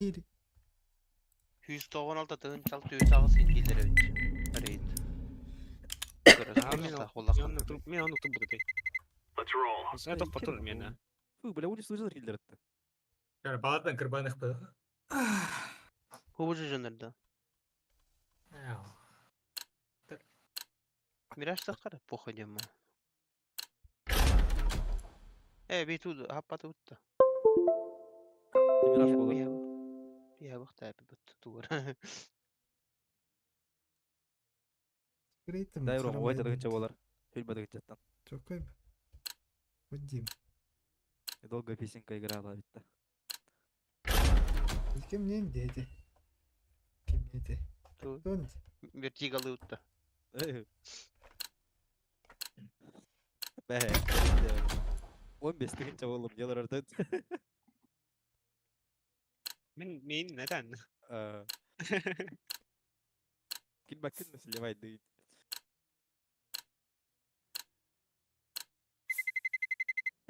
196 тыһыынча 6 индиилэр эбит. Рейд. Мен мен оны тубут этэй. Это потом меня. Фу, бля, улица уже киллер-то. Балардан кырбаных бы. Хубужу жөнөрдө. Мираж тахкара похуй дема. Э, би тут хаппаты утта. Мираж болар. Я бахта бит тугар. Крейтим. Дай ром, ой, тадыгынча болар. Хүлбадыгы жаттан. Чокой. Вадим. Долго песенка играла битта. Кем не дети? Кем не те? Кто Вертигалы утта. Бә. 15 тыгынча болым, делар артыт. Мен мен neden? Кил бакын сливай дыйт.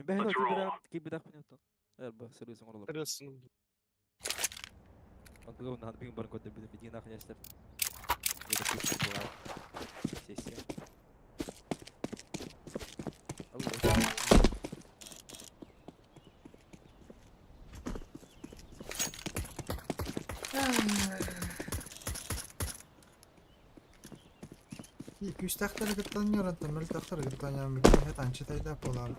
Бәһ кил бидах минутан. Эрба, сервис оңорлор. Сервис. Антыга унахан бигин барын көтөр бидин бидин ахын яштар. Это пусть была сессия. Күстәхтер гыттан яраттым, мөлтәхтер гыттан яраттым. Хәт анчытайда болар.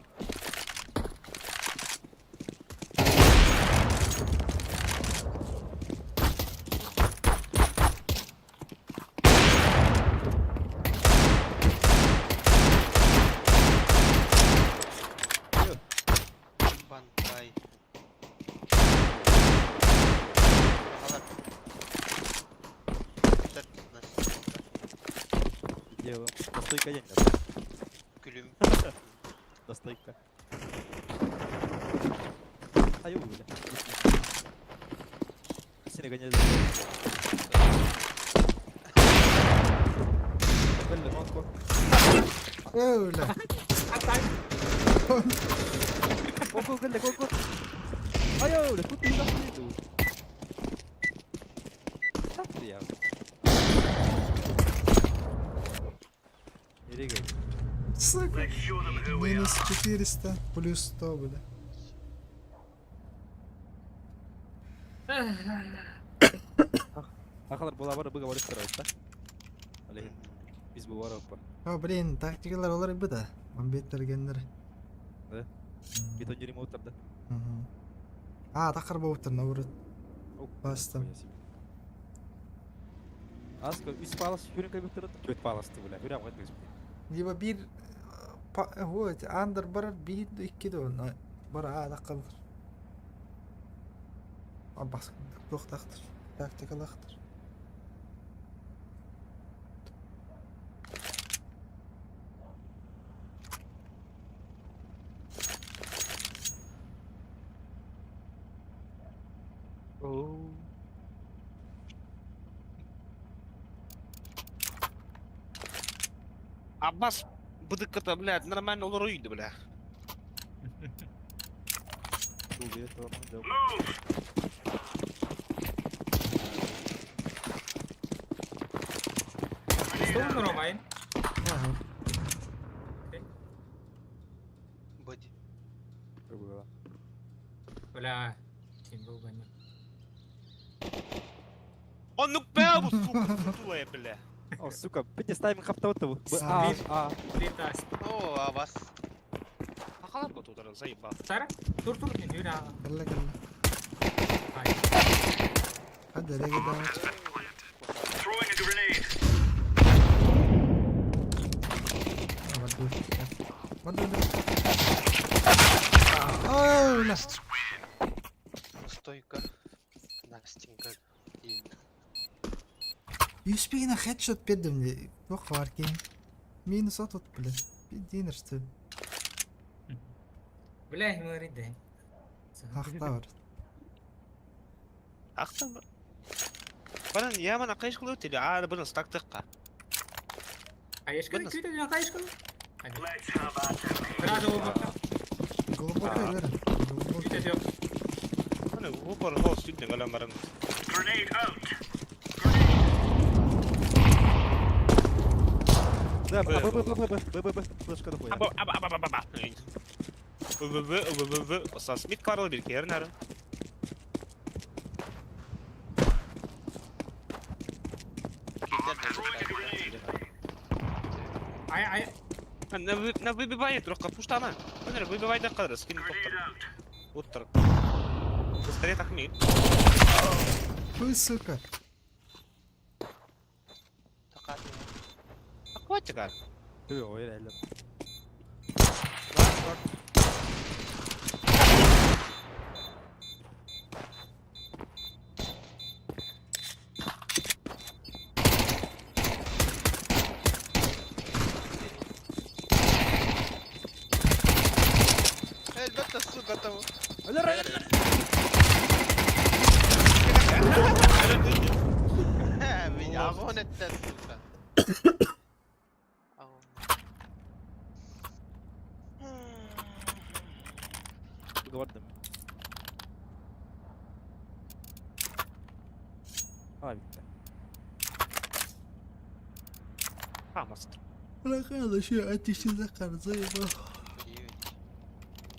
Бантай. Делаем. Настойка день. Күлүм. Настойка. Ай, бля. Сені гоняли. Бля, онко. Öyle. Онко, бля, онко. Ай, бля, тут ты захуй. Я. Иригай. Сука. Минус 400 плюс 100, бля. Ахалар була бар быга барып тора, да? Алейхин. Биз бу бар апа. А, блин, тактикалар олар бу да. 15 тергеннер. Да? Бетон жерим оттар да. А, такыр болуптыр, наоборот. Бастым. Аска үс палас хүрен кайбыктыр, төт паласты бля. Хүрен кайтты. Либо бир вот андер бар бир икки да бар а такыр. А бас тохтактыр. Тактикалактыр. Аббас быдыкката, блядь, нормально олар үйді, бля. Что Ромайн? Ага. Боди. Бля, кем был бы Он ну бля, сука, сутулая, бля. О, сука, бите ставим хаптауты. А, а. Плита. О, а вас. Ахалар бу тударын заебал. Сара, тур тур не юра. Калла калла. Hadi nereye gidelim? What do? Oh, no. Стойка. Настенька. USP-на headshot бердим. Туох бар кин. Минус отут, бля. Пидинерсті. Бля, говорит, да. Ахта бар. Ахта бар. Баран яман акайш кылып тили, ары бұрын стактыққа. Каешка, күтө, каешка. Сразу оба. Глубоко вера. Глубоко. Күтө, жоқ. В упор хол сүднэ галам баран. Да, Б, Б, Б, Б, Б, Б, Б, Б, флешка дохуя. Аба аба аба аба аба. В В В В В В Осас мид карл бир кернер. Киллер Ай, ай. На на выбивает трохка пуштана. Өнер выбивает да кадр скин токтор. Уттар. Быстрее так мид. Ой, сука. Акватика. Ты, ой, реально. Elbette сука того. Агон еттен сука. Агон. Говордым. А, bitti. Хамаст. Бляха, еще ateşi zakar, заебал.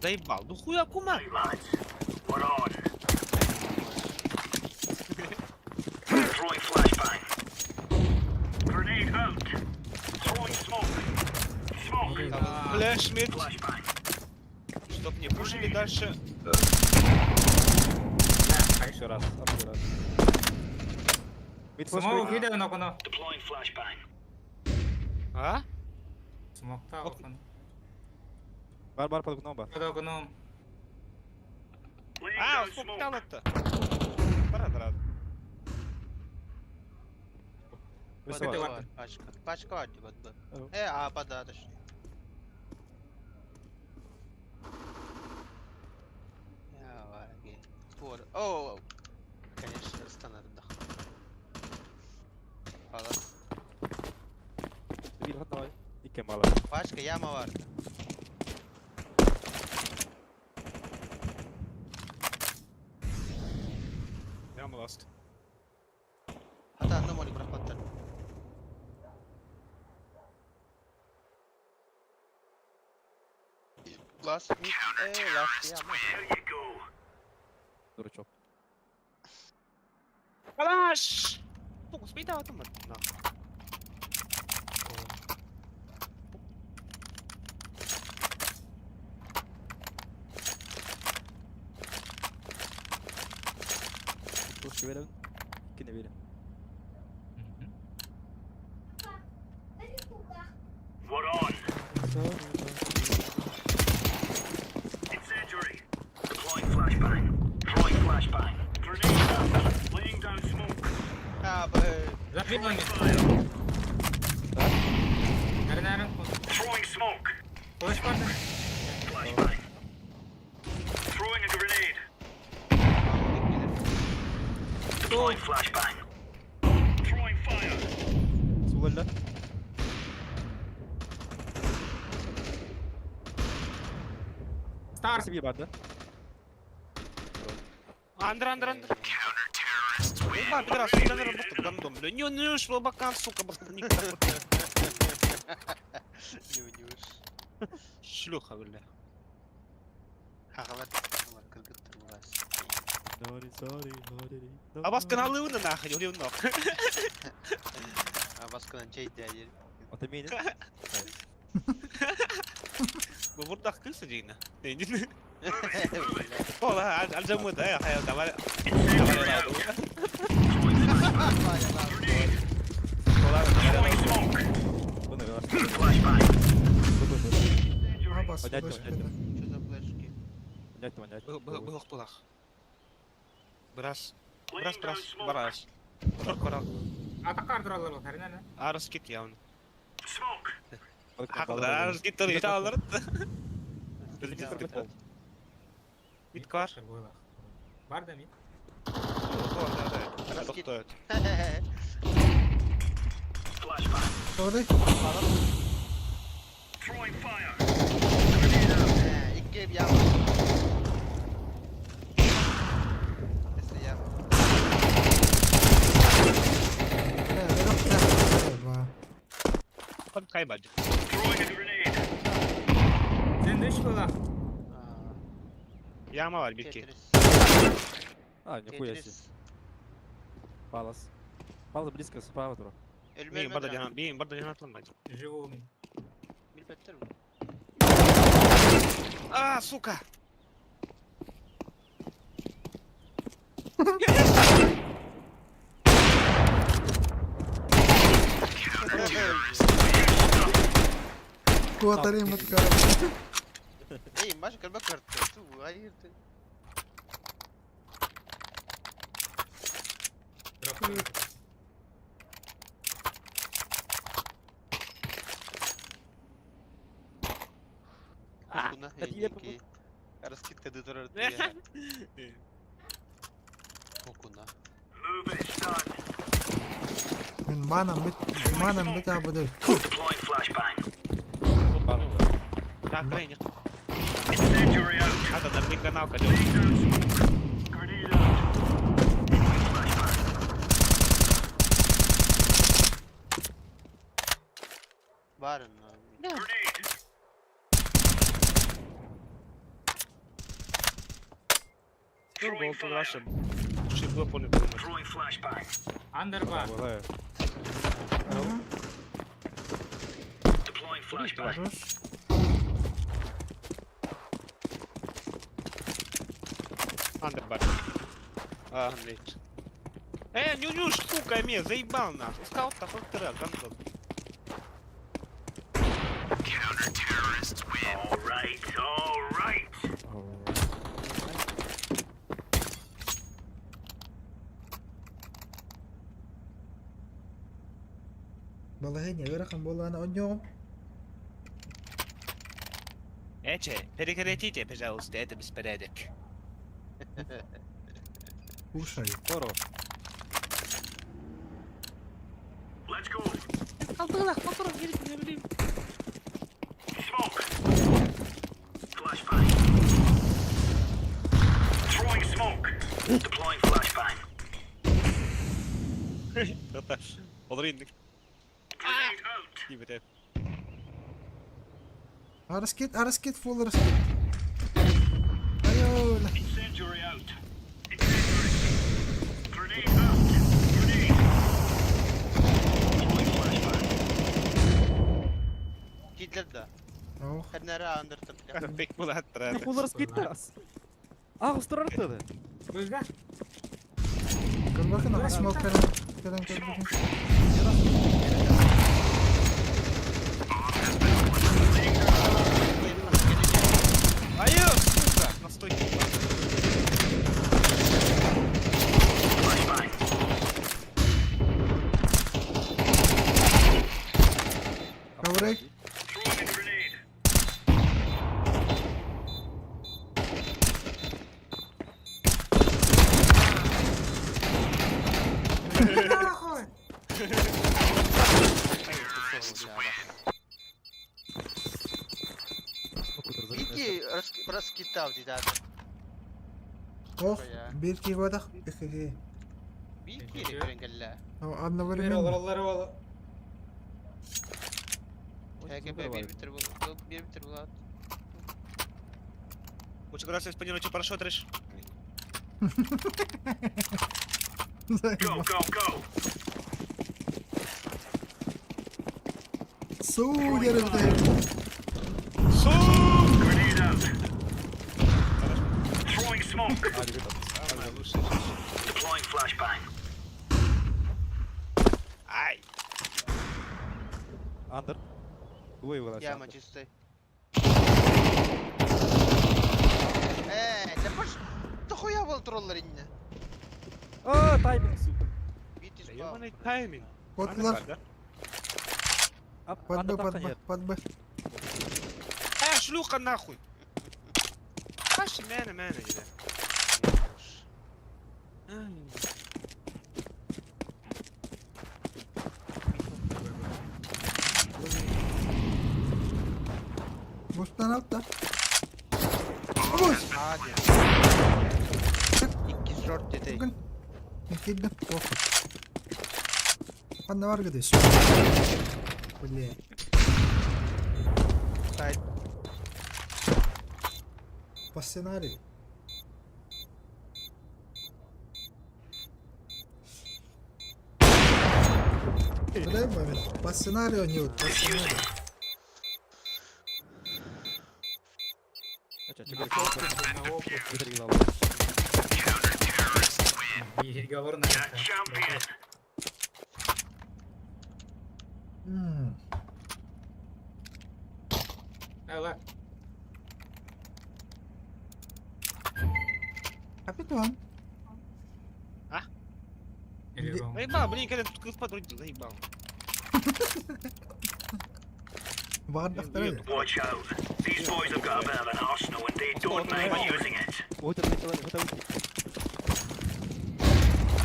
Заебал. Ну хуя кума. Флеш мид. Чтоб не пушили дальше. Еще раз, еще раз. Мид флешка. Смок видео на коно. А? Смок та окно. Бар, бар, под окном бар. Под окном. А, сколько это? Пора, брат. Высоко. Это var. Пачка. Пачка var diyor bak. Evet. E a pada точнее. Я Твор. О, конечно, стандарт. Палас. Bir hat var. İki mala. Пачка яма var. Яма ласт. Hatta annem onu bırakmadılar. Last mid, e last yama. Дурачок. Калаш! Ну, успей давать там. На. Флешка verelim. İkini verin. Ha bu Забил он. Nerede Flash var. Сугальда. Star. Nasıl bir vardı? Андр, андр, андр. Ебать, пидорас, сюда на работу, гандон, бля. Не унешь, лобакан, сука, бахтаник. Не унешь. Шлюха, бля. Хагават, кыргыттыр булас. Sorry, sorry, sorry. А вас каналы уна нахуй, или нах. А вас кынан чей дәйер. Ата мени. Bu burada kırsa diyene. Ne? Ола, al جمود اي حيا давай. Давай, Bunu ver. А, бас, Поднять флешка, его, да. Что за флешки? Понять, понять. Был Брас. Брас, брас, брас. Шорт барал. Атакар durallar bak nerede? Арыс кит явно. Хакла, арыс кит тор италар. Мид бар. Var da mid. Да, да. Токтойт. Sorry. İki yama. Хай бадьы. Sen de üç kola. Яма бар бирки. Тетрис. А, нихуя себе. Тетрис. Палас. Палас близко, справа тура. Мин барда жана, мин барда жана атланмайды. Живу мин. Билбеттер бу. А, сука! Куатарим откарам. Ey maş kalba kartı. Tu hayır. Drop. Buna это я heyki. Раскидка дутарар. Окуна. Мен манам бит, манам бит абыды. Так, крайне. Ата нарны канал кадет. Барын. Турбо тураша. Шипло поне думать. Under bar. Бывает. Хорош. Андербар. А, блядь. Нюнюш, сука, ме, заебал нахуй. Скаут такой трек, гандон. Балаһын ыарахан буоллаҕына онньоҕум. Эче, прекратите, пожалуйста, это беспорядок. Кушай. Здорово. Алдылах, мотором едет, не блин. Олринник. Тибет. Араскит, араскит, фул араскит. Айо, Кидлер да. Ох, Хернера андер тапля. Бек булат Фул раскид раз. А, устарарты. Көзгә. көрбөкүн смок кэлэн кэлэн көрбөкүн. Айо, сука, на стойке. Коврик. Нахуй. Бики раскитав дидады. Ох, бир киһи буотах, икки киһи. Бики рекренгелле. Одновременно. Олар ол. ХГБ bir bitir bu. Bir bitir bu. Лучше раз господин очень хорошо треш. Суу деревде. Самое лучшее. Ай! Андер. Двое вылазят. Яма чистый. Э, да пош... Да хуя был троллер инне. А, тайминг, сука. Бити Да спал. ёбаный тайминг. Котлар. Да? А, Под андер Б, под тахта Б, нет. под Б. Шлюха нахуй! Хаш мена мена деда. Бустан алт да. Бус! Hadi. İki short dedi. Бүгүн. Киддим. Ох. Ханна бар гыдыс. Бле. Сайт. По сценарию. Бля, момент. По сценарию они вот, по сценарию. На опыт, на опыт. Переговор на Ала. Капитан. А? Или вам. Заебал, блин, когда тут крыс подрудил, заебал. Баардахтар. Watch out. These boys have got a bit of an arsenal and they don't mind using it.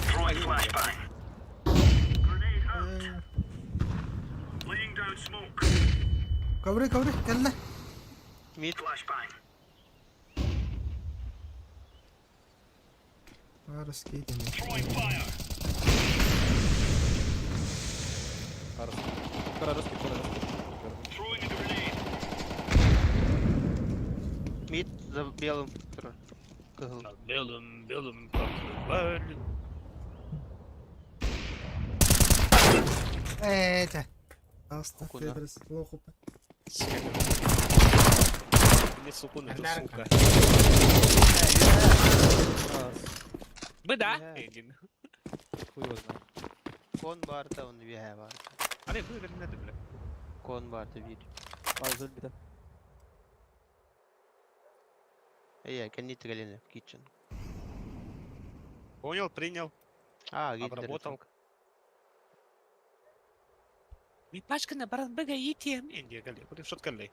Throwing flashbang. Grenade out. Laying down smoke. Ковры, ковры, кэллэ. Mid. Flashbang. Арский. Throwing fire. Throwing a grenade. Mid за белым. Кыһыл. На белом, белом покрывале. Эти. Аста Куда? Федрес, плохо. Не сука, ну ты Андарка. сука. Быда. Э. Эй, Кон барда, он виһэ бар. Аны бу беринеди бля. Кон барда бир. Эй, кэнни тигэлине kitchen. Понял, принял, А, гитлер. обработал. Ми пачка на баран бега итем. Инди гали, куди шот калли.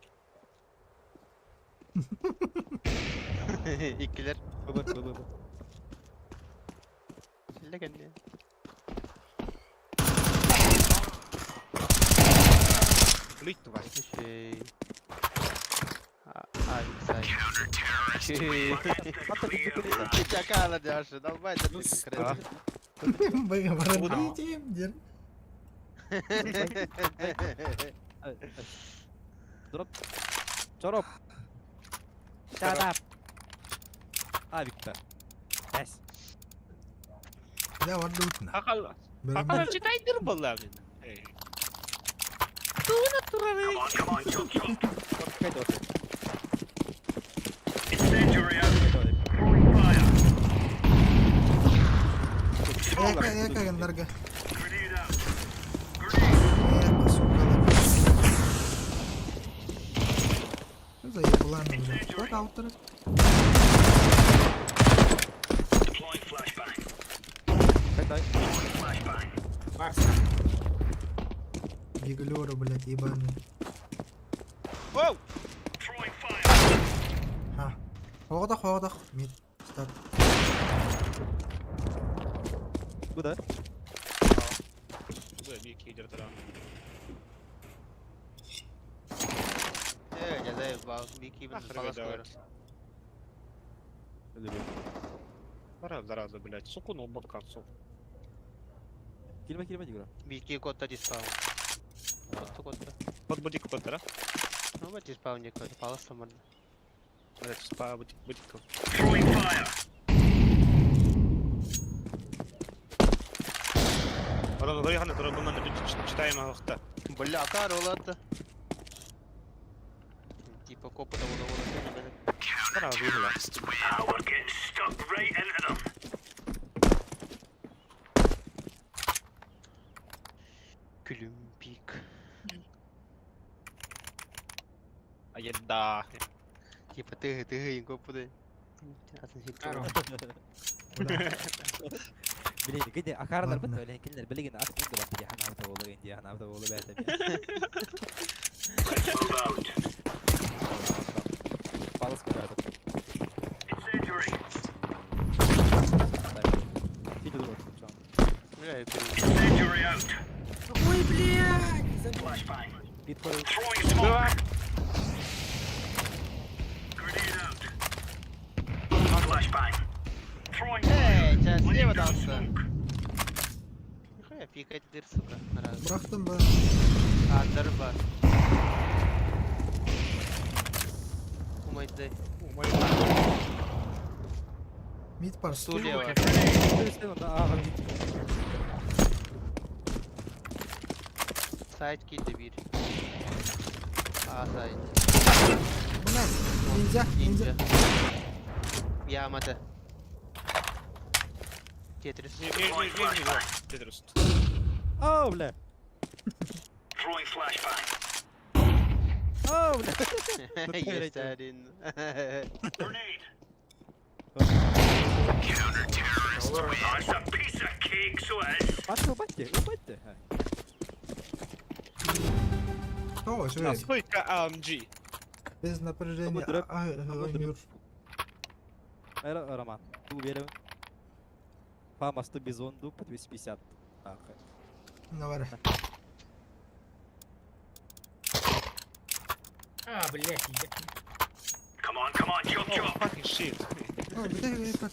Иккилэр. Силлэ кэнни. Блить тува. Шей. А, сай. Чакала Даша, долбай ты конкретно. Быга Куда? баран дер. Чороп. Shut up. Авикта. Эс. Я вардутна. Акал. Акал читай дир балла. Эй. Come on, come on, chop, chop. Кайдоты. Incendiary out. Throwing fire. Эка, эка, гендарга. Grenade out. Grenade. Эка, сука. Что за ебланы, блядь? Вот авторы. Deploying flashbang. Кайдай. Throwing flashbang. Барса. Биглеры, блядь, ебаные. Воу! Throwing fire. Ха. Хоғдақ, хоғдақ. Мид. Старт. Куда? Бу би кидер тара. Э, я заебал. Бики, блин, Нахер палас выдавать. Пора зараза, блядь. Суку ну бакацу. Килме килме дигра. Бики кота диспаун. Котта котта. Под бутик коттара. Ну вот диспаун не котта, палас там. Блядь, спа бутик бутик. Throwing fire. Оно говори, хана тура буман читаем ахта. Бля, каролата. Типа копа того того того. Пора выгуля. Ah, we're getting stuck right into them. Күлүмпик. А еда. Типа ты ты копа Каро. Блин, где акарлар Ладно. бит, блин, кинилер билигин ат инде бат дии хана авта болу инде хана авта болу бәтә. Let's move out. Палас көрәді. Incendiary. Сиди дурак, чам. Бля, я перевел. Incendiary out. Ой, блядь! Flashbang. Підходить. Throwing smoke. Grenade out. Flashbang. Throwing fire. Эй, сейчас слева Laying down дался. smoke. Нихуя пикает дыр, сука. Раз. Бырахтым ба. Андер бар. Умайды. Мид бар стул. Стулья. Сайт киирдэ биир. А сайт. Бля, ниндзя, ниндзя. Ниндзя. Ямада. Тетрис. Не, не, не, не, не, Тетрис. О, бля! Throwing flashbang. О, бля! Есть один. Grenade. That's a piece of cake, so it is. Бачите, бачите, бачите. О, На, үчүгэй. стойка AMG. Без напряжения. Абы А, ойнуур. Роман, ты уверен? Фама 100 бизон ду по 250. Нахуй. Навара. А, блядь, я... Come on, come on, chop Oh, chop. fucking shit. О, где это?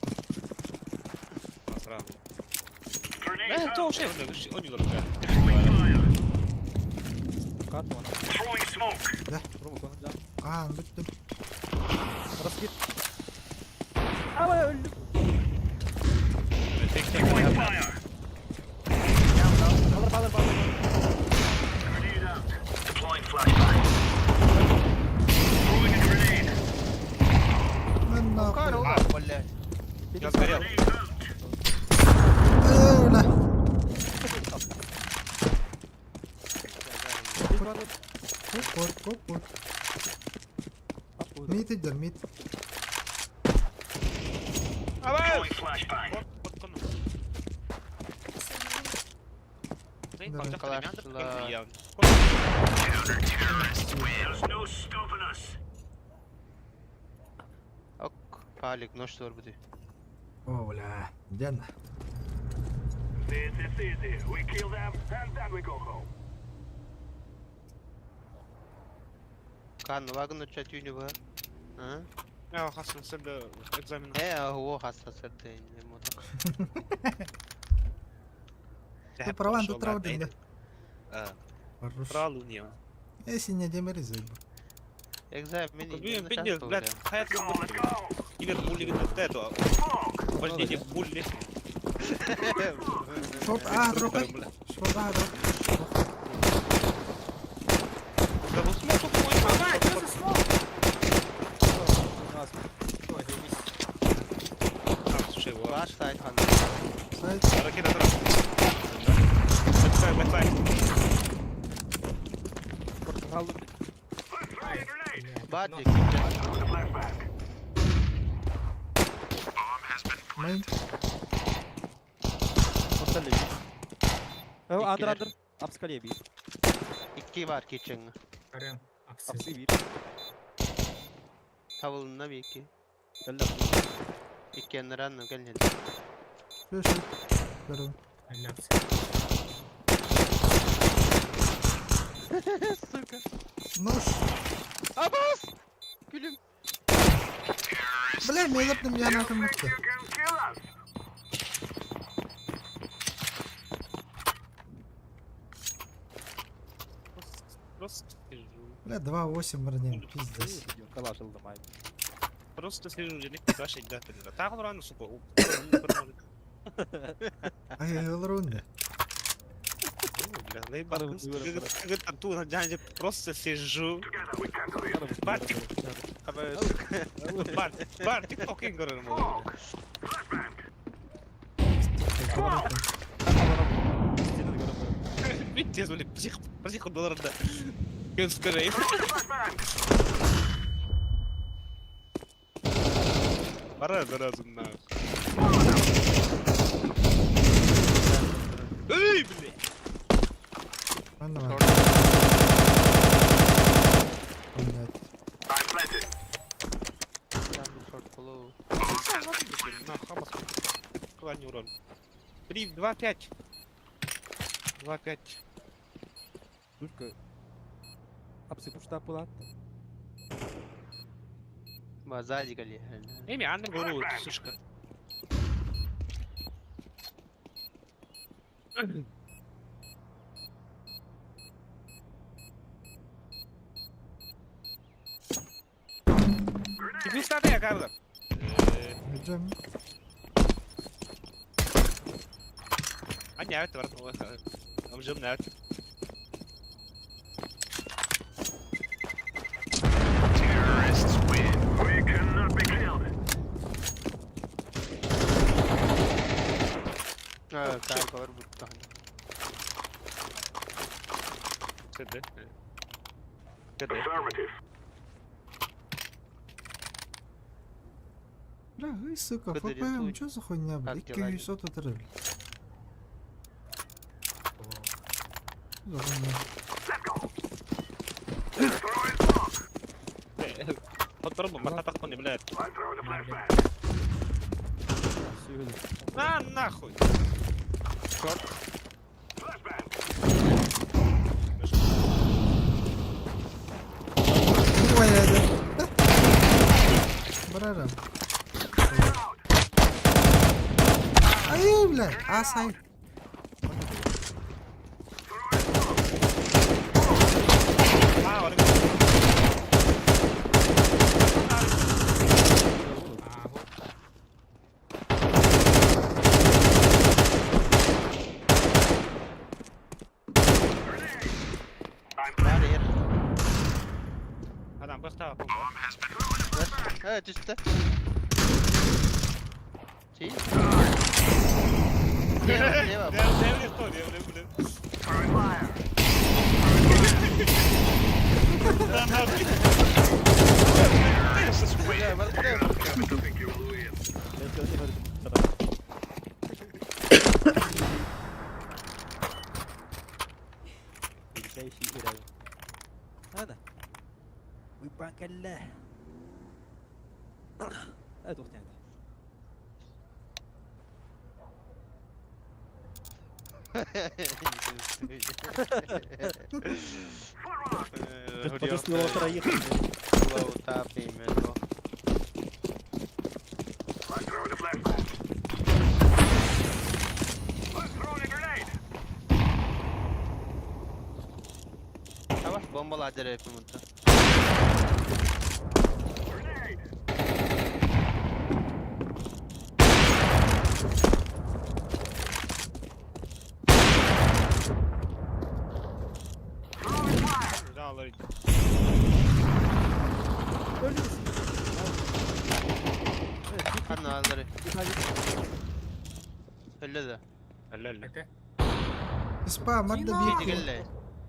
Сразу. Grenade Э, out. то вообще, он не дорогая. Throwing fire. Карту она. Throwing smoke. Рома, кон, да. А, бүттүм. Раскид. А, бля, öldüm. Throwing fire. Balır, balır, balır. Grenade out. Deploying flashbang. Throwing a grenade. Мен нахуй. Ура, блядь. Я сгорел. Grenade out. Э, бля. Bir balır. Копот, копот. Апуда. Мид идет, мид. Throwing flashbang. Калашла. There's no stopping us. Ок. Палик, нож будет. О, бля. Дяна. This is easy. We kill them and then we go home. Кан вагну чатюню ба. А? Я хасан себе экзамен. Э, ого, хаса сердень, не так. Ты права, ты трав да. Хорош. Пралу не. Если не демеризы. Экзамен. Блин, пиздец, блядь, хаят Go, let's go. Ливерпуль видно это. Вождение булли. Шорт А, дропай. Шорт А, дроп. Да вот смог мой. А, что за smoke? Ой, заебись. А, слушай, вот. Ваш сайт, хан. Сайт. Ракета дроп. Backside, backside. Португалу. Ай, блядь, Баджик. Flashbang. Мейн. Портали. Андер, андер. Апскале bir. Икки бар kitchen. Карен, апсы. Апсы bir. Тавылына бики. Әллә. Икки ранны келнен. Все, все. Здорово. Әллә апсы. Сука. Нож. Абас! Күлүм. Бля, мен өптім, я нахуй өтті. You can kill us. Просто сижу. Бля, 2-8 бронем, пиздец. Калаш алды май. Просто сижу, не кашать, да, пидора. Так он рано, сука. Ай, рунда. Бля, наебал. Просто сижу. Together we can do it. Бартик. Бар, бар, тикток игры. Flashbang. Видите, блин, псих, псих доллар, да. Скажи. Flashbang. Пора заразу нахуй. Эй, бля! Ладно, ладно. Блядь. I'm planted. Шорт полу. На, хамас. Клани урон. 3, 2, 5. 2, 5. Душка. Апсы пушта пулат. Ба, сзади кали. Эми, андер говорю, сушка. Дебютата я Карло. Hocam. Anne evet var. Amcam evet. Terrorists win. We cannot be killed. Кайф буттаҕына. Кede. Кede. Affirmative. Бля, ой, сука, Кыдырин ФПМ, туй. чё за хуйня, бля? Как дела? 230 бля. Чё за хуйня? Let's go. Throwing smoke. Хотор мататах не блядь. I'm throwing a flashbang. Сүйгілі. На нахуй. Flashbang. Ой, я Барарам. Ай, бля, асай. А, орыг. А, вот. Баар иһэр. Адам бастаа. Ээ түстэ. Си. Дева, дева. Девле что, девле, блин. Throwing fire. Да нахуй. Бля, бар бля. I think you will win. هذا ويبانك الله لا تغتني عندي. I'm throwing a flashbang. I'm throwing a grenade. Табаш бомбалаа дээр юм уу? Grenade. Throwing fire. Да, ларит. Ханна алары. Өллө да. Алла. КТ. Спа, марда бит. Тигелле.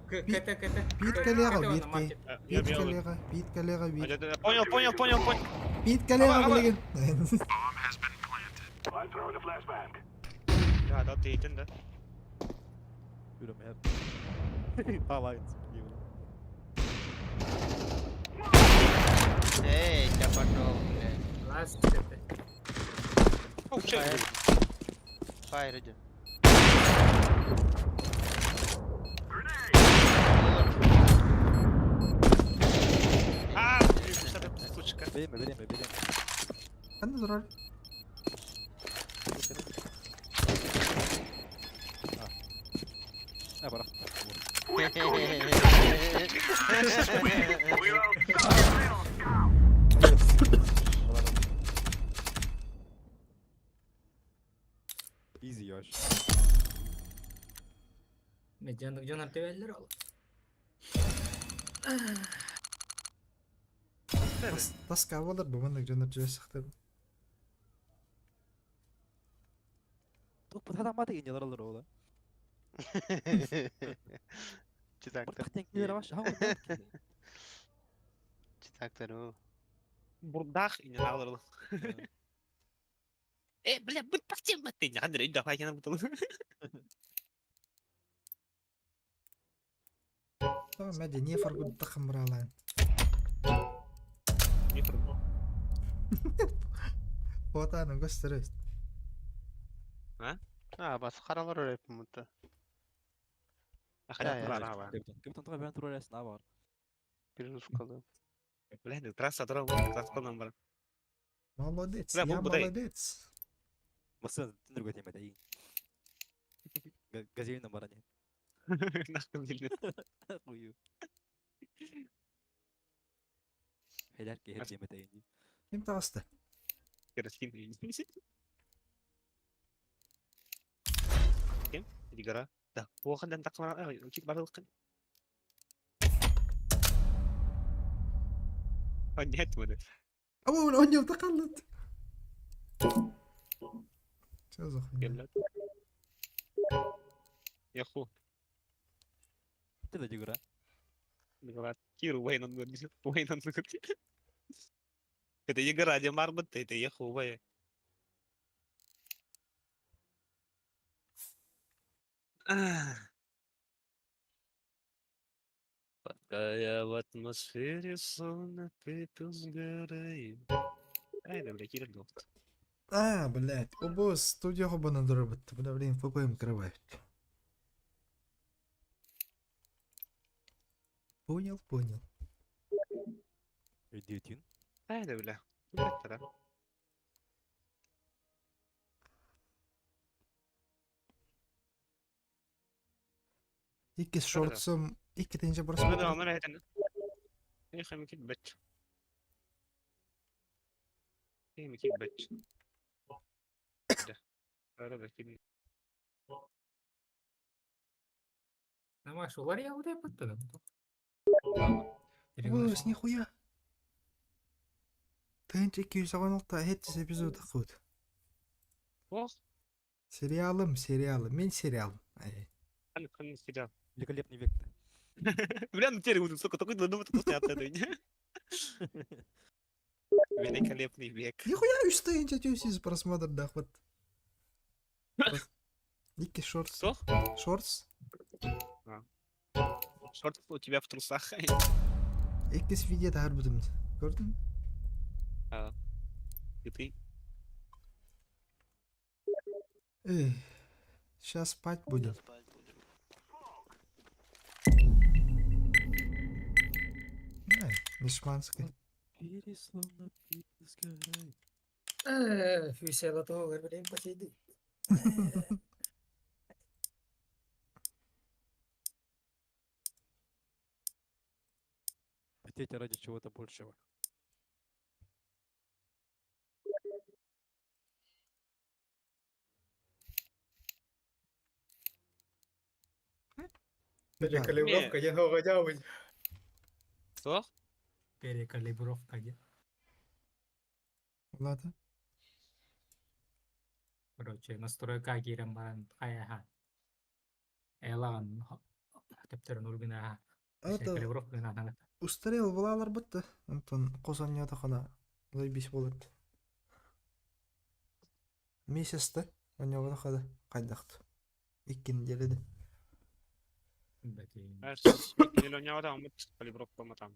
КТ, КТ. Бит КТ, коллега, КТ, бит на маркет. Бит коллега, бит коллега, бит. Понял, понял, понял, понял. Бит коллега, блин. I'm throwing a flashbang. Да, да, ты иден, да. Эй, я пошел, блядь. Last КТ. Оу, shit. Файр иди. А, что сучка. Береме, береме, береме. Ханна дурар. А, барах. We're out. Easy yosh. Медиандык жонар тебелер ол. Таска болар, бумандык жонор жөсөктөр. Тук бу маты ген ялар ола. Читактар. Бартак теңкилер баш. Ха. Читактар. Бурдах и не надо. Бля, будь пахтем, ты не Андрей, давай я буду. Tamam, мәде не фаргуд тахымралан. Не трудно. Фотаны көстөрөс. А, бас харалар өрөп мутта. А Да, я хотя Капитан туга бен турар эсна бар. Перерускалы. Бля, ну трасса дорога, трасса нам бар. Молодец, Бля, я бу будай. молодец. Масы түндүргө темет эй. Газель на баране. Нахуй не. Ую. Хелер ке хер темет эй. Ким таҕыста? Керосин. Ким? Игора. Да. Уохан тахсамара барылыккын. Нет, буду. Абы оонньуута хааллыт. Чё за хуйня? Яху. Ты да игра. Кир Уэйн он Уэйн он Это игра, где марбот, это яху, Уэйн. Пока я в атмосфере словно пепел сгораю. Ай, да, бля, Кир дофт. А, блядь, обо студия хобана дорабатты. Бля, блин, ФПМ крывают. Понял, понял. Өйдүөтүн. Ай, да, бля. Блядь, тогда. Икки шортсом, икки тенче Да, просмотр. мы это. Эх, мы кит бэч. Эх, мы кит бэч. Да. Да, да, кит. Намаш, улар я баттадым. Обос, нихуя. Тенче 216 хеттис эпизод хут. Ох, Сериалым, сериалым, мен сериалым. Ай. хан сериал. Великолепный век. Бля, ну теперь буду, сука, такой думать, просто от этого. Великолепный век. Нихуя үс тенче 200 просмотр доход. Икки шортс. Что? Шортс. Шорт у тебя в трусах. Иккис видео тахар бутым. Көрдүң? И ты. Эй, сейчас спать будем. Спать будем. Ай, Мишманская. Пересловно пепел сгорает. Фюсела того, блин, посиди. Хотите ради чего-то большего. Перекалибровка, я новый Что? Перекалибровка, где? Ладно. Короче, настройка киирэн баран хайаха. Элан төптөрүн ургунаха. Это Калибровка гына устарел булалар бутты. Антон косанья тахана. Заебись болот. Месяцты. У него хада кайдакт. Икки неделяды. Миллионер калибровка там.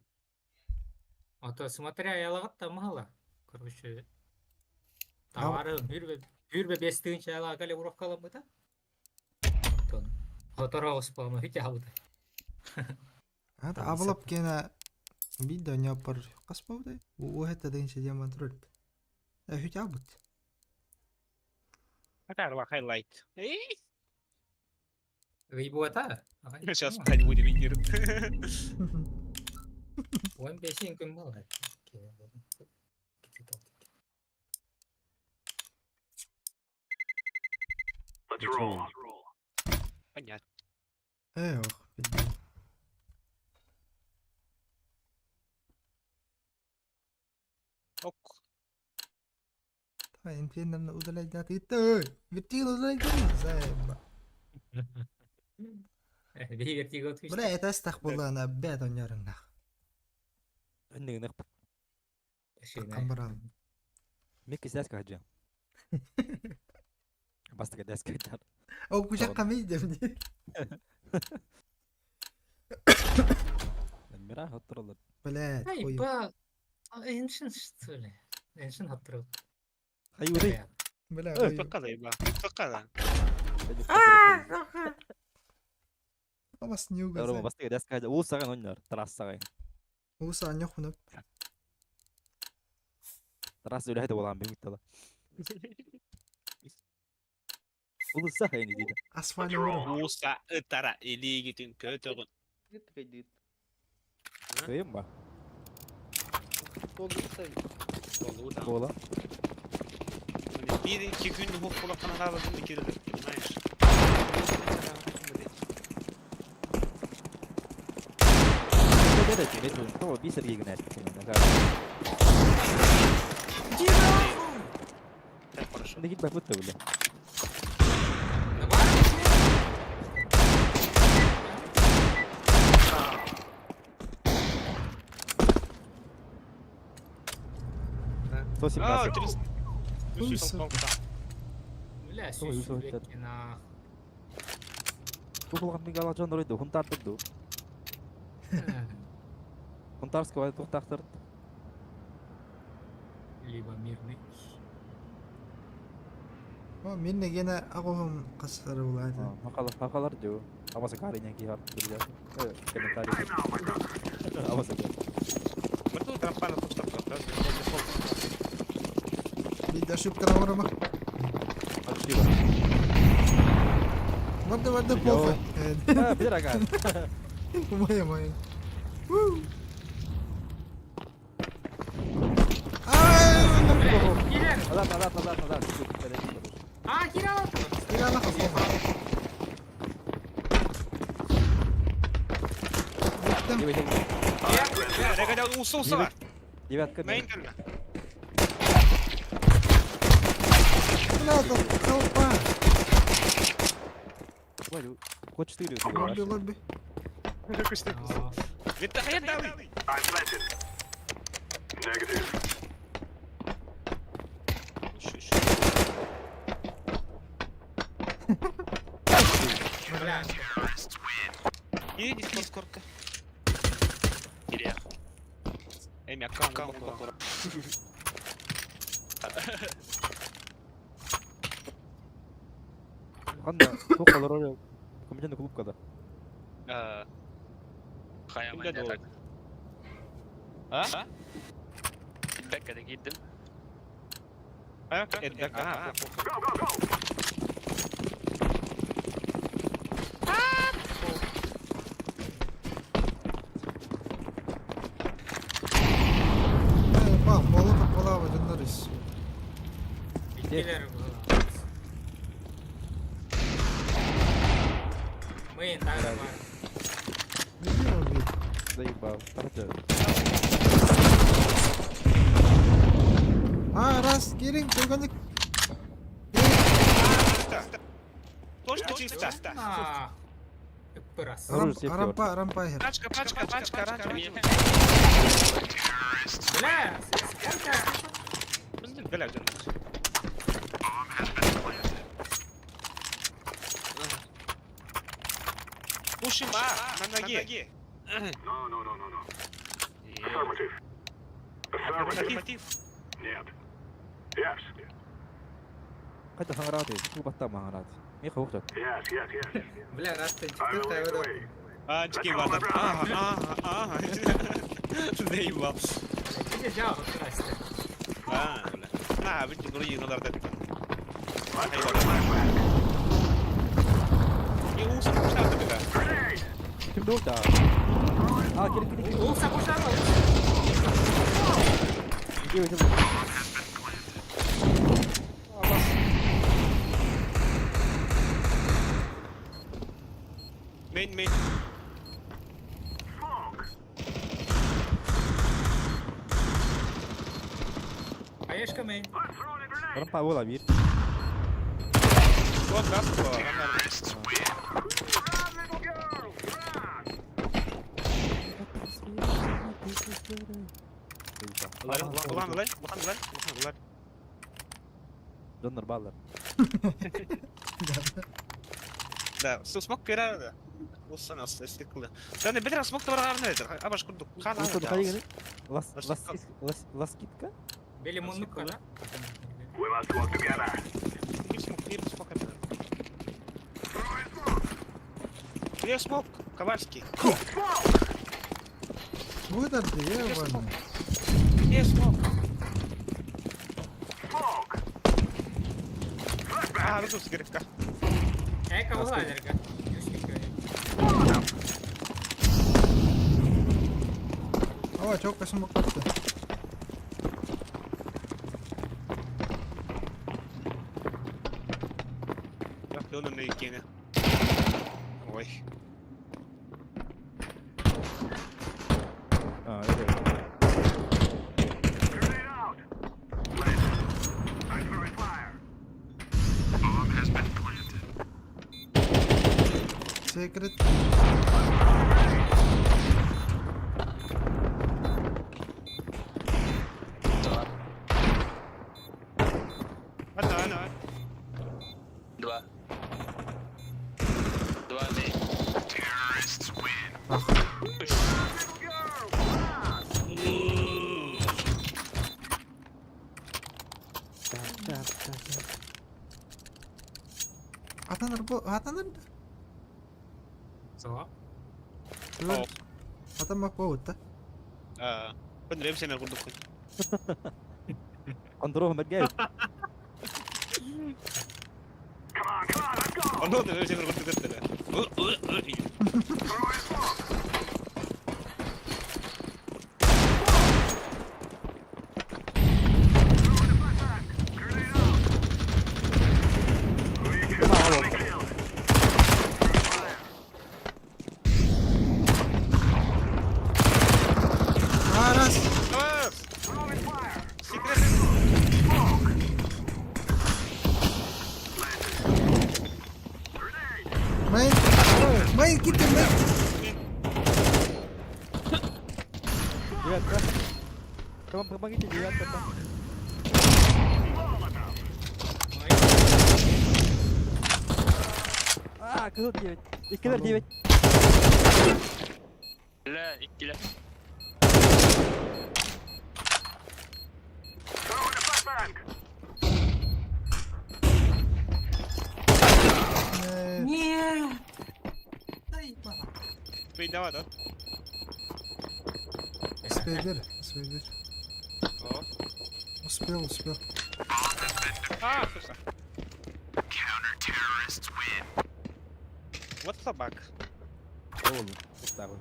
А то смотря ялагатта мало. Короче, товары хүрбе бес тыгынча яла калибровка аламыта. Антон. Хотора оспама хите хабыта. Ата абылап кена бидда не пар каспауды. У это денче диамант роль. Э хүт абыт. Это хайлайт. Эй, Выйбуата. Сейчас спать будем, Ингир. Он бесин күн мало. Let's roll. Понятно. Э, ох, пиздец. Ок. Давай, инферно удалять да ты ты. Вертил удалять да заеба. Вертиго Бля, это астах была на бед он ярыннах. Эннигнах. Камбарал. Микки сяска хаджа. Бастыга дәскә дар. О, кучак камей деп. Мира хоттырылыр. Блядь, Ай, хуй. ба. Эншин что ли? Эншин хаттырыл. Хайури. Бля, хуй. Тоққа заеба. Тоққа да. Алас не Рома угазай. бастыга дәскә хаджа. Ул саган ойнар. Трасс саган. Уса нехуна. Трасс үләһәде булган бит тала. Ул саган инде диде. Асфальт урын. Муса ытара илигитин көтөгүн. Кредит. Кыйын ба? Кто Буола. Биир икки күн уһук кулаххана хаалатын кирилэр, понимаешь? Так, хорошо. А, 300. Бля, сүүс нах. Либо мирный. О, мин гена аҕуһум хасар улаата. Хахалар дю. Абаса кариня кихар друзья. Комментарий. Абаса. Мы тут рампана тут так, да? Биир ошибка оҥорума. Спасибо. Варда варда Йо. плохо. А, бирага. Моя моя. Ай, Бля, киллер! Назад, назад, назад, назад. А, кирилл! Кирилл Девятка. Девятка. На интерне. Бля, тут толпа. Код 4 Лобби, лобби. Бля, Иди, скорка. Эми аккаунт блокура. Ханна, тоқ роль комедийный клубка да. Кимде долу? А? А? А, Эй, ба, болото полава дыннарыс. киллер Мы так бар. Иди лобби. Заебал. Тарда. А, раз, кирин, турганык. Точно чисто. А, Раз. Оружие себе Рампа, рампа, хер. Пачка, пачка, пачка, пачка. Бля, сколько? Бля, бля. Пушим А, на ноге. No, no, no, no, no. Affirmative. Affirmative. Нет. Yes. Қайта хаңырады, ту батта маңырады. Мен қауықтат. Yes, yes, yes. Бля, раз ты I will lead the way. А, чики бата. Ага, ага, ага. Заебал. Иди жал, здрасте. А, бля. На, видите, другие надо дать. И ус, что ты Кім долда? А, керек, керек, керек. Улса бушала. Екеуі өте. Мейн, мейн. Хаешка мейн. Рампа бола бир. Вот, раз, два. Улан, улан, улан, улан, улан. Донор баллар. Да, смок кирада. Усан астыкылы. Да не бедра смок таварган эдер. Абаш курдук. Кана. Лас лас лас ласкитка? Бели муннука, да? We must work together. Бир смок, бир смок. Бир смок, Ковальский. Выдарды, я ванна. Где смок? А, ну тут сигаретка. Эка владерка. Ава, чокка смок атты. иккиэнэ. Ой. А, это. Секрет. Два. А, давай, давай. Два. Два мейн. Ах. Атанар бу атанар. Сала. О. Атан бак болот да. А, Көндрем сен курдук. Андроға мәргәй. Ону да сен курдук деп. А, раз. Раз. Секрет. Мейн. Мейн китти мейн. Девятка. Вам помогите, девятка там. А, кызыл 9. Иккилэр 9. Бля, иккилэр. Нет. Бей, давай, да? Успей, успей. О. Успел, успел. А, слушай. What the fuck? Oğlum, вот так вот.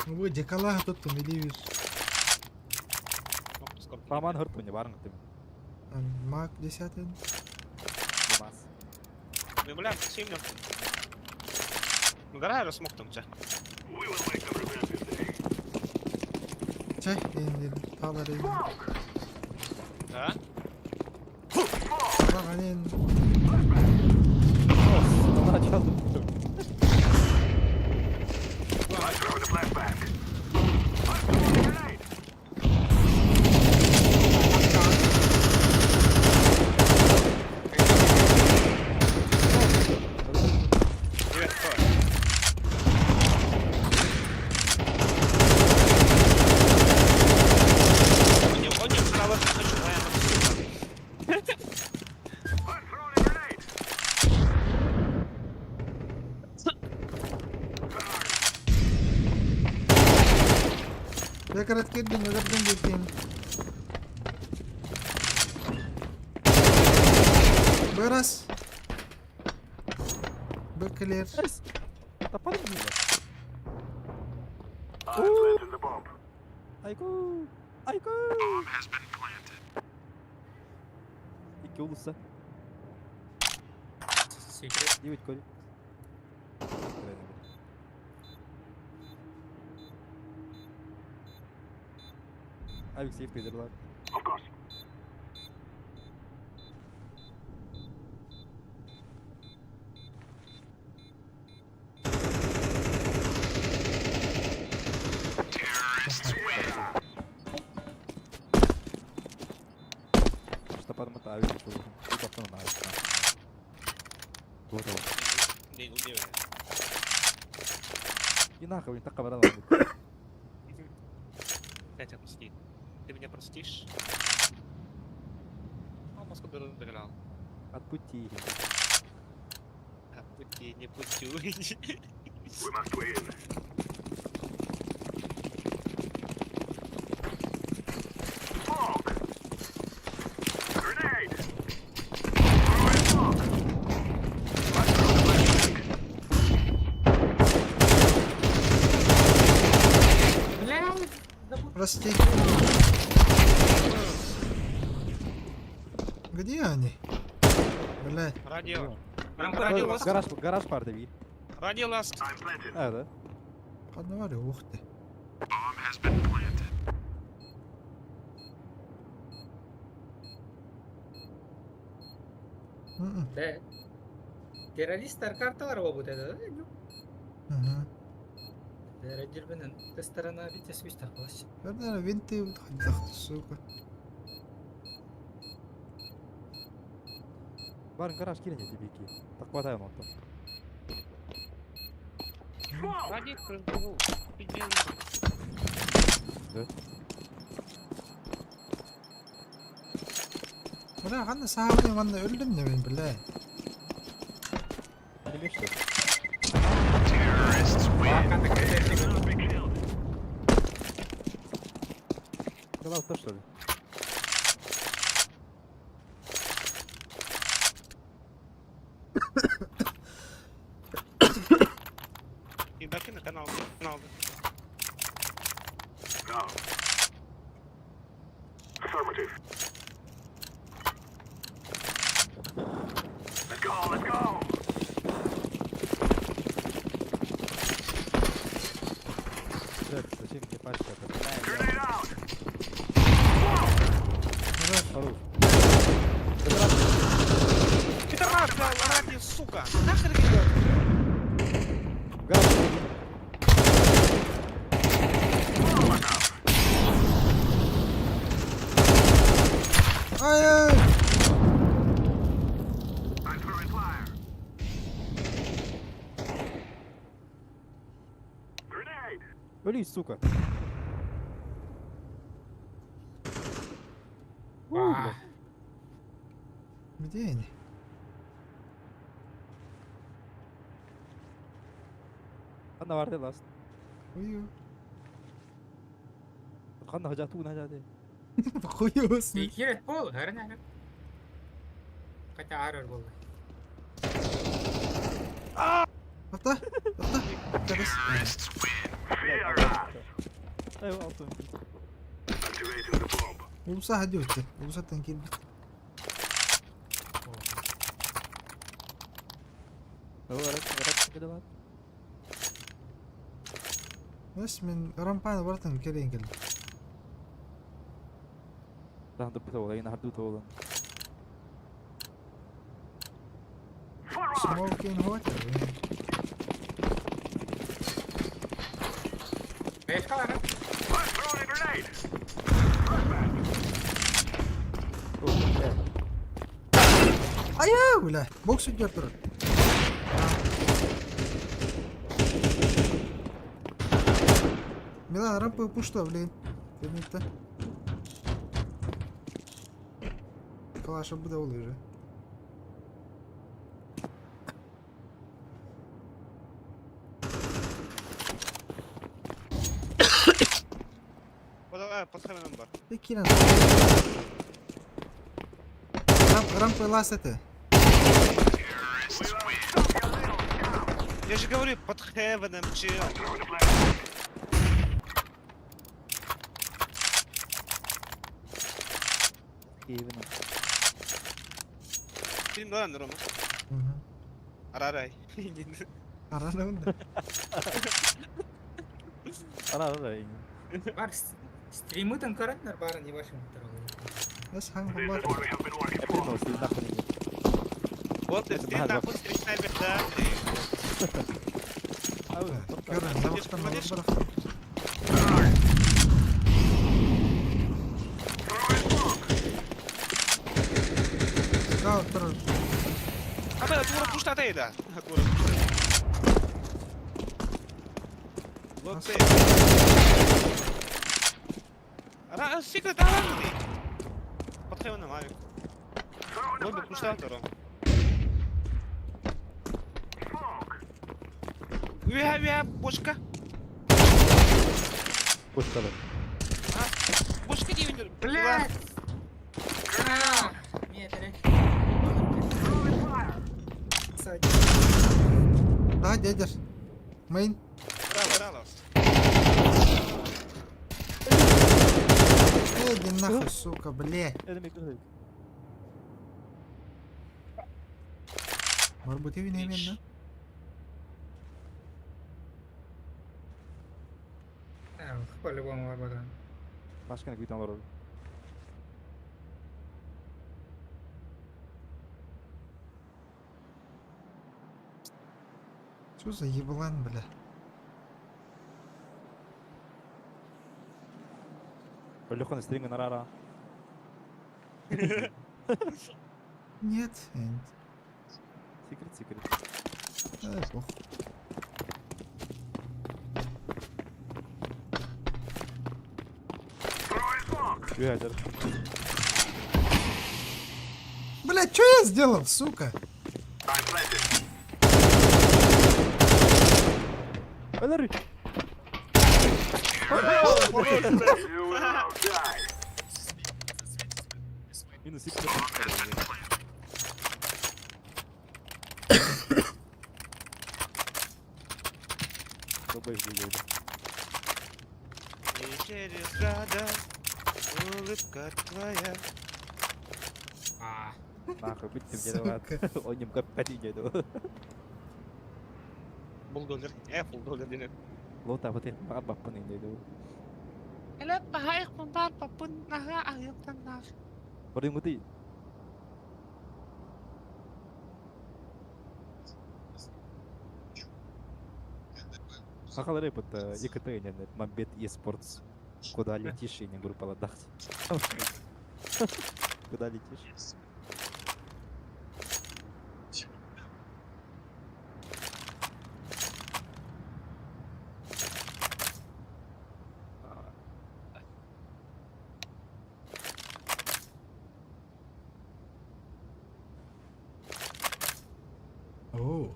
Бу декалаах туттум илии Паман хыртуня барың тим. Мак десятый. Димас. Ну, бля, сильно. Ну, давай рассмок там тебя. Чай, енді талар енді. Да? Маған енді. Начал. Привет, кто? Он не право хочу, а я Секрет кирдим, өлөрдүм дейін. Бырас. Б clear. Тападым дейм. Айку. Айку. Икки улуса. Секрет. 9 көл. Авик сейф кыйдырлар. Штападым ата авик болсын. Утаптан авик. Вот вот. Не, не, И нахуй, так баралам. Опять отпусти. Ты меня простишь? А, Москву доиграл. От пути. А пути не путю. Бля, забыл. Прости. Где они? Блядь. Радио. Рампа Радио ласт. Гараж, гараж бар деп. Радио ласт. А, да. Ханна бар ух ты. Мгм. Да. Террористтар карталар болбут это, да? Мгм. Дәрәҗербенен тестерена бите свистах булас. Вернее, винты вот сука. Барын гараж кирен eti бики. Так хватаем онтон. Радио крынтыл. Бля, ханна саабын манна өлдүм да мен, бля. Не что? Крылау то что ли? И дакы на канал. Канал. Affirmative. Let's go, let's go. Блядь, зачем мне пачка? Grenade out. Хорош. Пидорас, бля, радио, сука. Нахер идет? Гараж. Ай-ай! I'm throwing fire. Grenade. Өлей, сука. Ба. Где они? Ханна бар ласт. Хую. Ханна хажату на хажаты. Хую с ним. Бикирет бол, хәрен Хотя арыр болды. Апта, апта. Террас. Fear us. Ай, алтын. Activating the bomb. Улуса хадиутты. Улусаттан кирбит. Гараж, гараж кеде бар. Нас мен рампаны бартан келейин келдим. Тахды бу тола, ина харду тола. Смоукин хотел. Бешкалар. I'm throwing a grenade. О, бля. Ая, бля. Бокс идет тур. Милан, рампы пушта, блин. Кемикте. Калаша буде олы уже. Под хавеном бар. Ты киран. Рампы лас это. Я же говорю, под хевеном, чел. Киевина. Фильм да, Рома. Мгм. Арарай. Арарабын да. Ара, ара, ини. Бар стримытын көрәтнәр барын ебашым. Нас хан This бар. is what we have been working Я for. придумал, что нахуй не. Вот ты, Это ты надо. нахуй стрит снайпер, да, ты. Ау, Көрөн, забактан Молодец. барак. Кау тур. А бля, тура пушта ты, да. Тура пушта. Вот ты. Ра, секрет, аран ты. Под хевеном, авик. Лобби пушта, Ром. Уя, уя, бочка. Пушка да. Бочка не видел. Блядь! Нет, Да, дядя. Мейн. Браво, браво. Эй, иди нахуй, сука, блядь. Это ми кызык. Барбыты именно. По-любому барбатан. Башканы күүтэн олорор. Что за еблан, бля? Өлөхөн стринг нарара. Нет. Секрет, секрет. Да, похуй. Үһәдер. Бля, что я сделал, сука? Өлөр. Минус икс. Добай выиграл. И через года улыбка твоя. А, Нахуй, бүттүм деді. Сука. Ойным капкати деді. Булдозер. Булдозер деді. Лота бытын баға баппын деді. Эле бахайық мұндар баппын наға ағыптан нах. Бұрын гуты. Хақалары бұт ЕКТ нені Мамбет eSports. Куда летишь, не группа ладах. Куда летишь? Оу.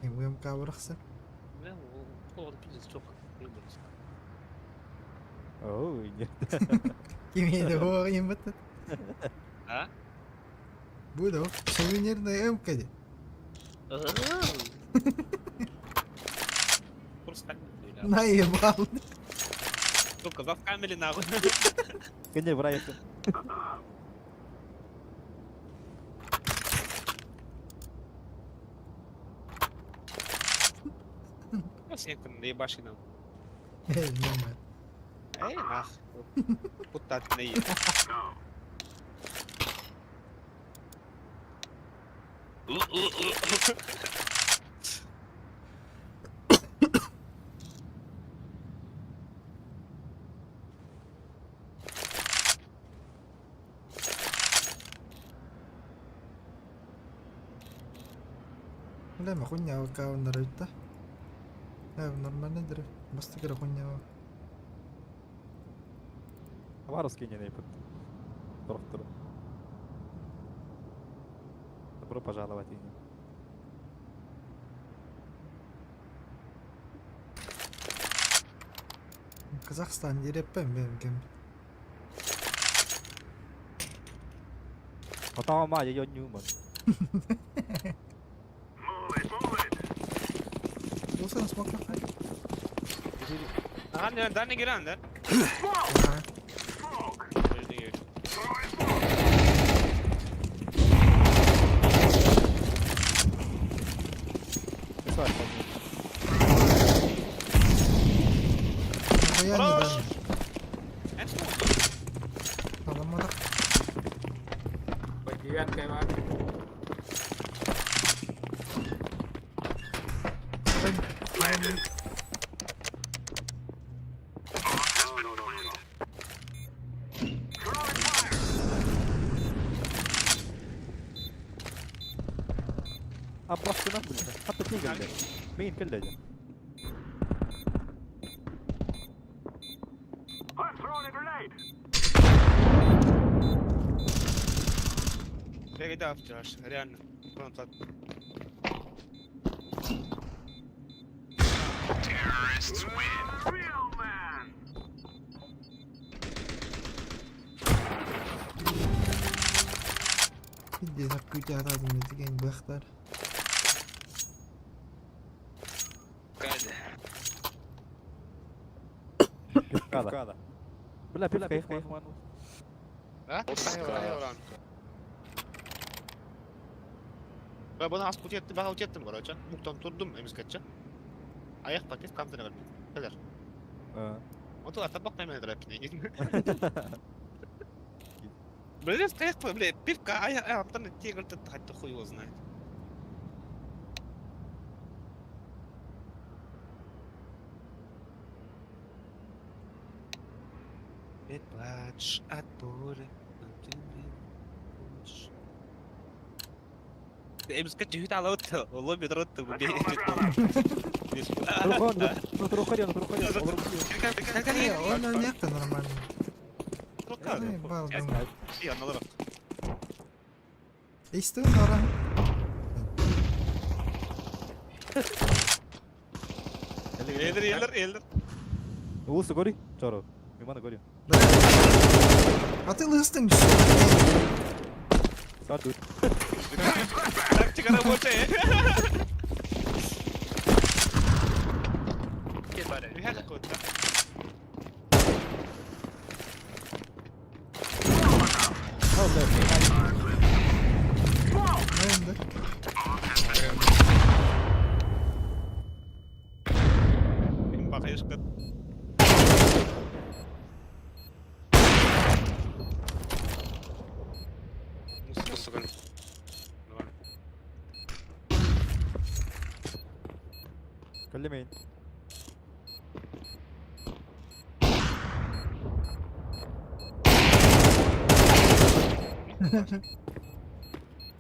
ММК бұрақсы. Ол пиздец çok. Оу, нет. Кимейді оғайын бітті. А? Буду. Сувенирная МК де. Просто Наебал. Сука, заскамили нахуй. Кене врайсы. Сен ебаши нам. Эй, нормально. Эй, нах. Путать не Бля, ма хуйня аккаунт да? Да, нормально дыры. Бастыгыра хуйня. Хабаровский не бұт. Тұрып Добро пожаловать, Ине. Казахстан дереппен мен кем. Отама я нюман. Болса смок Ага, да не геран, да? Ага. Нахуя не Хорош! дали? Аламадық. Под девяткой бар. А просто нахуй. Хатта тегелді. Мейн келді. Я вчера, реально. Фронт Иди закрыть арадым деген бақтар. Пивкада. Бля, пивка их А? Бу ас кутиетти баха утиеттим, короче. Муктан турдум эмискетче. Аяқ пакет камтана кэлбит. Кэлэр. Оту атабак найман драппин. Блин, как, бля, пивка, а я, Антон, тигр, ты хоть хуй его знает. Ведь плачь от боли, но ты не хочешь. Эмискетче хүт алабыт, лобби дротты, Он не нормально. Истин ора. Элдер, элдер, элдер. Улусы гори, чоро. Мимана гори. А ты лыстың. Саду. Тактика рабочая. Калимейн.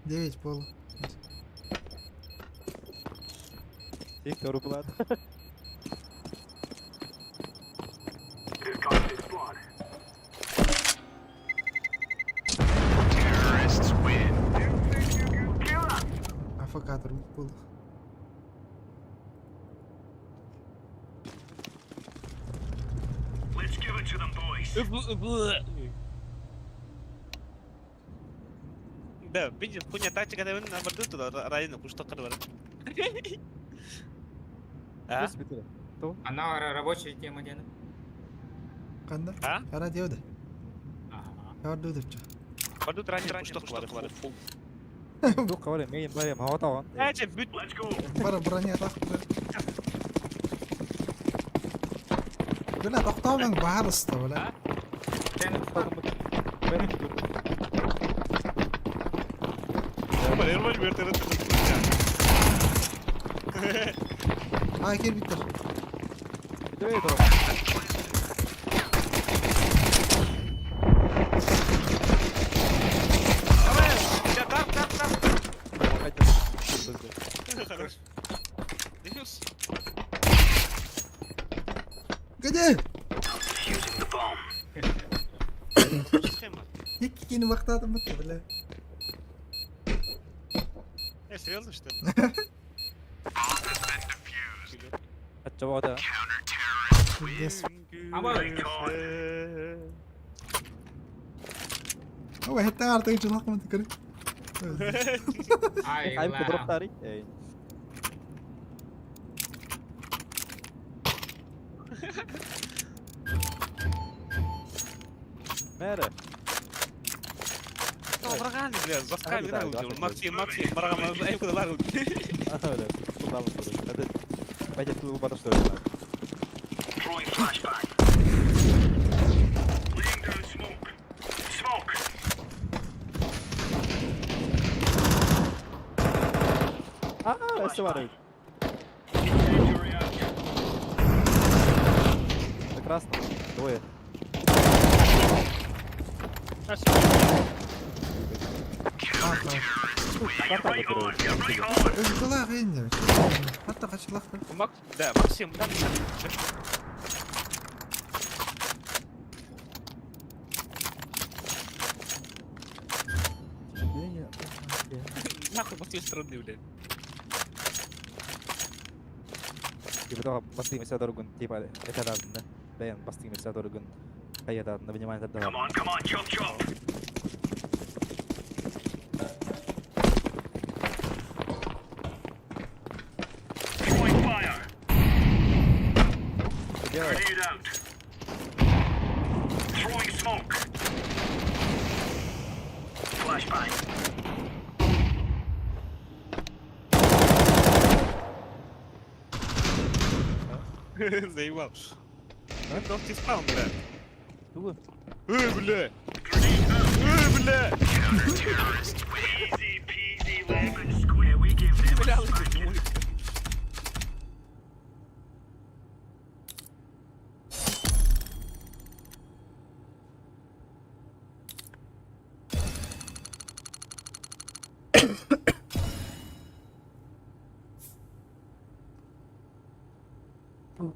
9 пол. Их торупулат. Афакатор был. Let's give it to them, boys. Да, видишь, хуйня тактика, наверное, наоборот туда, району, что кырвар. А? Она рабочая тема дена. Канда? А? Ара диода. Ага. Ар дудырча. Бардут ранее, что кырвар. Ду кавары, мейн барем, хава таван. Эче, бүт. Let's go. Бара броня тах. Бля, тохтоомаң баарыста, бля. А, кел биттер. Битебей туруп. Давай, так, так, так. Хорош. Дефьюз. Где? Defusing the bomb. Схема. Иккини бактадым бит, бля. Серьезно, что ли? Аччабада. Пиздец. Ама Ой, хеттен артыгы жылак мын тикер. Ай, Айм ла. кудроптари. Эй. Мэре. Ну, врагами, бля, за Да, камерой да, улетел. да. Максим, Максим, барагам, ай, куда лару. Куда Это Пойдет ту батар что ли? Throwing flashbang. Laying down smoke. Smoke. А, это варит. Incendiary out. Прекрасно. Двое. Карта Right on. Get right on. Өзү кыйын. Хатта качылак. Да, Максим, да, Нахуй, Максим странный, блядь. Типа бастыгы места дорогун, типа это да, бәян бастыгы места дорогун. Кайда на внимание Come да. on, come on, chop chop. Throwing fire. Grenade out. Throwing smoke. Flashbang. Заебал. Винтовки спаун, бля. Тугу? Эй, бля! Эй, бля! Easy peasy lemon square. We give them Бля, a лысый spanking. мулик.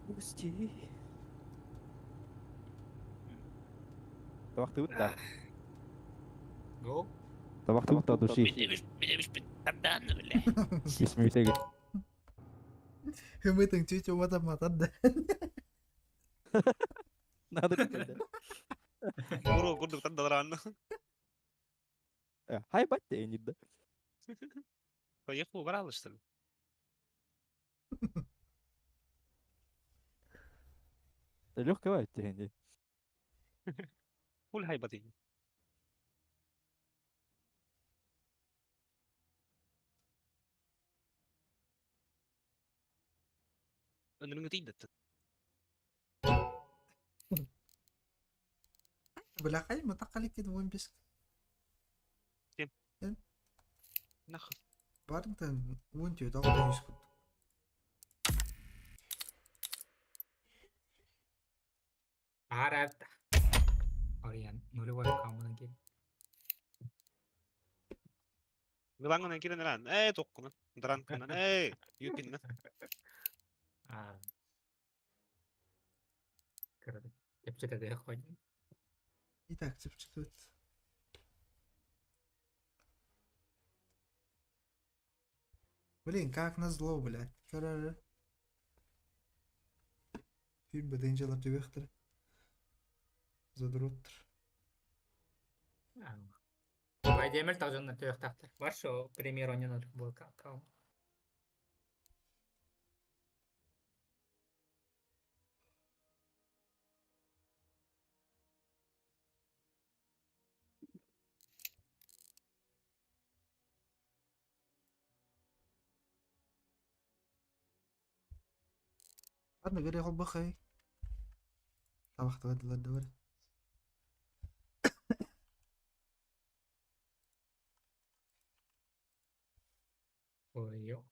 Пусти. Табахтыбыт да. Go. Табахтыбыт да души. Исмейтеги. Хымытың чуть умата матар да. Надо кетеді. Уро, курдук тандалран. Хай бат дейін да. Поехал, убрал, что ли? Легкого дейін. Хули хайбатын. Өнүрүңү тийдет. Бля, хай матакалик кед 15. Нах. Барынтан 14 алты жүз курдук. Ара. Ариян нулевой камынан кел. Милангынан кирен ран. Эй, токкунан. Дранкынан. Эй, юпиннан. А. Короче, кепчете хойдун. Итак, чыпчытыбыт. Блин, как назло, блядь. Карары. Фильм беденжелер түбехтер. Задроттыр. Байдемел тажынна төйөктактыр. Баршо премьер онен был кал. Ладно, говори, холбахай. Табахты бадылар да. Ой, ё.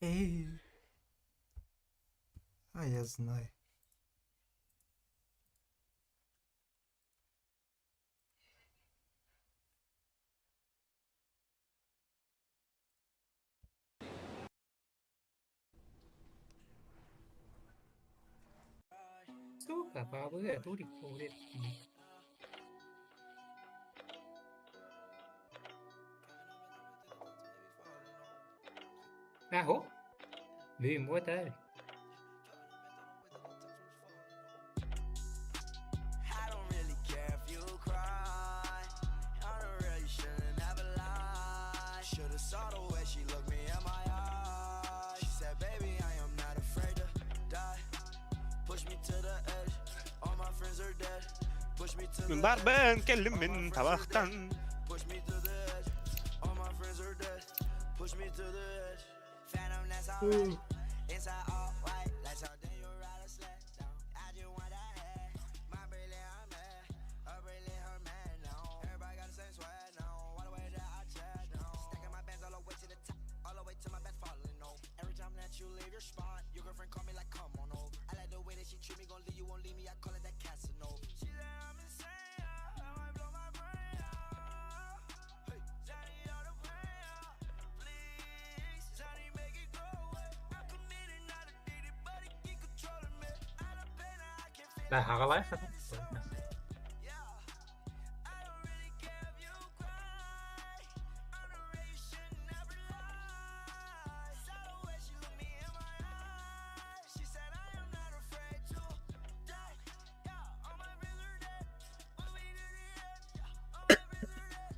Эй. А я знаю. Сука, бабы, дурик, урет. Ахо. Бüm вот ай. I don't really care if you cry. I don't really shouldn't have lied. Should've saw the way she looked me in my eyes. She said, baby, I am not afraid to die. Push me to the edge. All my friends are dead. Push me to Мен the бар edge. бен келдим мен табактан. Push me to the edge. All my friends are dead. Push me to the edge. Phantom, that's alright. Inside all white, like something you ride a sled down. I just want that head. My Brilliant, her man. Her brilliant, her man now. Everybody got the same swag now. All the way that I chat now. Stacking my bands all the way to the top. All the way to my bed falling over. Every time that you leave your spot, your girlfriend call me like, come on over. I like the way that she treat me, gon' leave you, won't leave me. I call it that Casanova. She said I'm insane. I might blow my brain out. Hey, Johnny, all the pain out. Please, Johnny, make it go away. I'm committed, not addicted, but it keep controlling me. Out of pain, I can feel Да, it. хагалай. Yeah, I don't really care if you cry. I'm the real, you should never lie. Saw the way she looked me in my eyes. She said, I am not afraid to die. Yeah, all my friends are dead. Put me to the edge. Yeah, all my friends are dead.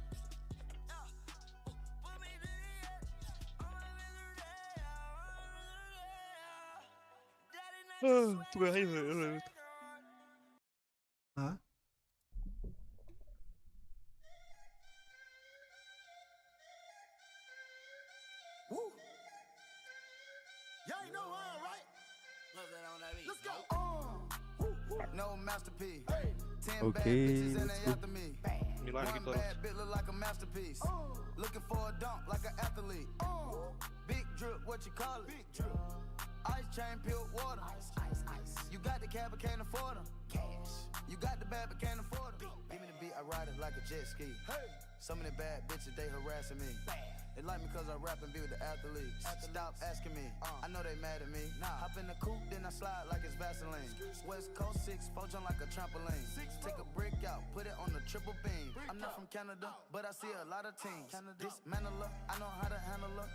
Yeah, put me to the edge. All my friends are dead. Yeah, all my friends are dead. Yeah. Daddy, not your sweat. А? Woo. No masterpiece. Ten bad Окей, bitches and let's they go. after me. Милан One Гиторов. bad bitch look like a masterpiece. Looking for a dunk like an athlete. Big drip, what you call it? Big drip. Ice chain, pure water. Ice, ice, ice. You got the cab, but can't afford 'em. Cash. You got the bad, but can't afford 'em. Give me the beat, I ride it like a jet ski. Hey. So many bad bitches, they harassing me. They like me cause I rap and be with the athletes. Stop asking me, I know they mad at me. Hop in the coupe, then I slide like it's Vaseline. West Coast 6, four jump like a trampoline. Take a brick out, put it on the triple beam. I'm not from Canada, but I see a lot of teams. Dismantle her, I know how to handle her.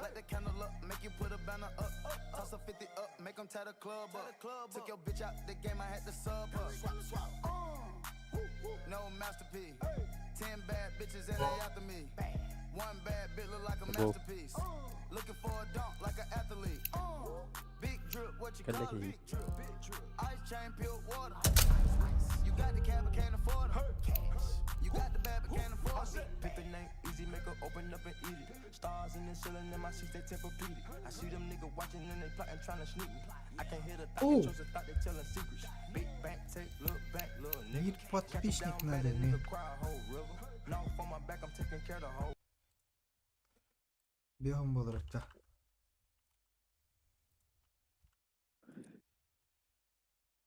Light the candle up, make you put a banner up. Toss a 50 up, make 'em tie the club up. Took your bitch out the game, I had to sub her. No masterpiece. 10 bad bitches and they after me. One bad bitch look like a Go. masterpiece. Looking for a dunk like an athlete. Big drip, what you call it? Kaleki. Big drip, big drip. Ice chain, pure water. You got the cab, but can't afford it. You got the bad, but can't afford it. Pick the name, easy, make her open up and eat it. Stars in the ceiling in my seats, they tempur-pedic. I see them niggas watching and they plotting, trying to sneak me. I can't hear the thought, Ooh. they trust the thought, they telling secrets. Big back, take, look back, little nigga. Биир Catch a подписчик down bad, надо a мне. nigga cry a whole river. Now for my back, I'm taking care of the whole Бегом болор эбит.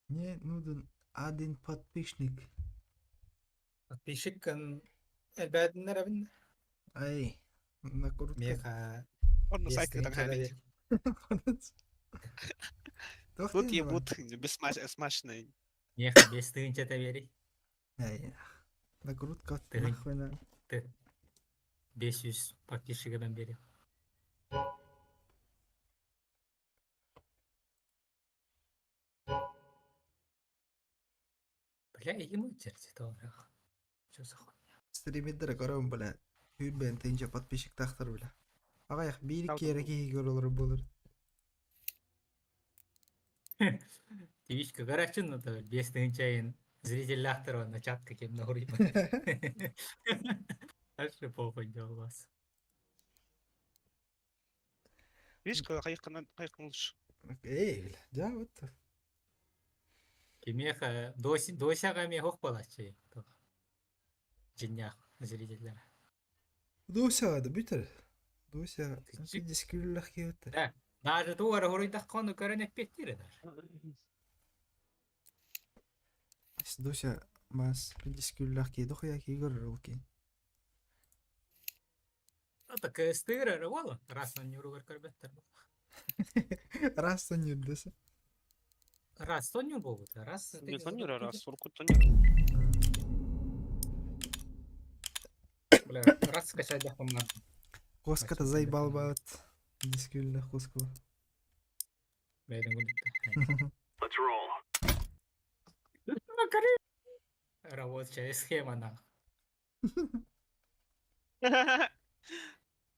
Мне нужен один подписчик. Подписчиккын элбээтиннэр эбин. Ай, накрутка. Меха Он на сайте так бес Туох Тут диэн ебут бессмачные. Меха бес тыһыынчата биэрий. Ай, накрутка Ты- нахуй на. 500 подписчига мен берем. Бля, ему терти тоже. Что за хуйня? Стримиддер көрөм бля. Хүрбэн тыһыынча подписчиктаахтар бля. Аҕыйах биир Тау- киэрэ киһи көрөлөр буолар. Твичка гарачин, ну то бес тыһыынча зритель на чат каким на Дальше похуй дел вас. Видишь, когда хайкан лучше. Эй, бля, дьэ вот. Кимеха досяга мехох балачы. Жиннях зрительлер. Дуся да бүтэр. Дуся Кичик. дискүллэх киһи Да. Даже тугара хоруйдах кону көрөн эппеттире даже. Дуся мас дискүллэх киһи дохуя киһи көрөр ол киһи. Ну так стыгра вола. Раз на нюругар көрбөттөр. Раз сонньур дэсэ. Раз соннюр болбут. Раз. Не сонюра, раз сурку сонюра. Бля, раз скачать помнар. Коската заебал баат. Дискүллэх коскала. Бэйден гүндүттэ. Let's roll. Рабочая схема на.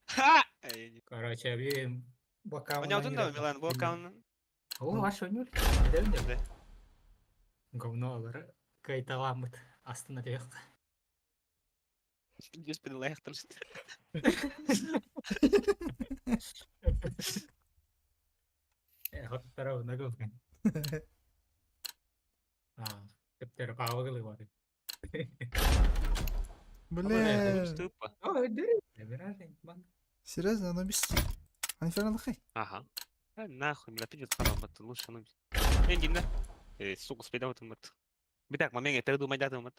Ха! Эй, не- Короче, би бакаун. Оняутун да, Милан, бу аккаунт. О, аш онюр. Да. Говно алар. Кайталамыт. Астына тек. Здесь подалайхтар. Хоттара нагылган. А, тептер павыгылы бар. Бля. Тупо. О, дери. Виражень, бан. Серьезно, оно бис. Инферно хай. Ага. А, нахуй, бля, пиздец, харам, это лучше, ну. Эндин, да? Э, сука, спидам это мат. Битак, мамең, это думай, да, мат.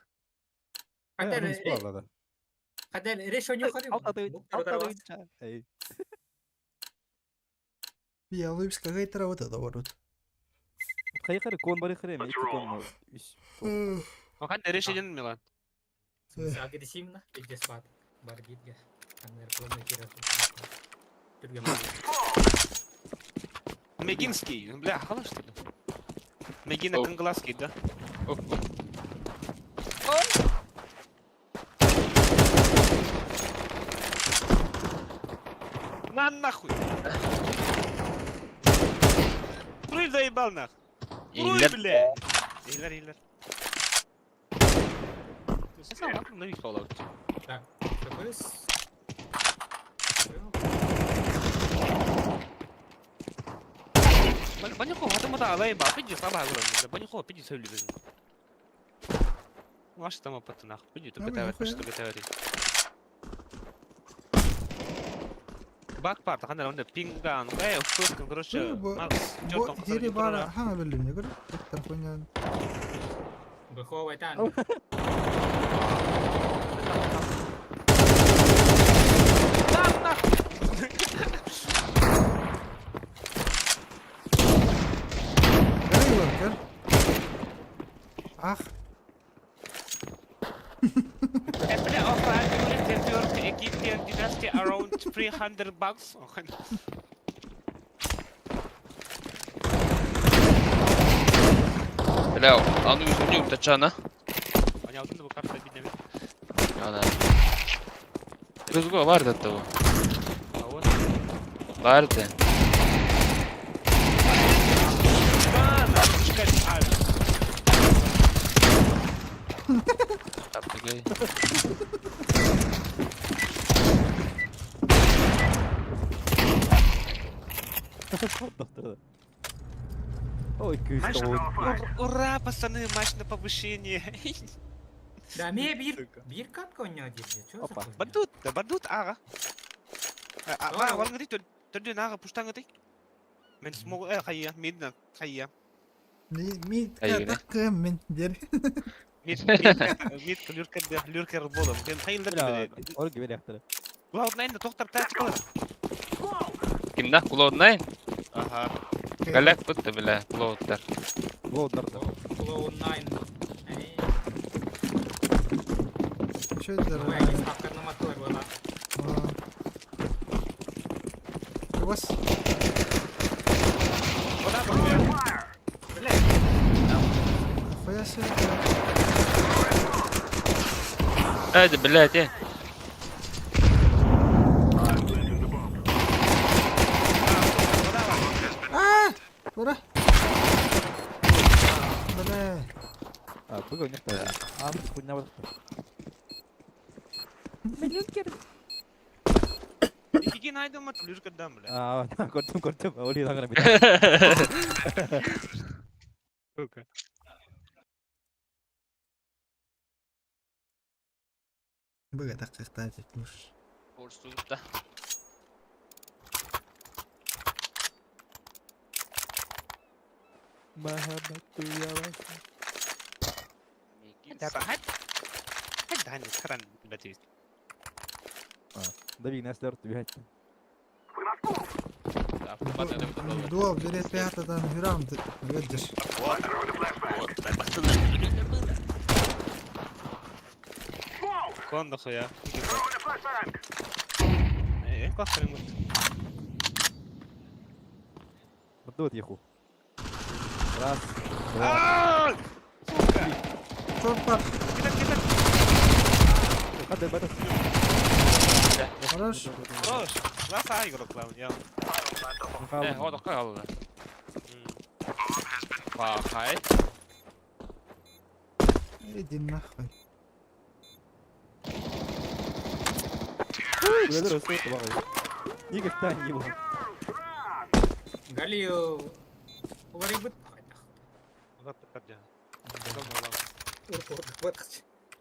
Кадер, Буолла да. кадер, реш оню хады. Эй. Я лыбс какая-то работа доборот. Хайхары кон бары хрем, Let's икки кон. Үс. Охан, решение, Милан. Агрессивно, пиздец бат. Бар битге. Аннер планы кират. Түргем. Мегинский, бля, хала что ли? Мегина Оп. Кангласский, да? Оп, оп. На нахуй! Руй заебал нах! Руй, Ийлер. бля! Ийлер, ийлер. Сен сам на вид Fallout. Так, КБС. Банихо, хата мата алай ба, пиди саба гурам. Банихо, пиди сөйлү. Маш там патынах. Бүдү Ама, төкөтәвәт, нихуя. төкөтәвәт. Бак бар, ханар онда пинган. Эй, устук, короче, Бу чертом бу хири бара хана билим не көр. Доктор хуйня. Быховай тан. Эй, луркер. Ах, Apple offer Turk, Egyptian dynasty around 300 bucks. Бля, а ну изменил тачана. Они алдын бу карта бидеме. Ана. Рызго бар да того. А вот. Бар да. Бана, чекай, а, Тапты Доктор. Ой, күйіс Ура, пацаны, матч на повышение. Да ме бир бир катка ойноо диир. Чё за Опа. хуйня? Бадут, да бадут ага. А, Aa. а, варнгы ты, ты нага пуштангы ты. Мен смог, хайя, мидна, хайя. ми ми Ай, так мен дер. Мид, мид, мид, люркер, люркер болом. Мен хайылдар Бля, били. Ольга бери ахтары. Cloud 9 доктор тактикал. Кимна Cloud 9? Ага. Галак бутта бля, Cloud'дар. Лоударда. Cloud 9. Эй, Что это? Ой, они ставка на мотор была. У вас Вода бахуя. хуя себе. Айда, блядь, э. А! Ура! Бля. А, быга у них тоже. А, хуйня вот. Икиги найдем, а люркер дам, бля. А, көрдүм, көрдүм. Оли дагы бит. Сука. Быга так как муж. Борсута. Да, хат. Хат дан, харан, бля. Дави, нас лёрт убегать. Дуал берет пятадан хюрам видишь. Кон дохуя. Э, класс ремонт. Бадут еху. Раз, два. Сука! Чопар. Кидай, кидай. Хады, бадут. Хорош. Хорош. Ласа игрок, главный, я. Э, вот калды. Хай. Иди нахуй. Никогда не был. Галил. Уларыйбыт.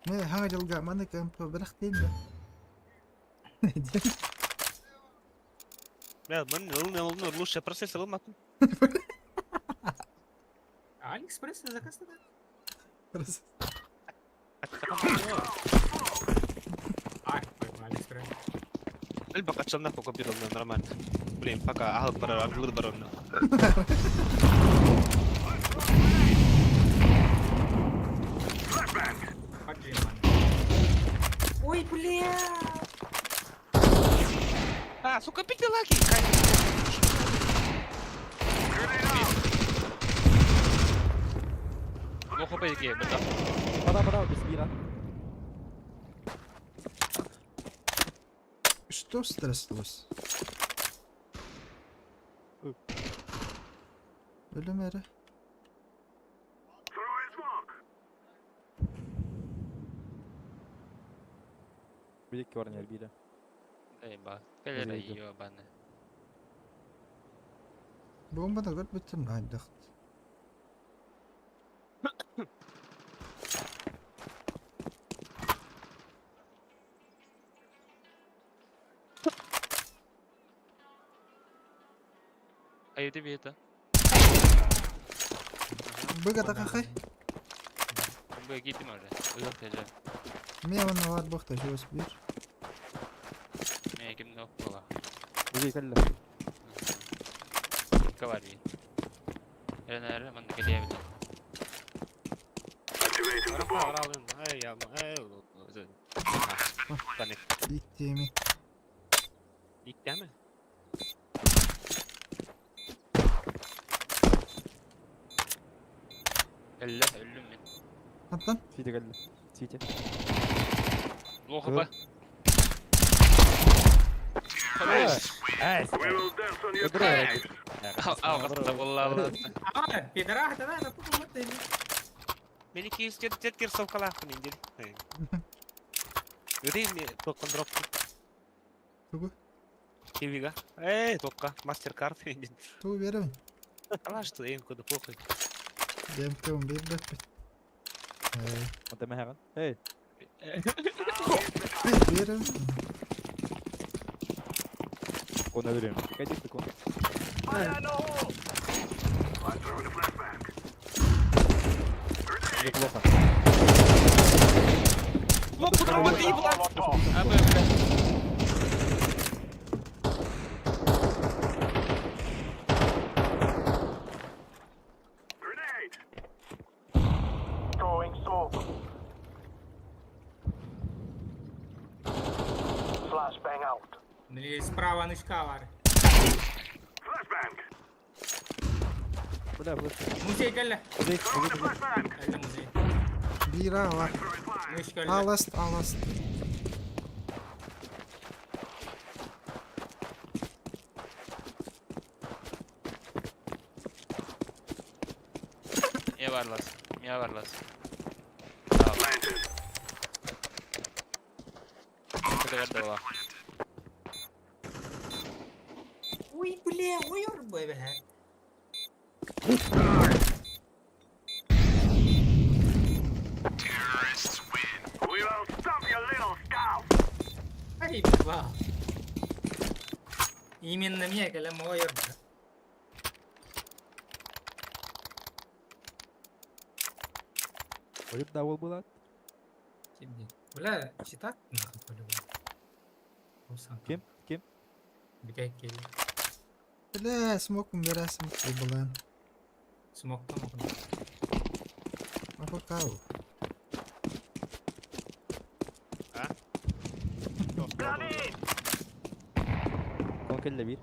Не, хага жылга маны кемп бирак дейм да. Бля, мен ыл лучше процессор алматын. Алиэкспресс заказ да? Ай, Алиэкспресс. Элбак ачамнах пока бир нормально. Блин, пока ахал бар, ангылыр бар онна. Ой, бля! А, сука, пить лаки! Ну хп ге, бля. Бада, бада, без мира. Что стряслось? Өлүм эре. Били корнер били. Эй, ба. Келер ёбаны. Бомбаны көрүп бүттүм айдакт. Хайды бейті. Быга такахай. Бу киттим уже. Уйок теже. Мен оны бар бохта жуос бир. Мен кимде окула. Музей кэллэ. Кавар би. Эрен манна келе бит. Activating the bomb. Эй, я, эй, Паник. Иттеми. Иттеме? Элле, өллүм мен. Аттан. Сити кэллэ. Сити. Лоха ба. Эс. We will dance on your Öldürüyor. Алгыста болла. А, пидорах, давай, на пуху вот ты. Мен 204 кирсовкалаахпын индил. Өтей тоққан дроп. Тугу. Кивига. Эй, тоққа, мастер-карт индил. Тугу беремин. Алаш ты, эм куда похуй. ДМК 11 бэппит. Эй. Онта мэхэгэн. Эй. Беремин. Кон өлөрөм. Кайдык кон. Fire in the hole! I'm throwing a flashbang. Неплохо. Локу дроп ты, блядь! А б, блядь. Grenade! Throwing smoke. Flashbang out. Или справа нычка бар. Flashbang! Бля, бля. Музей кэллэ. Музей, Throwing a музей. flashbang! Кэллэ музей. Бир ала. Throwing fire! Мыш кэллэ. Аласт, аласт. Мия барлас. Мия барлас. Planted. Куда берді Ой, бля, ой, ой, бля. We will stop your little scout! Ай, вау. Именно мне, кэллэ, мой, бля. Ойып да ол болады. Ким Бля, читак нахуй по-любому. Ким? Ким? Битек кел. Бля, смокум бересим. Блин. Смок там окно. Афакау. Grenade! Кон кэллэ бир.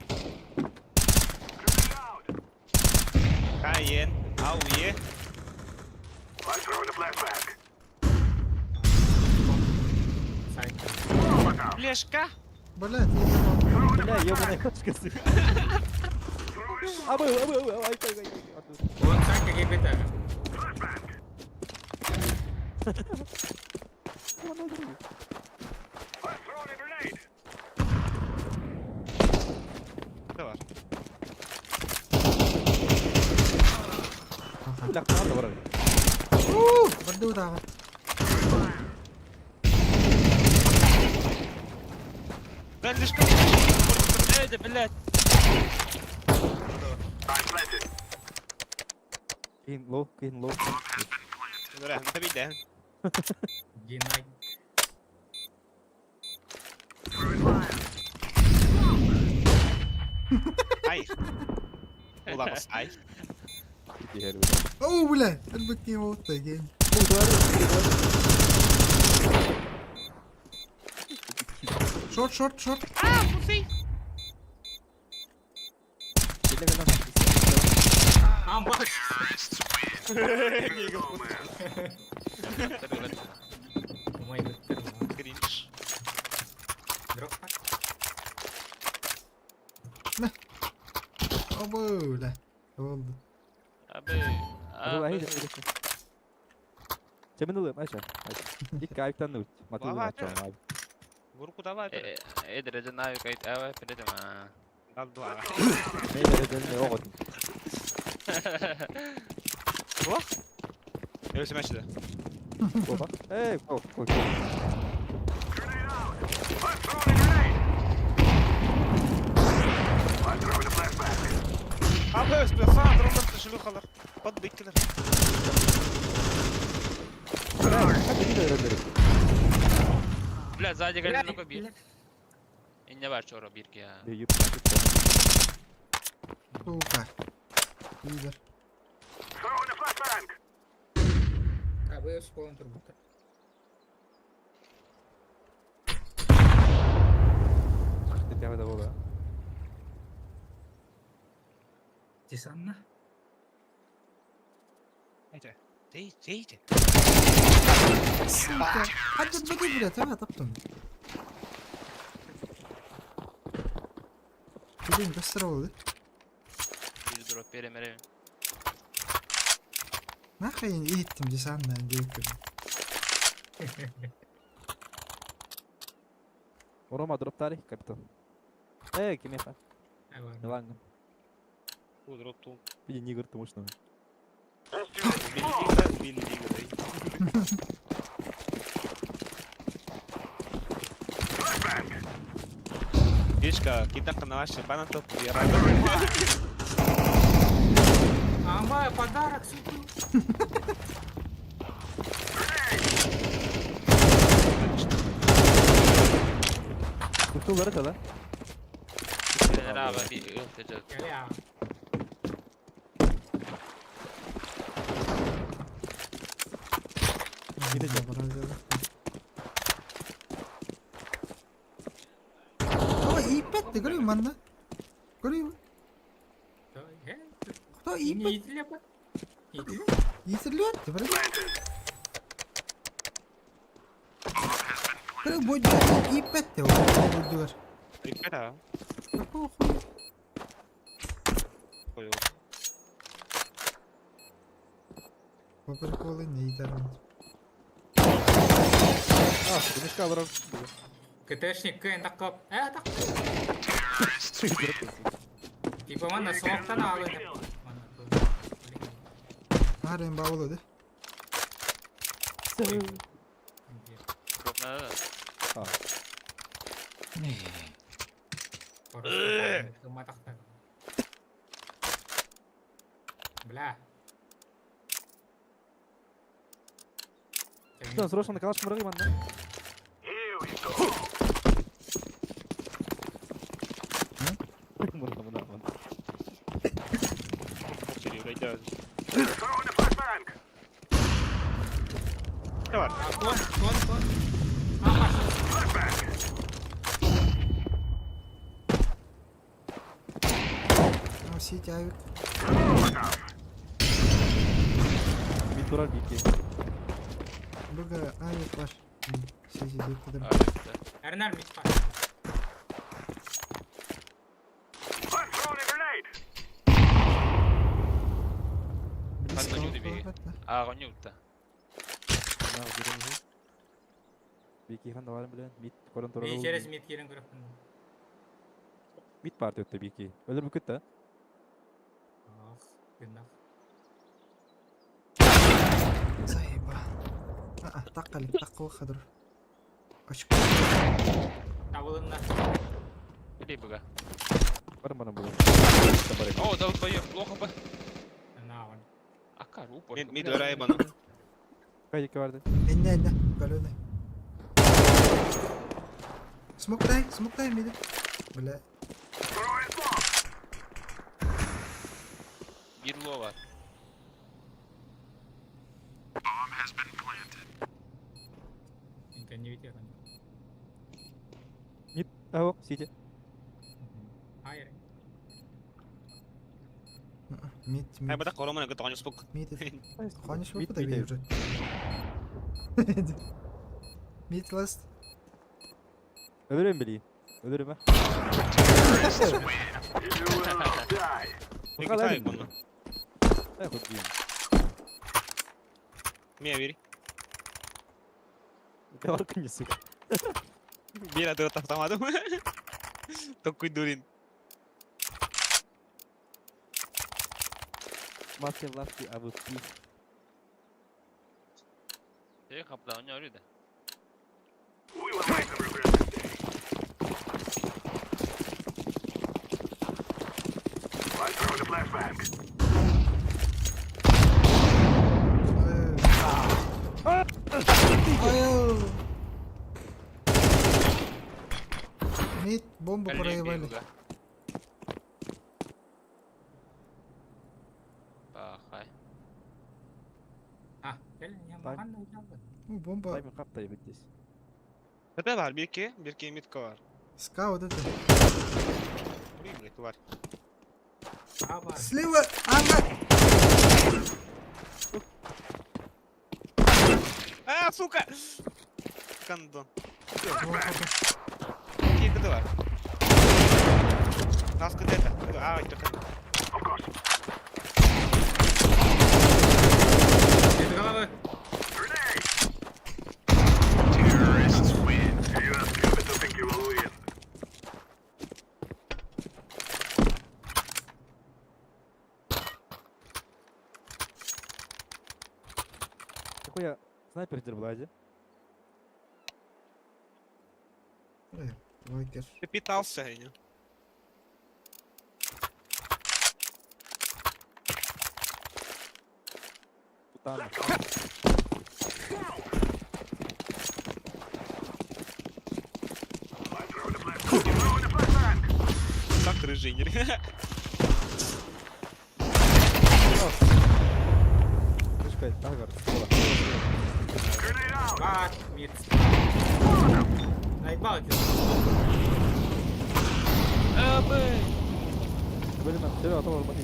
Grenade out! Кайен, ауе. I'm throwing a flashbang. Сайт. Molotov! Флешка! Бля, ты ебал. Throwing a Бля, flashbang! ёбаная кошка. сука. Throwing Абы, абы, абы, ай, ай, ай. Вон сайт какие битак. flashbang! I'm throwing a grenade! Давай. Бля, қанды бар. Барды удағы. Да, флешка! Эй, да, блядь! I'm planted. Кийин лоу, кийин лоу. Бля, ну табиден. Геннадий. Throwing fire! Ай. Уламас, ай. Иди, бля. Оу, бля, әлбәтте вот деген. Шорт, шорт, шорт. А, музей! Кэллэ, кэллэ. Амбаш. Умай быттыр. Кринж. Дроп пак. Обы, бля. Болды. Абы. Абы, Абы. ай, Чемин ылым, айша. Икки айыптан үт. Матылы Баба, ачам, ай. Бурку давай. Эдреже навик айт аба передема. Дал два. Мейлер эделме оғот. Өлсем әшіді. Опа. Эй, кол, кол, кол. Grenade out! I'm throwing a grenade! I'm throwing a flashbang. Опат биккилер. Бля, сзади галинука бир. Инне бар чоро бирки я. Сука. Пидор. Абы школын турбута. Тебя да була. Десанна. Тей, тей, Сука. Хадды беди, блядь, а, таптым. Блин, быстро oldu. Bir drop берем. Нахрен иттим десантная девка. Рома дроптари, капитан. Эй, кимеха. Миланга. Бу дроп ту. Види нигр ты мощного. Убили, убили, Фишка, китак на ваше пана топ, я рад. Ама, подарок, сука. Кутулары да? Abi bir ıltacağız. Gel ya. Ама ипетти, көрүм манна. Көрүм. Кто ипет? Итлеп. Итерлет, блядь. Көрүм бойду ипетти, бойдугар. Прикара. Какого хуя? Хуй. По приколу не идарам. А, мешка дроп. КТшник кэн такап. Э, так. Типа манна смоктан алын. Харен баулы да. Drop надо. А. Бля. Что, срочно на калаш муры, манда. Муры, муры, муры. Давай. Кон, кон, кон. А, Ну, сити авик. Мид турар бики. Бага авик бар. Сити беккедер. Эрнар мид бар. Ханна нюды биги. А, нюта. Бики хан даварым билен. Мид корон турар. Би через мид келин көрөппүн. Мид бар өттө бики. Өлөр бүкүт да. Ах, гынах. Заеба. А, таққали, таққы қадыр. Очко. Табылынна. Или бага. Барым барым була. О, долбоёб, плохо бы. Наван. Акар, упор. Мид мид өрай бана. Кайдеке барды. Энне, энне, галюны. Смоктай, смоктай миди. Бля. Bir low var. Инка не видел. Мид, ау, сити. Хайр. Мид, Ай, мид. бата коромана гыт оню спук. Мид. Ханиш Мид, вот мид, уже. Мид ласт. Өлөрөм били. Өлөрөм а. Бики тай бана. Э, хоть би. Мия бири. Давар күнү сука. Бир атып таптамадым. Токуй дурин. Маски ласки АВП. Şey kapıda oynuyor öyle de. Ай. Мид бомбу проебали. Бахай. А, кэл, я маған да Ну, бомба. Тайминг каптай бит здесь. Это бар, бирки, бирки митка бар. Скаут это. Блин, блядь, тварь. А, бар. Слева, ага. А, сука! Кондон. Вот, Какие КД бар? Нас КД это. А, это Без головы. Terrorists win. You are stupid to think you will win. Какой снайпер дербладе? Лайкер. Ты питался, я. Путана. Так рыжий. Крышка, тагар, скола. Бар, мид. Наебал тебя. Были на все, а то алматы.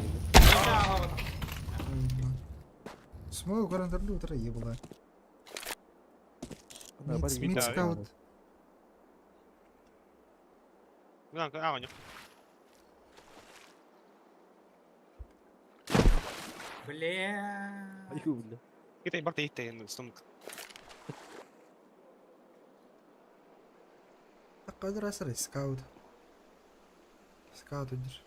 Смогу гарантирую, утро ебала. Мид, мид скаут. А, у него. Бля. Аю, бля. Китай барта итте стомк. قادر أسرع سكاوت. Скаут идешь.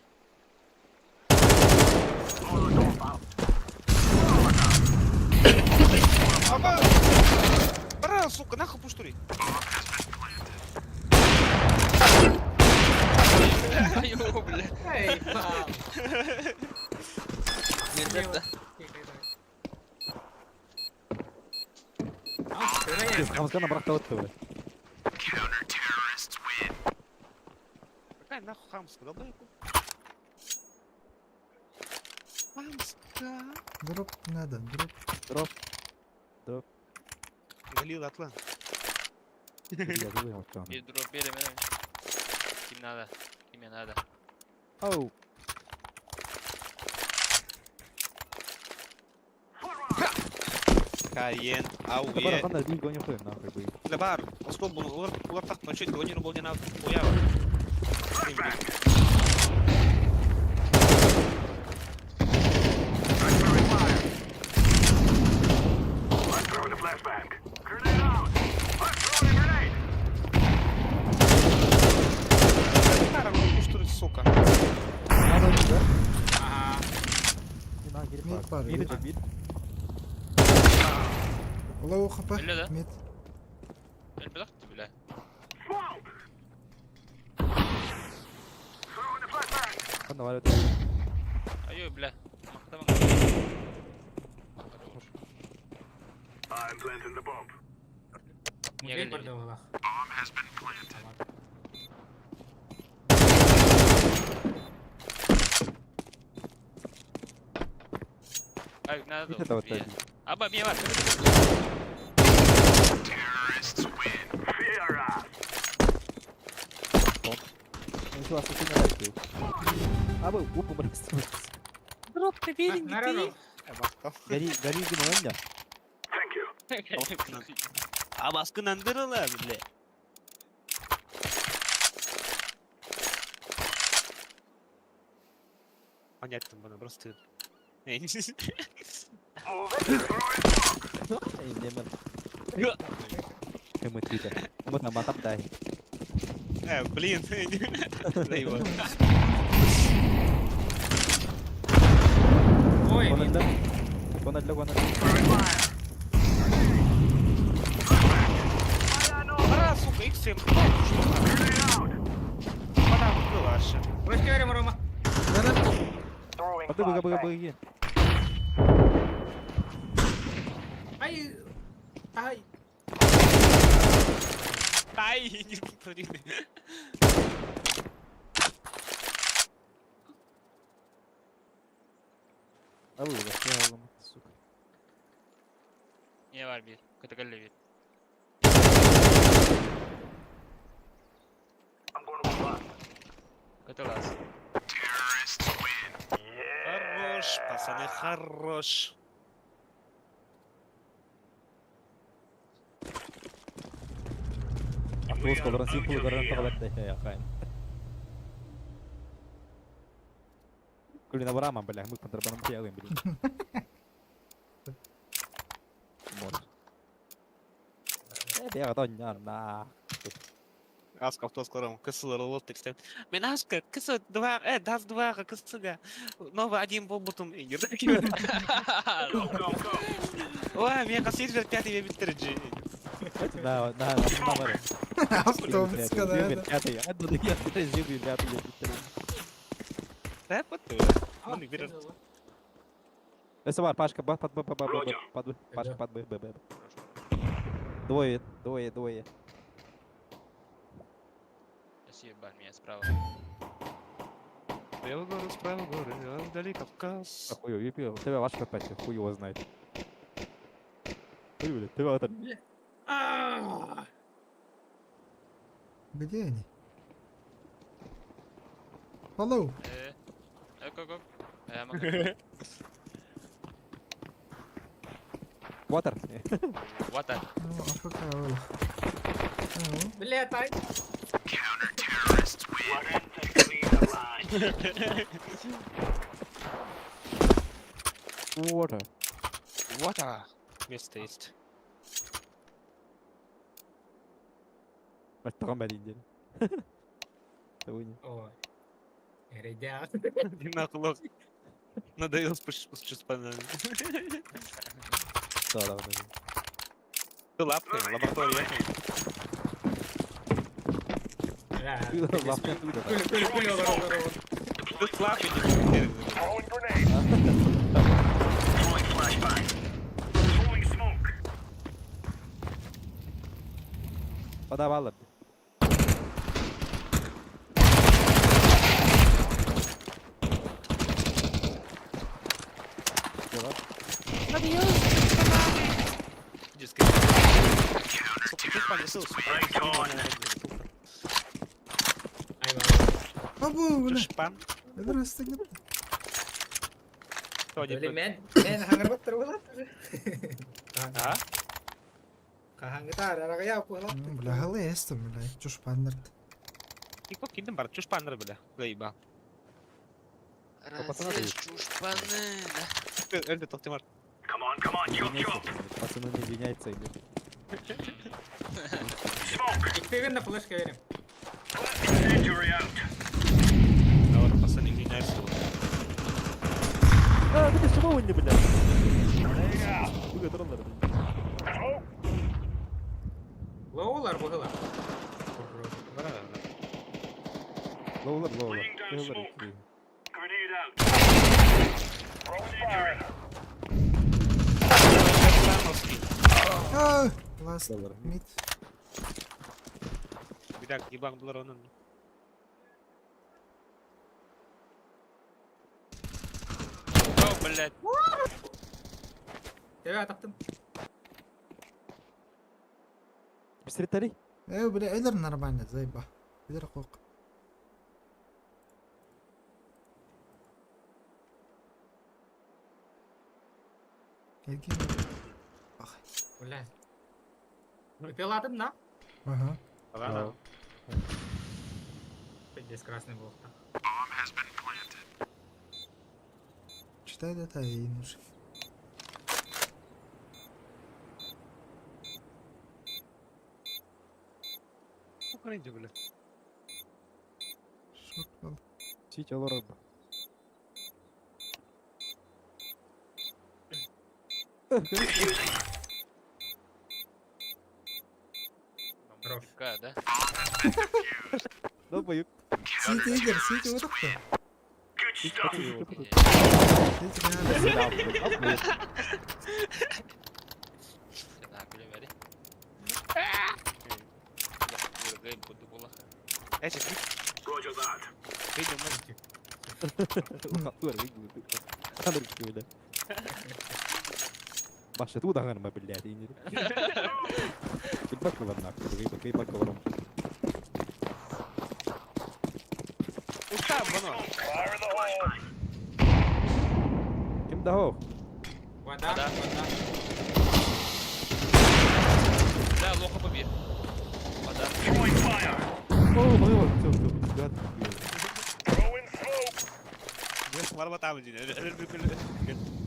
Аба! Бра, сука, нахуй пуштури. Аю, бля. Эй, пал. Нет, это. Хамскана брахта вот бля. Какая нахуй хамска, долбоеб? Хамска. Дроп надо, дроп. Дроп. Дроп. Галил Атлан. Я забыл, что Bir drop veremedim. Kim nada? Kime nada? Ау. Каен, ау, Бара е. кандай бил гоню хуй нахуй бый. Да бар, остол бу улар улар так начать гоню бол дена хуява. I'm throwing a flashbang. Grenade out. I'm throwing a grenade. Бара, пуштури, сука. Надо, да? Ага. Не надо, гири Мид бар, Мид, мид. мид. Лоу хп. Öyle de. Мид. Elbette bile. Smoke. Throwing a flashbang. Кандай бар. Ayo bile. Maktaba. I'm planting the bomb. Музей бардавалах. Ay nerede Мид это o? вот. Aba bir var. Fear us. Ну что, ассасин лайк. Абы, упу брас. Дроп ты Нараров. Гори, гори, гори, Thank you. А baskın andırıla bile. Понятно bana просто. Move it. Throwing smoke. Немен. Кому твиттер. Вот на матап дай. Блин. Да его. Ой, Вон мид. одна. Вон одна, вон одна. Бра, сука, XM. Бара, было Hoş geldin Рома. Бага, бага, бага, бага. Ай. Ай. Ай, не повторили. Алло, я алло, сука. Не бар бир. Көтөгөллө бир. Көтөлас. Хорош, пацаны, хорош. Автобус колорон симпл көрөн тоҕолор я хайн. Күлүнэ бараман бля, мы контрабаном делаем, блин. Может. Э, бега тоня на. Аска автобус колорон кысылар олот текстен. Мен аска кысы два, дас два кысыга. Новый один болбутум. Ой, мен касыр пятый бебиттерджи. На, на, на, на, Автобус когда. Пятый, а ну я подожди, пятый, я Да, вот. Ну, не берет. Эсвар, Пашка, б, под Б, Б, Б, Б, под Б, Пашка, под Б, Б, Б. Двое, двое, двое. Спасибо, меня справа. Белый горы, справа горы, а вдали Кавказ. Охуел, я у тебя ваш опять, хуй его знает. Ой, блядь, ты вот Где они? Hello. Ок, ок, ок. Water. Water. Ну, АФК олох. Бля, тай. Water. Water. Место есть. Баттаган бәлин Ой. Ой. Эрейдя. Не нахуй. Надоел с чуспанами. Да, да, да. Ты лапкой, лаборатория. Лапкой. Күлі, күлі, күлі, олар, олар, олар. Ты лапкой не Подавала. Абу, бля. Чушпан. Здравствуйте. Били мен, мен хаңырбаттыр болат. А? Хаңгытар, арага я болат. Бля, галы эстем, бля. Чушпаннерт. Кикок кидем бар, чушпаннер, бля. Заебал. Пацаны Чушпаны, да. Эльде Тохтимар. Пацаны не извиняются. Иктеген на флешка верим. Да вот, пацаны извиняются. А, ты чего не, блядь? Буга троллер, блядь. Лоулар бұғыла. Лоулар, лоулар. Лоулар. А, last mid. Bir dakika, ебан onun. О, блядь. Тебе таптым. Быстрее Э, бля, элер нормально, заеба. Элер қоқ. Келген. Ах. Бля. Пиладым на. Ага. Ладно. Здесь красный был. Читай да и нужен. Украинцы, блядь. Шок был. Сити олорор. Какая, да? Долбоёб. Сити Игорь, Сити вот кто? Сити На, күле бери. Эчи бүт. Roger that. Видео мы. Баша туудаҕарма биллээти инир. Кыйбакка бар нахуй, кыйбак кыйбакка барам. Устаа боно. Fire in the hole. Ким да хоо? Вода, Вода. вода. Бля, лоха побир. Вода. Throwing fire. О, мое, все, все, гад. Throwing smoke. Бу барба там дии. Өлөр бүкүл.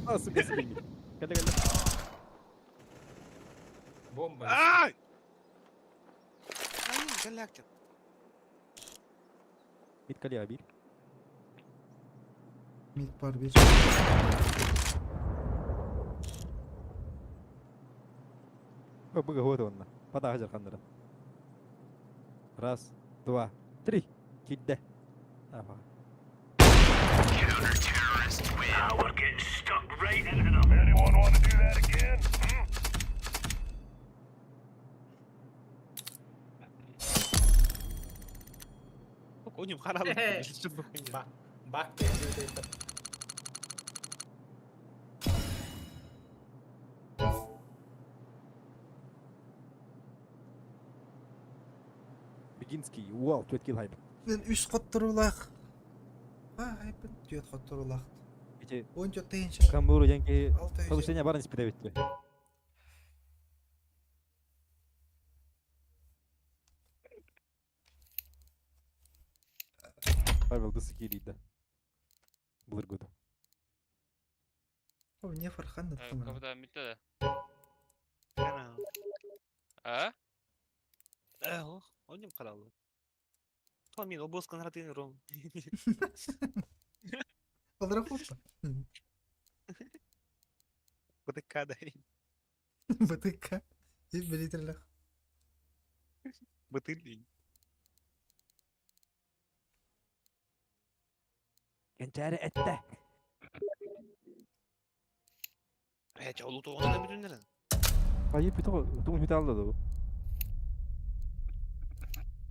А, сука, сибили. Кэлэ кэлэ. Бомба. Ай! Ай, галактик. Мид калия бир. Мид бар бир. О, быга вот онна. Пада хажар хандара. Раз, два, три. Кидде. Ага. Counter-terrorists win. Now we're getting stuck right into them. Anyone want to do that again? Hmm? Конем харалы. Бак, бак берди. Бегинский, вау, түөт килл хайп. Мен үс хотторулаах. А, айпын түөт хотторулаах. Эти 14 тыһыынча. камбуру деньги 600. повышение барын испитебитти. Павел дысы киирийдэ. Былыргыда. О, не Фархан да Кого-то митте да. А? Э, онем харалы. Томин, обоз конратын ром. Подрахопа. БТК дай. БТК. И билетерлах. Бытыль. Кэнчээри этте. Э, чолу тугунан бүтүннәрен. Айы бит тугун хүтэ алды ду.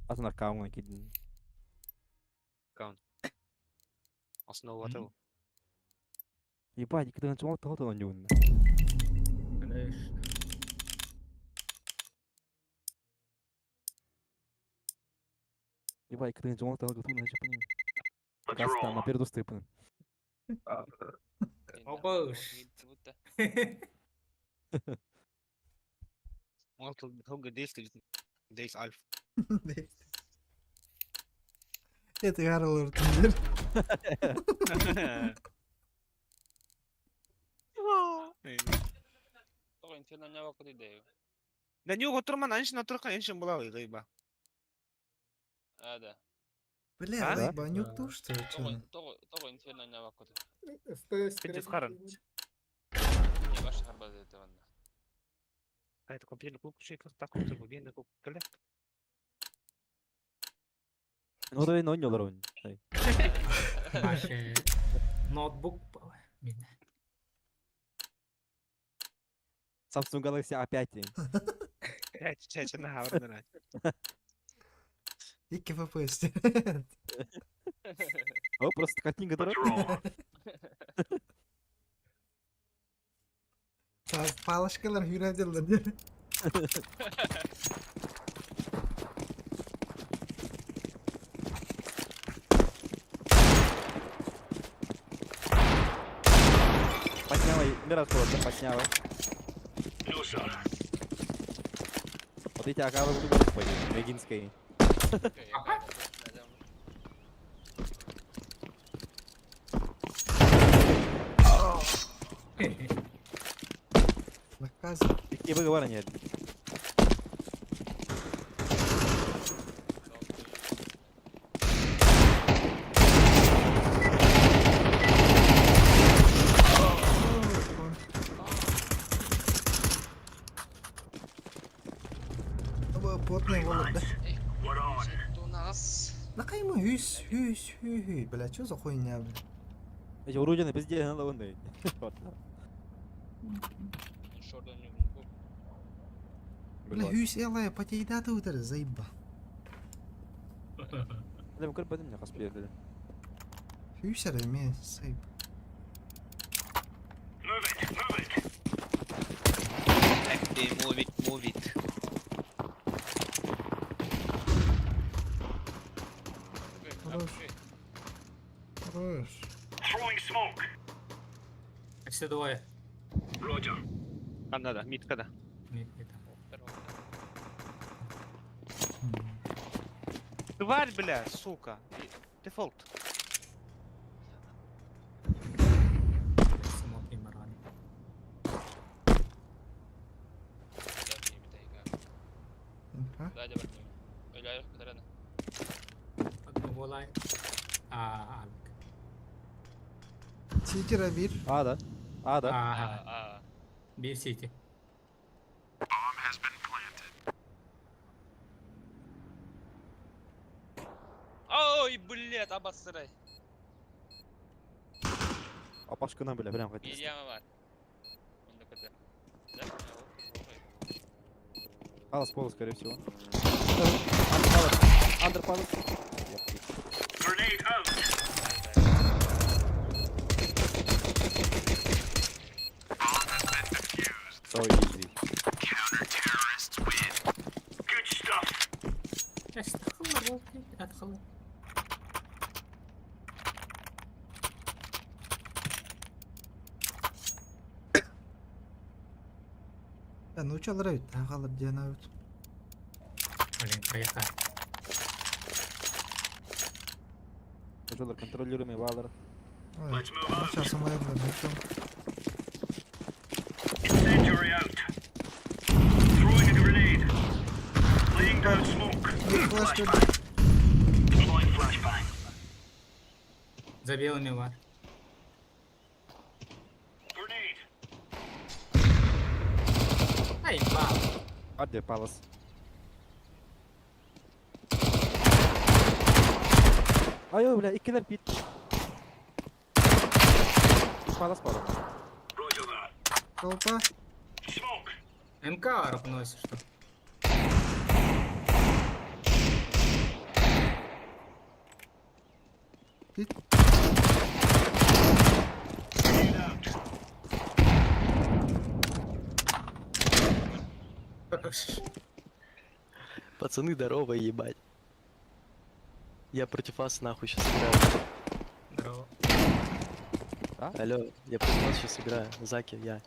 Атын аккаунтка кидин. Аккаунт. Основа того. Ебать, когда начал того то он Конечно. Ебать, когда начал того то он Let's Газ там, roll. на доступен. Обыш. Дейс альф. Это ярылыр түндер. Тоҕо инферно не вакыт идею. Да не отурман аншин отуркан эншин була лайба. А, да. Бля, А? лайба, нюк ту что ли? Тоҕо тоҕо тоҕо инферно не вакыт. Пиздец харан. Не ваш харбаз это ванна. А это компьютер клуб шейк так вот бен клуб кэлэ. Ну да, но не олорон. Ваше ноутбук. Мин. Samsung Galaxy A5. Чэ чэ на хаварна. Икки FPS. О, просто картинка Let's дорога. roll. Палашкалар хүрәделер. Поднялай, мираж просто поднялай. No, sir. Вот эти акавы буду господи, Мегинской. Наказ. Какие выговоры нет. Плотный волок, да? We're on. У нас. Накаймы хүс, хүс, хүү, хүү. Бля, что за хуйня, бля? Эти уродины пизде на лаванды. Вот. Бля, хүс элая потейдаты утыр, заеба. Лем көрбөтүм не хас биэрдилэр. Хүйсэр эмиэ сайып. Move it, move it. Active, move it, move it. Хорош. Хорош. Throwing smoke. Все двое. Roger. Ханна да, митка да. Нет, нет. Тварь, бля, сука. Дефолт. Смок не маран. Ха? Болай. А, Ситера bir. А да. А да. Ага. Bir сити. Ой, блядь, обосрай. Апашкына бля, прям хотел. Яма бар. Онда көтөр. Да? Палас, пол, скорее всего. Андер палас. Андер палас. Grenade out. So easy. Good stuff. Астахалла, адхалла. Ben uçalara bitti. Kalır diyen abi. Блин, проехал. Жолар контролируемый баллар. Let's move out. Uçarsam ayırmıyorum. Incendiary out. Throwing a grenade. Laying down smoke. Bir flash geldi. Deploying flashbang. За белыми var. Grenade. Ай, бал. Адде палас. Ай, ой, бля, иккилер пит. Палас палас. Roger that. Толпа. Smoke. МК арп носишь, что? Bit. Grenade out. Хорош. Пацаны, здорово, ебать. Я против вас нахуй сейчас играю. Здорово. Алло, я против вас сейчас играю. Заки, я.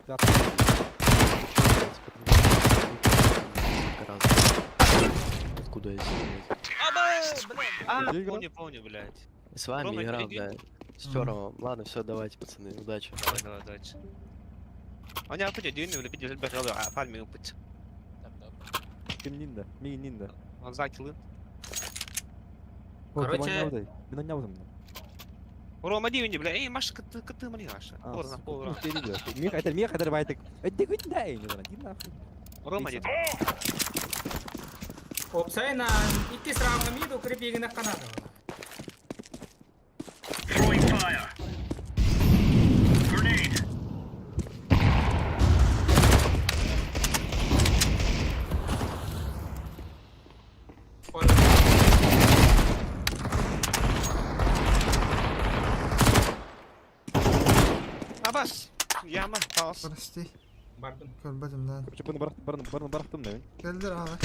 Да. Чё, блядь, потому что- Сколько раз. Откуда я здесь, блядь? А, Где играл? помню, помню, блядь. С вами Рома, играл, перейди. да. С Тёромом. Ладно, все, давайте, пацаны, удачи. Давай, давай, давайте. Аня, опять дүйүн бile бир бир фарми опыт. Ким нинда? Ми нинда. Он закилын. Короче- Мен ойнабытым. Рома дүйүн бля, эй, Маша, кыты кыты мани Маша. Орна, орна. Мех айтар, мех айтар байтык. Эдди күн да, не знаю, нахуй. Рома дейт. Опсайна, икки сравны миду крепигина Канада. Throwing fire. Grenade. Абас. Яма, палас. Прости. Бардым. Көрбөтүм да. Короче, буну барах, барны, барны барахтым да. Келдер ага.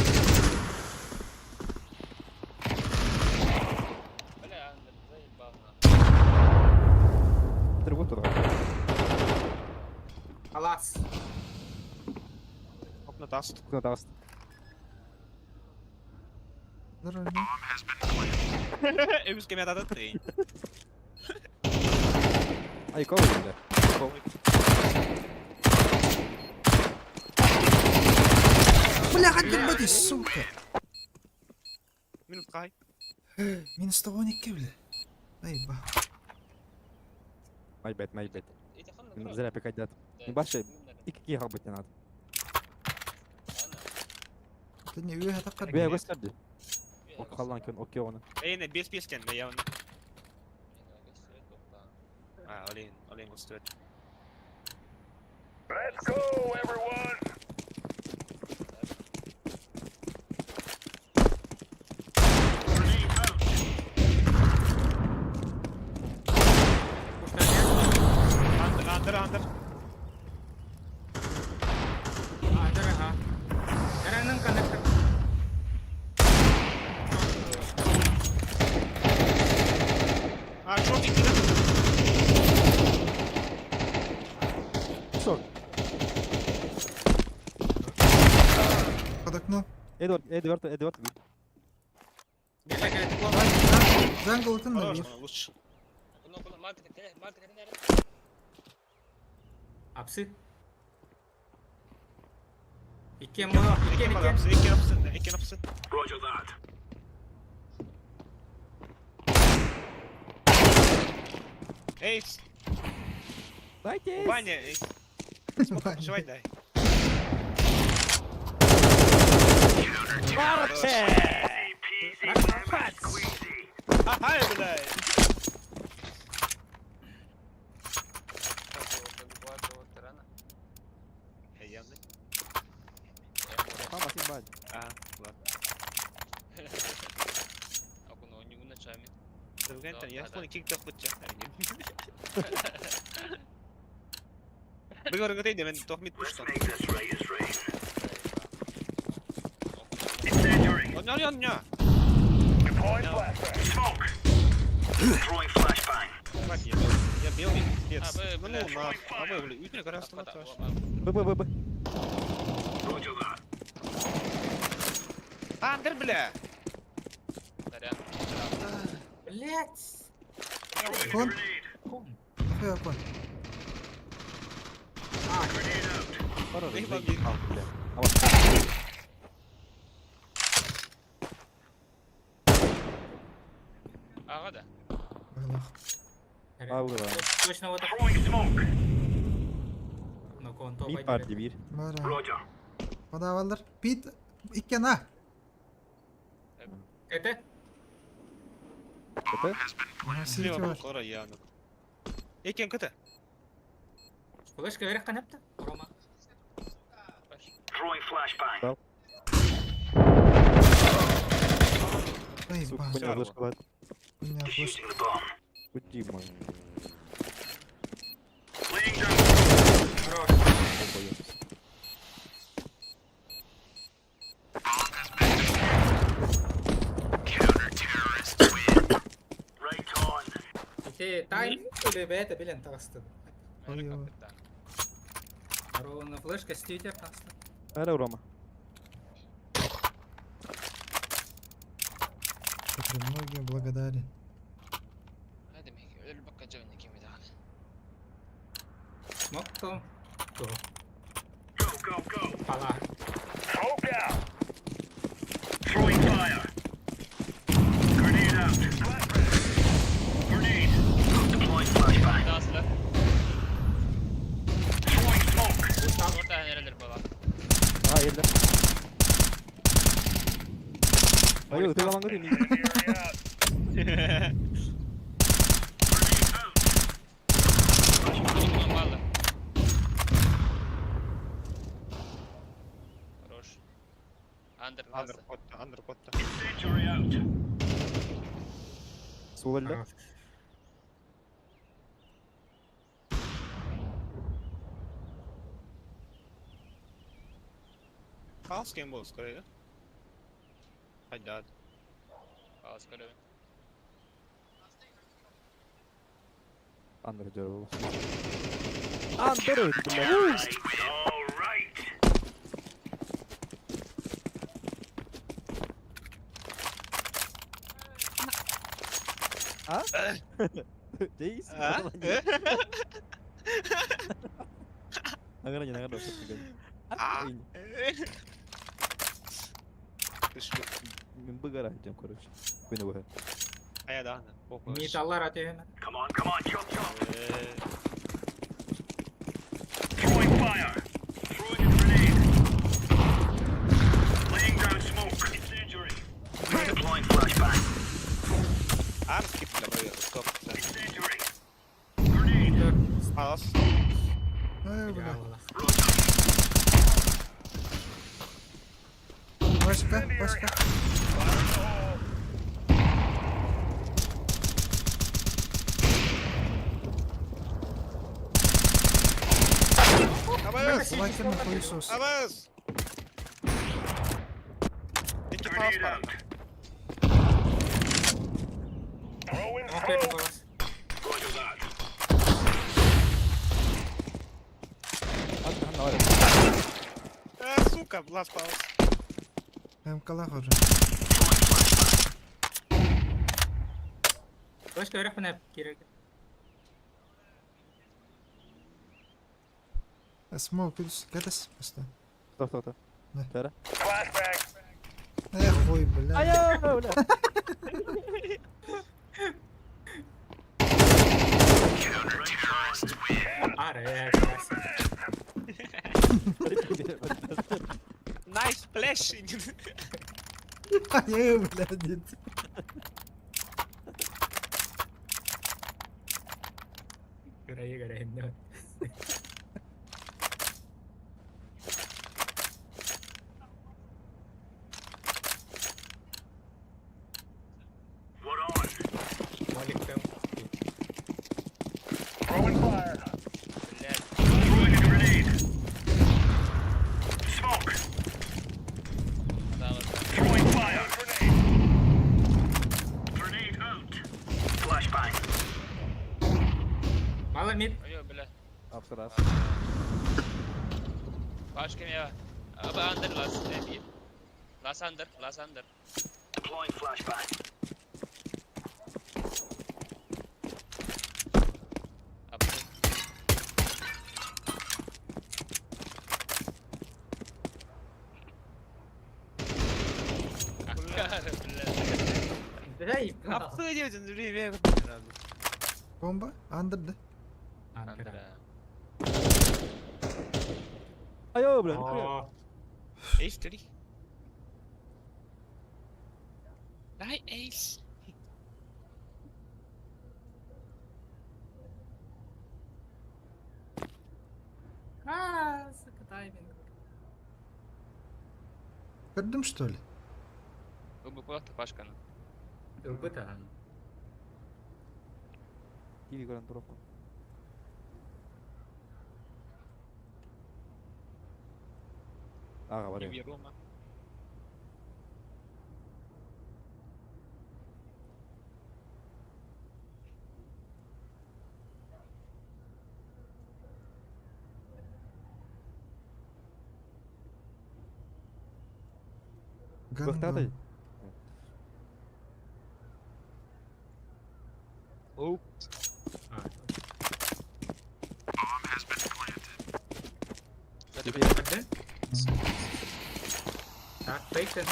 Бля, Андер, заебал нахуй. Другой туда. Алас. Окна таст. Куда даст? Здорово. Эбис кеме атат ты. Ай, кого бля? Кого? Бля, хаддер сука. Минут кай. Минус 12 бля. Ай, ба. My bad, my bad. Зря пикать дат. Не баши, и какие быть не надо. Ты не үйе таққар. Бля, gösterdi. Ок халлан көн окей оны. Эйне бес бескен да явно. А, олейн, олейн гостует. Let's go, everyone. Under, under. Under аха. Эранын connector. А, short икки. Short. Под окном. Эдвард, Эдвард, Эдвард. Jungle ытын да Хорош, бир. лучше. Апсы. Иккен була, иккен иккен. Апсы, иккен апсы, иккен апсы. Roger that. Ace, Дайте ace. Ваня, ace. Живай дай. Марче! Easy peasy, lemon squeezy. Ага, блядь. Явный. Мама, симбань. А, ладно. Я слон кик тохмутча. Быгар гытый мен тохмит Let's пуштан. make this Raiders rain. Incendiary. Оня, оня, оня. Deploying flashbang. Smoke. Throwing flashbang. Хватит, я белый. Я белый, пиздец. А, вы, Ну, бля. ну, нахуй. А вы, бля, үтіне қарасты Б, Б, Б, Б. Roger that. Under, бля. Блять. Throwing a Кон. grenade. Кон. Хуя кон. Grenade out. Хорош, Заебал, заебал, бля. А вот. Аллах. А, ура. Точно вот Throwing smoke. Но кон то Мид парти бир. Бар. Roger. Подавалар. Пит. Иккен а. Это? Это? Сити Слева бар. был я. Экен кт. Флешка вверх канапта. Рома. Throwing flashbang. Да. Сука, Заебал. хуйня флешка дать. Хуйня флешка. Defusing the bomb. Уйди, мой. Laying down. Хорош. Долбоёб. Right on. Ити тайм бэбэ билен тагысты. Ой, Ровно флешка ститер тагысты. Аре, Рома. Многим благодарен. Смок том. То. Go, go, go. Пала. Smoke out. Throwing fire. Grenade out. Flashbang. Grenade. Deploying flashbang. Throwing smoke. А, еле. Ой, ты ломан говори, Incendiary out. Grenade out. Under котта, under котта. Incendiary out. Сулалда. Хорош. Хаос кем был, скорее, да? Хайдат. Under дёргал. Under, бля. All right. А? Дейс? А? Награни, награни. А? Ты шлюх. Быгара идем, короче. Хуйня быга. А я да, похуй. Металлар атыгына. Come on, come on, chop, chop. Throwing fire. Throwing a grenade. Laying down smoke. Incendiary. Deploying flashbang. Арский, бля, проверил, стоп. Incendiary. Grenade. Хаос. Ой, бля. Бля. Башка, башка. Собаки на хуесос. Абас! Икки паус бар. Опер голос. Э, сука, лас паус. МКлах уже. Точка өрөх кирек. Смоук, кэтас просто. Стоп, стоп, стоп. Да. Тара. Эх, хуй, бля. Ая, бля. Ара, Nice flash! Ай, бля, нет. Грай, грай, no. Молик там. Блядь. Да, вот. Мало мид. Ой, бля. Апсырас. Башка мева. Аба андер лас bir. Last under, last under. Апсы. Аккары, бля. Дай. Апсы девять, время. Бомба? Андер, да? Андер. Айо, бля. О, Эйс, три. Дай эйс. А, сука, тайминг. Көрдүм, что ли? Бу куда-то пашканы. Ылбыта. Киви көрөн туруп. Ага, бар. Киви Рома. Гандон. Оу. А, Теперь. Так, фейкен.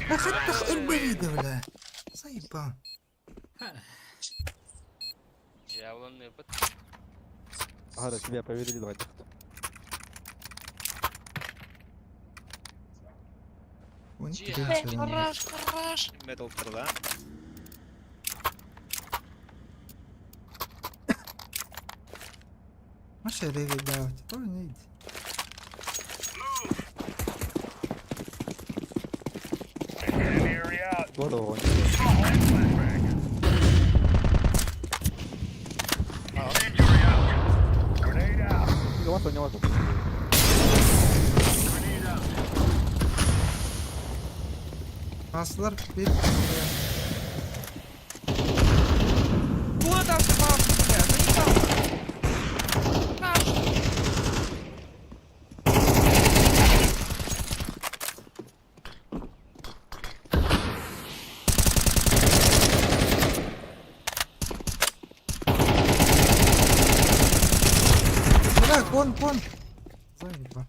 Ах, ырбыйды, бля. Заебал. Дьяволный опыт. Ага, тебя проверили, давайте. Он Хорош, хорош. Metal да? Маша реви давать. То не иди. Голову. Не вас, не вас. Аслар bir Куда там ты паус, бля? Заебал. Бля, кон, кон. Заебал.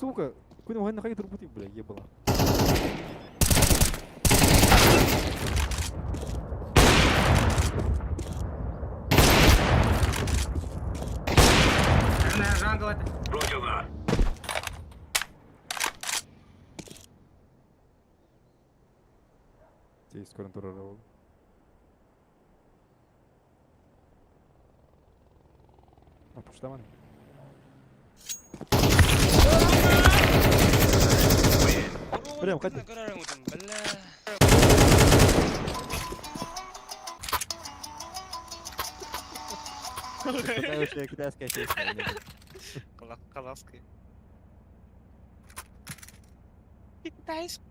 Сука, күн оһын хай турбути, бля, ебала. На jungle это. Здесь скоро турар ол. А, пуштаман. Прям, ходи. Бля. Такая уж китайская песня. Казахская. Китайская.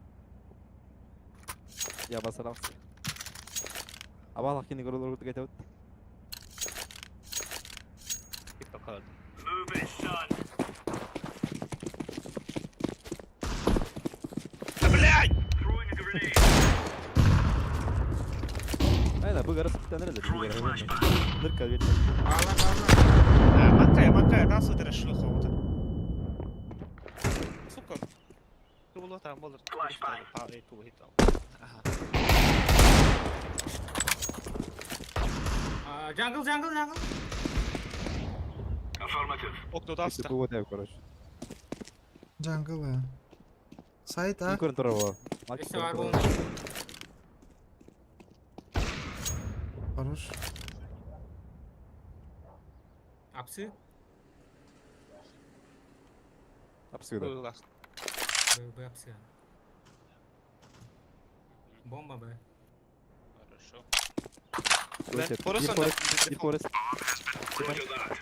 Я обосрался. Абалах кини көрөлөр курдук этебит. Move it, son. Блядь! Throwing a grenade. Aynen bu garası bir tane nerede? Bu Throwing garası. flashbang. Нырка верно. Баалар, баалар. Макай, макай, нас это шлюха вот. Сука. Туло там было. Flashbang. Ага. Jungle, jungle, jungle. Affirmative. Октодавста. Bu вот короче. Jungle э. Сайт а. Көрін тұра бар. Өссө бар болуун. Хорош. Апсы. Апсыда. Б, Б апсы. Бомба Б. Хорошо. Форест. Форест. Roger that.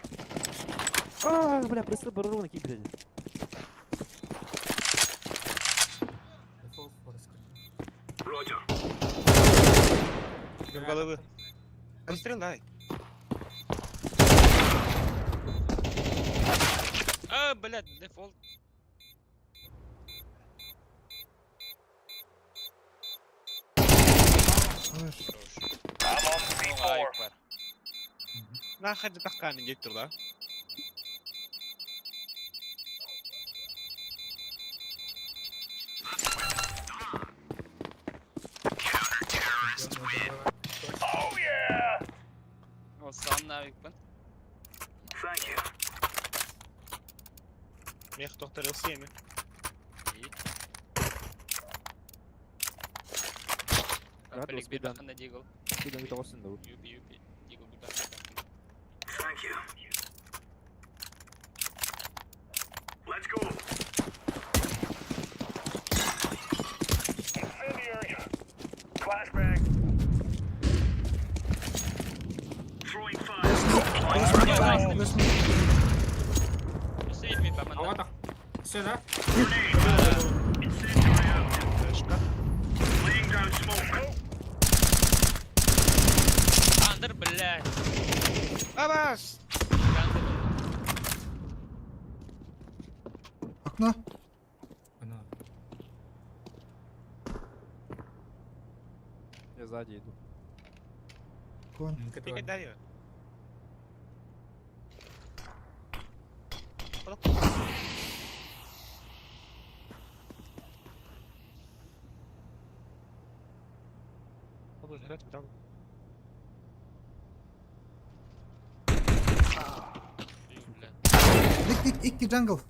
А, бля, присыл барон какие, блядь. Дефолт форест. Roger. Головы. Простреляй. А, блядь, дефолт. Хорош. Хорош. Ну, авик бар. Нахер так камень дед тур, да? О, сам авик бар. Thank you. Мех доктор ЛСМ. И. Рад Белик успедан. бир бакында дигл. Кидан бит алсын да. Юпи, юпи. Дигл бир бакында. Thank you. Let's go. Incendiary. Flashbang. Throwing fire. Плюс Өссө юпи баманда. Ава так. Все, да? Grenade. Incendiary out. Флешка. Laying down smoke. Андер, блядь. Абас! Андер. Окно. Ана. Я сзади иду. Кон. Пикать дай. Блядь. Ик ик икки jungle.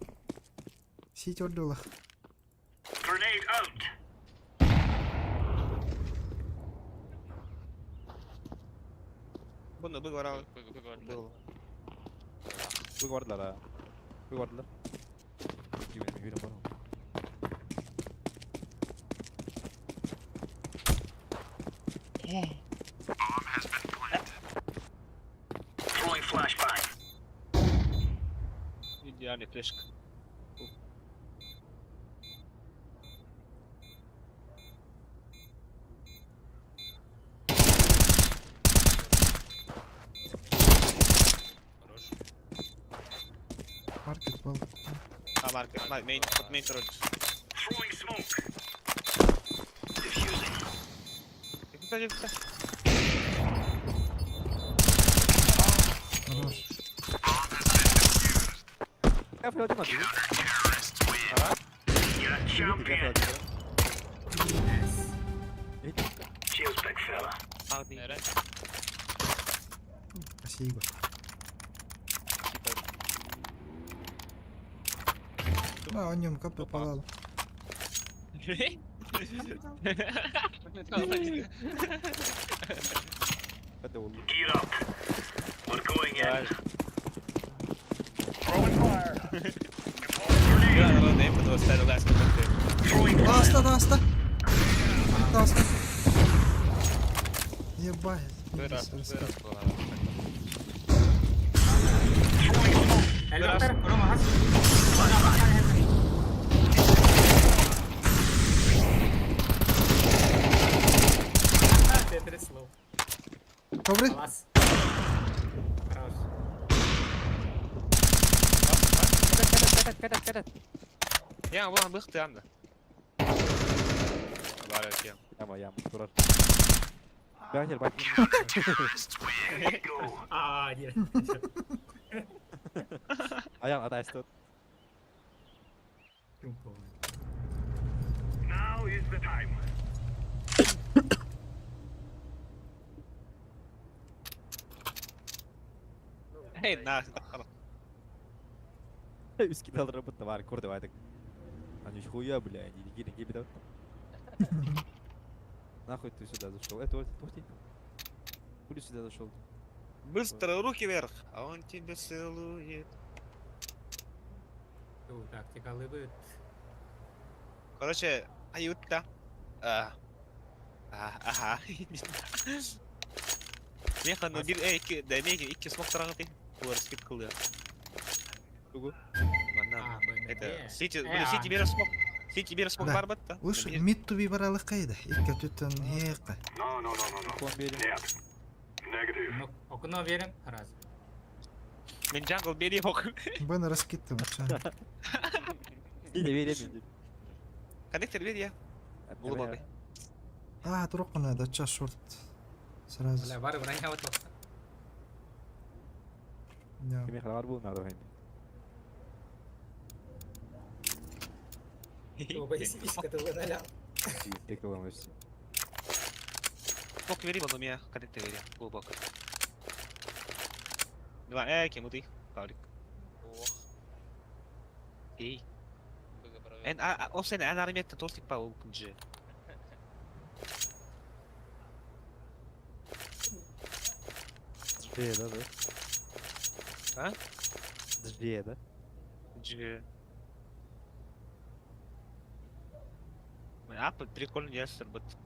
Сити ордулах. Grenade out. Бұны бұл бар Был. Бу бардылар а. Бу бардылар. Жүгүрүм, жүгүрүм бар. Throwing flashbang. Идеальный флешка. Хорош. Маркет был. А, маркет, мейн, под мейн роль. Throwing smoke. Defusing. Хорош. Я флёт на. You're a champion. Cheers, big fella. Нere? Спасибо. Да, о нем капы попал. Это ол. Gear up. We're going in. Throwing fire. Grenade. Throwing fire. Аста, да, аста. Да, аста. Ебать. Вырос, Рас- вырос. Элбэхтэр, Рома хас. Тетрис лоу. Добрый. Класс. Хорош. Кэтет, кэтет, кэтет. Я була быхты анда. Бар екен. Яма, яма, турар. Бәхер, бак. А, нет. Аян, атай тут. Now is the time. Эй, на. Үс кидал работа бар, көрді айтык. Они хуя, бля, они не гири гиби Нахуй ты сюда зашел? Это вот, вот, Хули сюда зашел? Быстро руки вверх, а он тебя целует. Тактикалы быт. Короче, аютта. А. А, ага. Меха, ну бир, эй, икки, да, меха, икки смог тараңы Булар скид кылды. Тугу. Манна. А, Б, Это, Сити, Э, блин, а. Сити бер смог. Сити бер смог Да. бар батта. Уж мид туби баралык кайда. Икки түттен хеққа. No, no, no, no, no. Кон берем. Нет. Negative. Ну, окно верим. Раз. Мен джангл бери ок. Бен раскиттым. Иди берем. Коннектор бери я. Глубокий. А, турок да ча шорт. Сразу. Бля, бар броня вот. Да. Кеме халар бул надо хайм. Текалам вообще. Смог бери, но меня коннектор бери. Глубокий. Два, эй, кем ты? Павлик. Ох, Эй. быга провел. Эн, а, а, осен, эн армия тортик па укнже. Жде, да, да? А? Жде, да? Дж. А, прикольно, я сработал.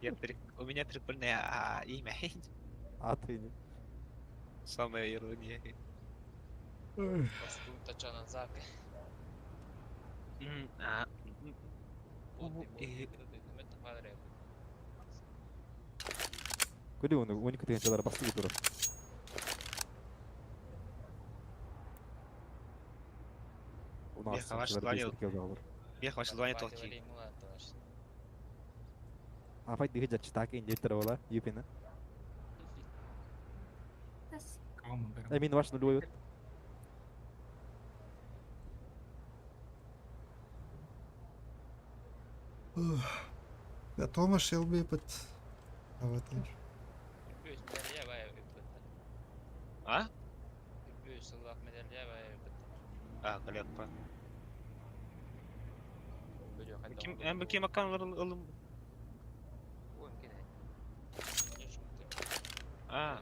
Я при... У меня прикольное имя. А ты не. Самая ирония. Баскун тачана зак. М, а, м, у, э, Куди он, он никуда не чадар басты турар. У нас Беха, ваш звонил. Бех, ваш звонит толки. Апай дыгы жачтак инде ола, юпина. Кауман Мин ваш нулевой. Да, Тома Шелби под... А вот лишь. А? А, коллег, Ким, эм, ким аккаунт ылым? А.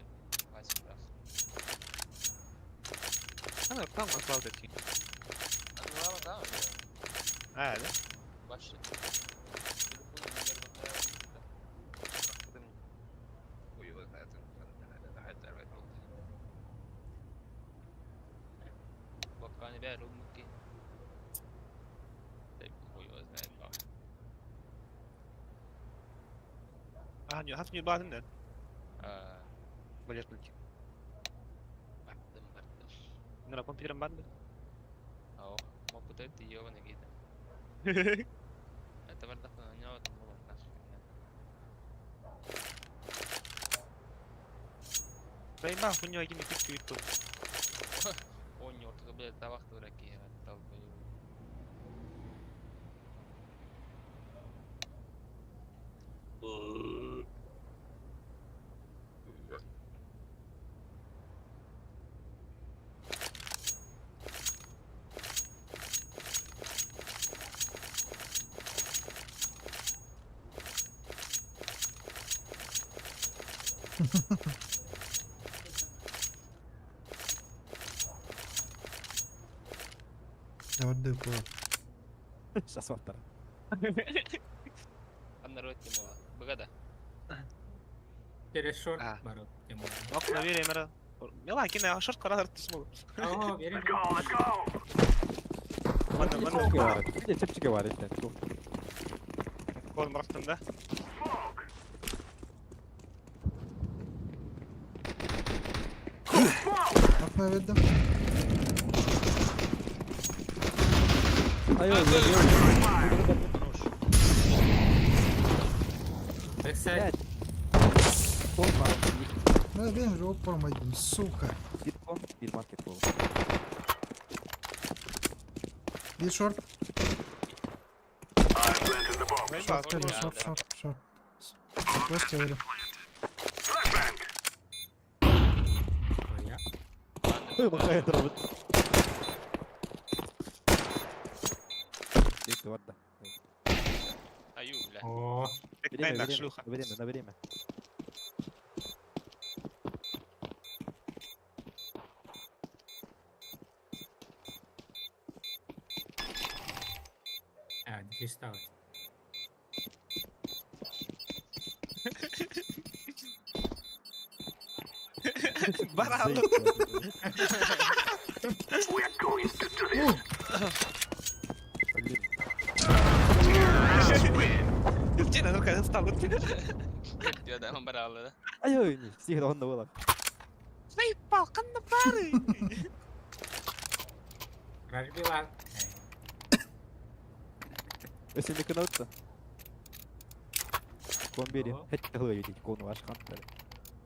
Ана, там аккаунт эти. А, да? А, не, хат не бадым да. Блять, блять. Нара компьютером бадым. Заебал, хуйню один пик ютуб. Я вот дыпла. Сейчас ваттар. Через шорт А. барот. Окна верим, ра. Мила, кине, шорт карар смог. Оо, берем. Let's go, let's go. Манна, манна. Чепчике бар. Били чепчике бар экен. Кон бырахтым да. Smoke. Окно видно. Ай, ой, ой, ой. Бэксайд. Кон бар. Ну, ben же опор майдым, сука. Bir кон, bir маркет бол. Bir шорт. I planted the bomb. Шорт, Заебал. шорт, шорт, шорт, шорт. Просто говорю. Flashbang. Я. Махает робот. Дикти бар да. Аю, бля. О, Время, Время, время, шлюха. время, на время. а, здесь ставить. Баран. We are going to do this. Блин. Чена, ну-ка, встал. Диодам баралла да. Ай, ой, не, всегда он было. Заебал, канна бары. Разбила. Если не каналта. Кон бери. Ого. Хәтта хылы бит кон ваш хантар.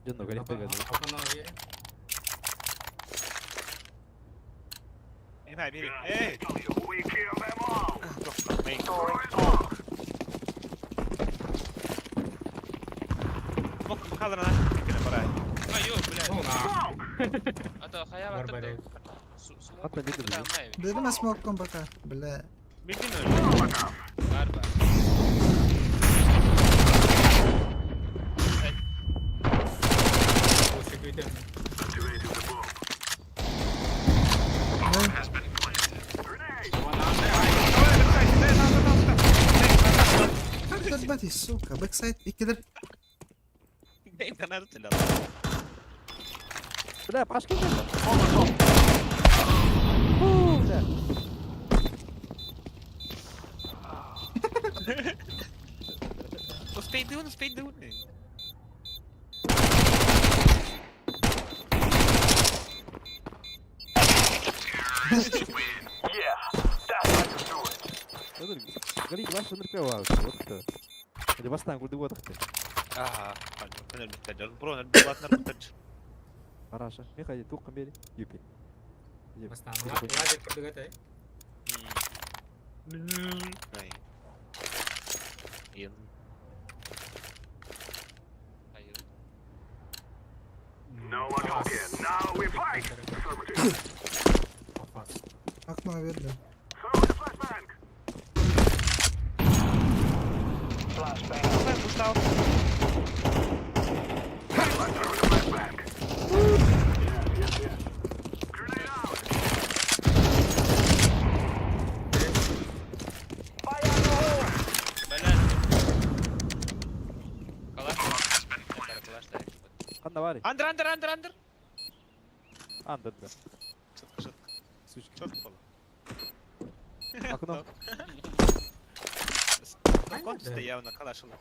Жонно галит тагы. Окно берем. Эй, на, бери. Эй. Tell you, we kill them all. Мэй. Throwing smoke. Мок махалра на. Кине барай. Аю, бля. Ну на. Smoke. А то хаява Барбарей. Ата не дубли. Берем смоком пока. Бля. Беги Molotov. Барба. Лучше күтем. Activating the bomb. Ну, Has been planted. Grenade. как бати, сука. Бэксайд икилер. Бля, пашки нет. Фу, бля. Успей дун, успей дун. Yeah, that's how you do it. Галит ваш нырпева. Вот это. Или бастан гулды вот ты. Ага, бро, Араша. Михаил, туқын бери. Юпи. Бастан. Лазер курдук это. Аю. No more talking. Now we fight. Affirmative. Попас. Окно видно. Throw the flashbang. I'm throwing a flashbang. Yes, yes, yes. Grenade out. Бля. Калаш. Калаш, да. Қанда бар? Андер, андер, андер, андер. Андыр да. Четко, четко, Сучка. четко было. Окно. Кончится явно, калашила.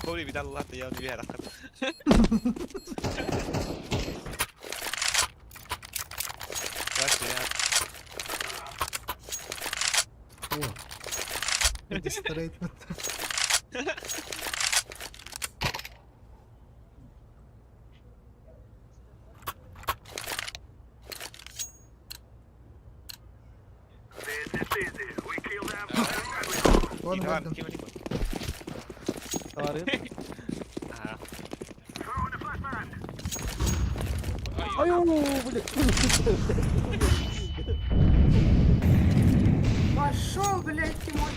Коли видал лата, я не верю. О. Это стрейт. This is easy. We kill them and then we go. Вон видно. Товары. Throwing a flashbang. Аю, бля. Пошел, блядь, ты мой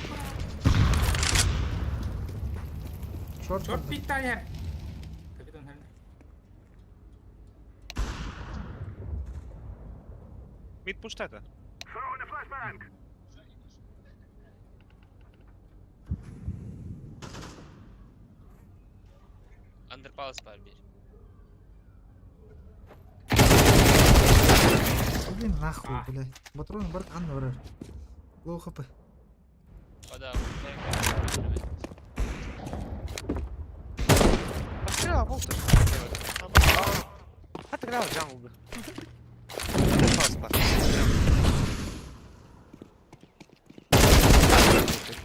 Шорт. Шорт питание. Капитан Хенри. Мид пуштата. Throwing a flashbang. Андерпалас бар биир. Блин, нахуй, А. блядь. Патрон бар анна барар. Лоу хп. Ода. Пострела болтыр. Отыграл джангл. Андерпалас бар.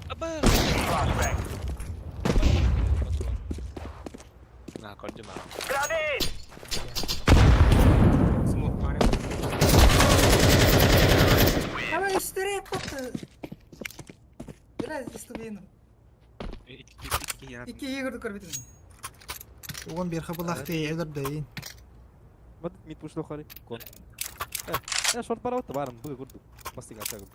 Абы. На, кордюма. Смок бар. Давай, четыре попты. Biraz istubinu. İki iyi gördük көрбүтүм. Угон бир хабылах ти элер дейин. Вот мид пушло хари. Кон. Э, э, шорт барабыт барым, бу курдук. Бастык ачагым.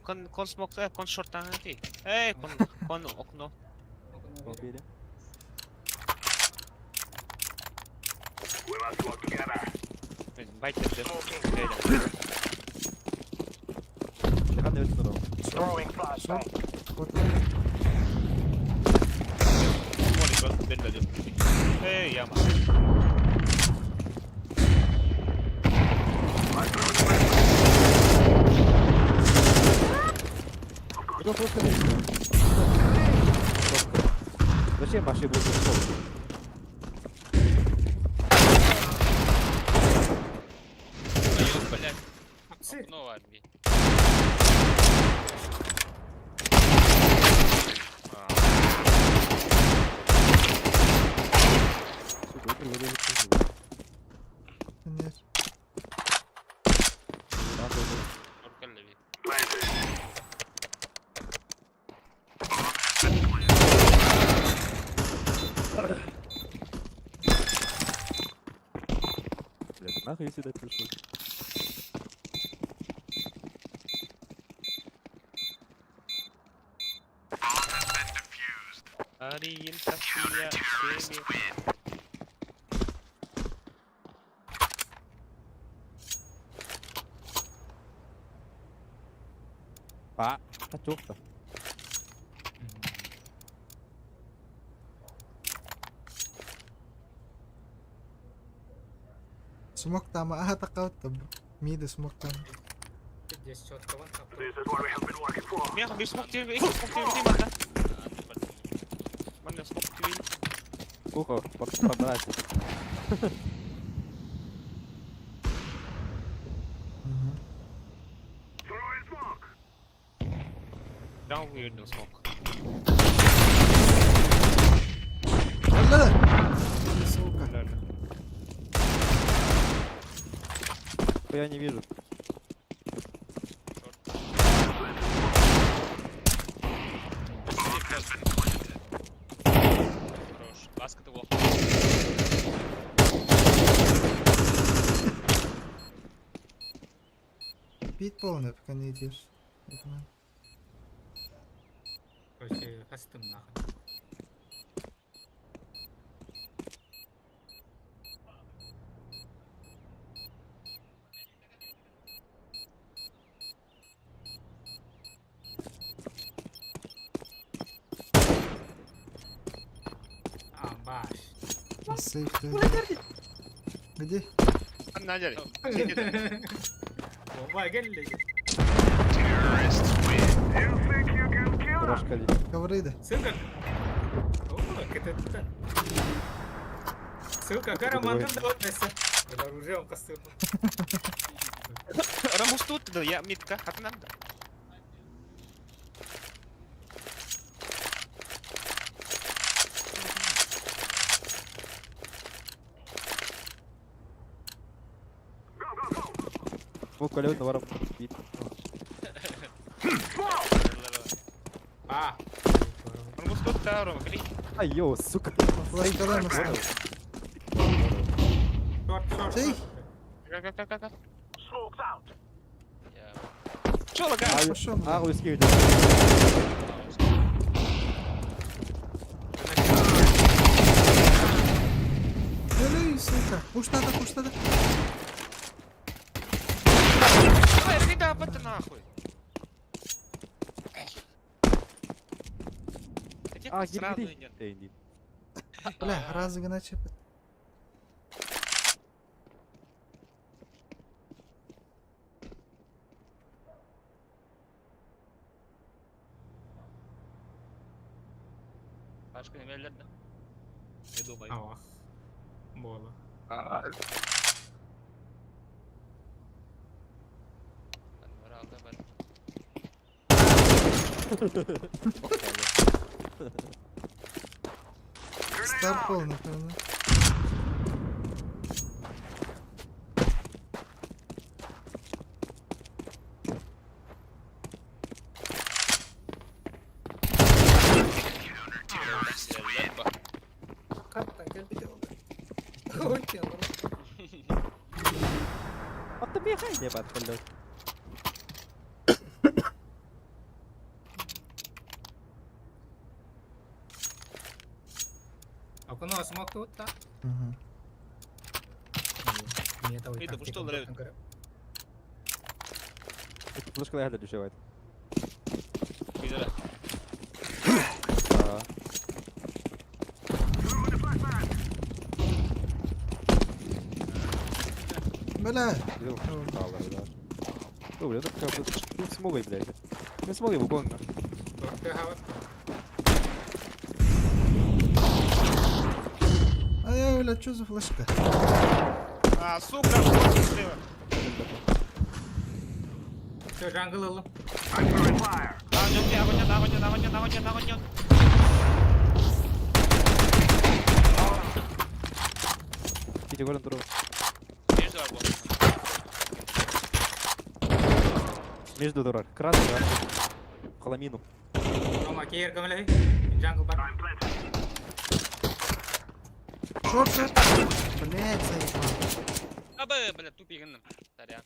Кон кон смок, кон шорт ти. Эй, кон кон окно. Кон бери. We must work together. Байтер деп. Лехан не өтүн Throwing flashbang. Вот. Молик бас бербеди. Эй, яма. Это просто Зачем вообще будет шорт? Блять. Апсы. Окно бар биир. Сука, это вроде Нет. Шорт биир. Блядь, нахуй я сюда пришел? Ориентация. А, а чё-то? Смок там, а такаут там. Миды смок там. Здесь четко вон там. This is what we have been working for. Мен бир смок тебе, икки смок тебе манна. Андерпалас. Манна смок тебе. Сколько побрать? Мгм. Throwing smoke. Джангл үйрден смок. Алла! Сука. Я не вижу. Хорош. Баска ты лох. Бит полный, пока не идешь. Я понимаю. Короче, кастым нахуй. А, баш. Сейф ты. Где? Анна жары. Бомба келди. You think you can kill us? Рожка ли? Коврыда. Ссылка. О, это Ссылка карамандан да өтмесе. Оружие кастым. Рамус тут, да, я митка, хатнанда. Смок колет, наваром. Бит. А. Рамус тут, да, Рома, гри. А, йоу, сука. Флешка да, на Шорт, шорт. Эй! шорт. Как, как, как, как. Smoke's out. Я. Чё лагаешь? Пошел. А, узкий. Эй, сука. Уж надо, уж надо. Давай, рви да, это нахуй. А, Где сразу гири, нет? Эй, не. Бля, разы гына чепет. Başka ne verirler de. Не думай. Ах. Буола. Ben var aldı ben. Старпол, напевно. Verirler bak. Хаттан кэлбит ол. Ата бегай, не бат, блядь. Окуну смок тутта. Угу. Эй, да что нравится? Флешка лагерь дешевает. Пидора. А, Бля! видел? Алла, да. Ну, бля, ну как бы, ну смогой, блядь. Ну смогой, буквально. А я, бля, что за флешка? А, сука, вот слева. Все, jungle ыллым. Огонь, огонь, огонь, огонь, огонь, огонь. Кити көрөн туру. Bir var bu. Между дурар. Красный, да. Халамину. Рома, кейер көмөлөй. Jungle бар. Шорт, шорт! Блять, заебал. Абы, бля, тупигинным. Сорян.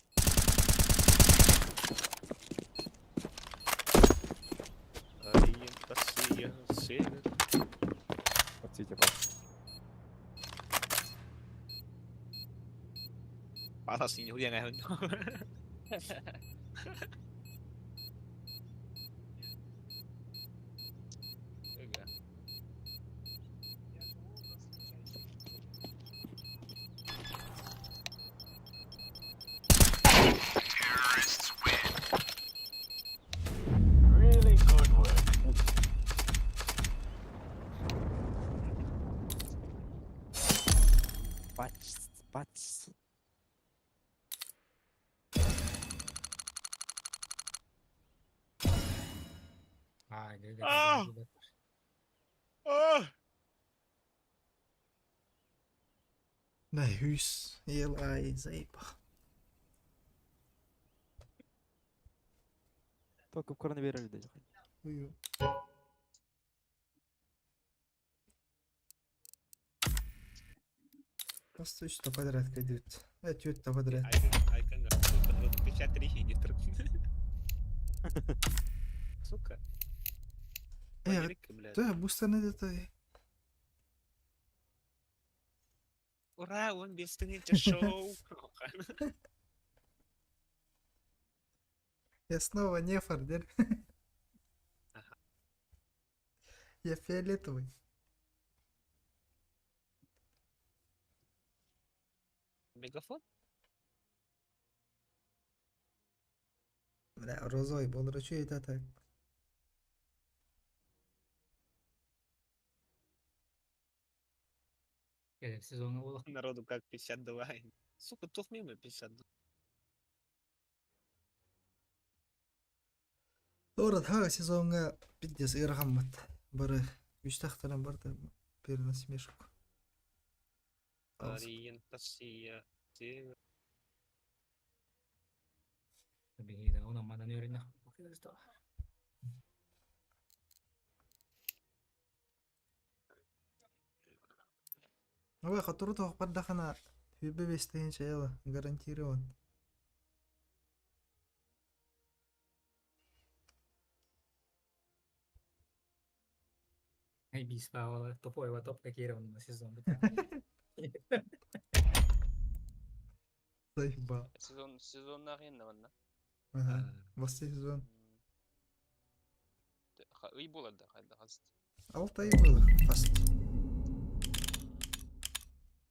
Ориентация, север. Подсите, пап. 八套線好靚嘅香港。 Öyle. Пач, пач. А, А! А! Да, хюс. Ел, ай, заебал. Только в коронавирус даже. Ую. Просто что подряд кайдут. Тют подряд. Айканга, сука, 53 не Сука. Э, Америка, блядь. Да, бустер это. Ура, он без шоу. Я снова не фордер. Я фиолетовый. Мегафон? Бля, розовый был, что это так? Сезон буолла. Народу как 52. Сука, тух мимо 52. Doğru, ha сезонга пиздец ыргаммат. Бары үч тахтаран бар да бери насмешку. Ориентация, север. Биһиги онон манан үөрэннэх. Ой, которую тоқ бардахана хүбе бестеген чаяла гарантирован. Эй, бис паавала топоева топка киирэн сезон. Заебал. Сезон сезоннах инна манна. Ага. Басты сезон. Ый болады да хайда хаст. Алты ай было. Фаст.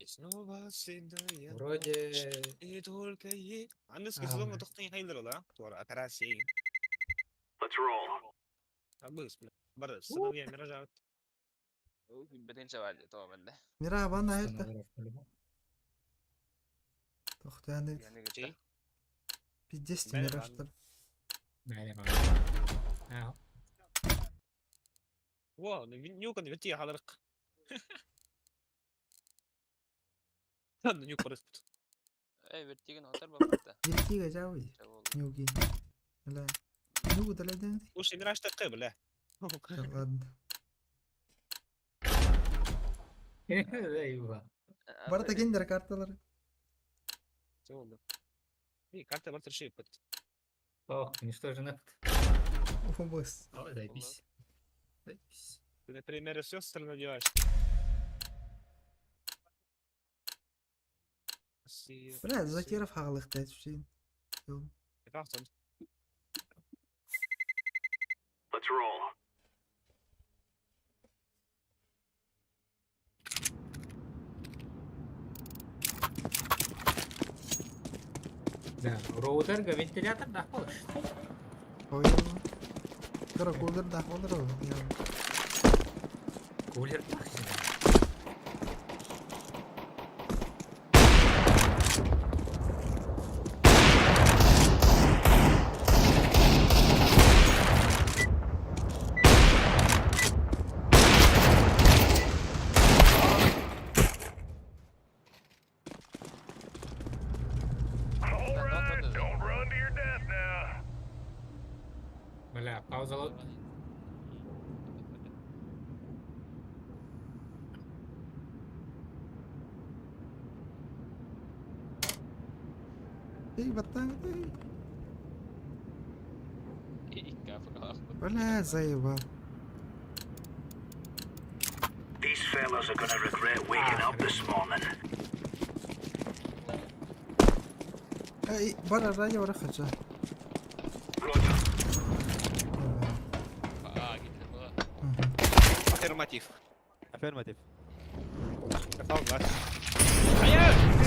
И снова седая Вроде ночь, и только е... Андыски сезонга тохтон хайлар ола. Туара операция. Let's roll. Абыс, бля. Бары, сыновья миража. Бетинче бар тоҕо бэрдэ. Мира бан айырда. Тохтаан Яны Пиздец Бәрі мираштар. Бәрі Аа. Во, нюкан верти халарык. Нюк барыспыт. Эй, вертиген отар баппыта. Вертига жабый. Нюги. Бля. Нюгу далайдан. Слушай, мираж такой, бля. Ладно. Eyvah. Барта киндер карталар. Все oldu. И карта бар тырши пыт. Ох, уничтожен Убыс. О, заебись. Заебись. Ты, например, все стороны надеваешь. Бля, Закиров хаалык тәтүшин. Let's roll. Да, роутерга вентилятор да болыш. Ой. Кара кулер да болор. Кулер да. All right, don't run to your death now. Бля, пауза. Эй, баттан. Бля, заебал. These fellas are gonna regret waking up this morning. Эй, бара радио бара хача. Roger. Аффирматив. Аффирматив. Алла.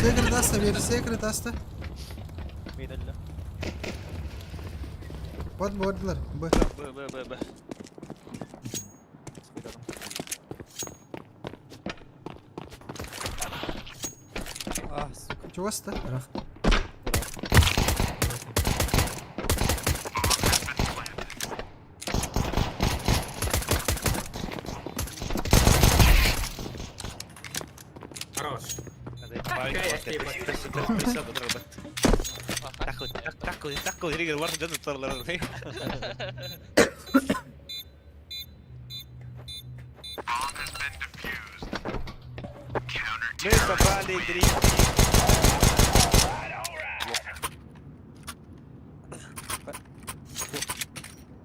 Секрет аста, бер секрет аста. Мин өллө. Бот бордылар. Б. Б, Б, Б, Б. А, сука. Чего ста? Рах. Хорош. Такой, такой, ригер, вард дән тарлар. Мы попали три.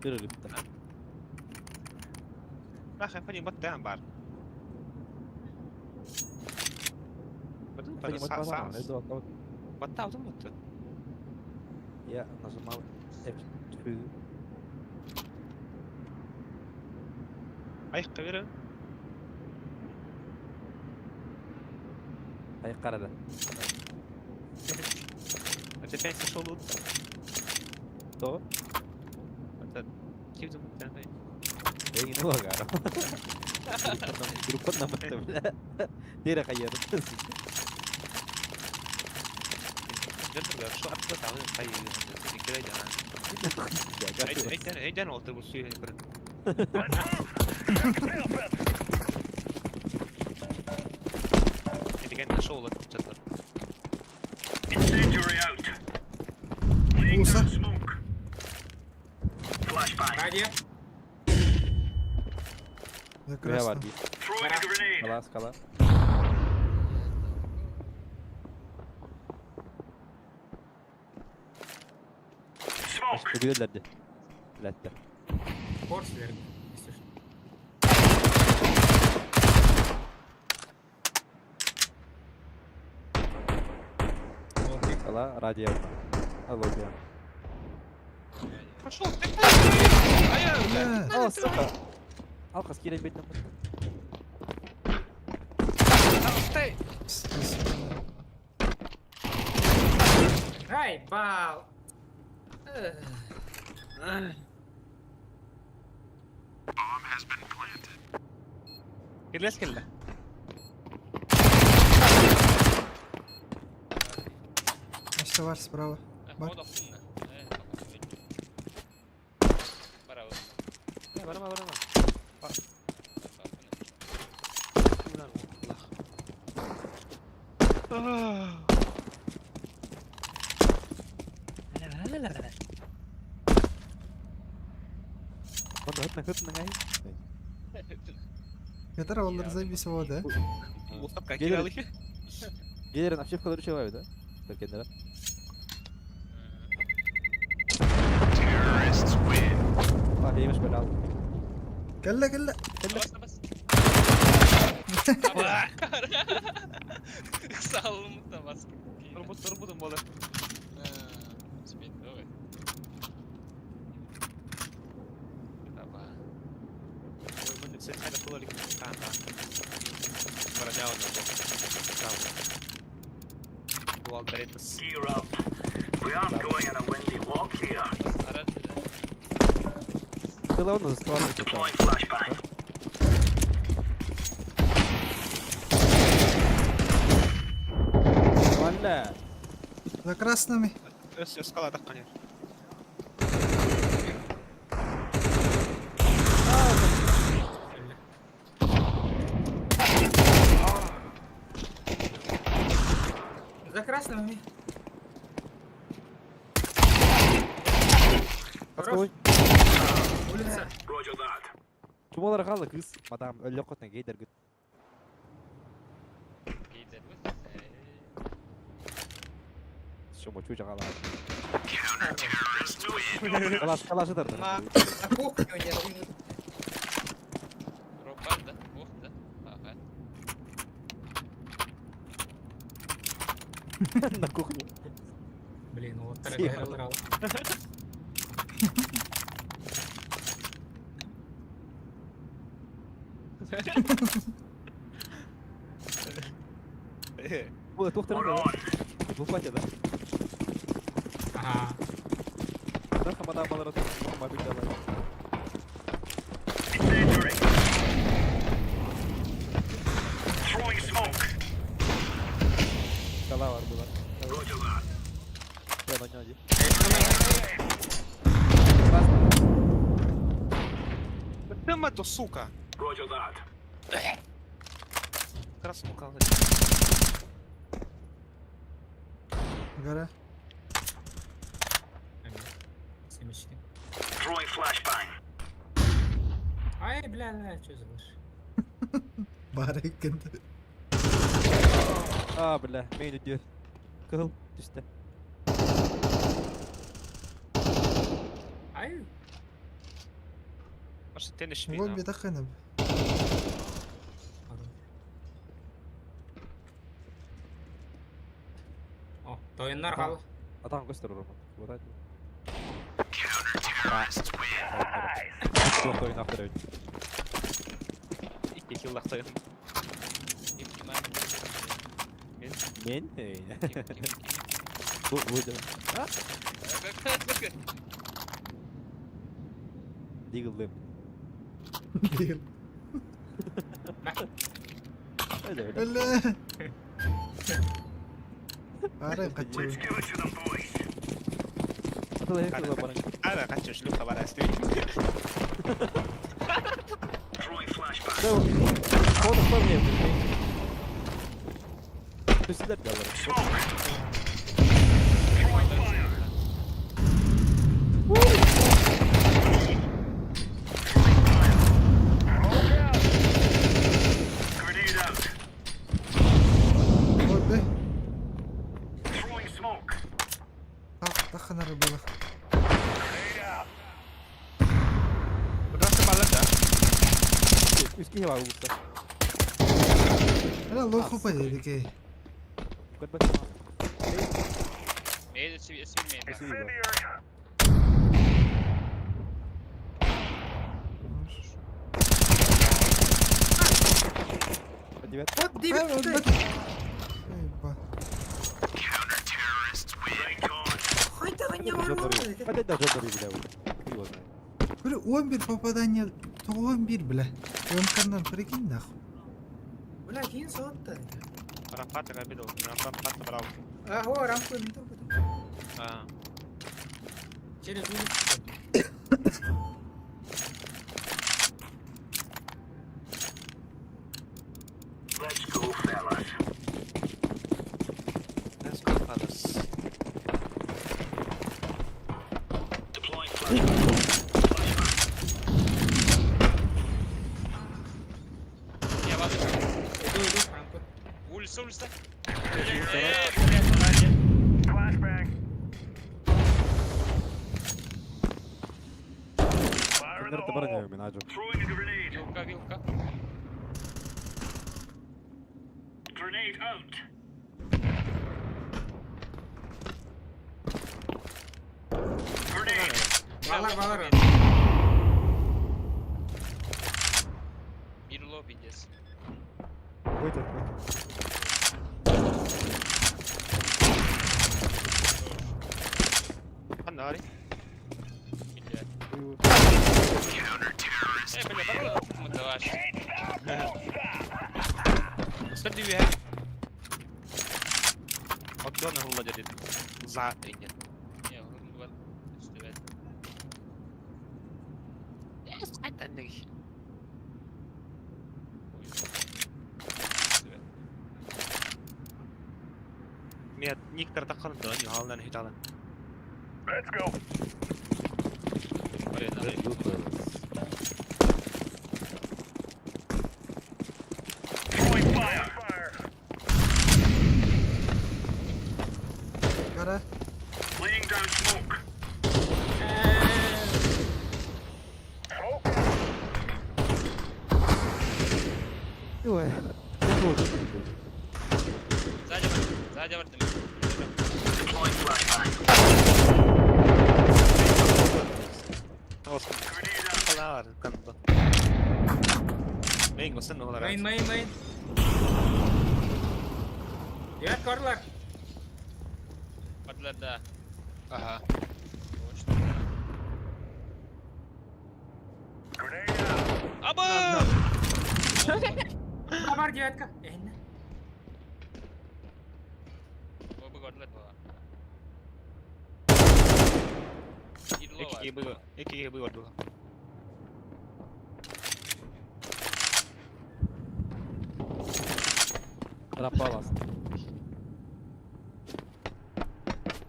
Тырылыпта. Ах, я баттан бар. Баттан баттан. Я нажимал F2. Ай, кабера. Ай, карада. Это опять сошел лут. То? Это ким баттан. Эй, ну агара. Группа нам это, бля. Тира хайер. Джентр, шо атпа тагы кай. Эйден олтыр бу сүйен бир. Эдеген шоу лат чаттар. Incendiary out. Laying Уса. down smoke. Flashbang. Радио. Я Бля, красный. бар бит. Throwing a grenade. Скала, скала. Smoke. Үгүлерди. Ләтте. Порслер. Если что. Скала, радио. Алло, бля. Пошел ты. Ай, Бля. О, сука. Алкас кирен бит. Стой! Ай, бал! Эх. Кирлес кэллэ. Өссө бар справа. Бар. Э, барама, барама. Бар. Онно хытна хытна ngay. Yeter onları заебись вот, да? Устапка Гелер. киралы. Гелерин обшивкалары үчүгэй да? Теркендер. А, деймеш бер ал. Кэллэ, кэллэ. Бас бас. Салымыта бас. Турбут, турбутум болар. Спит, давай. Таба. Ой, мин сен хайда булар икән. Та, та. Барадяу на бо. Браво. Буал беретас. Gear up. We aren't going on a windy walk here. Арат. Тыла оны заставар. Deploying flashbang. Валля. За красными. Өс, өс кала таккан. За красными. Хорош. Подковой. Улица. Roger that. Чумалар калды кыз. Мадам өллө котна гейдер гыт. Гейдер. Шумо чуча кала. Калаш калашы тарды. На кухню не Ропар да, ох да. Ага. На кухне. Блин, вот Съехал. так Бу тухтар. Бу патя да. Ага. Да хамада балар мобиль давай. Incendiary. Throwing smoke. Кала бар булар. Roger that. Я на няди. Тема то, сука. Roger that. Красну кала. Гора. Семечки. Throwing flashbang. Ай, бля, бля, что забышь? Бар иккенде. А, бля, мейн үдү. Кыл түстө. Ай, Башы тенеш Вот мин. бетаханып. Хорош. О, тойыннар қал. Атаң көстөр роман. Вот это. Жоқ тойын ақтыр өйт. Икки киллактайын. Ким ким Мен Мен? ким ким ким. Бу бу да. Дигл дым. Değil. Öyle öyle. Öyle. Бары качып. Let's give it to them, boys. Атала хеп баран. Ара качы шлюха бара истей. Throwing flashbang. Хода хода мне. Түстүлөр жалар. Smoke. Throwing fire. Throwing fire. Smoke out. Grenade out. Вот бе. Throwing smoke. Так, таханар было. Grenade out. Красны балар да. Үске хеба угуста. Эля лоху па дедики. Көт бат. Мейд сви сви мейд. Incendiary. Девятка. Вот девятка. Эй, Хайда не барбы. Опять даже бля. Хуй его знает. Бля, 11 попадание, 11, бля. МК-нан прикинь нахуй. Бля, кийин соотта. Рампа обидел. Рампа брал. А, о, рампы не то. А. Через улицу. Let's go, fellas. Let's go, fellas. Deploying flashbang. Я вас. Иду, иду, рампы. Улица, улица. Блядь, сзади. Flashbang. Fire in the Конверты hole. броня, Минаджу. Throwing a grenade. Вилка, вилка. Grenade out. Grenade. Балар, балар. Мирло, пиздец. Вытер. Ханари. Бля. Бля, барла, мы даваш. Среди ве. Оттон хула дядит. За инет. Не, вроде бы, что это. Miet niktar takkan dön ju hallen hitalen. Let's go. Throwing fire. Fire. Кара. Laying down smoke. Smoke. Ой. Сзади, сзади, вартым. Deploying flashbang. Grenade out. Klar kanto. Main sen håller Main, main, main. Девятка орлар. Барлар, да. Ага. Точно. Grenade out. Аба! Бар девятка. Энне. Оба барлар была. Ирло Эки было. Эки было было. Рампа вас.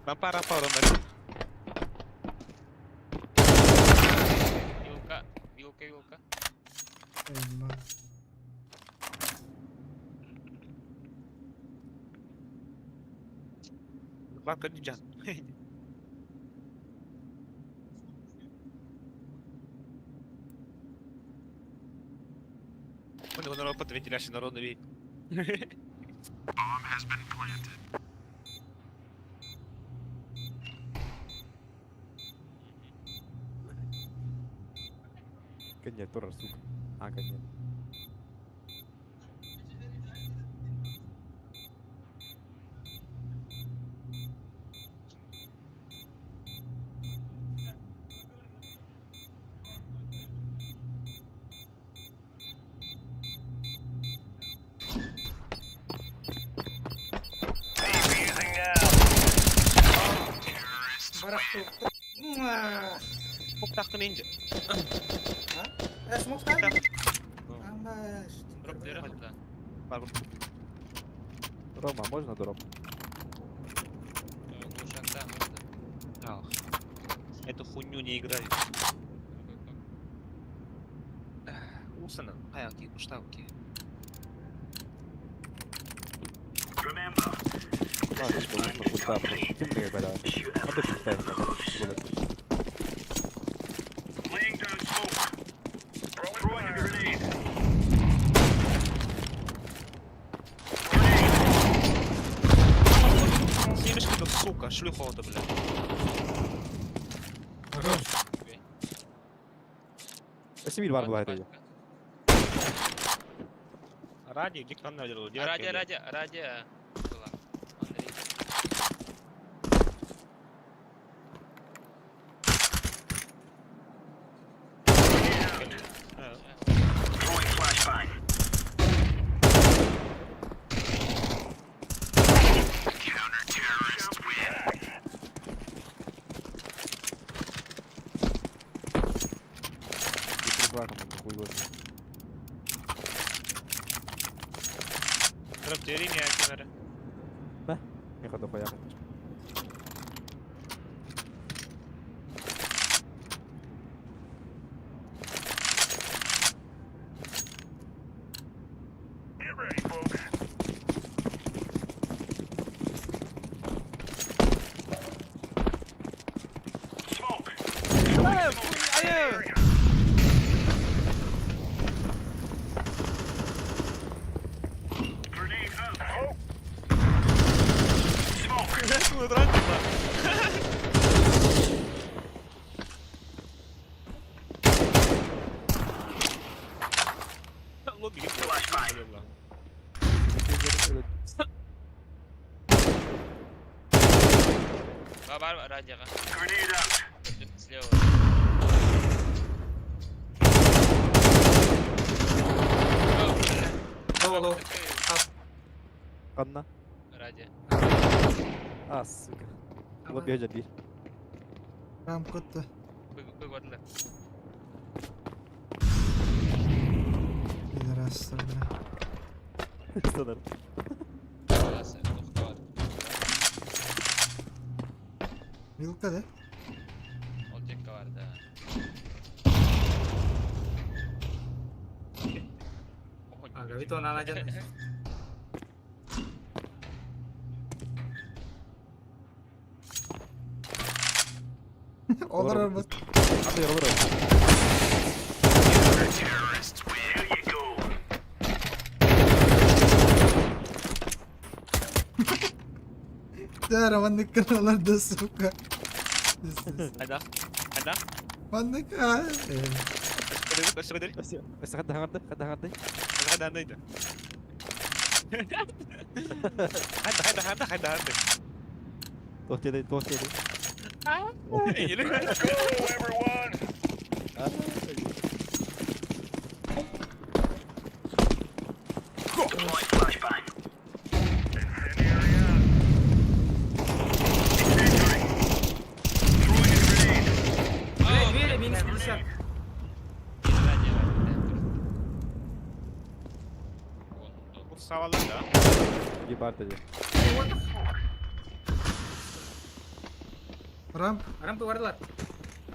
Рампа, рампа, рампа. Вилка, вилка, вилка. Эй, ба. Бабка Ниджан. Он его народ вентиляции народный вид. Bomb has been planted. Коннектор, сука. А, коннектор. Defusing now. Барахту. Уктахты ninja. Смок ставим? Дроп дыра, да. Рома, можно дроп? Глушак, да, можно. Ах. Эту хуйню не играю. Усана, хаяки, ушталки. Remember, Ладно, что нужно куста. Темные, бля. А ты куста. laying down smoke. Throwing a grenade. Grenade. Снимешь это, сука, шлюха это, бля. Спасибо, бар была это. Радио, где там надо А Радио, радио, радио была. Андрей. Throwing flashbang. Counter-terrorists win. Три-два команда, хуй его знает. Меха дохуя. Get ready, folks. Smoke. Area. Grenade out. Oh. Smoke. Flashbang. Бар, радио. Grenade out. Слева. Лоу, лоу. Анна. Радио. А, сука. Лобби бир. Рам котта. Быг Пидорастар, бля. Стандарт. Вилка, да? Ол жекке бар да. Ага, она жан. Олар арбат. Аты олар. Terrorists win. There you go. Тара, маннык олар да, сука. Айда. Айда. Маннык, а. Хадда хагарды, хадда хагарды. Хайда, хайда. Хайда, хайда, хайда, хайда, хайда. Тохтеды, тохтеды. Let's go, everyone. Deploying flashbang. Incendiary out. Incendiary. Throwing a grenade. Бля, двери минус 50. Радио. Савалы да. Ебарт один. Рамп. Рампы бардылар.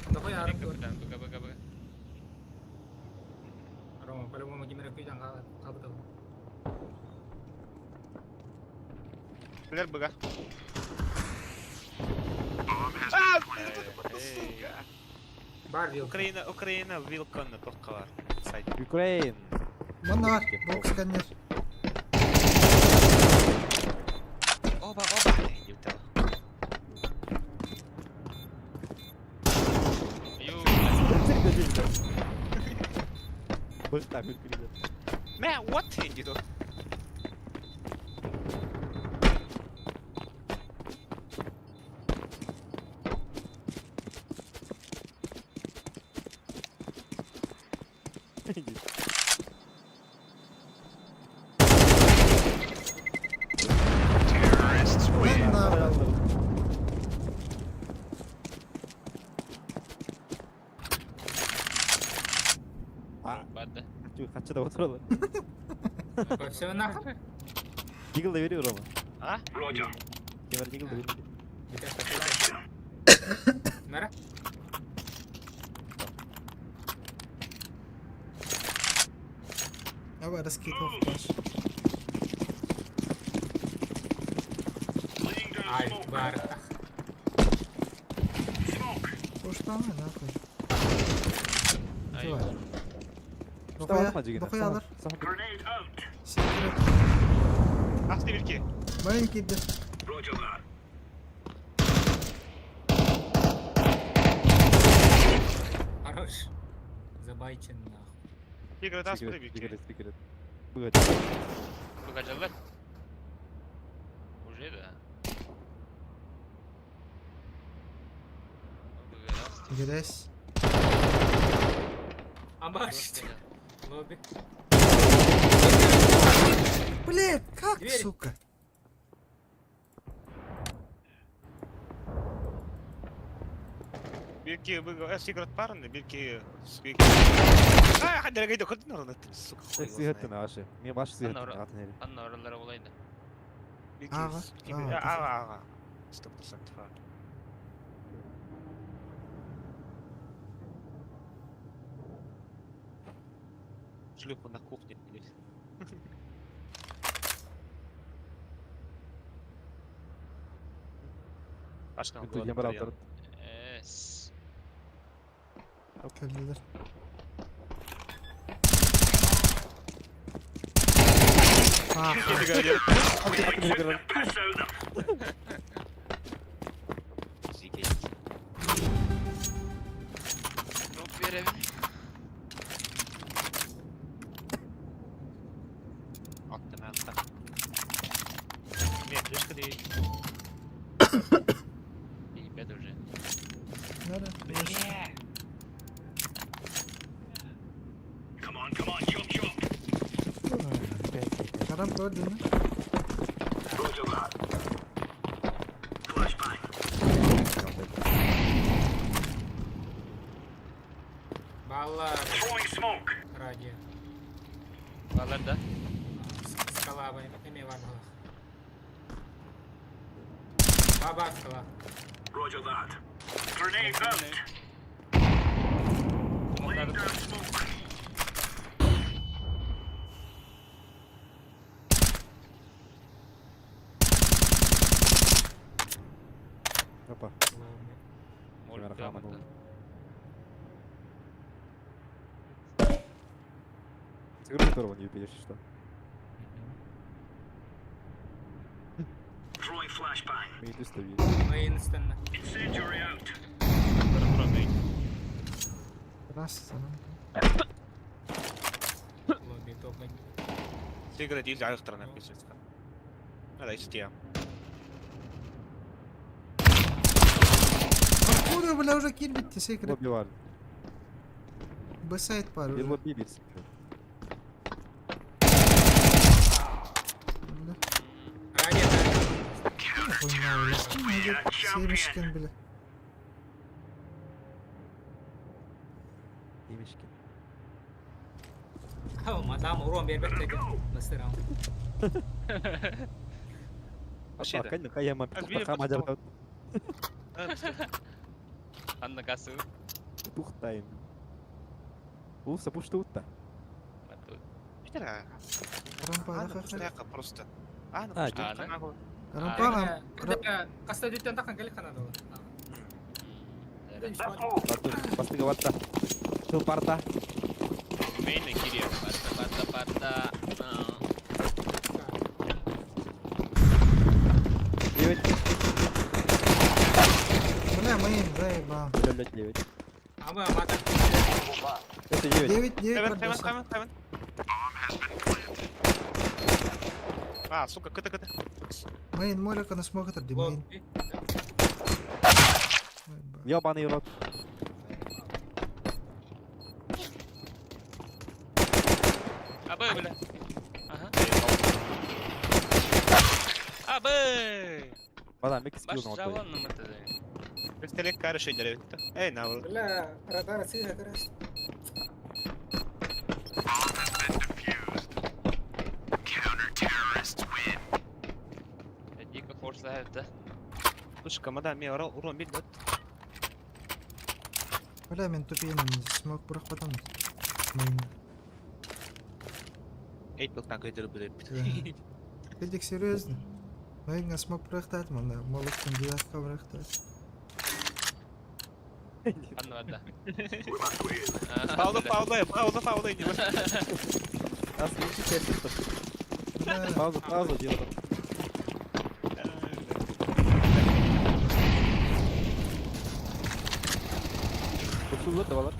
Дохуя рампы бар. Быга, быга, быга. Рома, по-любому кимере күйден кабыта. Билер быга. Бар вилка. Украина, Украина вилканы тоққалар. Сайт. Украин. Манна бар. Бокс сканер. Оба, оба. Ю, Бык так үлкүлү. Man, what you do? Terrorists win. Манна. барды. Хачы да отыралы. Все нахуй. Дигл да бериyor Рома. А? Roger. Кемер дигл да бериyor. Мара? Давай, раскидывал флеш. Laying down Ай, smoke. бар. Smoke. Ушла, нахуй. Ай, Давай. Дохуя, дохуя алар. Grenade out. Секрет. Асты бирки. Маленький да. Roger that. Хорош. Забайчен нахуй. Секрет асты бирки. Секрет, секрет. Быга. Быгажалар. Уже да. Грязь. Амаш. Лобби. Блядь, как, Дверь. сука? Бирки секрет парный, бирки А, хадер гайда код на сука. хуй его знает. Сыгыттын ашы. Мен баш сыгыттын Ана, атын эри. Анна оралара олайды. Бирки Ага, ага, ага, ага. 100% ага. Шлюху на кухне, блядь. Пашка, Мен туген бар алдар. Эс. Кэллилэр. А, Drop беребин. Аттым, аттым. Мен флешка дейт. Ебет уже. надо. Карам көрдүн mi? Балла. Радио. Балар да. Скала эме бар балах. Баба скала. Опа. Молик Рахман грамотно. Сыграй которого не выпьешь, что? Мы иду ставили. Мейнстон. Раз, анан. Лобби топ. Секрет дейт, аяқтарына писец. Надо исте. Откуда, бля, уже кирбитти секрет? Лобби бар. Б-сайт бар Bir уже. лобби bir секрет. Бля. Радио. Хуйня, бля. Семечкин, бля. Имечки. Ха, мадам урон бербек деген. Мастер Вообще да. Кайны каяма Азбили петуха потом. мадяр. Анна касы. Петух тайм. Улса пуштуутта. Питера. Рампа, Ана ха, ха. пустяка просто. Ана А, пустяка ана. нахуй. Рампа, Каста дүттен тақан келе канады ол. Бастыга ватта. Шыл парта. Мейна кирия. Парта, парта, парта. Девять. бля, мейн, заебал. Блять, девять. Ама мадам. Это девять. 9, 9 Хевен, бар хевен, болса. хевен, хевен. А, сука, кт, кт. Мейн молика на смог это мейн. Лобби. Ёбаный рот. Абы, бля. Ага. Абы! Мадам, мек Баш скилл на жавонным это. Пистолет карыши деревья. Эй, на. Бля, радар сильно крас. Дико форса это. Слушай, мадам, мен урон бит, Бля, мен тупеймін, смог бұрақ батам. Мейн. Эй, пилтан кайдыр блядь. Дедик серьезно. Мейнга смог бұрақтады, мында молоктың девятка бұрақтады. Анна вода. Пауза, пауза, пауза, пауза, не Нас не Бля, Пауза, пауза, дело. Курсулар да балар.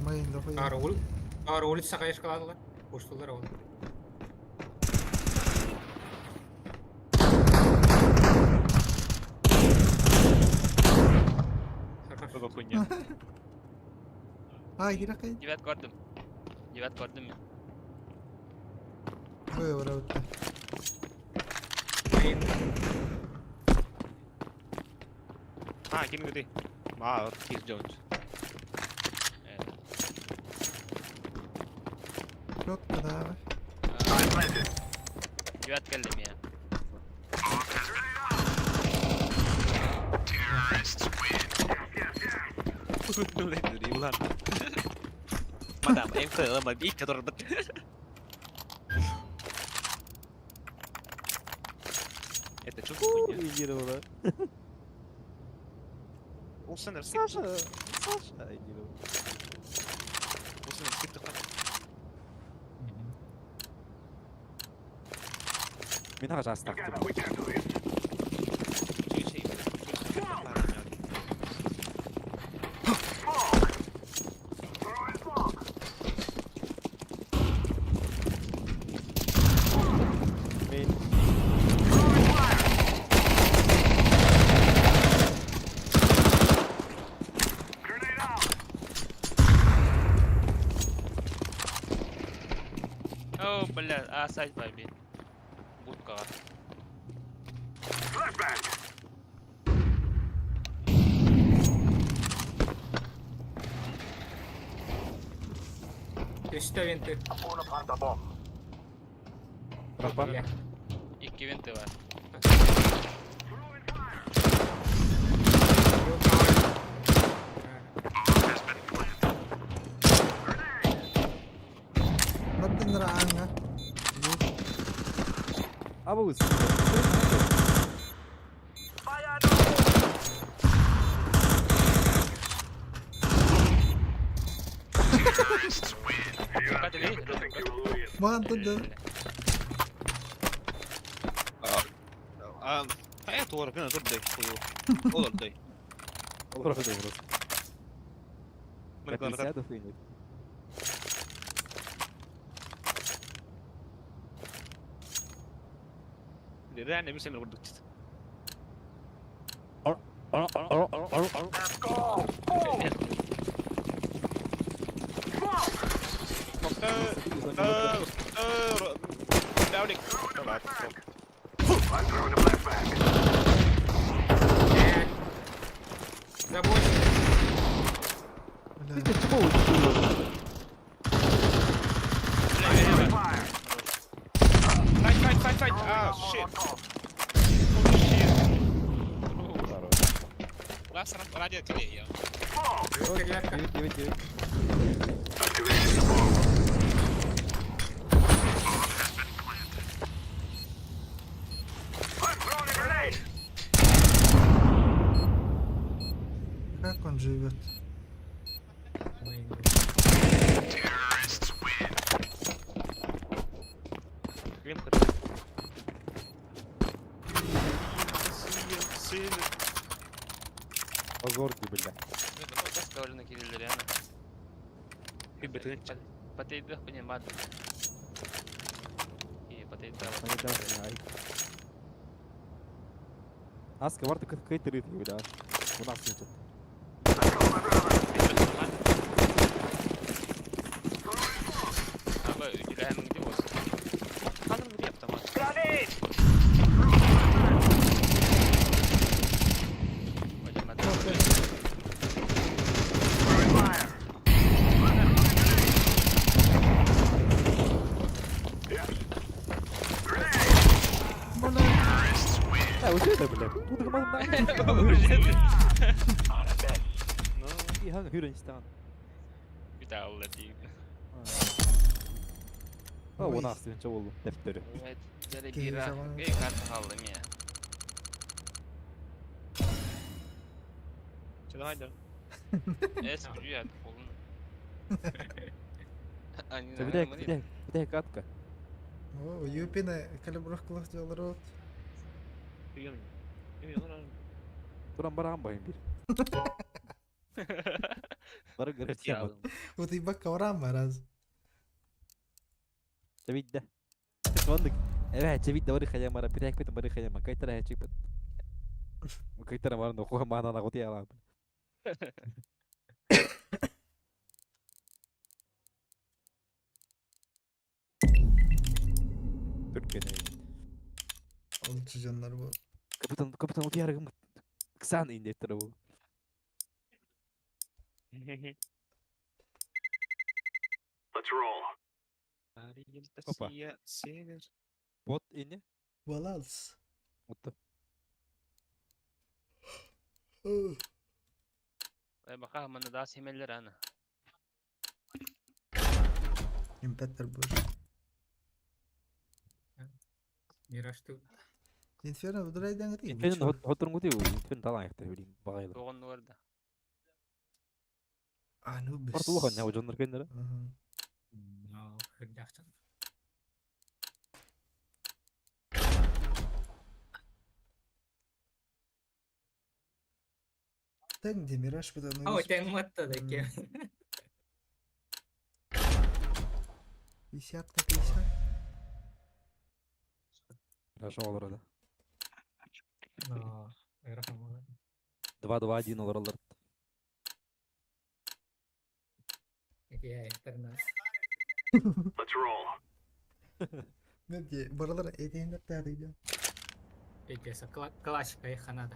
Мейн дохуя. Караул. Караул сақайш қаладылар. Пуштулар ол. Что за хуйня? А, киракай. Девят көрдүм. Девят көрдүм мен. Ой, барабытта. А, ким ты? А, вот Кис Джонс. Четко, да. Девят кэллим я. Мадам, МК, бить, который... Это что за хуйня? Реагировала. Улсенер, скип. Саша, Саша реагировала. Улсенер, скип ты Мин аҕа жастаах. Мин О, бля, а сайт баби. Будкаҕа. Үстэ винты. Рапа. Бля. Икки винты бар. Баттан аңа. Абыз. Маған тынды. А, это ура, тут дай хую. Олар дай. Олар дай просто. Мы говорим, 50 хуйню. Реально, мы сами работаем. Блядь. Забочка. Бля. Сайт, сайт, сайт, сайт! А, shit! Holy shit! Last round, ради тебе, я. Девятка. 9, 9, 9. Как он живет? Клим Сын, Позор, бля. Баска кириллер яна. Потейдах понимать. И потейдах. Аска варта какая-то бля. У нас нет. Аба, үдүлэһэн где болсун? Ханын где автомат? А, вот это, бля. Тут Ну, Ihan hyrynstään. Mitä olla tiivi? А, у нас sen oldu defteri. Evet. Jälle Kiitos, bira. vaan. Ei kartta hallimia. что давай, да. Es привет, полный. Они, Бүтэй, бүтэй, бүтэй катка. О, Юпина калибровкалах делал. Прием. Туран баран байым бир. Бары гарантия. Вот и бака раз. Чэбийдэ. Оннук. Эбээ чэбийдэ бары хайамара пирээкпит бары хайама кайтара чыпыт. Кайтара баран окуха маанана кутуялаабын. Түргэн. Алчы жаннар bu. Капитан капитан утуярыгым. Ксан индеттер бу. Let's roll. Опа. Север. Бот ини. Баланс. Отто. Баха маны да семеллер ана. Импеттер bu. Мираж ты. Инферно вдрайдан гри. Инферно хоторун куту. Инферно талаң билим багайлар. Тоғын орда. Anubis. Ортулухан я жоннор кендер. Но, хырдахчан. Тең де Мираж bu da. Ау, тең матта да ке. 50 на 50. Хорошо олар да. Но, рахмат. 2-2-1 олар олар. Я интернет. Let's roll. Ne diye? Buralara edeyim de Пиздец, классика их надо.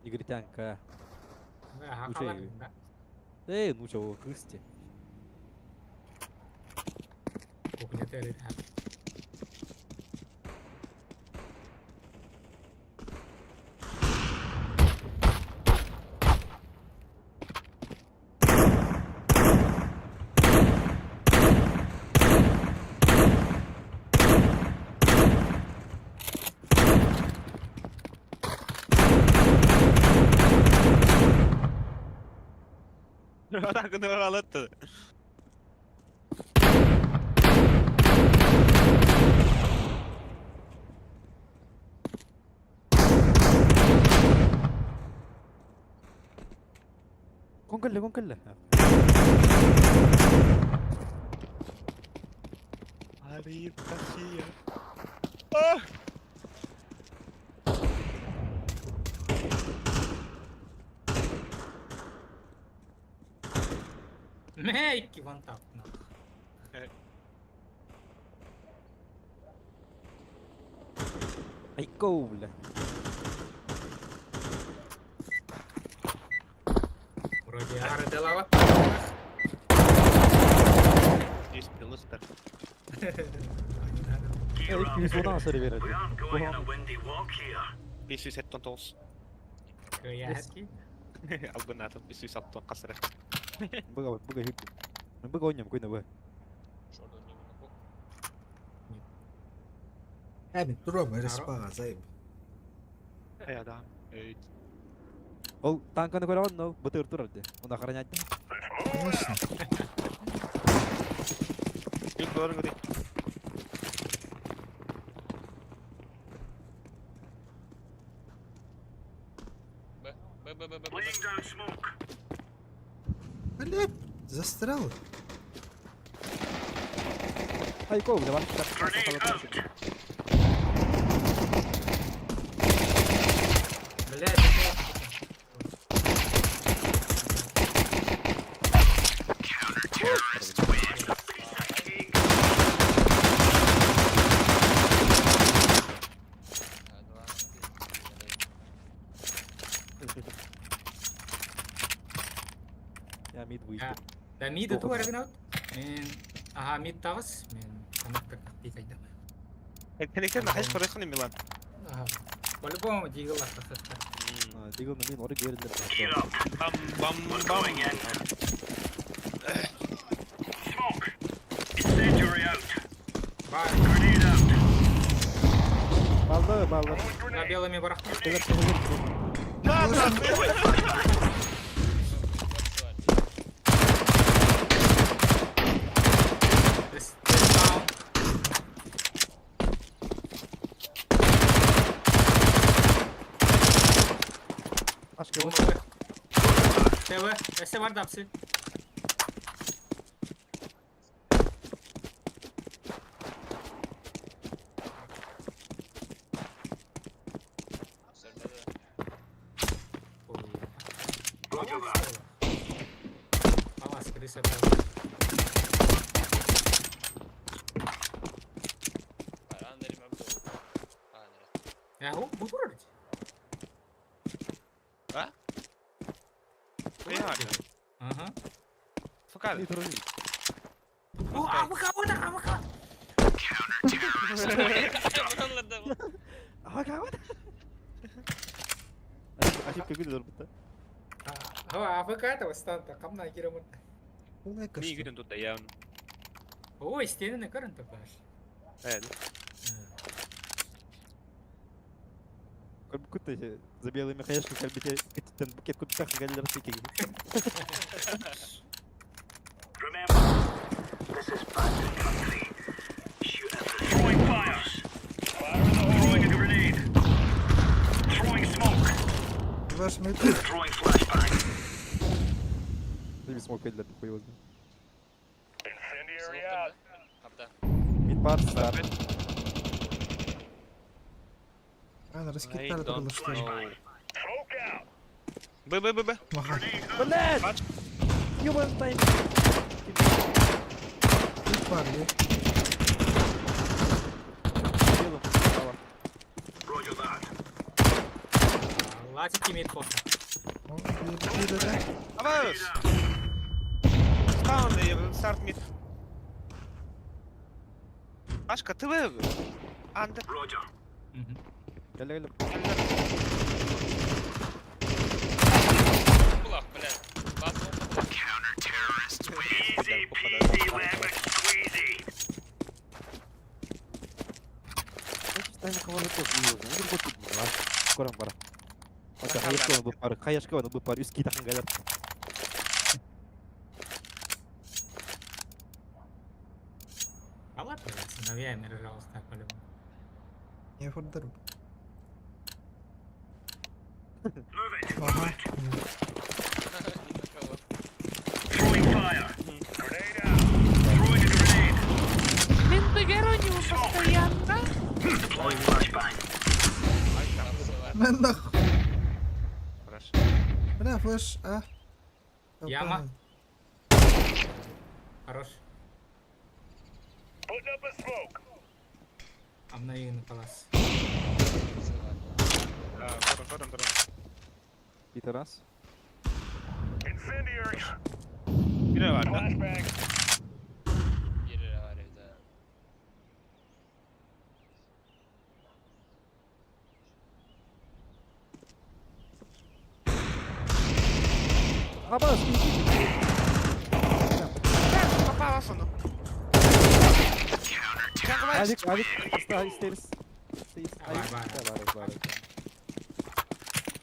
Негритянка. Ага, Учей. Эй, ну чего, кысти. Кухня терит. Атаканы алатты. Кон кэллэ, кон кэллэ. Арыйып Россия. Мейки вон так. Айкоу, бля. Вроде ары делава. Здесь пилыстер. Gear up. Эй, судан сыры берет. We aren't going on a windy walk here. 579. Кыяхки. Албынатын 506 қасыры. Быга быга хүт. Быга ойнам көйнө бы. Abi durma respa zayıp. Эй, адам. Эй, Ол танканы көрө онно бытыр турар де. Оны охранять. Конечно. Жүк көрің гри. Б, Б, Б, Б, Б, Б. Laying down smoke. Блять, застрял. Айкоу, бля, бар. Grenade out. Блядь, это... Counter-terrorists win. Piece of cake. Я мид выйду. Да миды Плохо. туар Мен... Ага, мид тағыс. Мен тамақ пикайдам. Экенекен нахаш көресің Милан. Ага. По-любому дигл аттасыз. Дигл мен оры берилер. Gear up. Бам, бам, We're бам. going in. Smoke. Incendiary out. Бар, Grenade out. Балды, балды. Throwing на grenade. белыми барахта. Да, да. This down. Ашка ТВ, эсе бар дапсы. Крыса там. Э, бу турар. А? Реально. Ага. Фукали. О, АВК, вот АВК! АВК, Ошибка күлү турбут. А, АВК этого станта, камна кирамын. Ол эка Не что? күтен тут явно. Ой, стены көрін тапаш. Э, Курбукут за белыми хаешками кальбите букет кутах галлер сики. Remember, this is bandit country. Shoot everything. Throwing fire. Fire in the hole. Throwing a grenade. Throwing smoke. Ваш мид. Throwing flashbang. Ты смог для хуй его знает. Incendiary out. Мид пар стар. Ана раскидали I было don't что ли? know. Smoke out. Б, Б, Б, Б. Маха. Блядь! Пач. Ёбан тайм. Мид бар, де. Белым справа. Roger that. Латики имеет фото. О, бир да. Аварус! Спаун, старт мид. Пашка, ты вы? Андер. Roger. Гәле гәле. Булах, блядь. Бас Easy peasy lemon squeezy. Тайна кого Корам бара. Ота хаешка бу пар, хаешка бу пар, үски тахан галер. А ладно, сыновьями рожалась так по-любому. Не фордер. Move it. Ага. Throwing fire. Grenade out. Throwing a grenade. постоянно. Deploying flashbang. Мен нахуй. Хорошо. Бля, флеш, а. Яма. Хорош. Putting up a smoke. Амнаин палас. Да, корон, корон, корон. Бит раз. Incendiary. Biri var da. Flashbang. Biri var evde. Абас, Попала сону. Авик, авик, stairs. Stairs, Бар, авик. бар. Да, бар, бар.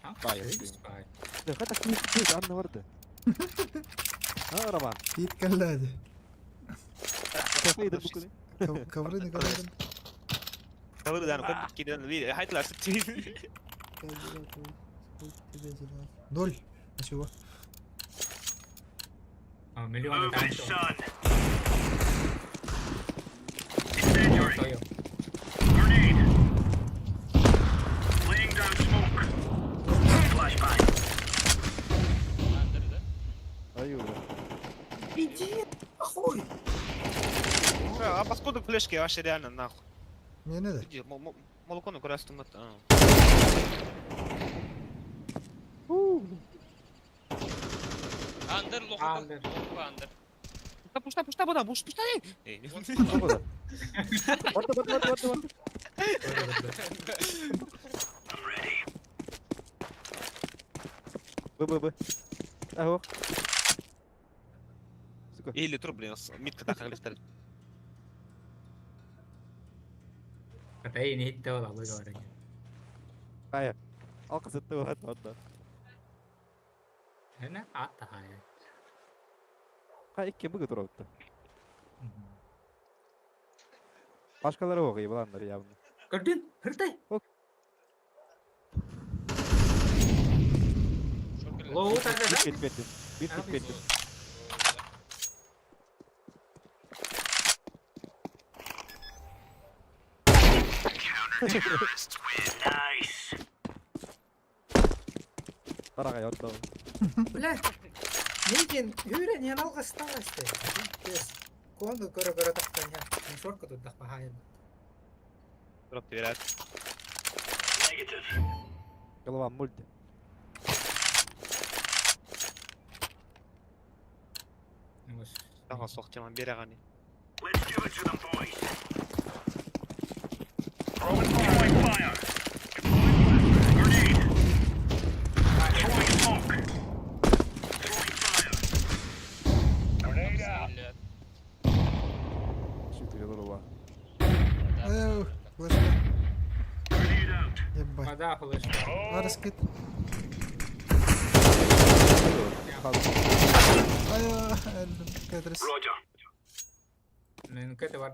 А, Бай, бай. Да, хата кийит анна барды. А, Роман. Кийит каллады. Кайда бу күнү? Ковры ковры. Ковры да, көп киден ви, хайтла сти. Ноль. А чего? А, миллионы Move там it, всё. son. Incendiary. Твоё. Grenade. Laying down smoke. Flashbang. Under да? Аю. Иди нахуй. А паскуда флешки вообще реально нахуй. Мне не да. Иди, молоко на красном это. Under лоху. Under. Лоху under. Да пушта, пушта, буда, пушта, пушта. Эй, Барда, барда, барда, барда. I'm ready. Б, Б, Б. Аго. Сука. Или труп, блин, митка так халифтер. Катай не хитте ола, вы говорите. Ая. Алка сытты вот, вот, да. Эне атта хая. Ха, икки быгы турабытты. Башкалары оғы, буландар явно. Көрдүн, хыртай. Лоу тогда, да? Бит кетпетим. Бит кетпетим. Nice. Тарагай отдал. Бля. Миигин үүрэн иһэн алҕастаҕасты. Куону көрө-көрө тахсан иһэн мишорка турдах баһаайын. Дроп берет. Negative. Голова мульт. Таҥа суох тема береҕани. Let's give it to them, boys. Throwing fire. Deploying flashbang. Grenade. Throwing smoke. Throwing fire. Grenade out. Шутка голова. Эй, флешка. Grenade out. Ебать. Вода флешка. Раскид. Ай, Тетрис. Roger. Мен кете бар.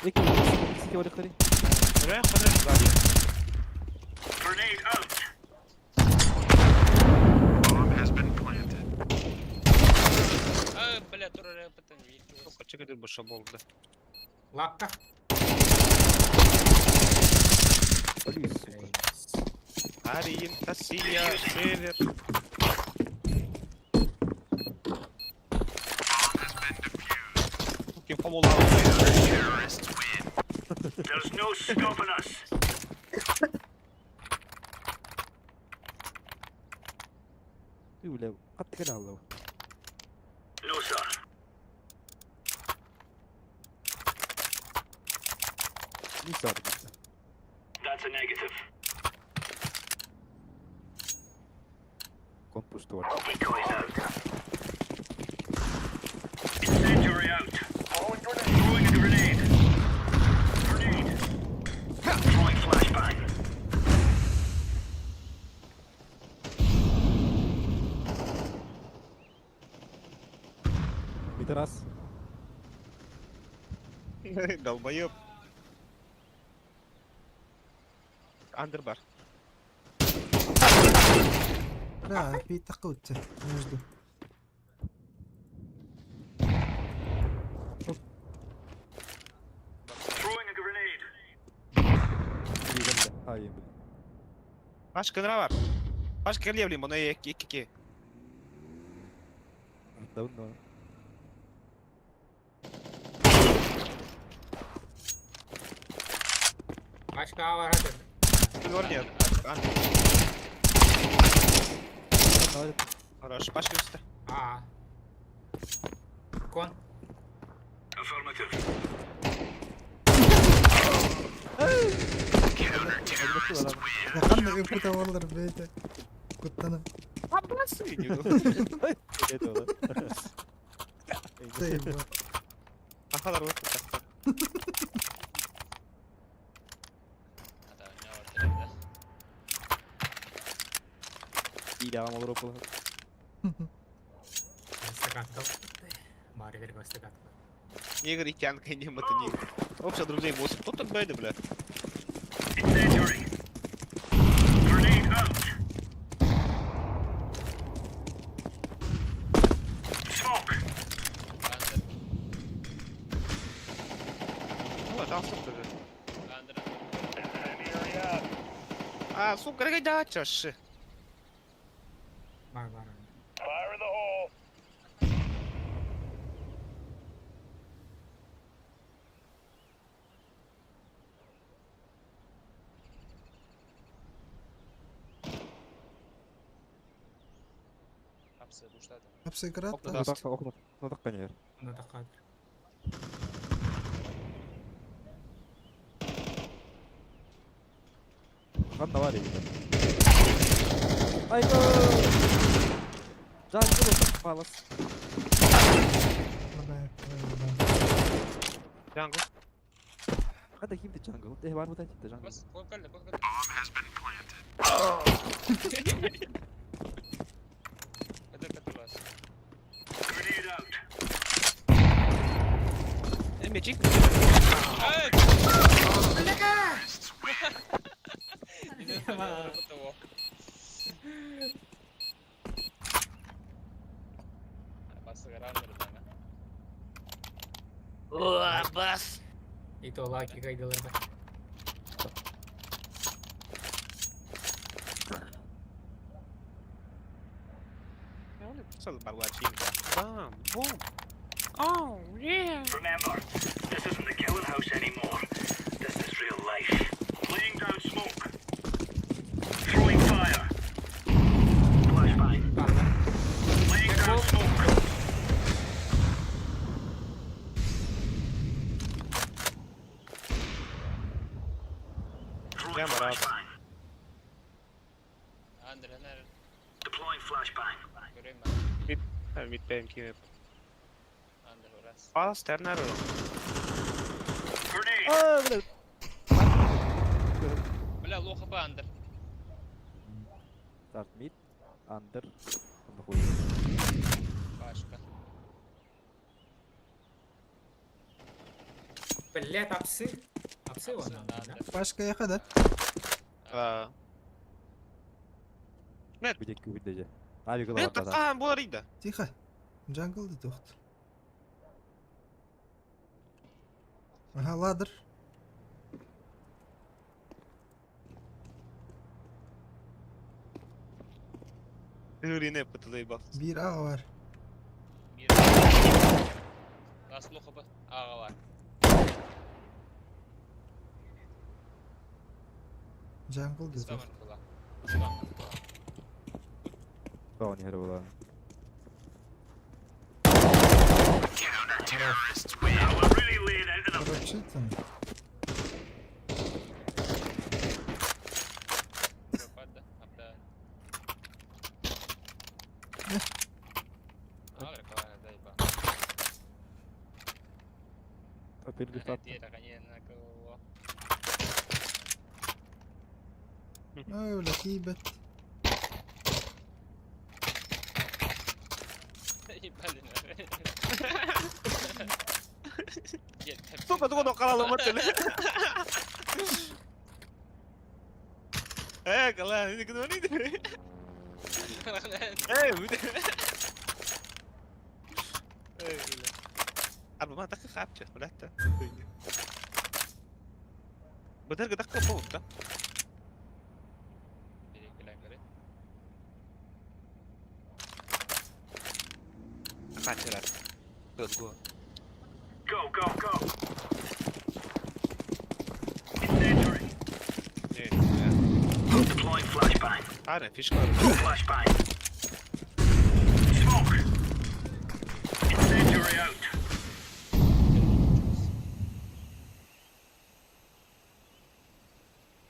Сити олехтари. Grenade out. А, бля, турар пытан видео. Сука, чекай, больше болды. Лапка. Блин, сука. Ориентация, север. Кем помолал. There's no stopping us. Ты, бля, катты алло. No, sir. Не сар. That's a negative. Компус туар. Decoys out. Incendiary out. Throwing a grenade. Grenade. Throwing flashbang. Пидорас. Долбоеб. Андербар. Да, في تقوت между. Throwing a grenade. Ай, блин. Пашка нравар. Пашка левли, мона ки. Давно. Башка бар хатыр. Нет. Хорош, Пашка үсті. А. Кон. Affirmative. Yakanda öpüte varlar бейте. Куттанып. Это Заебал. Ахалар өтті. Ата, не бар терде. Или амал ропал. Стакаттал. Бары бер стакаттал. Негр и тянка не это не. Вообще, друзей, 8. Кто так бейды, бля? Incendiary. Grenade out. Smoke. Андер, Ну, там сука же. андер. Incendiary out. А, сука, да, чаши. Бар бар. Fire in the hole. Апсы, буштады. Апсы град. Окна да? даст. Окна, окна, конечно. Оны да кадр. Ладно, вари. Ай, Джангл попалась. Бля, бля, Джангл. Хада хим ты джангл. Ты бар вот эти ты джангл. Бас, кон калды, кон калды. Это как вас. Grenade out. Мечик. Ай! Того. Бас Бас. И то лаки кайдалар бар. Сыл барлачинка. Бам, бум. Oh, yeah. Remember, this isn't the killing house anymore. This is real life. Laying down smoke. Throwing fire. Flashbang. Бааллар. Laying down smoke. Throwing Прямо раз. flashbang. Under нэр Deploying flashbang. көрөм ба. Mid киинеп. Under раз. Пас тернер. Grenade. А, бля. Бля, лоха ба under. Старт мид, андер. Нахуй. Пашка. Блядь, апсы. Апсы вон. Да? Пашка яха да? А. Где кубит Авик Мен такаан болар иде. Тихо. Джангл да тохт. Ага, ладер. Үріне пытылай бас. Бир А бар. Бир. Лас лоха ба. Ага бар. Джангл да тохт. Спамын була. Спамын була. Что не было? Now we're really laying into them. Короче, там. Пропад да. Апта. Агра кала заебал. Ой, бля, кибет. Ебали Сука, тугу каралым өтөлө. Э, кала, не күнөөнү. Э, бүт. Э, бля. Арба ма дакы хапчы, блядь. Быдыргы дакы болуп да. Хачырат. Go. Go, go, go. Incendiary. Deploying flashbang. Аре, фишка. Flashbang. Smoke. Incendiary out.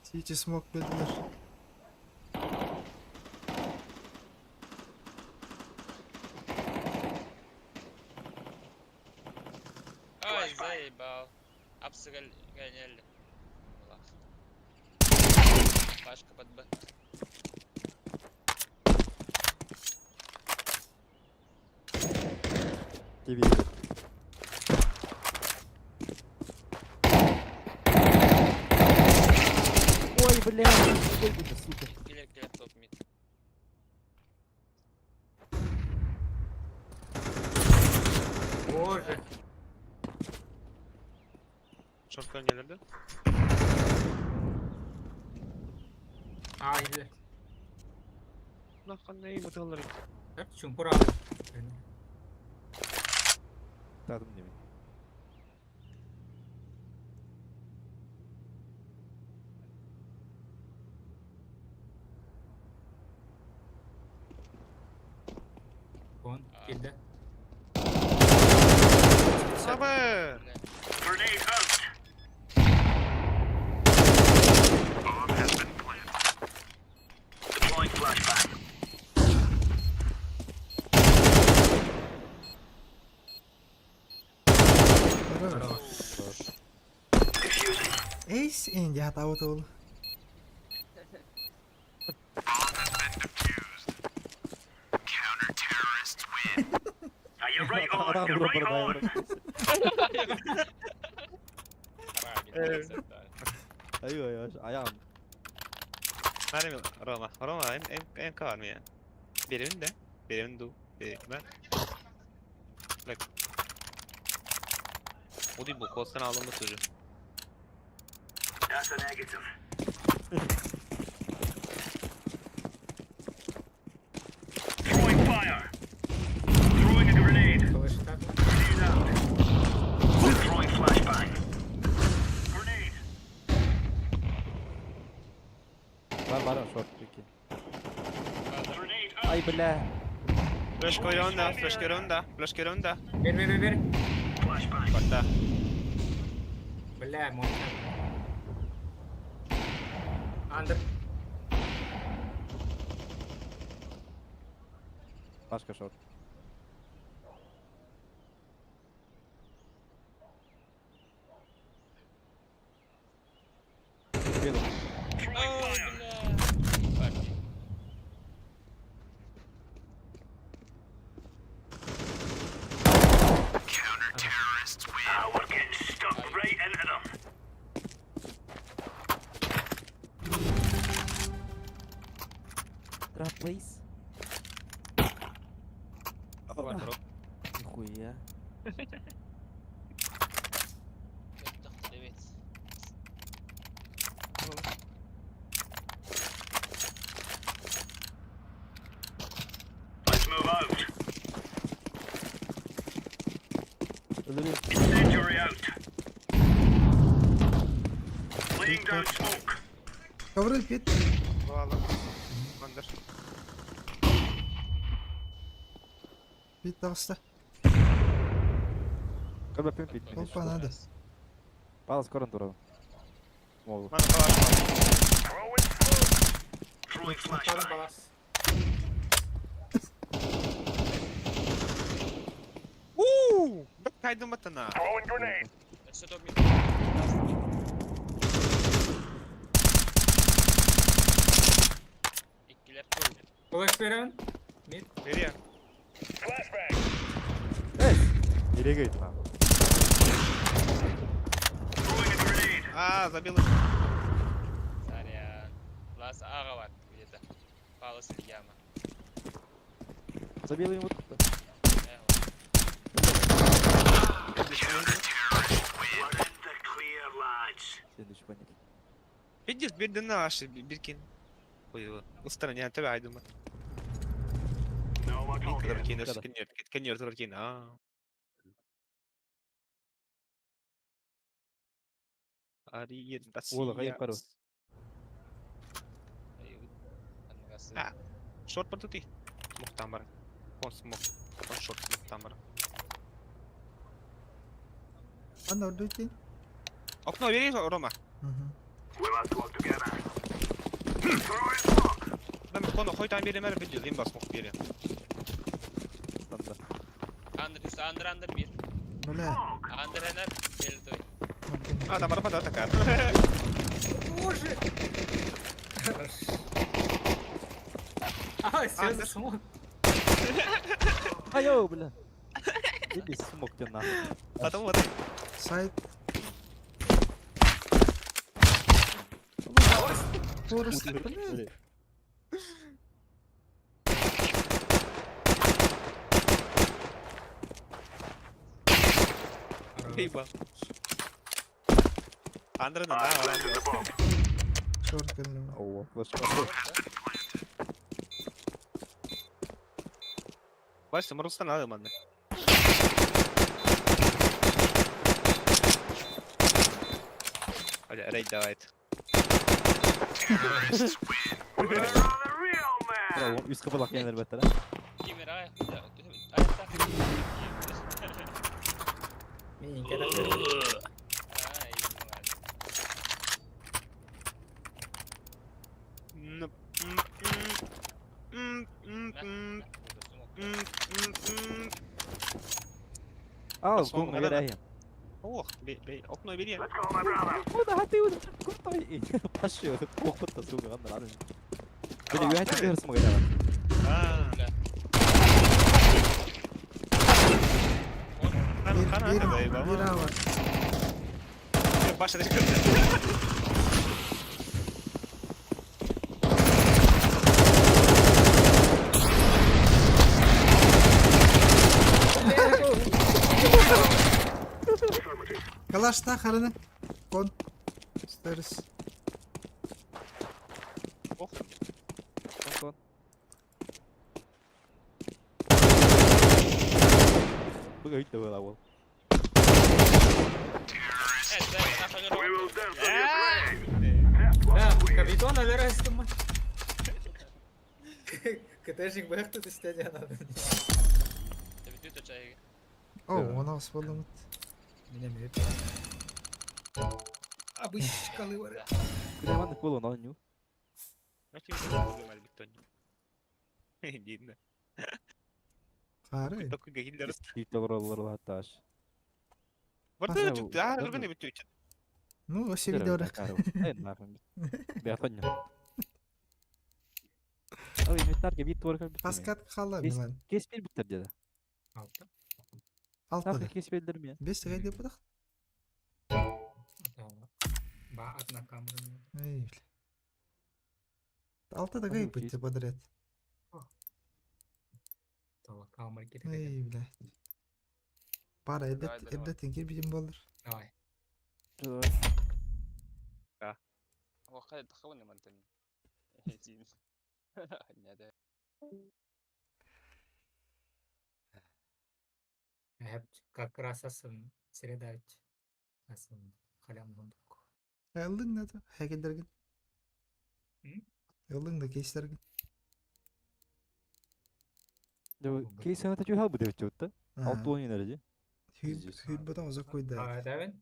Сити смог dediler. Ай, заебал. Апсы гоняли. Пашка под Б. ТВ. Ой, бля, сколько это, сука. Киллер, киллер, топ мид. Боже. Шорткан келерди. А, или. Мына кандай бытылыр. Чумпур алды. Тадым неме. Вон, килде. Сабы. Grenade out. Bomb has been planted. Deploying flashbang. Хорош. Defusing. Эйс энди хатабыт ол. Bomb has been defused. Counter-terrorists win. Now you're right on. You're right on. Ай, ай, аям. Наре Рома, Рома, эм эм эм кавар мия. Беремин да. Беремин ду. Беремин. Bak. O değil bu. Kostan aldım bu çocuğu. That's a negative. Throwing fire. Ай, бля. Флешка runda, флешка runda, флешка runda. Бер, бер, бер, бер. Барда. Бля, мой. Андер. Пашка шорт. Белый. Ой, бля. Парни. Ah, we're getting stuck right into them. Drop, please. One drop. Нихуя. Привет. Let's move out. Өлөрүм. Incendiary out. Laying down smoke. Ковры пит. Ладно. Андер. Пит таҕыста. Көрбөппүн пит. Опа, надо. Палас көрөн турабын. Могу. Мана палас. Throwing smoke. Throwing Второй flashbang. балас. Ууу! Бэк кайдым батана. Throwing grenade. Өссө топ мид. Иккилер. Флеш беремин. Мид. Берия. Flashbang. Эй! Илеге ыйтма. Throwing a grenade. А, забил. Сорян. Лас ага бар где-то. Палас или яма. Забил ему. Э, We're in the clear, lads. Следующий паник. Видишь, бир наши, биркин. Ой, устраняй тебя, айдым. No, we're talking. Кенер, Да-да. кенер, кенер, кенер, а. Уола, хайып кару. А. Шорт бар тут. Смок там бар. Он смок. Он шорт смок там бар. Анда ордуйте. Окно бери, Рома. We must work together. Throwing smoke. Мен коно хой там бери, мэр видео, лимба смок бери. Танда. Андер, үстü андер андер bir. Бля. Андер энер. Белтой. А, там бар да такая. Боже! А, все Андер. смог. Айо, бля. Иди смог ты нахуй. Потом вот. Сайт. Форест, бля. Либо. Андер на да, Шорт кэллим. О, флешка. Бачите, Марустан надо манны. Бля, рейд давайте. We're on the real man. Бля, үс кыбылак енер беттер. Кимер ай. Айтта. Мин кэлэ. Ай, М, м, м, м, м, м, м, м. Ал, Смог кун надо. берәйем. Ох, бе, бе, окно бери. Let's go, my brother. Куда ты уже? Куда? Пошел. Охота, сука, анда рады. Бля, я тебе смог давай. А, Бля. хана, хана, Бир, хана, бир да, ава. Баша, ты Калашта хараны. Кон. Стерс. Ох, Кон, кон. Бүгін өйтті ол. We will dance on your grave. Да, капитан алера ыстыма. КТшник быһах тутуста диэн Бүтү чайы. О, он ас болымыт. Меня мир. Обычкалы бар. Бля, маннык буолуон оонньуу. Динна. Хары. Такой гахиллер. Киит олороллор лааттааш. Барды чукты, аа, рыбны бүтү. Ну, вообще видео. Ал инвентарьга бит туора көрбүт. Каскад хала Кес- Милан. Кес бербиттер деді. Алта. Алты. Тағы кес бердер ме? Бес тегай деп будақ. Ба одна камера. Эй, бля. Алты тегай Ну, бітті подряд. Това камера кирик. Эй, бля. Пара Давай, эдет, давай. эдет кир болар. Давай. Вақай тахауны мантан. Дин. Не Hep как раз асын среда асын халям бундук. Элдин да хәкелдерген. М? Элдин да кейстерген. Кейс саната чуха бу деп чутта. Алты он энерджи. Пиздец. Хүйт бұдан ұзақ қойды. А, давай.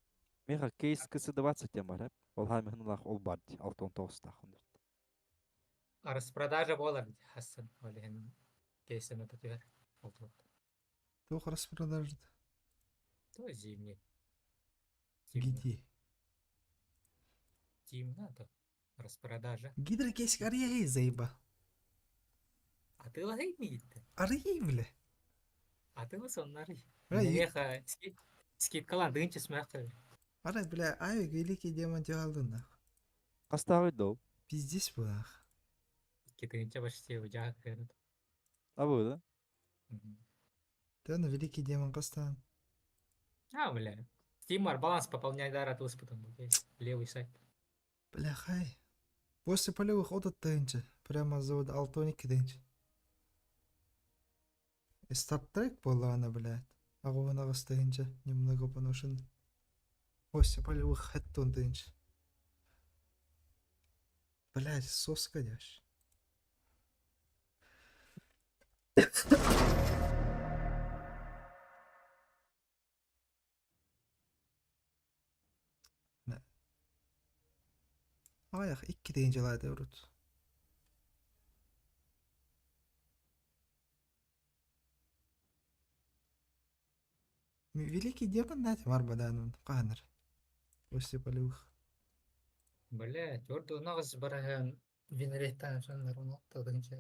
Меха кейс кысы 20 тем бар. Ол хамихын лах ол бар. Алты он тоғыз тах. А распродажа болар хасын олен кейсен это түгер. Олду. Тоқ распродажды. То зимний. Зимний. Гиди. Зимна то распродажа. Гидра кейсик ария заеба. А ты лагай миитте. Ария, бля. А ты соннары. Бля, Меха скидкалан дынчы смяхты. Ара, бля, ай, великий демон алдын нах. Қастағы дол. Пиздец bu нах. Китынча почти жаа кырыт. Абы да. Тәні великий демон қастан. А, бля. Стимар баланс пополняй дар от потом левый сайт. Бля, хай. После полевых отот тынчы. Прямо завод Алтоники тынчы. Стартрек была она, блядь. Агуын ағыс тынчы. Немного поношен. После полевых хэттон тынчы. Блядь, соска дяш. Аяқ икки тыгынчы лайды урут. Великий демон нәте марбадан қаныр. После полевых. Бля, твердо нағыз барахан винрейттан жаннар 16 дынча.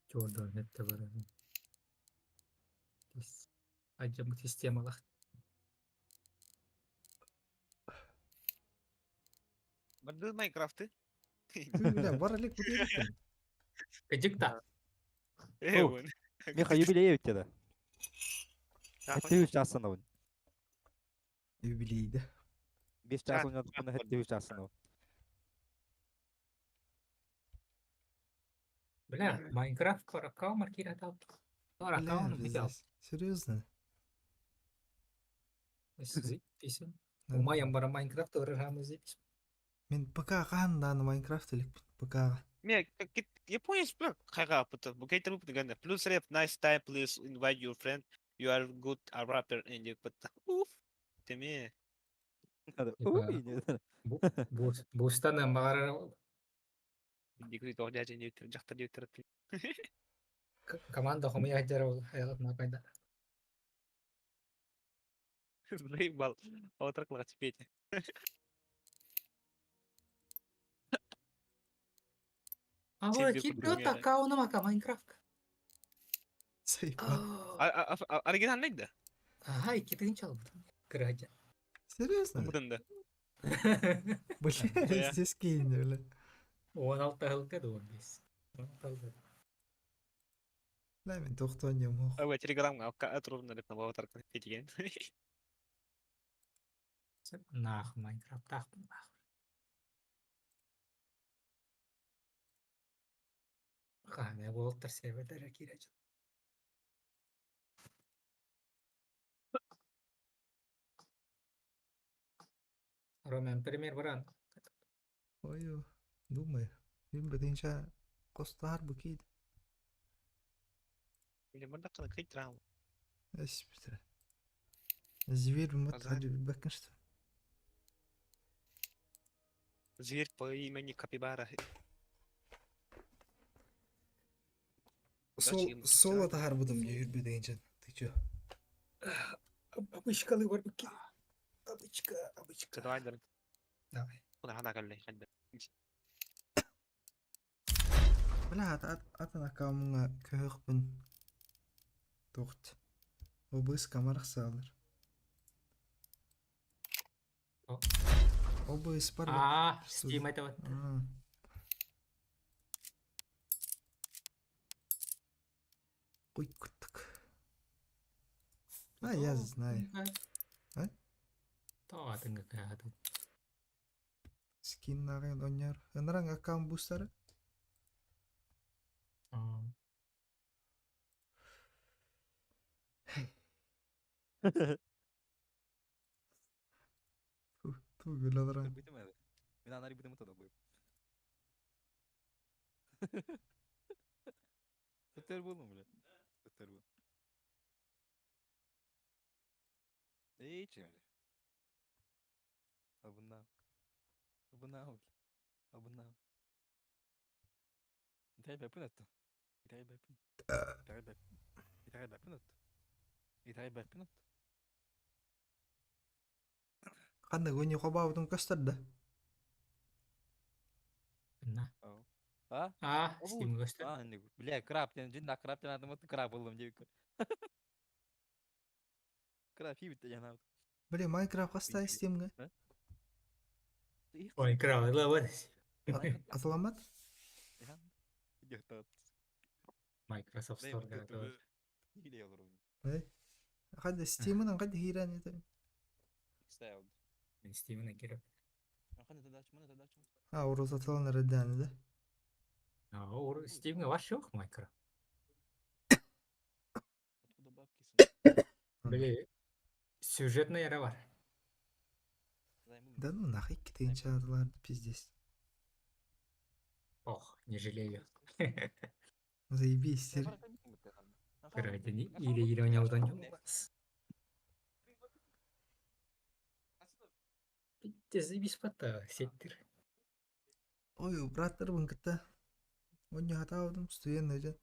Твердо нетте барахан. Ажам системалах. Барды Майнкрафты. Бля, бар элек бутылка. Кыжыкта. Э, вон. Меха юбилей өтті да. Хәтті үш жасын он. Юбилейді. 5 жас ойнадық бұны хәтті үш жасын он. Бля, Майнкрафт баракау маркира тап. Бля, Баракау бигал. пиздец. Серьезно? Писем. Умаям бара Майнкрафт орырхамыз запись. Мен ПК қанданы Майнкрафт элек ПК. Не, японец, бля, хайга, пыта, букейтер выпута Плюс рэп, nice time, please invite your friend. You are good a rapper and you put уф. Теме. Ой, не. Бустаны мағара Дикри тоғ дядя не өтір, жақтар не өтір. команда хомия хаджар ол хаялат напайда. Заебал. Аватар теперь. А Тебе вот кит подумали. аккаунт мака Майнкрафт. Заебал. Оригинальный да? Ага, икки чал Кыргызча. Серьезно? Бұдан да. Бля, здесь кинь, бля. 16 хылка да 15. 16 Бля, мен тоқтон ем ох. Ой, телеграмға отрубно леп на аватар деген. Нах, Майнкрафт, ах, нах. Қане болтыр серверлер кирәч. Ромен, пример баран. Ой, думаю. Билбэтинчэ костаар бу киит. Или мындакканы кыйтыраам. Эс битре. Зверь мыт Азар. хаджи билбэккин что. Зверь по имени Капибара. Сол Зачем? соло таһаарбытым дии үрбэтинчэ. Ты чё? Обычкалы бар бу Обычка, обычка. Давай, давай. Давай. Хана каллай ханна. Бля, атын аккаунтҥа көһөхпүн туохт обыс камарах саалар. О. Обыспар А, Steam это вот. Куй куртук. А, я знаю. А? То атын какая-то. Скин нарын оньяр. Ынраң аккаунт бустары. Ту гүлаларан. Мин анар бутым тода бу. Көтөр булдum бile. Көтөр бул. Эй, чемеле. Абына. Абына. Абына. Итайбэпин атты. Итайбэпин. Итайбэпин. Итайбэпин атты. Итайбэпин атты. Ханна гонни хобаабытын көстөр да. На. А? А, Steam көстөр. А, не, бля, краб, жин на краб тен атым краб болдум деп. Краб хибит жана. Бля, Майнкрафт хаста Steam'ге. Ой, краб, ла Аталамат? Microsoft Store. Хадда Steam'ынан кайда хиран это. Мен Steam'ine кирип. А, урус аталан реддәне да. А, Steam'е вообще yok Minecraft. Били сюжетный яра бар. Да ну нахуй китин чардылар пиздец. Ох, не жалею. Заебись. Короче, или или ойнаудан жолбас. Битте заебись пата, сеттир. Ой, браттар бункытта. Онья хатаудым студент эжен.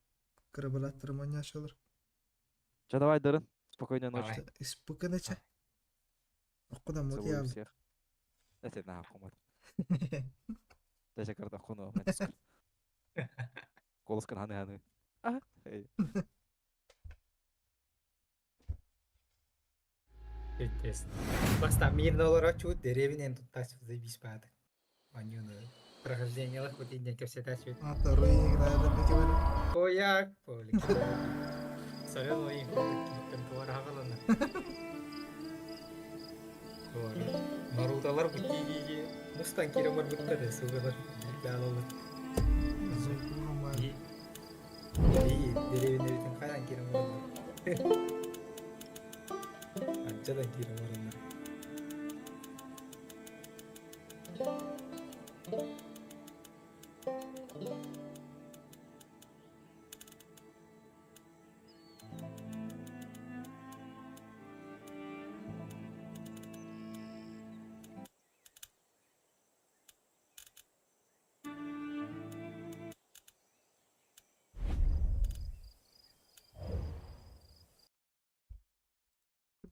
Кырабалаттар манья шалыр. Че, давай, Дарын. Спокойной ночи. Давай. Испуканыча. Окудан Целую мотия. всех. Это нахуй, мат. Даже карта хуно. Голос ханы ханы. А? Эй. Пиздец. Баста мирно олорочу чут деревнен тут тас заебись пата. Анюна. Прохождение лах вот идня кепсе тас Ата руин да бекебер. Кояк, полик. Сорен ойын, кентуар хагалана. Наруталар бу Мустан кире бар бутта сугалар. Бялалы. Зайкума. И деревне битин каян кире бар. Анчадан кире бар.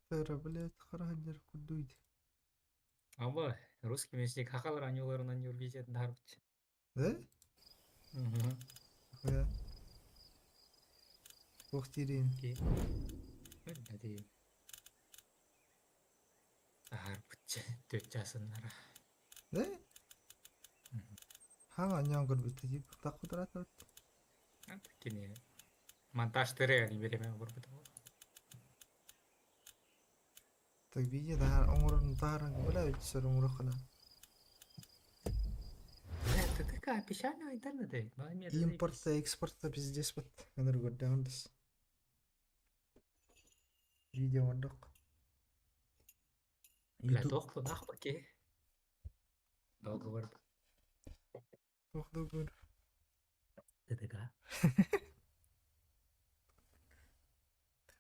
Тара, блядь, хараханнер курдуйд. Аба, русский месник хахалар анюларынан юрбизет дарбыч. Да? Хуя. Ох, тирин. Hadi. Арбыч, төчасыннара. Да? Хага аньян көрбүттэ дип таккудурат. Кини монтаж тире ани береме барбыт. Так видео тахар оңорун тахаран бля үчсөр оңору кана. Это такая печальная интернет. Импортта, экспортта пиздец бат. Аныр көрдөңдүс. Видео ондок. Бля, YouTube дохло нахпаки. Договор. Туох да ТДК.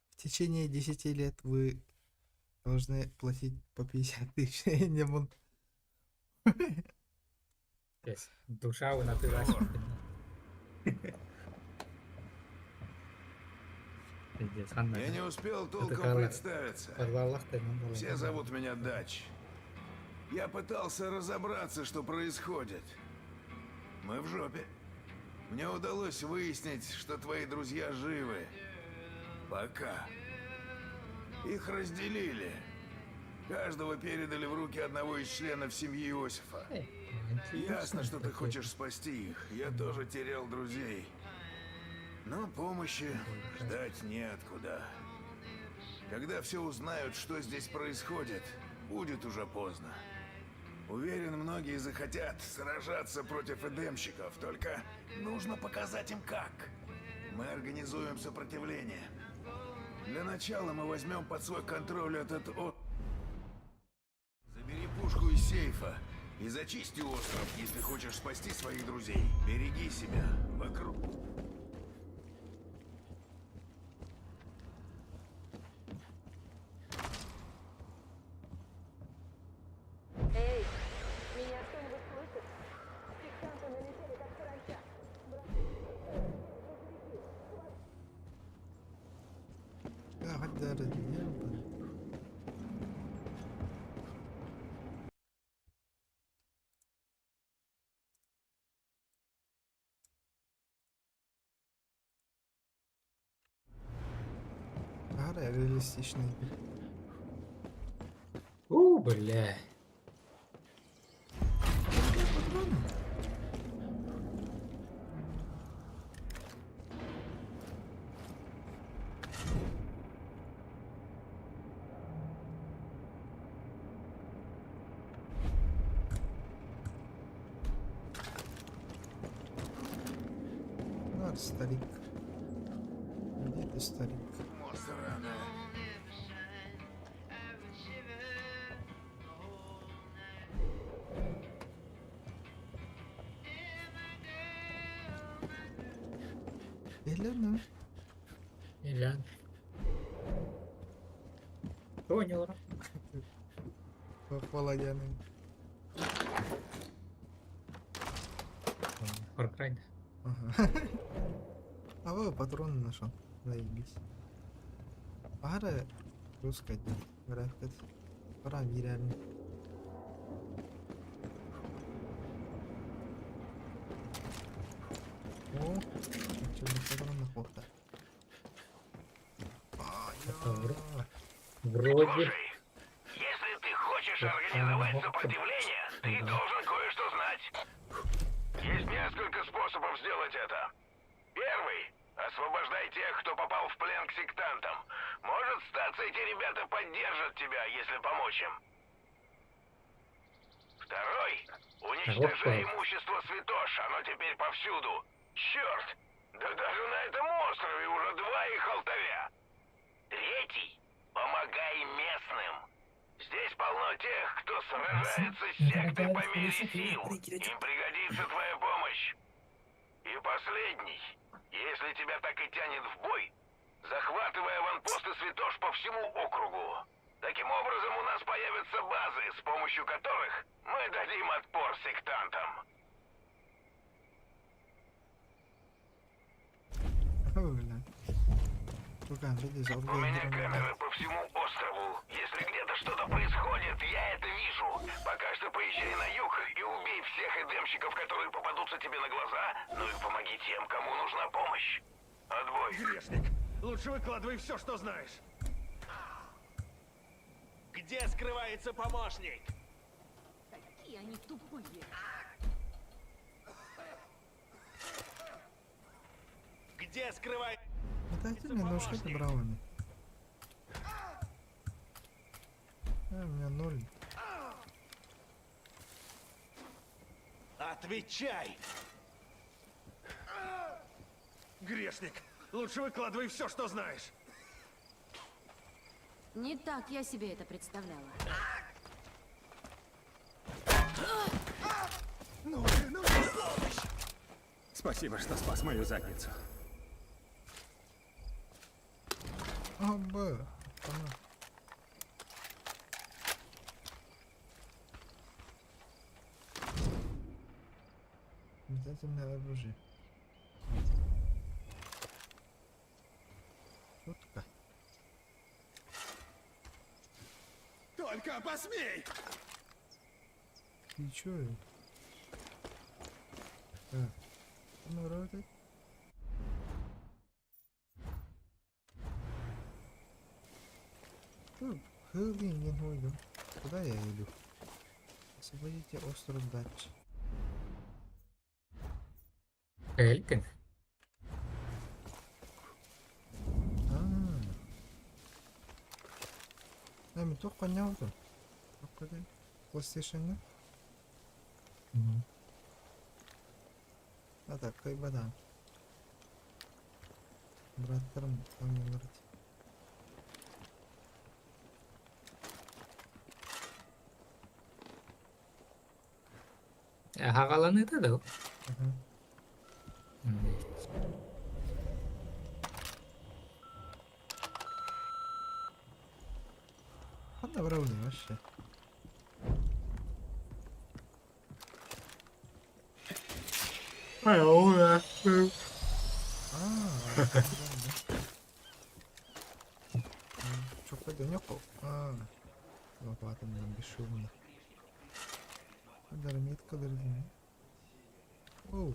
В течение 10 лет вы должны платить по 50 тысяч. Не буду. Здесь душа унатылась. Пиздец, Анна. Я не успел толком Такая- представиться. Подвалах-то Все зовут меня Дач. Я пытался разобраться, что происходит. Мы в жопе. Мне удалось выяснить, что твои друзья живы. Пока. Их разделили. Каждого передали в руки одного из членов семьи Иосифа. Ясно, что ты хочешь спасти их. Я тоже терял друзей. Но помощи ждать неоткуда. Когда все узнают, что здесь происходит, будет уже поздно. Уверен, многие захотят сражаться против эдемщиков, только нужно показать им как. Мы организуем сопротивление. Для начала мы возьмем под свой контроль этот о... Забери пушку из сейфа и зачисти остров, если хочешь спасти своих друзей. Береги себя. Вокруг. Эй, меня кто-нибудь слышит? Сектанты налетели, как саранча. Да, хоть даже не было. Гара реалистичный. У, бля. Патроны. Нар, старик. Где ты, старик? О, сраное. Елена. Илян. Понял. Похвала Яны. Far Cry. Ага. А вы патроны нашел. Заебись. Пара русская графика. Пора реально. О, что за патроны хватает. Это вроде. Если ты хочешь организовать сопротивление, ты должен кое-что знать. Есть несколько способов сделать это. Первый. Освобождай тех, кто попал в плен к сектантам. Может, статься, эти ребята поддержат тебя, если помочь им. Второй. Уничтожай имущество святош, оно теперь повсюду. Черт! Да даже на этом острове уже два их алтаря. Третий. Помогай местным. Здесь полно тех, кто сражается с сектой по мере сил. Им пригодится твоя помощь. И последний. Если тебя так и тянет в бой, захватывай аванпосты святош по всему округу. Таким образом у нас появятся базы, с помощью которых мы дадим отпор сектантам. О, бля. Рука, видишь, У меня камеры по всему острову. Если где-то что-то происходит, я это вижу. Пока что поезжай на юг и убей всех эдемщиков, которые попадутся тебе на глаза, ну и помоги тем, кому нужна помощь. Отбой. Грешник, лучше выкладывай все, что знаешь. Где скрывается помощник? Какие они тупые. Где скрывается Дайте мне ну что ты брауни. А, у меня ноль. Отвечай! Грешник, лучше выкладывай все, что знаешь. Не так я себе это представляла. Ну ты, ну ты, сволочь! Спасибо, что спас мою задницу. А, Б. Ана. Метательное оружие. Шутка. Только посмей! Ты чё? Так. Ну, работает. Куда я иду? Освободите остров Дач. Элькин. А. Да, мен тоқ қойнап. Тоқ PlayStation'da. А так, кайбадан. Браттарым оңнолор. Хагаланыта да. Ханна брауни вообще. Çok da yok. Лопатом бесшумно. Дармитка дорогие. Оу.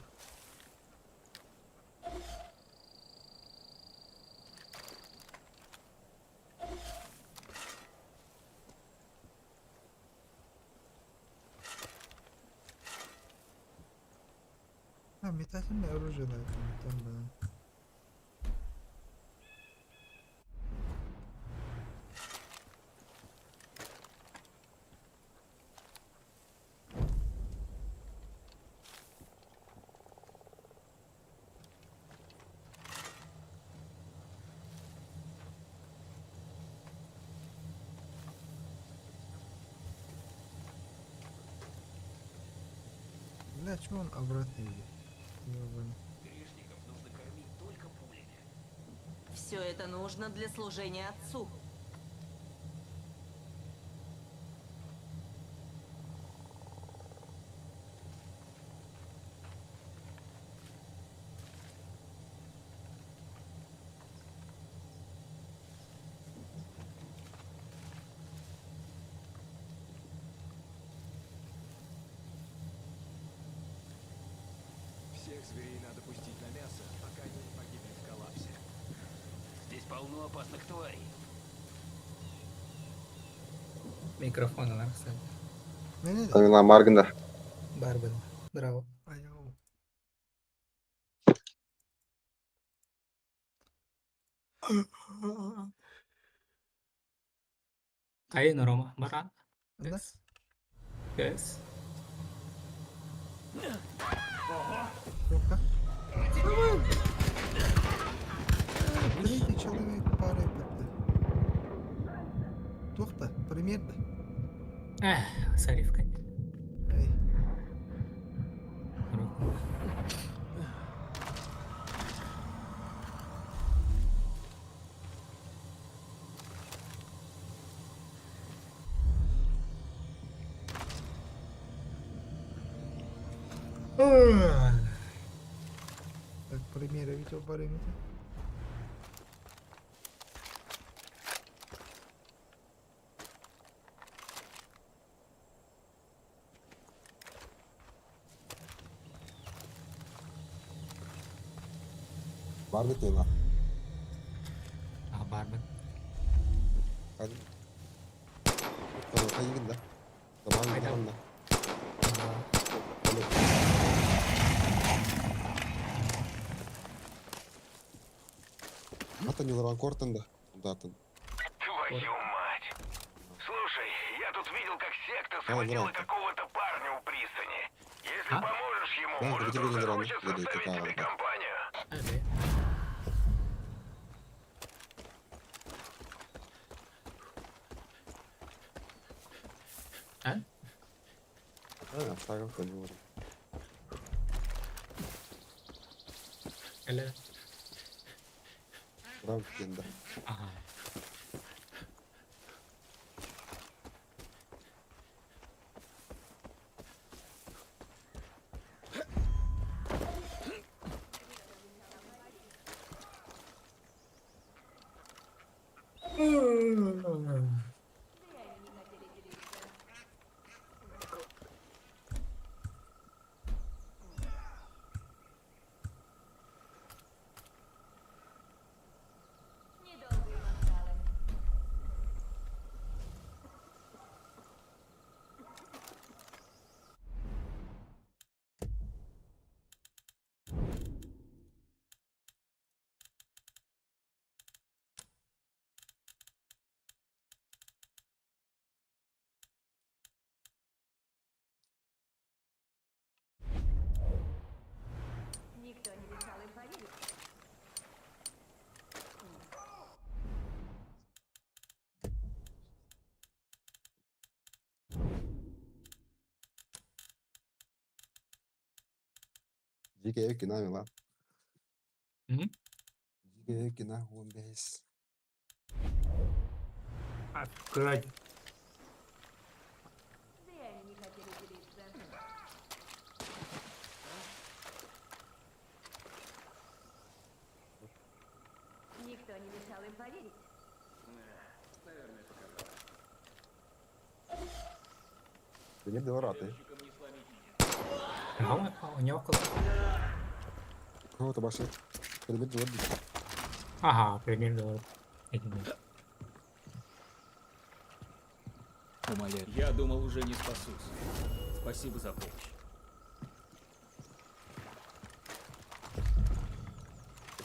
А, метательное оружие, да, там, да. Бля, чё он обратно идет? Ёбаный. Грешников нужно кормить только пулями. Все это нужно для служения отцу. Всех зверей надо пустить на мясо, пока они не погибли в коллапсе. Здесь полно опасных тварей. Микрофон кстати. Тамила Маргнер. Барбен. Браво. Аяу. Кайын Рома. Баран. Да? Yes. Ну-ка. Давай! Третий человек пары бітті. Тоқта, примерно. Эх, Сарифка. Эй. Так, примеры видео барымите. Бар бит нема. А, барбен. Хайгин да. Заман да. Ата не кортен да. Датын. Твою мать! Слушай, я тут видел, как секта схватила какого-то парня у пристани. Если поможешь ему, может, он захочет составить тебе компанию. А? А, второй не может. Кэлэ. Брав кенда. Ага. Никто не мешал им поверить. Жеке кина мила. М? Жеке кина 15. Открыть. Да и они не хотели делиться. Никто не мешал им поверить. Бені двораты. Ага, у него около. Кого-то башы. Предмет дворы. Ага, примерно. Умоляю. Я думал, уже не спасусь. Спасибо за помощь.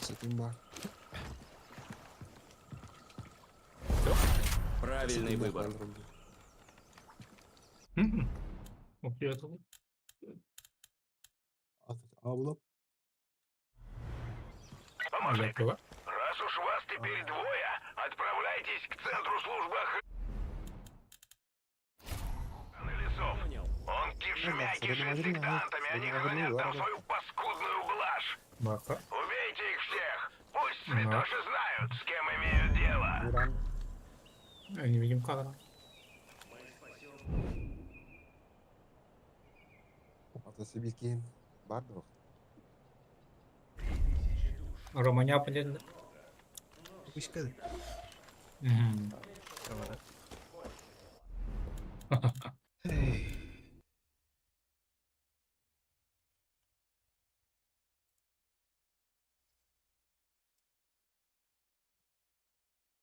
Сетин бар. Правильный выбор. Абылап. Помощник, раз уж вас теперь двое, отправляйтесь к центру службы охраны лесов. Он кишмя кишит сектантами, они хранят там свою паскудную блажь. Убейте их всех! Пусть святоши знают, с кем имеют дело. Не видим кадра. Атасы бикин. Бар да. Романя блин. Вышка.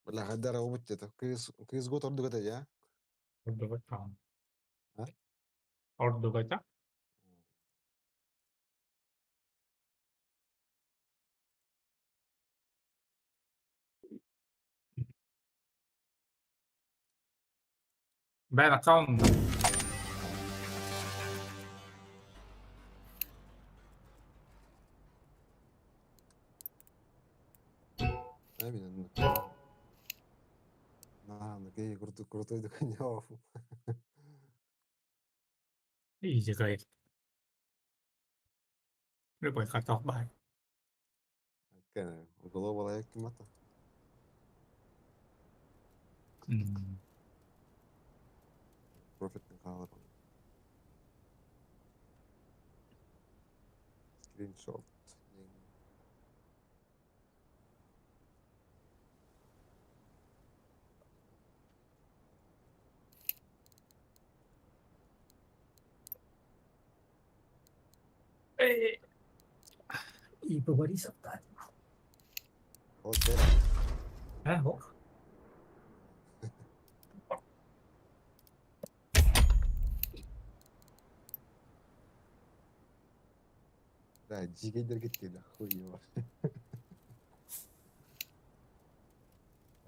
Бля, хадара обут это. Крис Крис гот орду гата я. Орду гата. А? Орду гата. Бен аккаунт. Ай, На, ну крутой, крутой доконял. Изи грейд. Любой картоф бай. Глобал кимата. Профит на Скриншот. И Борисов, да. Вот это. Вот. Да, дигейдер кетти, хуево.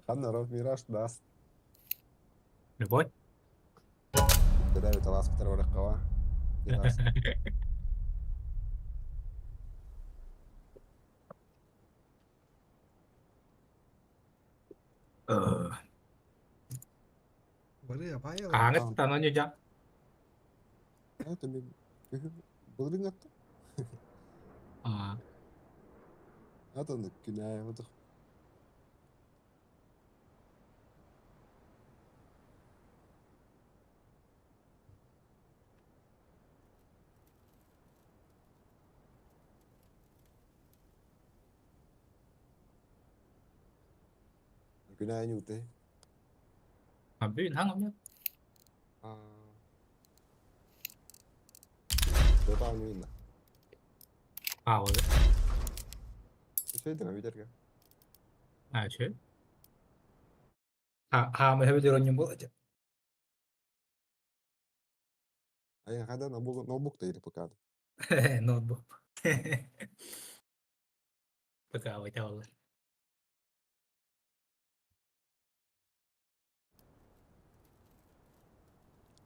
Ханна Мираж даст. Любой? Тогда это лас второго ракова. Бары апай. Аңыт танони жа. Это ми былырын атты. А. Атын күнээ отох. Күнээ ньуутэй. А бүгүн хаҥ Дотаа ньуинна. А, вот. Сөйдө видерге. А, чё? А, мы хэбэ дөрөннүм бол. Ай хада ноутбук ноутбук та или ПК. Ноутбук. ПК вайталар.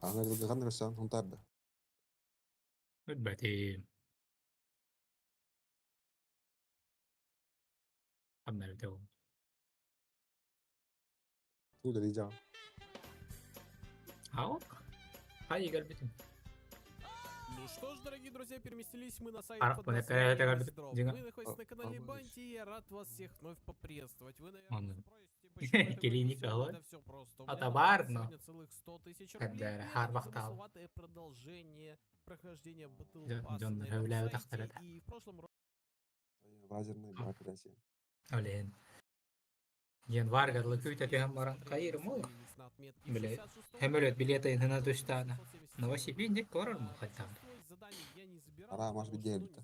Ана ган расан хунтарда. Бати. Амнар дөө. Туда лижа. Ау. Хай игорь битин. Ну что ж, дорогие друзья, переместились мы на сайт Ар- под понятно, названием это как Дроп. Динго. Вы находитесь на канале А, Банти, и я рад вас всех вновь поприветствовать. Вы, наверное, Оны. спросите, почему я такой Келини веселый? кала. Да все просто. У меня Ата на барно. сегодня целых 100 тысяч рублей. Каддара И это харбахтал. незамысловатое продолжение прохождения Battle Дьон- Pass дьон на этом хөвләбит сайте. ахтарата. И в прошлом Лазерный операция. Олен. Январь гадлы күйт атыһан баран кайыр мол. Биле. Хемөлөт билета инына түстана. Новосибирск корор мол хаттан. Ара, может быть, день это.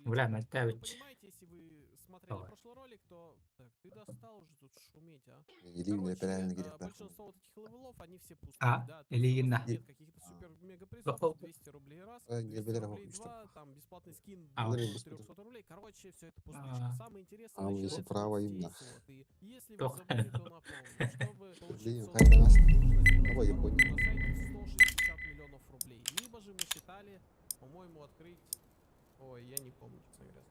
Бля, мәттәбит. Понимаете, если вы смотрели Давай. прошлый ролик, то... Так, ты достал уже тут шуметь, а? Или мне реально Короче, грех нахуй. большинство вот этих левелов, они все пустые, А, да, то есть у Илигина. нас нет каких-то супер-мега призов, Бахал. 200 рублей раз, Э, не 200 бери, рублей что. два, там бесплатный скин А, до уж. 400 рублей, короче, все это пустышка. А. Самое интересное А, если начинается вот право здесь именно. вот, и если вы Тох. забыли, то напомню, чтобы получить Блин, 100 хайда нас. миллионов, нужно сделать Давай, я оборот понял. на сайте в 160 миллионов рублей. Либо же мы считали, по-моему, открыть... Ой, я не помню, честно говоря.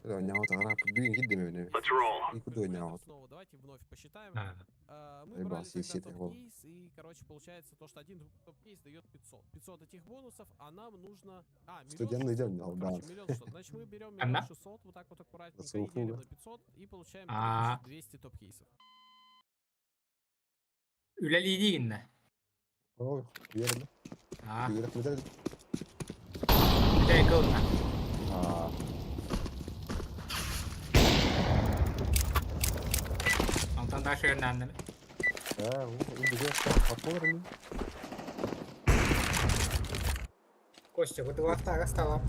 Няут ара бүгүн киддеме мене. И куда няут. Снова давайте вновь посчитаем. А. Мы Ебал, брали си- тогда си- ты топ-кейс, и, короче, получается то, что один топ-кейс дает 500. 500 этих бонусов, а нам нужно... А, миллион Студент шестьсот. идем, да. Короче, миллион шестьсот. Значит, мы берем Она? миллион шестьсот, вот так вот аккуратненько, и Заслуга. делим на 500, и получаем А. 200 топ-кейсов. Үлелидигинна. Ой, верно. А. Верно, медаль. Дай кылна. А, Онтон дашырнанным. да, убежал. Попорно. Костя, вот два втара стала.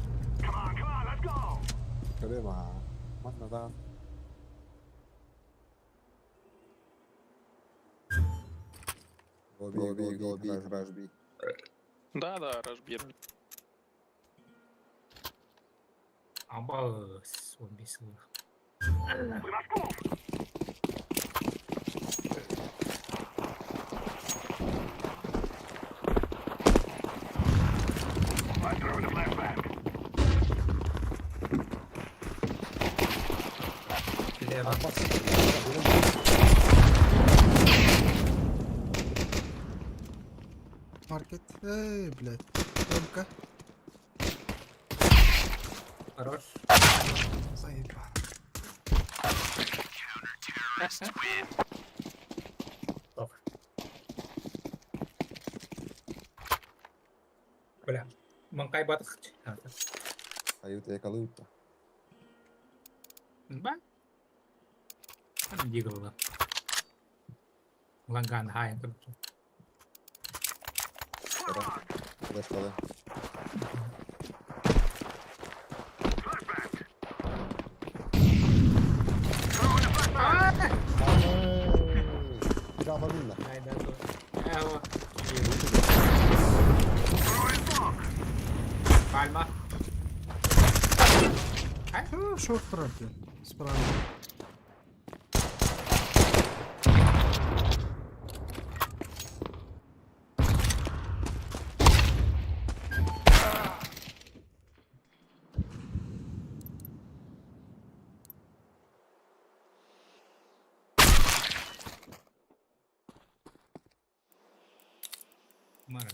Крыма. Мадна да. Go B, go B, rush B. Да, rush B. Амба он бесил. Лево. Маркет. Эй, блядь. Ромка. Хорош. Заебал. Топ. Бля. Маңкай батых. Ают экалыпта. Ба. Дигл. Ланган хай. Флешкалы. Жабагында. Айда. Эво. Пальма. А, шорт правда. Справа. Мара.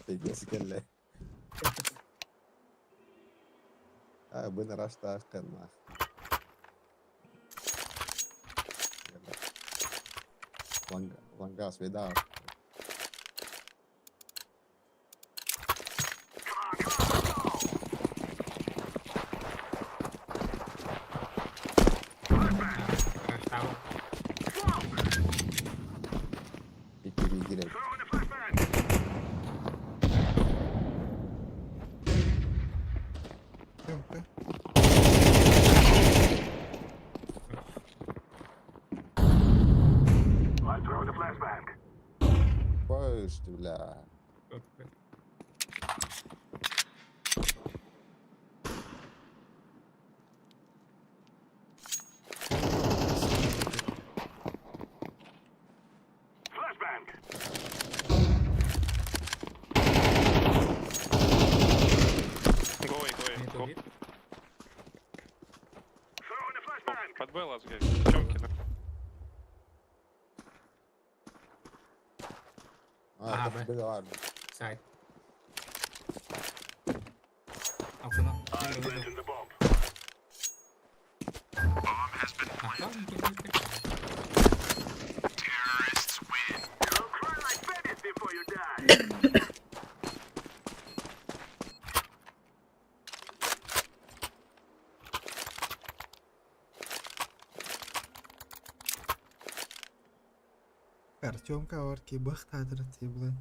Пиздец кэллэ. А, бу нараштаах нах. Лангас видал. Икки Паш, бля. Go away, go away. Go. Под Б лаз, Тёмки, А, А, это Б. бля, ладно. Сайт. Окно. Артемка орки бахтадыр ти, блин.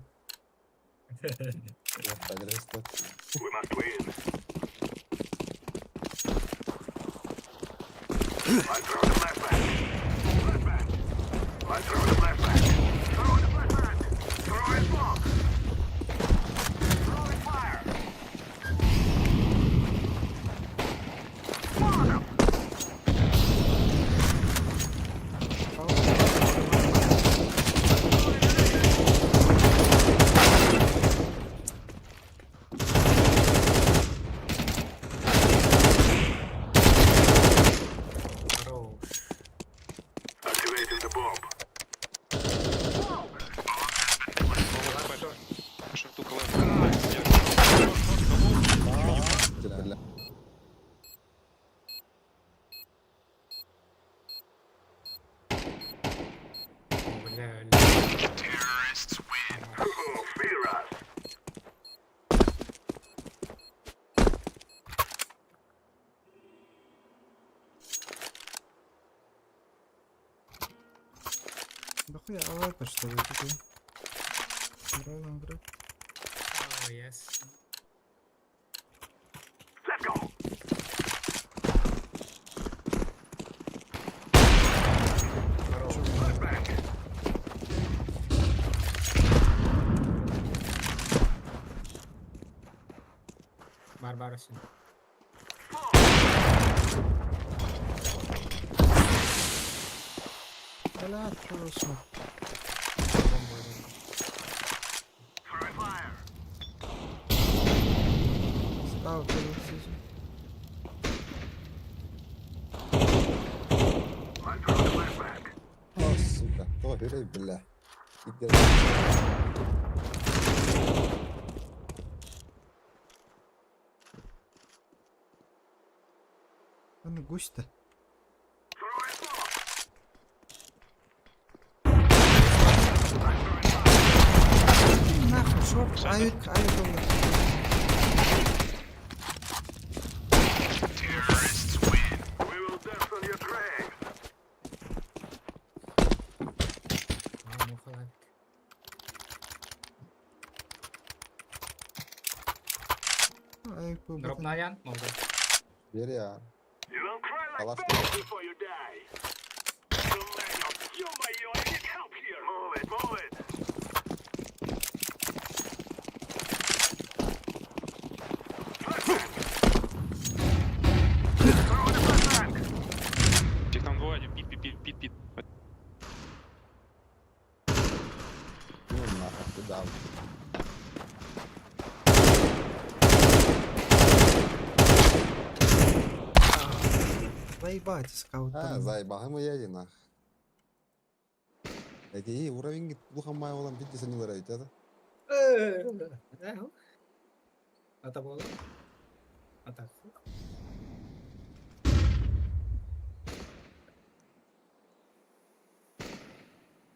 Хорош. Шарту коллапс. Бля. Бля, бля. Да хуя АВП, что ли, такой? Здорово, брат. Oh, yes. Барбаросин. Бля, чего смог? Стал перед О, сука. То, бери, бля. Иди. Ну, гусь-то. Нахуй, шорт, аюк, аюк, аюк. А, мухалат. Аюк был. Дроп на Ян, молодой. Бери, а. Калаш. Их там двое, один пит, пит, пит, пит, пит. Ну нахуй, ты дал. Заебать, скаут. А, заебал, мы едем нах. Эти уровень улахан маай буолан биир саныылар эбит это. Ата буолар. Ата.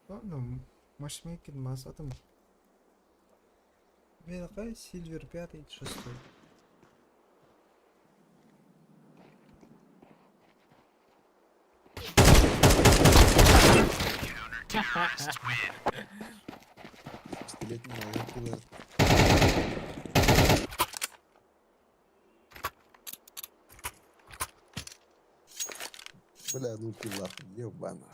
Ладно, матчмейкинг мас атым. Миэхэ Сильвер пятый, шестой. Пистолетный малы Бля, ну ты нахуй, ебана.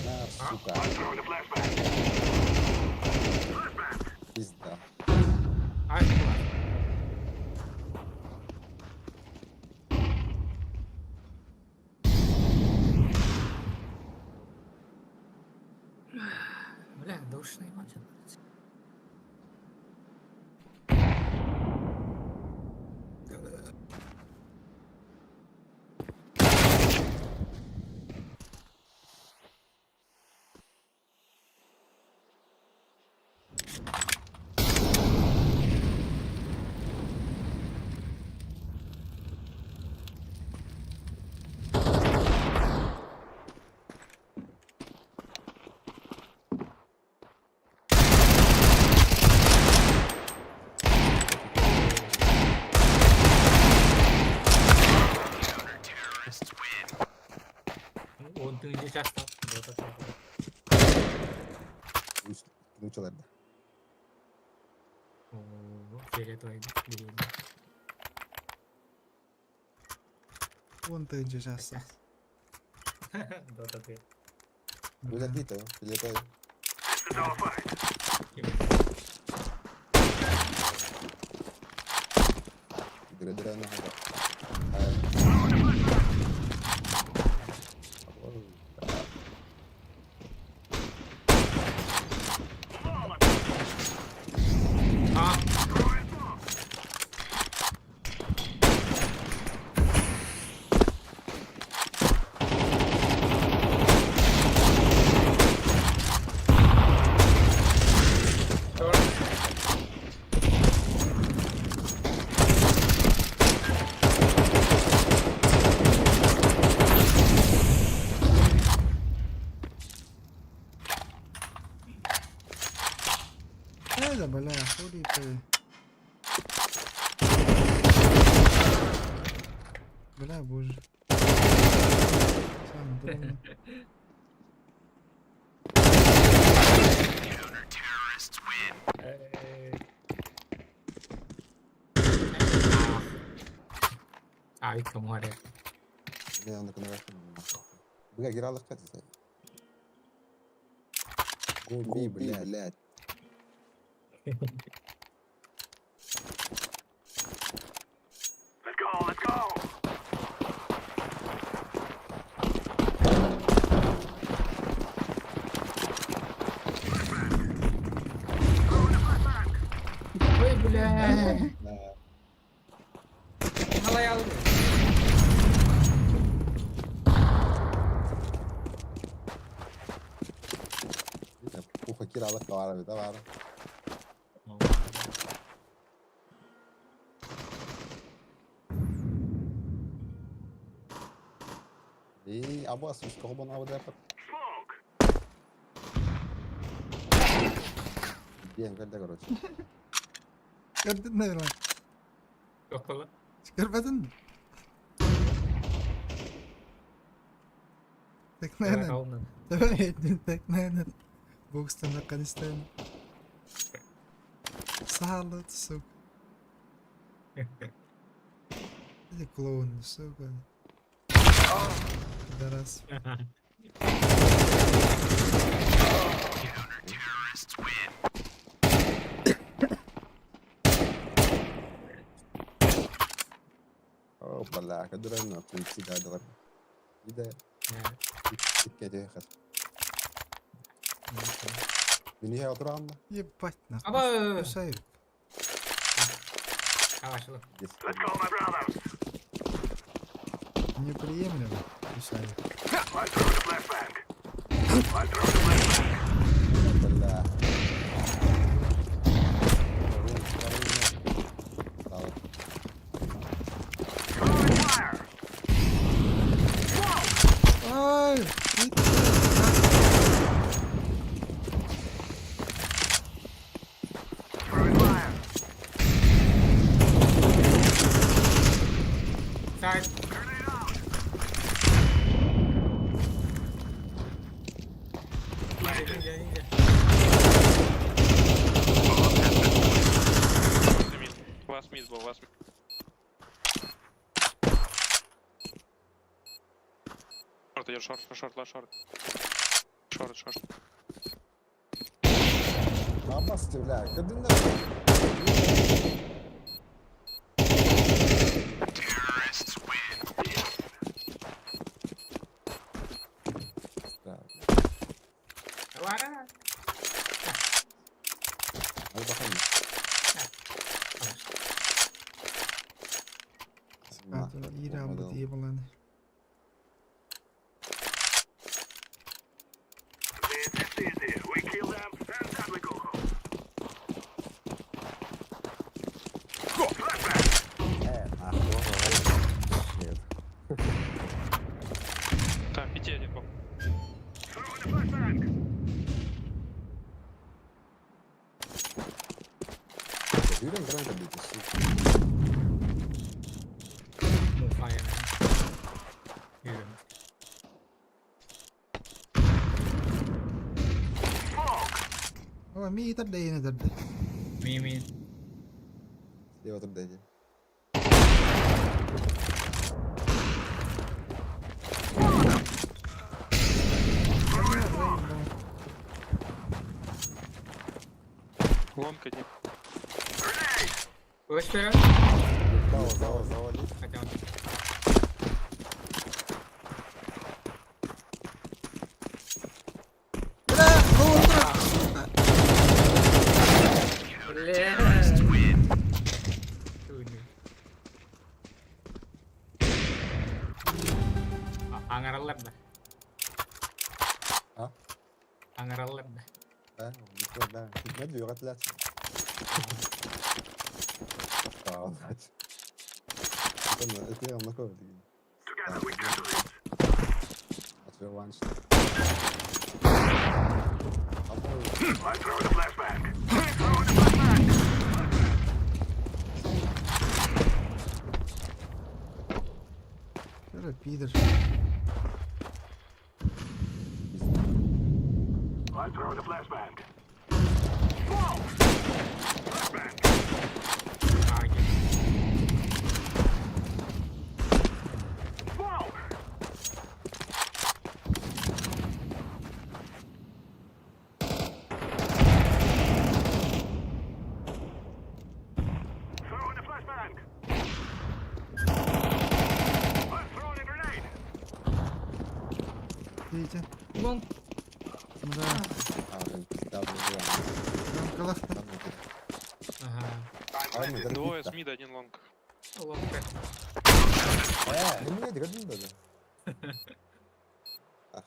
На, сука. Пизда. Бля, душный мать. Он часто. Нучаларда. Фиолетовый. Он тыынча чаастаах. Дота ты. Үлэлиит оо, фиолетовый. Дыра-дыра нахуй. Это, бля, хули ты. Бля, боже. Сам дрон. Ай, кому говорят. Бля, он такой, Бля, Гералых как это? Губи, блядь. Let's go, let's go! Ой, бля. Малая. Ухо киралых товарами, товары. И абас, сколько бы надо Диэн көрдө, короче. Көрдүн, наверное. Около. Көрбөтүн. Так, наверное. Давай, так, наверное. Бокстан Афганистан. Салат, сука. Или клоун, сука. Пидорас. Бля, көрдөрөн пульси да Иде икки хас. Мини отырамын ба? Ебать нахуй. Аба! Кусаю. Авашылы. Неприемлемо. Кусаю. Бля. Ай! Side. Ninja, ninja. Mid. Last mid был, last mid. Шорт идет, шорт, шорт, лast шорт. Шорт, шорт. Абасты, бля, кадын Вара. Hadi bakalım. İran bu diye bulanı. Так, пяти один был. Yürüyün гранта бейте, Мухая. Yürü. О, ми тарда не тарда. Ми ми. Слева тарда Лонг один. Өстөрө. Зава, зава, зава. Хотя он. Бля. Аңараллар да. А? Аңараллар да. Да, да. Хикмет үйрәтеләр. Блядь. Это я вам такой. Отверванч. Что пидор. Видите? Лонг. Да. А, Там калаш. Ага. Двое с мида, один лонг. Лонг. Неме дигән да. Ах.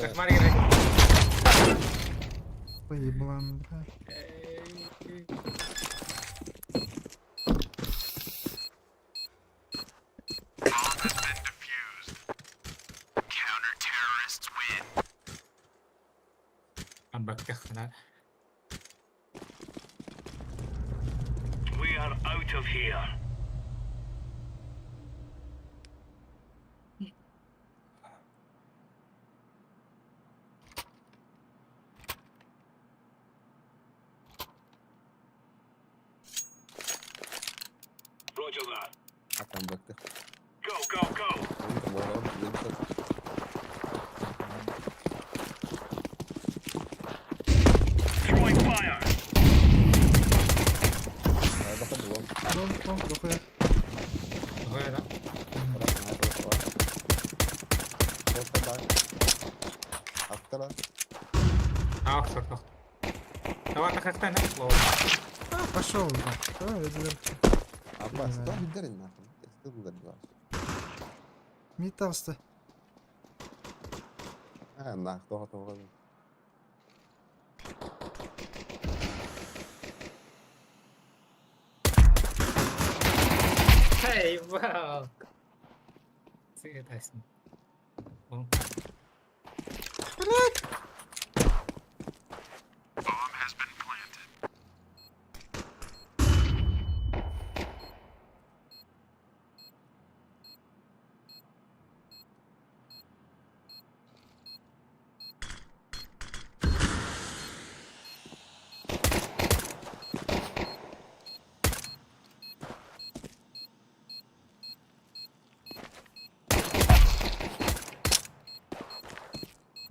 Кошмар керек. Поеблан, бля. Амбактахна. We are out of here. Roger that. Атам бакты. Go, go, go. Throwing fire. Long, дохуя. Дохуя, да? Ах, шорт, ах. Давай, так, так, так, А, пошел, да. Аббас, да, ударь нахуй. Ты ударь, Метался. А, нах, того того. Эй, вау! Сыграйся. Вон. Блять!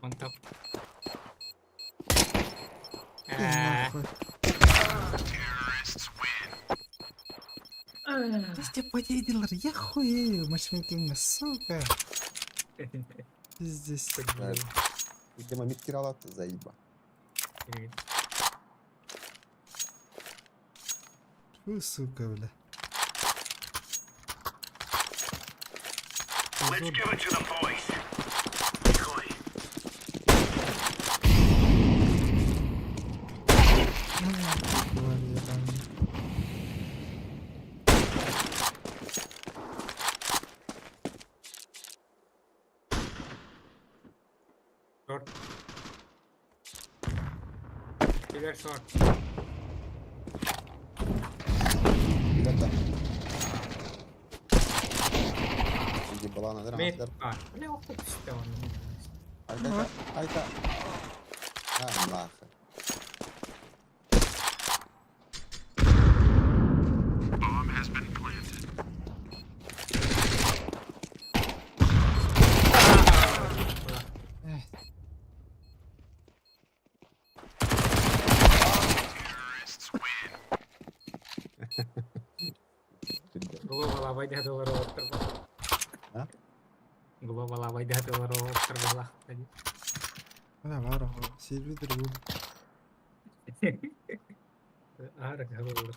Вон топ. Ты нахуй. Да тебе подейдилар, я хуею, матчмейкинга, сука. Пиздец. Видимо, мид киралат, заеба. Фу, сука, бля. Let's give it to the boys. Ну, нахуй, тварь ебаная. Шорт. Киллер шорт. Ребята. Ебала, наверное, Мид. А, бля, ох ты, что он. Айта, айта. А, нахуй. Глобала вайда долларовых А? Глобала вайда долларовых торбалах. Бля, вара, сервидер был. Арк говорю.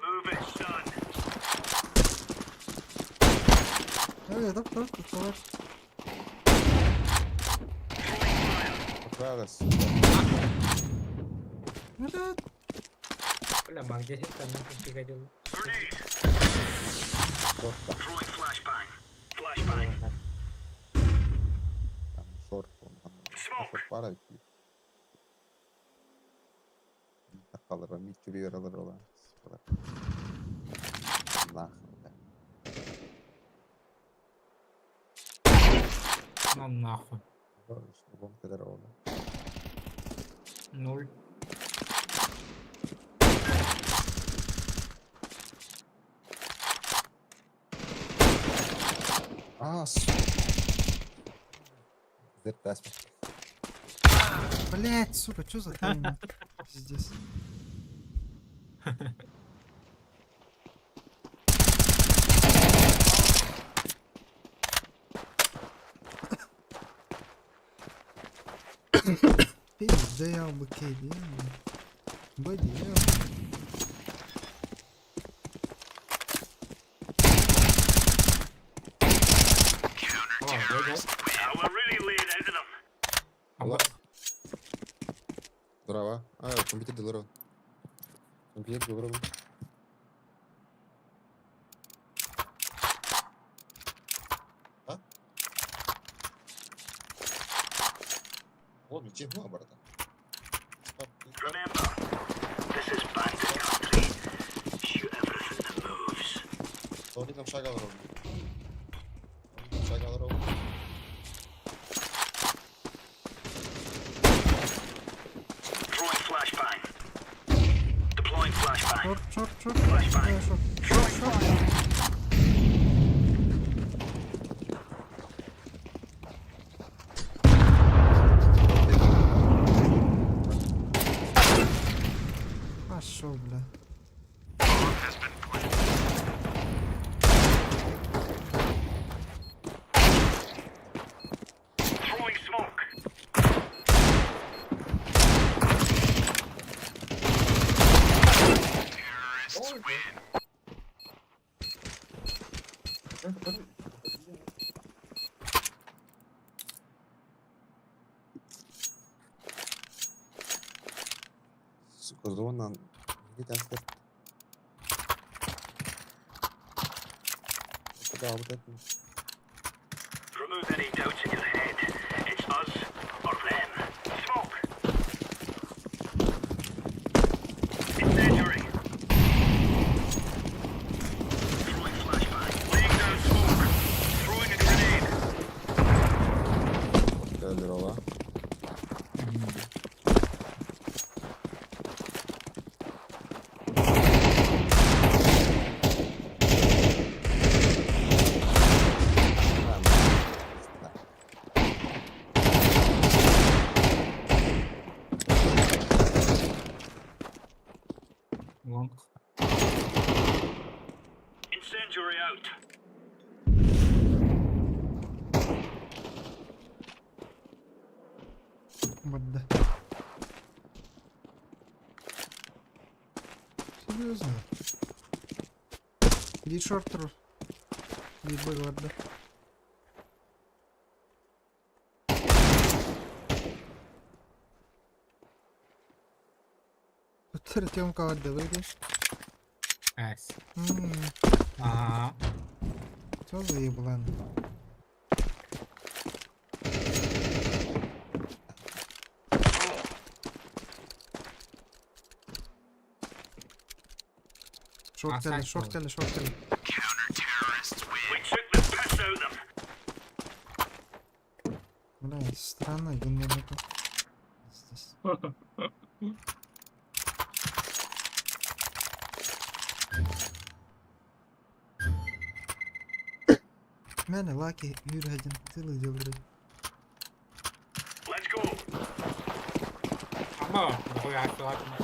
Move it, son. Э, топ, топ, топ, топ. Правда, сука. Блядь. Бля, маг 10 там не пригодил. Throwing flashbang. Flashbang. Там шорт, он там. Шорт пара. Тақалар, мид киралар ола. Нахуй, бля. Ну нахуй. Вон кадр Нуль. А, сука. Дертась. Блять, сука, что за тайминг? Пиздец. Пиздел бы кидел. Бодел. О, выиграл. Now we're really laying into them. Алло. Здорово. А, компьютер долларов. Компьютер долларов. А? О, ничего, братан. Remember, this is bandit country. Shoot everything that moves. Толиком шагал ровно. Толиком шагал ровно. Throwing flashbang. Deploying flashbang. Шорт, шорт, шорт. Э, шорт. Шорт, шорт. Зашел, бля. Сука, зона. Где там? Куда вот это? Здорово. Лонг. Вот да. Серьезно? Ди шортер. Ди было, да. Тут Артемка отдавили. Эс. Ага. Что за еблан? Шорт сайт шорт был. шорт келли. Бля, странно, я не могу. Здесь. Мене лаки юргадин тылы делали. Ама, нахуя ладно.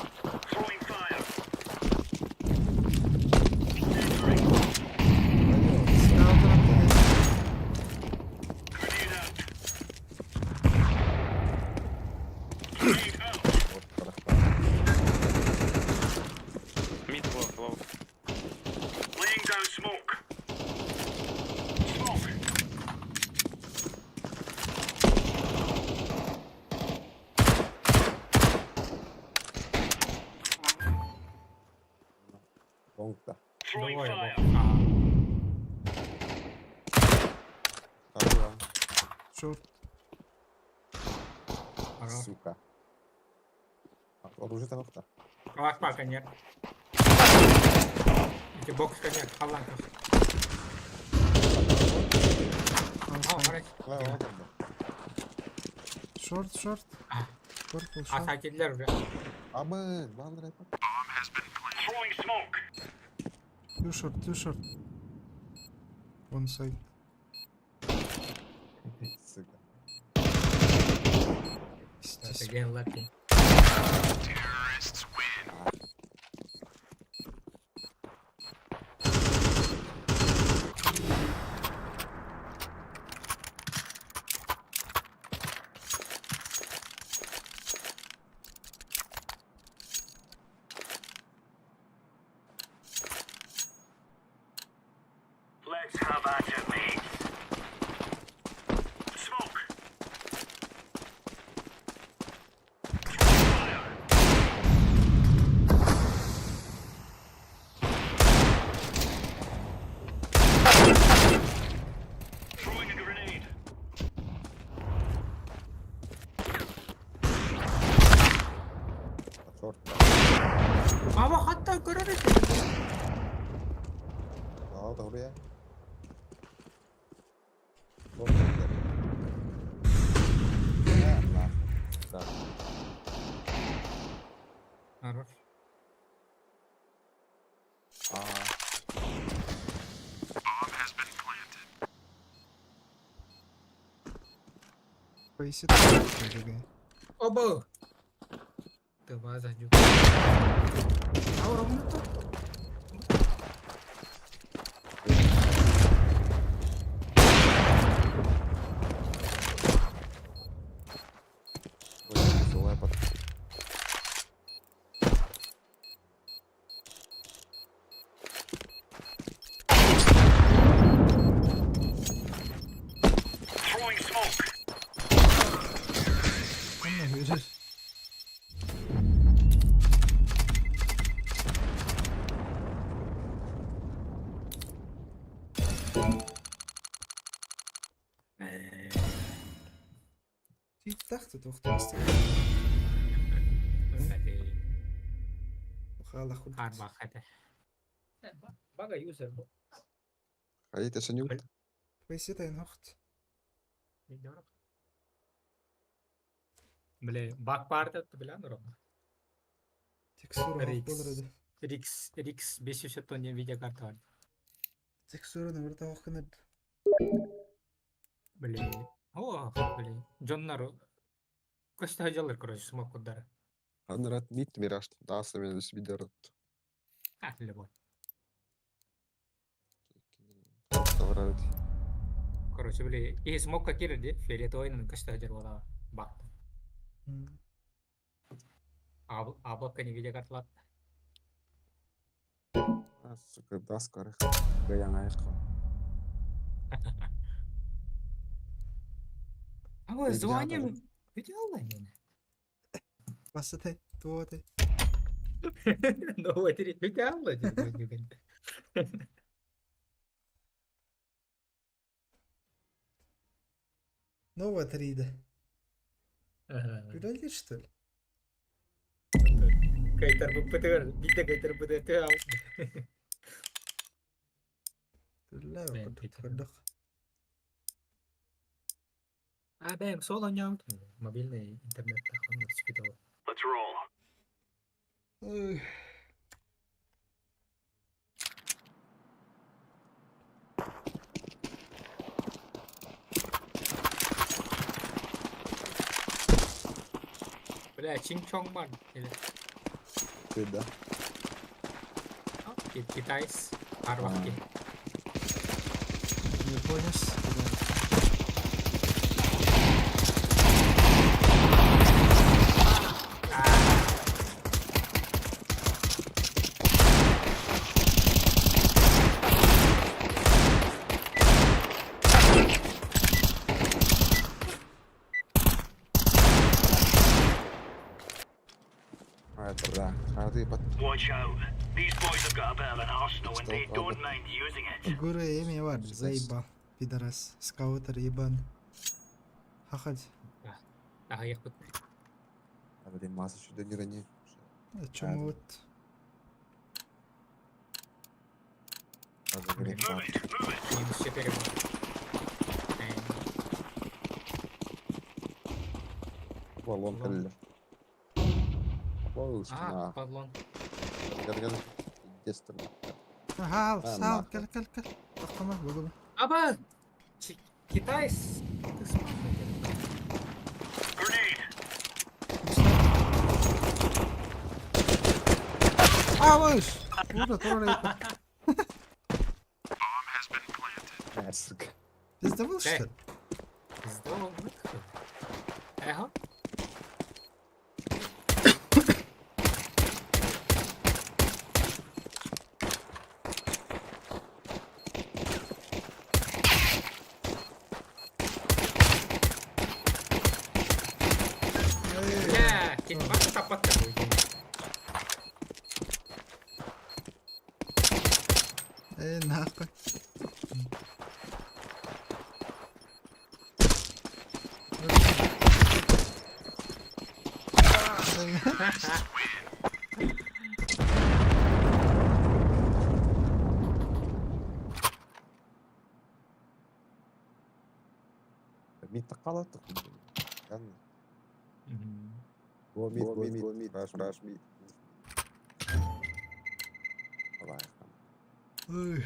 Mid low, low. Лонг, да. Двое бок. Ага. Здорово. Шорт. Хорош. Сука. Оружие там охта. Лак пока нет. Эти бокс нет, халанках. О, хорош. Шорт, шорт. Purple А шорт. сакидлер уже. Абы, бандра. Two short, two short. One side. Сука. Это again lucky. Шорт. Ама hatta görürüz. Да, добрый. Лонг, да. Да, нахуй. Да. Хорош. А, Повисит. Пробегай. Оба. Тыбааза дьу. Аура минуту. Онно үрэр. Тииттахты туохтаастык. Хаалах курдук. Арбах этэ. Бага юзер бу. Хайыта сөнүгүт. Вейсетайн хохт. Бля, баг баар да билэн урок. Текстура RX болар edi. RX RX 570 диэн видеокарта бар. Текстураны бір тауық кыныр. Бля. О, бля. Дьоннор көстө дьаллар, короче, смок куддара. Анрат мит мираж. Даса мен видерат. А, любой. Таврат. Короче, бля, и смок кирди, фиолетовый көстө дьаллар буола. Баг. Облако не видеокарталар. А, сука, даска рых. Гаян аяққа. А вы звоним. Видела меня? Басытай, туотай. Ну вот, видела меня? Новая 3D. Күләлер, что ли? Кайтар бу ПТР, битте кайтар ПТР. Түллә курдук. А, бэм, соло няут. Мобильный интернет тахын спидол. Let's roll. Ой. Бля, Чинг-Чонг Ман. Или Ты, да? Китайс. Арвахки. Японец. А, это да. А ты под... Watch out. These boys have got a bit of an arsenal and they don't mind using it. Гура эми бар, заебал. Пидорас. Скаутер ебан. Хахать. Ага, я худ. А, блин, масса сюда не рони. Чему вот? Надо говорить, Минус 4. Валон калля. А, подлон. Ага, А, сал, нахуй. кел, кел, кел. Тохтома, бүгүн. Аба! Китайс! Ты смотри. А, выш! Ура, тура, А, сука. Пиздовал, что ли? Здорово. Эхо. Бля, кит тапатка будет. Эй, нахуй. Мид таққала тұр. Go mid, go mid, go mid, rush, rush mid. Давай. Ой.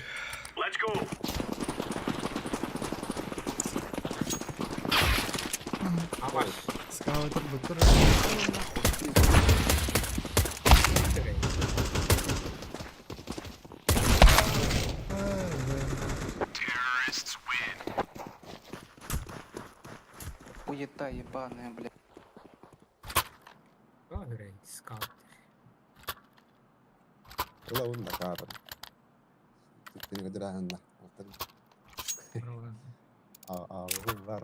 Let's go. Абаш. Скаутер, бутер. Пизда ебаная, блядь. О, скаут. Ыла уонна каарын. Түгүдүрээһиннэ. Аҕыллар.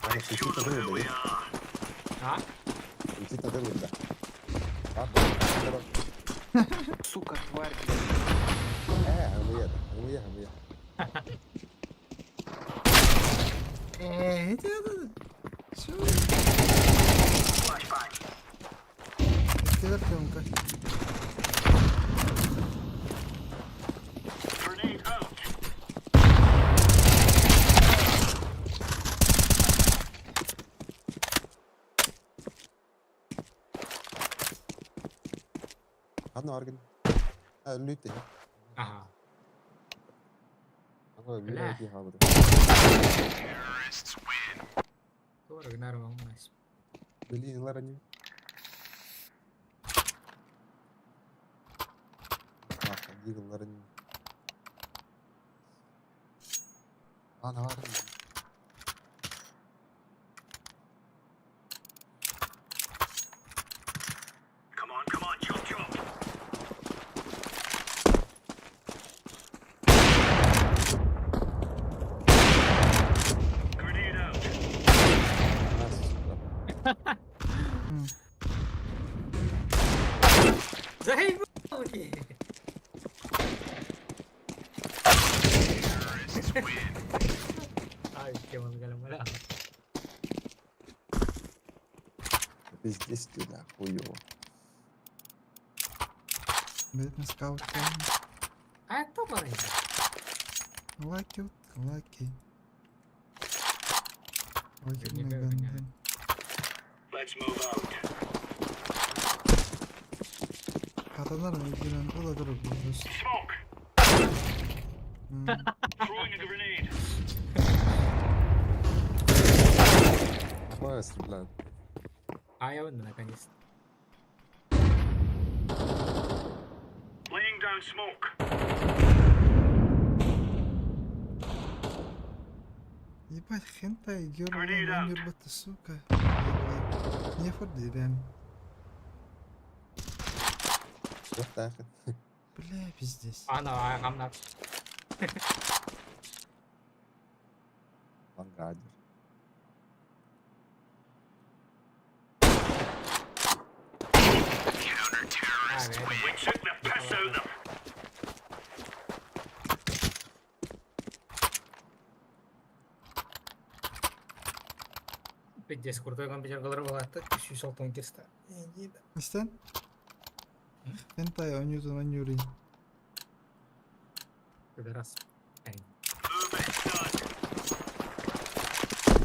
Ана суицид тадыр да. А? Суицид тадыр да. Сука, тварь, блядь. Э, ымыйа, ымыйа, ымыйа. Э, это Чё? Кедер көмка. Ханна аргын. А, лүтте. Ага. Ага, Бля. бир хабыды. Дорого, нормально. Блин, лара не. Диглар не. Ана бар. Come on, come on, chop, chop. Grenade out. Нас. Заебали! Ай, кем он. Пиздец ты нахуй. Бедный скаут. А это барый. Лаки, лаки. Лаки Не на гоняю. ганды. Let's move out. Хатанар мегирен ола дұрып болдыс. Smoke. Throwing a grenade. Хватит, блядь. А я вон наконец. Laying down smoke. Ебать, хентай герл, Grenade out. Ебать, сука. Не форды, реально. Вот так. Бля, пиздец. Ана, агамнар. Лангадер. We took the piss out of them. Пиздец, крутой компьютер была. 360 кирста. Истен? Хентай ойнютун ойнюрин. Пидорас.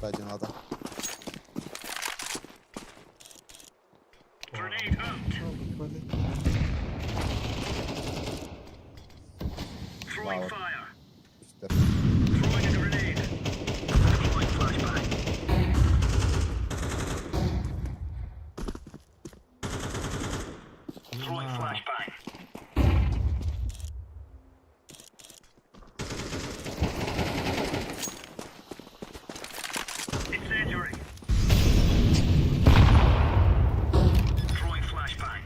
Один надо. Grenade out. Throwing fire. Throwing a grenade. Deploying flashbang. Throwing flashbang. Incendiary. Throwing flashbang.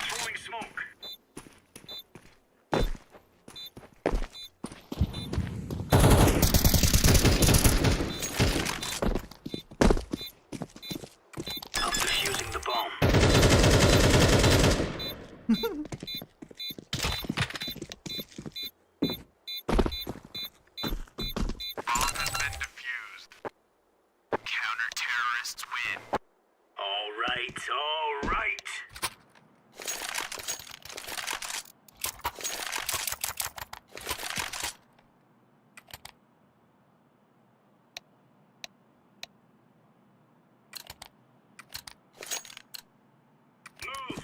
Throwing smoke. I'm defusing the bomb. Bomb has been defused. Counter-terrorists win. All right, all right. Move.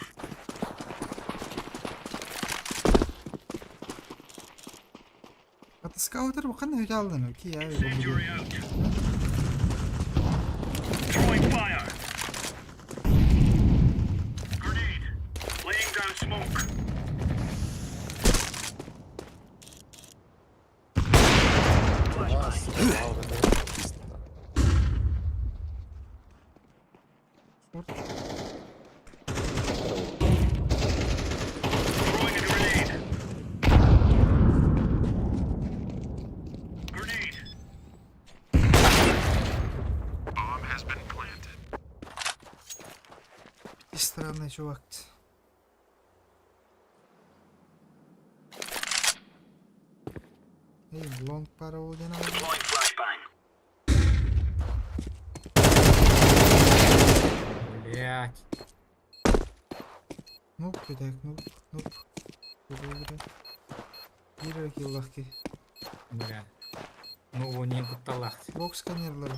Ата скаутер букан хүлээлдэн ки яа. Incendiary out. Throwing fire. Grenade. Laying down smoke. А, сука, лава, да, пизда. Странный чувак. Эй, long пара ол диэн Блять. Нуп, блядь, нуп, нуп. Биир киллах ки. Бля. Ну, не кутталах. Бокс сканерлары.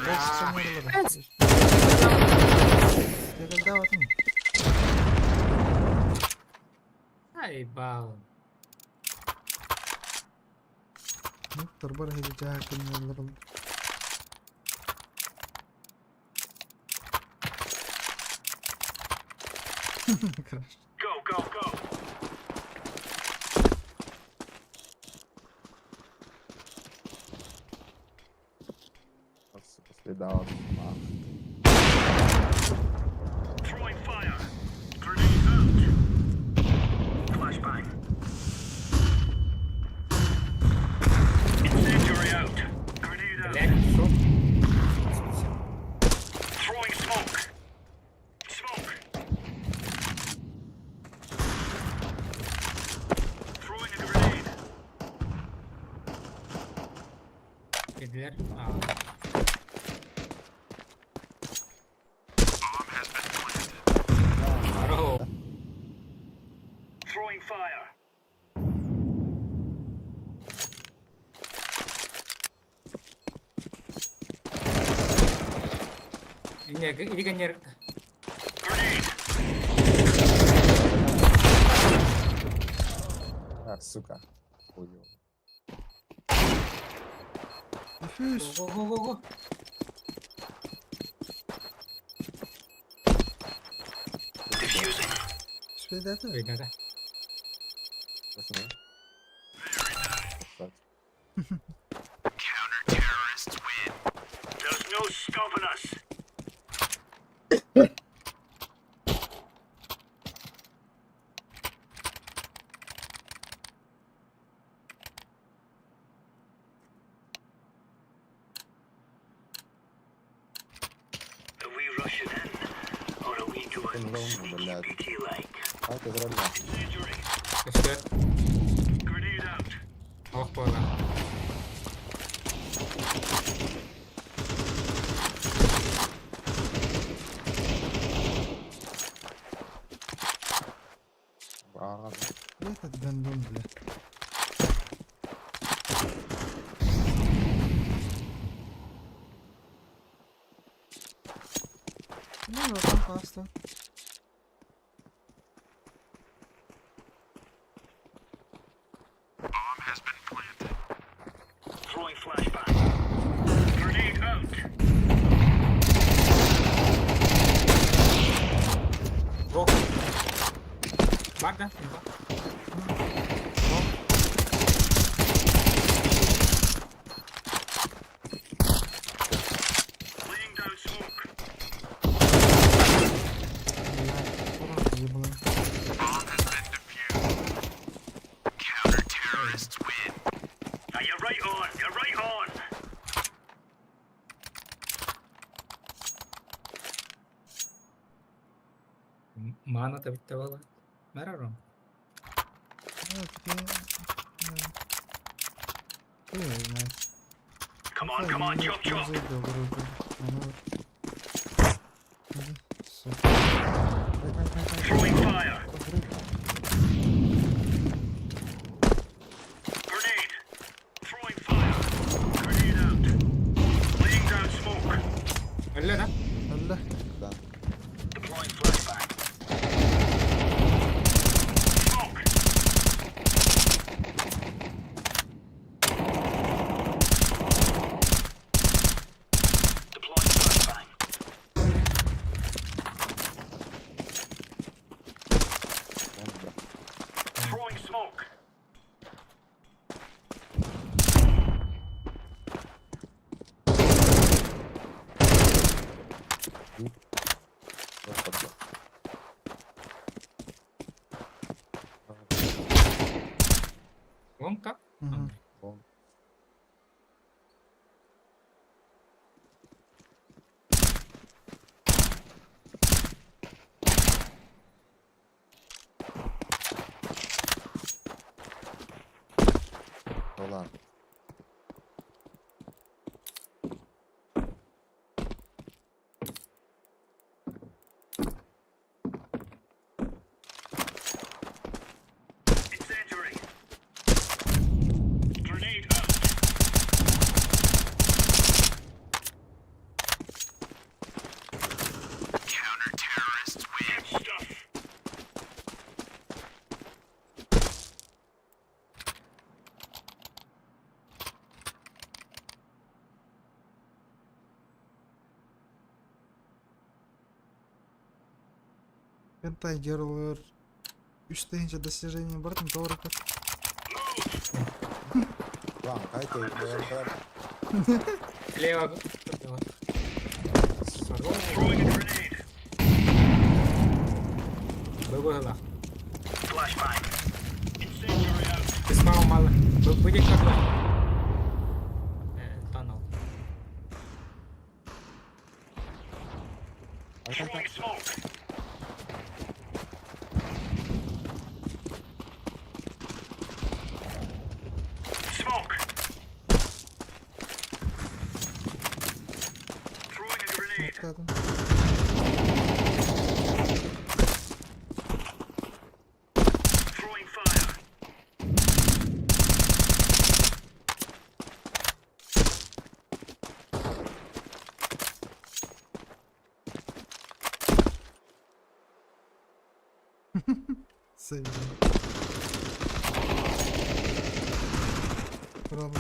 Бокс сканерлары. Ты когда вот Ай, бал. Ну, турбар хеди жаа киннерлары. Краш. Сука, следа от Блять, шо? Кедилер. А. Здорово. Не, иди не. А, сука. Хуёво. Дефьюз. Го-го-го-го. Спидата. Ребята. Спасибо. Так. Ты блядь. А, ты зря. Көстөр. Ох, бога. А, Этот гандон, бля. Ну, вот там паста. Го. Бар да? Бля, ебала. Мана да битте бала. Мераром. Ну, такие... Хуй его знает. Come on, chop, chop. Сука. Өллө да? Алла. Да. Под Б. Вон как? Мгм. Вон. Ну ладно. Пентай герлер. 3000 достижений бартын тоғыры Ладно, кайты, БМП. Слева. Выбыла. Ты спал мало. Выйди как Тоннел. Смоктадым. Сейв. Правда.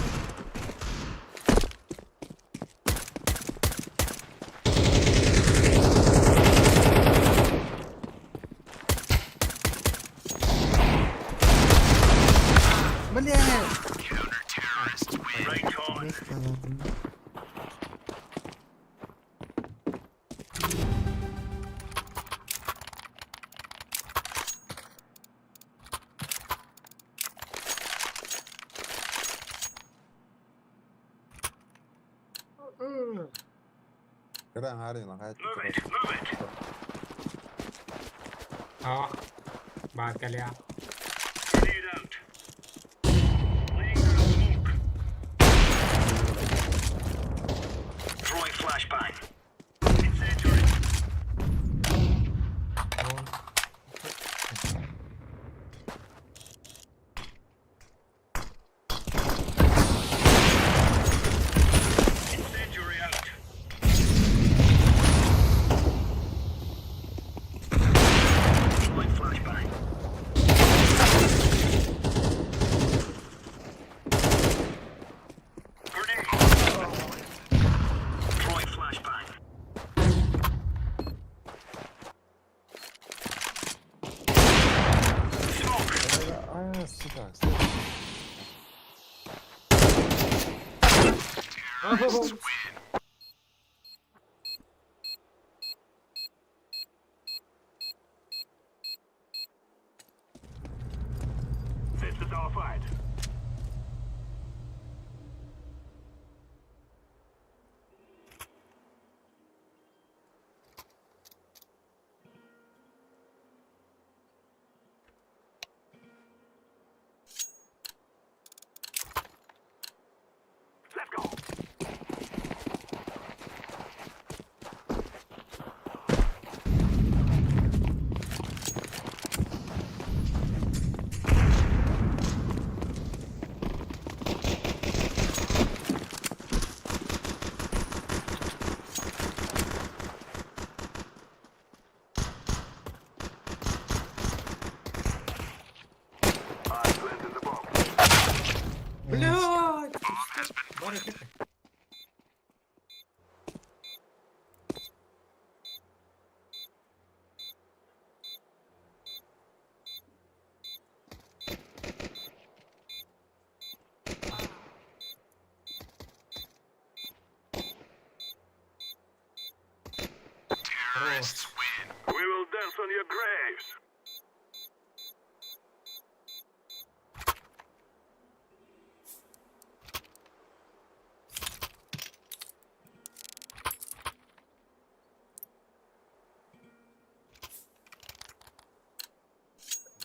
Бля! Бля, Кыра аңарын, кайты. А, Баталя. А, сука, сука.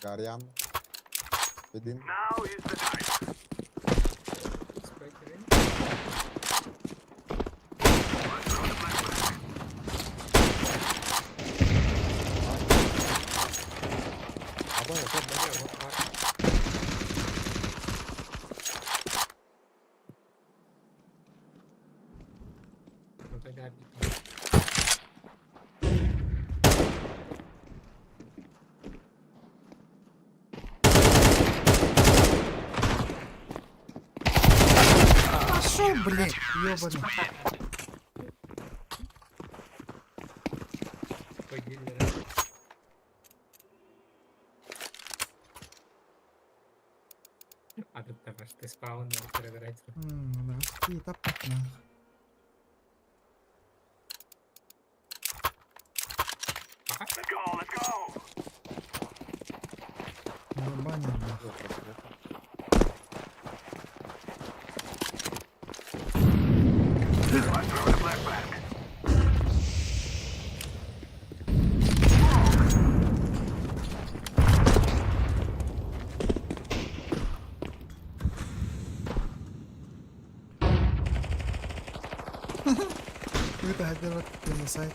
Гарьян. Един. Пошел, блядь, ёбаный. А тут там аж ты спаун перебирать. Да, и тапок нах. Нормально, нах. Это хотел на сайт.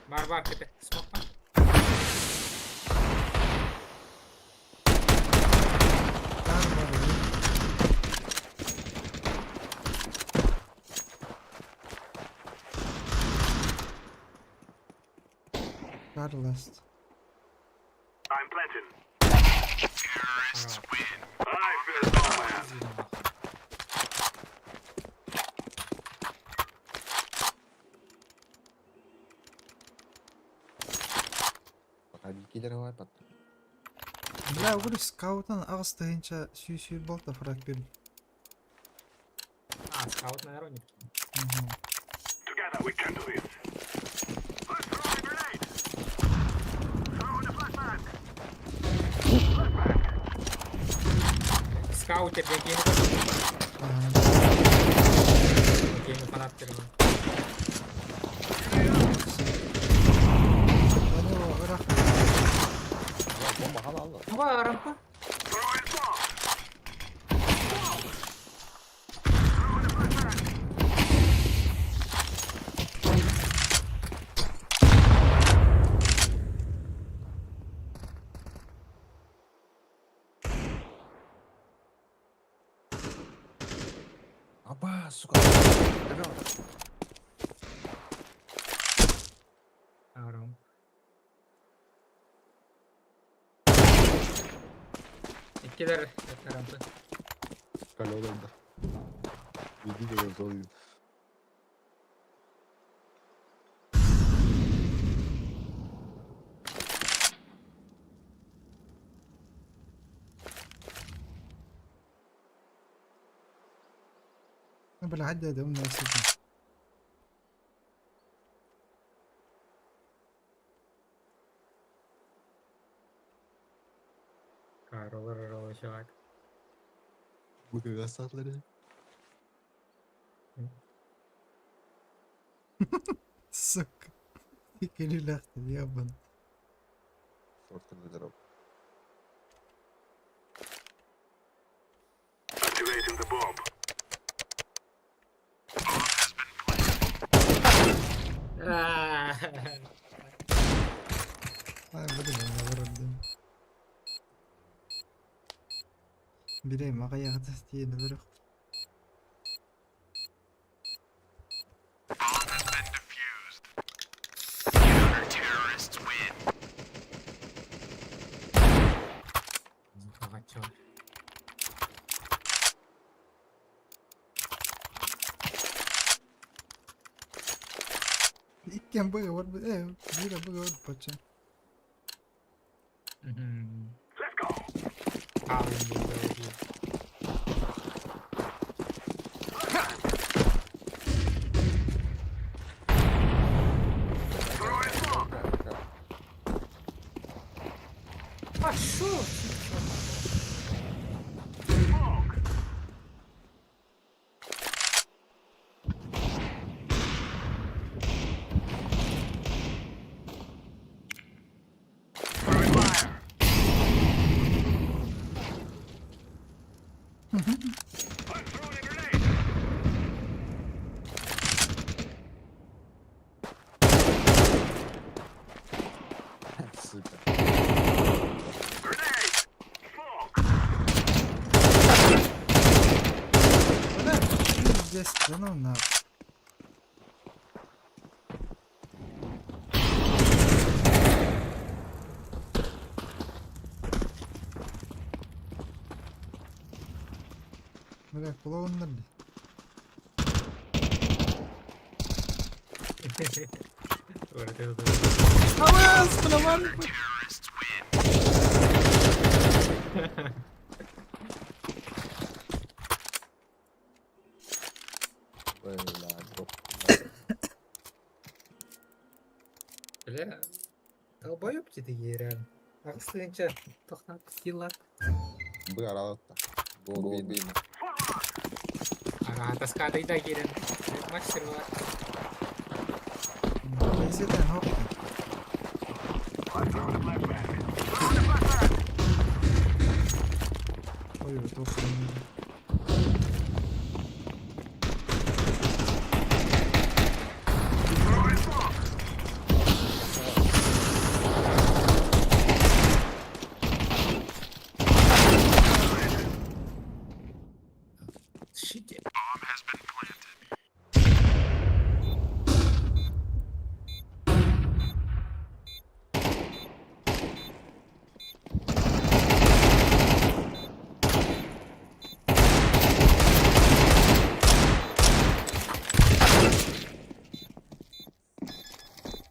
Бар бар кете. Смок бар. Карласт. Пока киллер бар. Бля, угры скаутан ағыс тыгынча сүй-сүй болта фраг бер. А, скаут на народник. Скаутер, я гейм. Гейм фанат первый. Ва, рампа. Аба, сука. Арам. Иккилер рампа. Калёлар. Иди деген сол. بالعدد هم ناسيين. Роллер, роллер, чувак. Быка сатлары. Сука. Икелиләхтен, ебан. Шортка дырап. Ай, блин, наоборот, да. Билей, мага ягды тиен өлөрөх. Ага, чё. Иккен быга бар, бире быга бар пача. Алын дейді. Сука. Бля, пиздец, да ну нахуй. Бля, клоуннар дии. Авас, бля, Бля, дроп. Бля, долбоёб такие реально. Аҕыс тохнат киллар. Бы аралатта. Бу бин. Ара таскадайда киирэн. Мастер бар. Кейсетен хоп. Ой, тоқсан. Shit.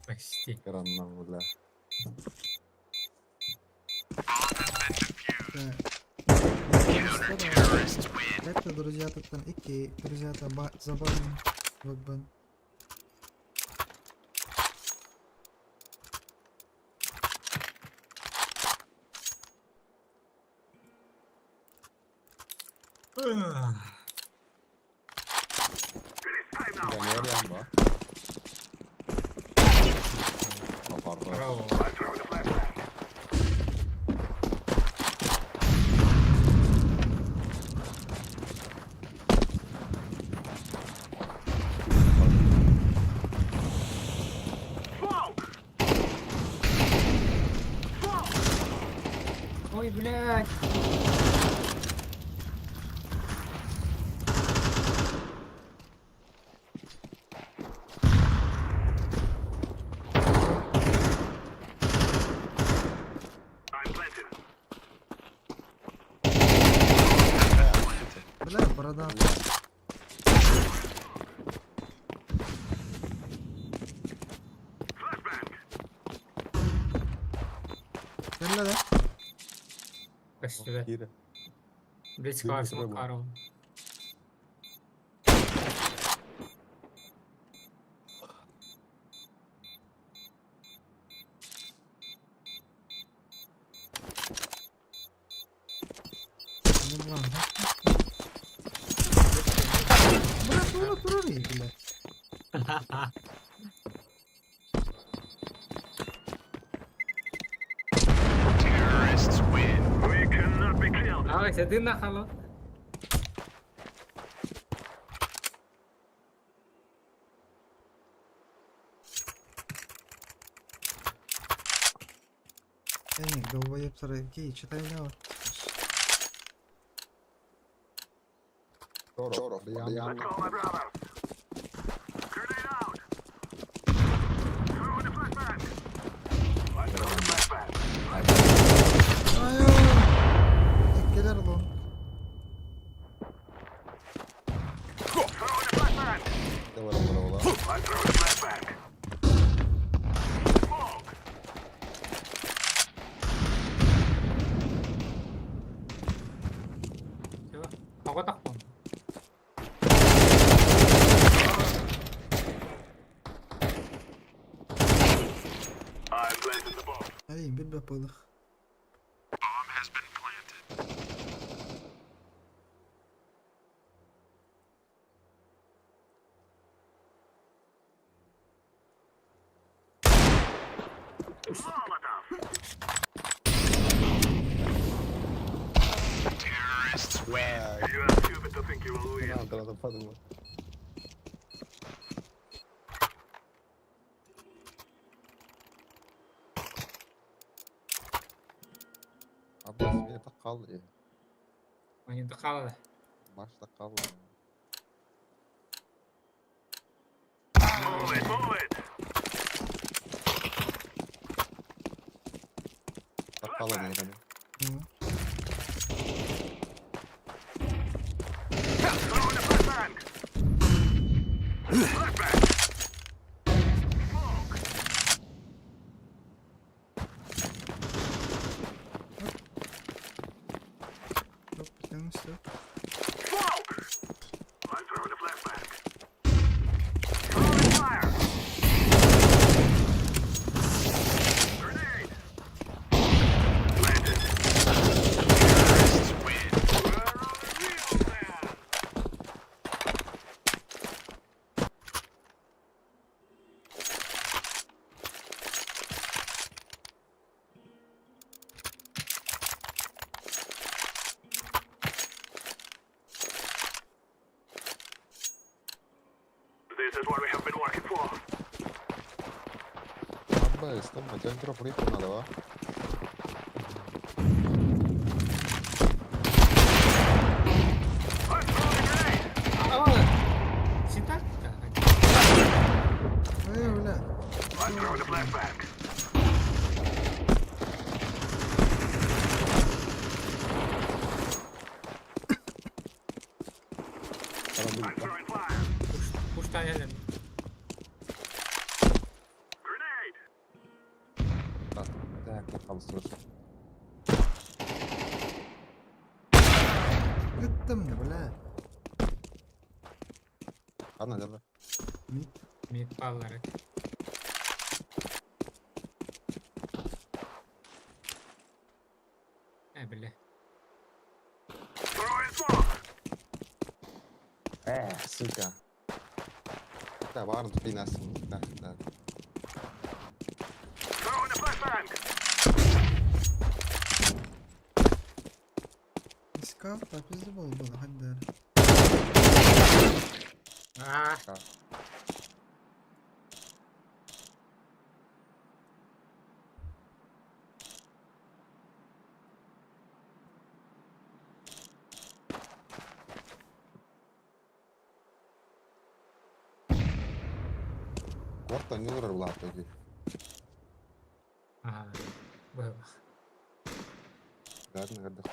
Почти. Караннан, бля. Это друзья там ики, друзья забавно. Вот бен. Я не ба. Pardon. Браво. Ой, блядь. Бля, борода. Кэллэ да? Почти. Кире. Блядь, Дым с срыва. Макаровым. Не знаю, да? Бля, тура турар бля. Давай, сиди на хало. Эник, долбоеб сарай. Кей, читай лява. Чоров, Ян. Айо! Эккелер лон. Давай, давай, давай. Все. Ого тахпон. Ай, бит пылых. Надо подумать. Абас это қалды. Они қалады. Башта қалды. Move it, move it. Қалды наверное. Throwing a flashbang. Flashbang. Smoke. Оп, все. Smoke. I'm throwing a flashbang. Throwing fire. Grenade. Planted. Terrorists win. We're on the wheel now. This is what we have been working for. Абас, там дроп рейп надо, а? Aa, Ситак? Эй, бля. I'm throwing a flashbang. I'm throwing fire. Уж таялым. Grenade. Так, я там слышу. Ыттым, бля. Ладно, давай. Мид баллары. Э, бля. Throwing smoke. Сука. Да, бар 12. Да, да. Throwing a flashbang. Искал, попиздобол было, хоть А. Корта не урла тоги. Ага. Было. Да, наверное.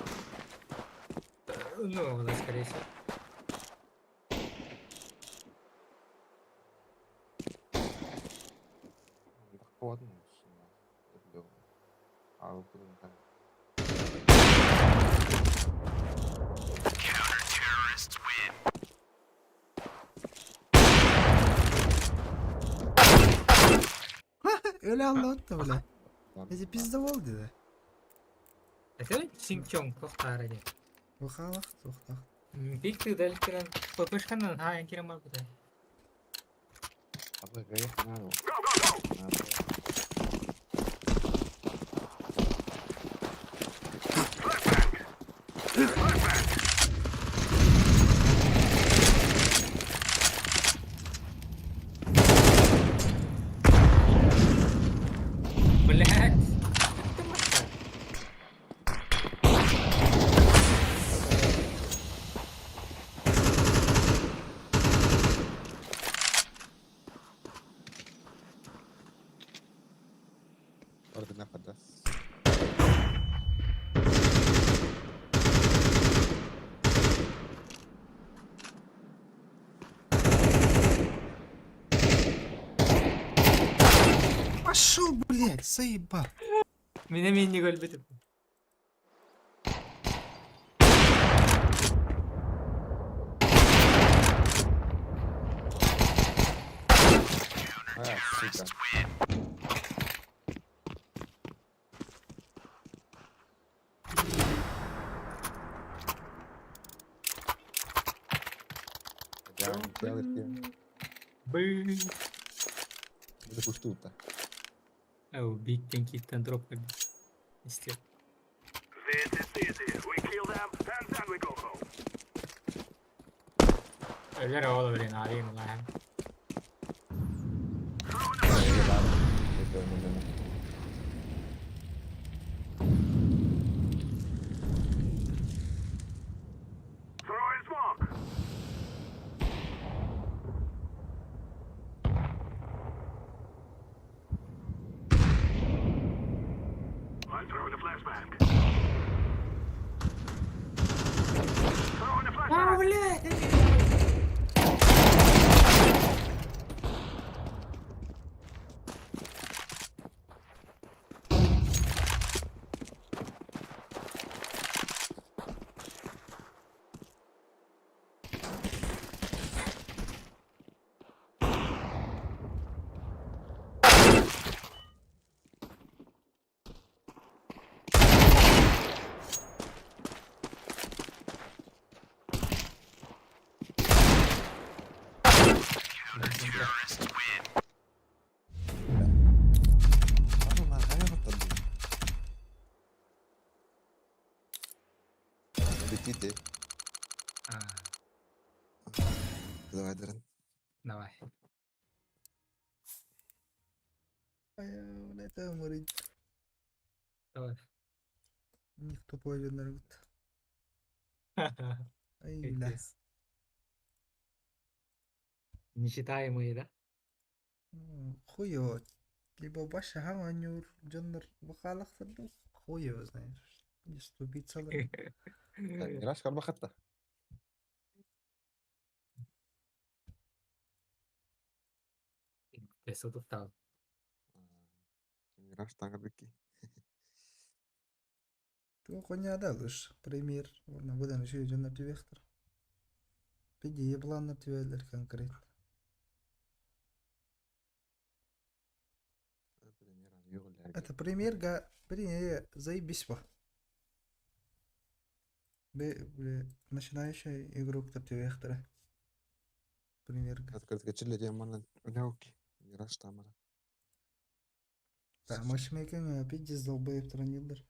Ну, да, скорее всего. Ладно. А, блин, да. Counter-terrorists win. Öyle anlattı бля. Эти пиздобол dedi. Это Чинг-Чонг, тохтар ди. Ухалах, тухтах. Бик ты дәлкерен ППшканан ха кирем бар бу. А вы гаях надо. Go, go, go. Надо. Flashbang. Flashbang. Блять. Ордена подаст. Пошел, блядь, заебал. Меня мини гол битеп. А, сука. Я делать Бы. Запустил-то. Ау, биг киттен дроп Истер. This is easy. We kill them and then we go home. Өлөр оҕол блин, аайын улахан. А, блядь! Битите. А, Давай, Дарен. давай. Это морить. Давай. Никто пойдет народ. Ай, бля. Пиздец. Нечитаемые, да? Ну, Хуй его. Либо баша хаванюр, джоннер бахалахтыр, хуй его знаешь. Не ступиться. Мираж карбахатта. Eso total. Мираж таңырбекки. Ту коняда лыш пример. Орна будан еще джоннер тювехтер. Пиди ебланнар тювелер конкретно. Это пример га, блин, заебись ба. Бе, бля, начинающий игрок тювехтера. Пример га. Открытка чили демона. Уляуки. Мираж тамара. Да, матчмейкинг пиздец долбоеб транилдер.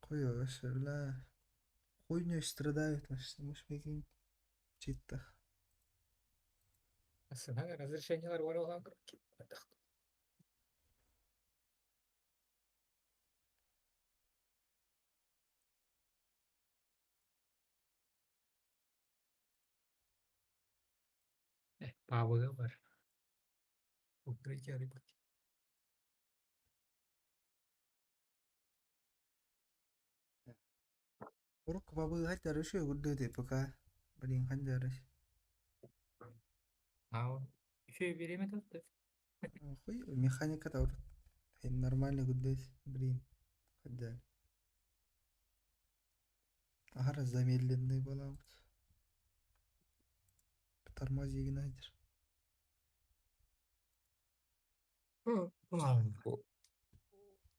Хуй вообще, бля. Хуйней страдают вообще, матчмейкинг читтах. Разрешениелар бар алған Павлы бар. Укрытие рыбки. Урок бабы хайтар еще гудды пока. Блин, хандарыш. А, еще и время тут. Хуй, механика таур. Нормально гуддес, блин. Хаддар. Ага, замедленный была вот. Тормози Геннадий.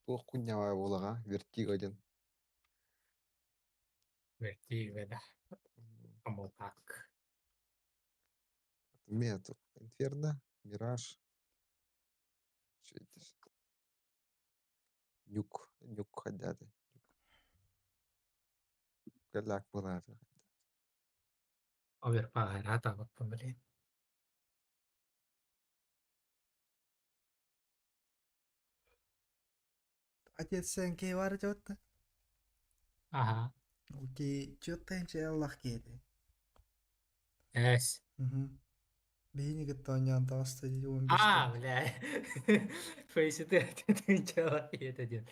Туох куннявай буолаҕа, вертиго диэн. Вертиго, да. Вот так. Мет, Инферно, Мираж. Что это? Нюк, нюк ходяты. Каляк была. Оверпагар, вот, блин. Отец сен бар жотта. Ага. Окей, чоттен Аллах кеди. Эс. Угу. Бейни гыттан таста 15. А, бля. Фейси ты ты чела и это ден.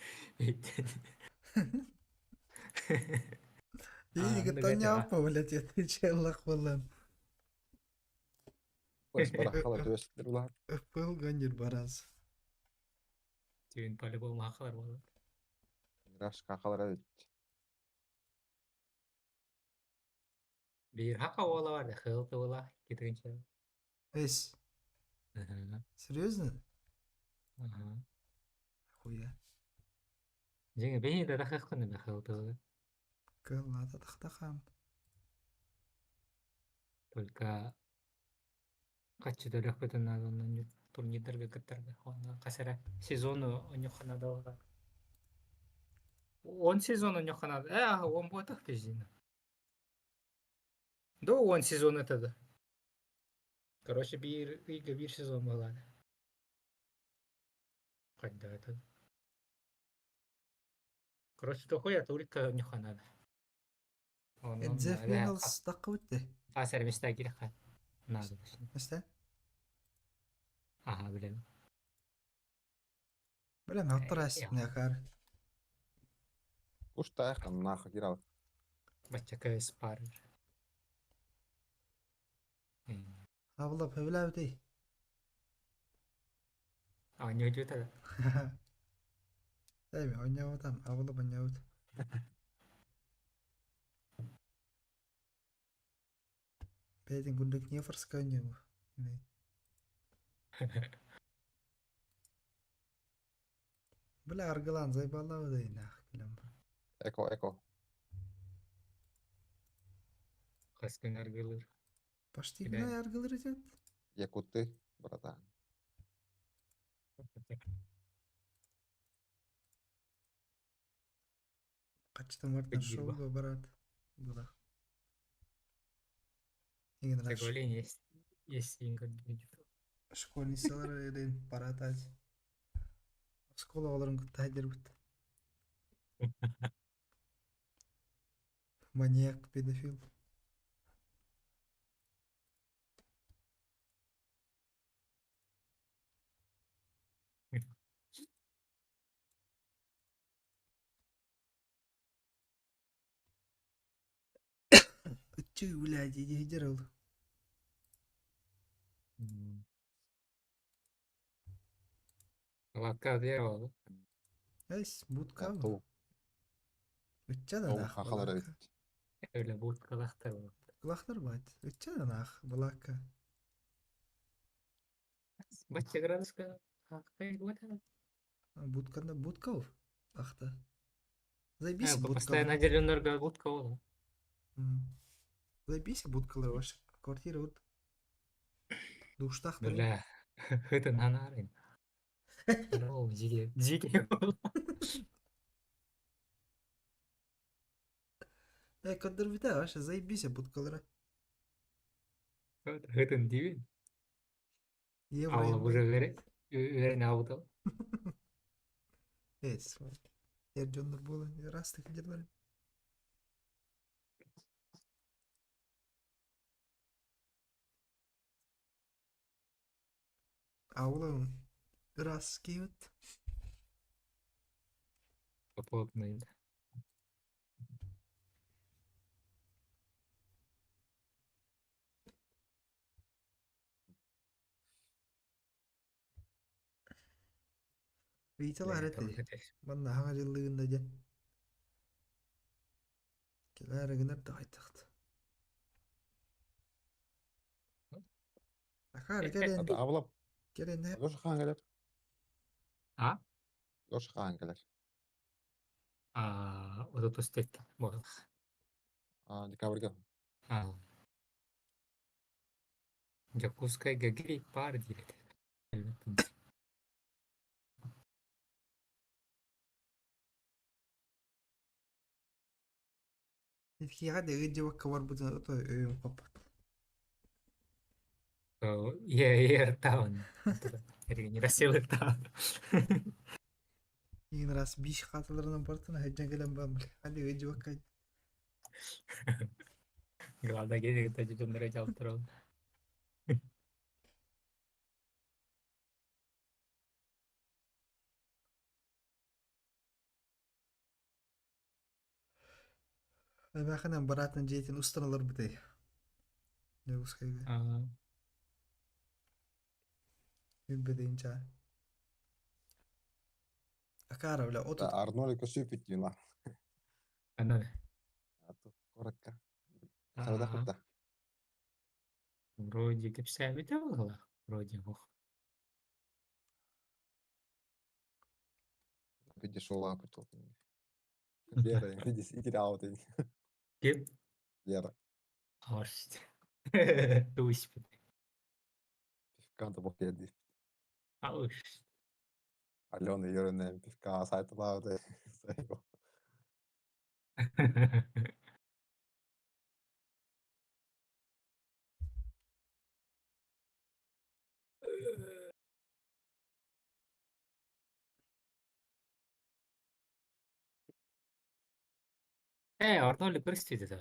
Бейни гыттан япа, блядь, это Аллах болан. Пыл гонир бараз. Түйін по-любому хақылар болады. Мираж кахалар Бир хака ола бар, хылты ола, кетіргенше. Эс. Серьезно? Ага. Хуя. Жеңе бейни да хаққын да хылты. Кыллата тахтахам. Только качы төлөк бөтөн надо турнирдерге кыттырды. Онна касара сезону онюхана далга. Он сезон у них надо. Он будет так пиздина. Да, он сезон это да. Короче, биир ыйга биир сезон буолаады. Хайда это. Короче, дохуя турика у них надо. Онон Джефф Миннелс таххыбыт А сервистää кириха. Надо. Истэ? Аха, билем. Билем, оттор әсне акар. Уж таах нахуй кирал. Баччака спар. Абылап хөбүләбүтей. А, не идет это. Эми ойнобутам, абылап ойнобут. Бэйдин курдук Нефорска ойнобу. Бля, аргылан заебалабыдай нах килем. Эко, эко. Хаскын аргылыр. Почти гына аргылыр идет. Якуты, братан. Качтан мартан шоуга барат. Буда. Деген раш. Есть, есть Школьницалар элен барат Школа оларын кытта бит. Маньяк, педофил. Чүй, блядь, иди дерел. Лака делал. Эс, будка. Үтчә да Ол нах. хахалар балакка. Öyle будкалахтар. Кулахтар бат. Үтчә да нах, балакка. Бачча градуска. Вот. Будканда будка Ахта. Заебись будка. Постоянно отделенный будка ол. Заебись будкалар ваша квартира вот. Душтах. Бля, это нанарын. О, жиге, жиге. Э, кадр бите ваша заебись будкалара. Это диви. Евро. А уже вере, вере ауто. Эс. Эрдьоннор була растых дерлар. Аула раз киют. Попопный. Виталар эти. Манна хаңа жыллыгында ден. Келер гынар да айтакт. Ахар келен. Абылап. Келен. Лоша хаан келер. А? Лоша хаан келер. А, вот это стек. Вот. А, декабрьга. А. Якутская грипп пар диет. Итки гада ыджы вакка бар бутын ото өйүм коппут. Yeah, таун. Не Россия таун. Иин раз биш катыларынан бартын хаджан келен бам. Хали ыджы вакка. Главное, где это жоннор жауап турал. Эбэханан баратын жейтин устаналар бутей. Якутскайга. Үббедейинча. Акара бля отут. Арнольд көсүп бит Ана. Коротко. Сарада кутта. Вроде кепсәбите була. Вроде ох. Видишь, ола путал. Лера, видишь, и терял ты. Ким? Лера. Аш. Тусь. Пивка да бокеди. Ауш. Алена Юрина пивка сайталауды. Э, Арнольд көрүстү да.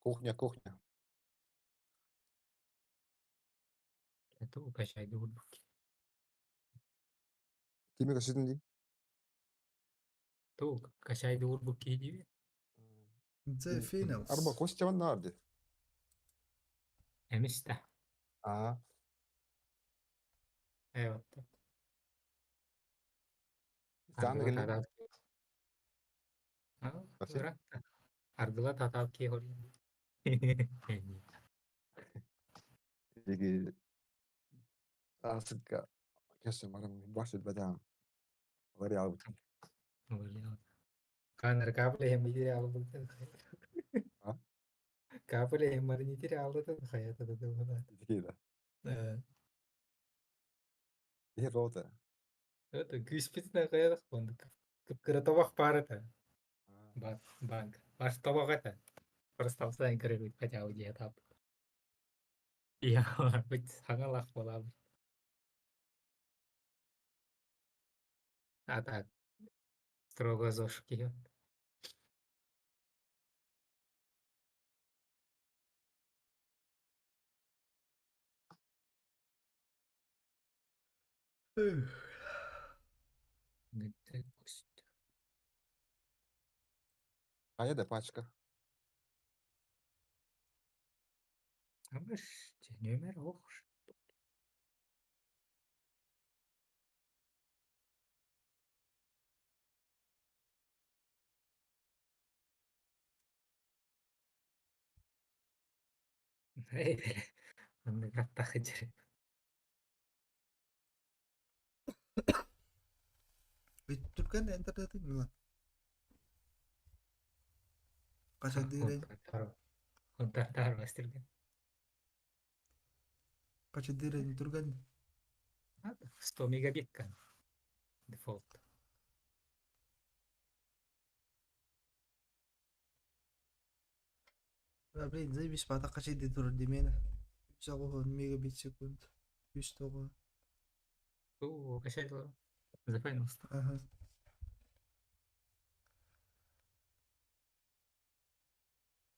Кухня, кухня. Это укачай дурбук. Кими көсүтүн дии? Ту качай дурбук киди. The Finals. Арба Костя ван нарды. Эмиста. Аа. Э вот. Сааны келе. А, Аргыла татал ки хори. Иги асыкка кесе марам баш бадам. Вари албыт. Канар капле hem идире албыт. А? Капле hem маринитире албыт хаята да да. Кида. Э. Ihe рота. Это күспитне каядык бонды. Кыпкыра табак бар это. Банк. Баш табак это. Просто алсайын кіріп хотя бы где тап. Я бит саңалақ боламын. А так строго зошки. А да пачка. Амыш, нөмер оқ. Онны каттахы жер. Түркән интернеті Милан. Қашан дирен, Контактар бастырген. қашан дирен түркән. 100 мегабит кан. Дефолт. Блин, заебись, бата қашан де тұр демені. 3 мегабит секунд. 3 9. О, качай The Finals. Ага.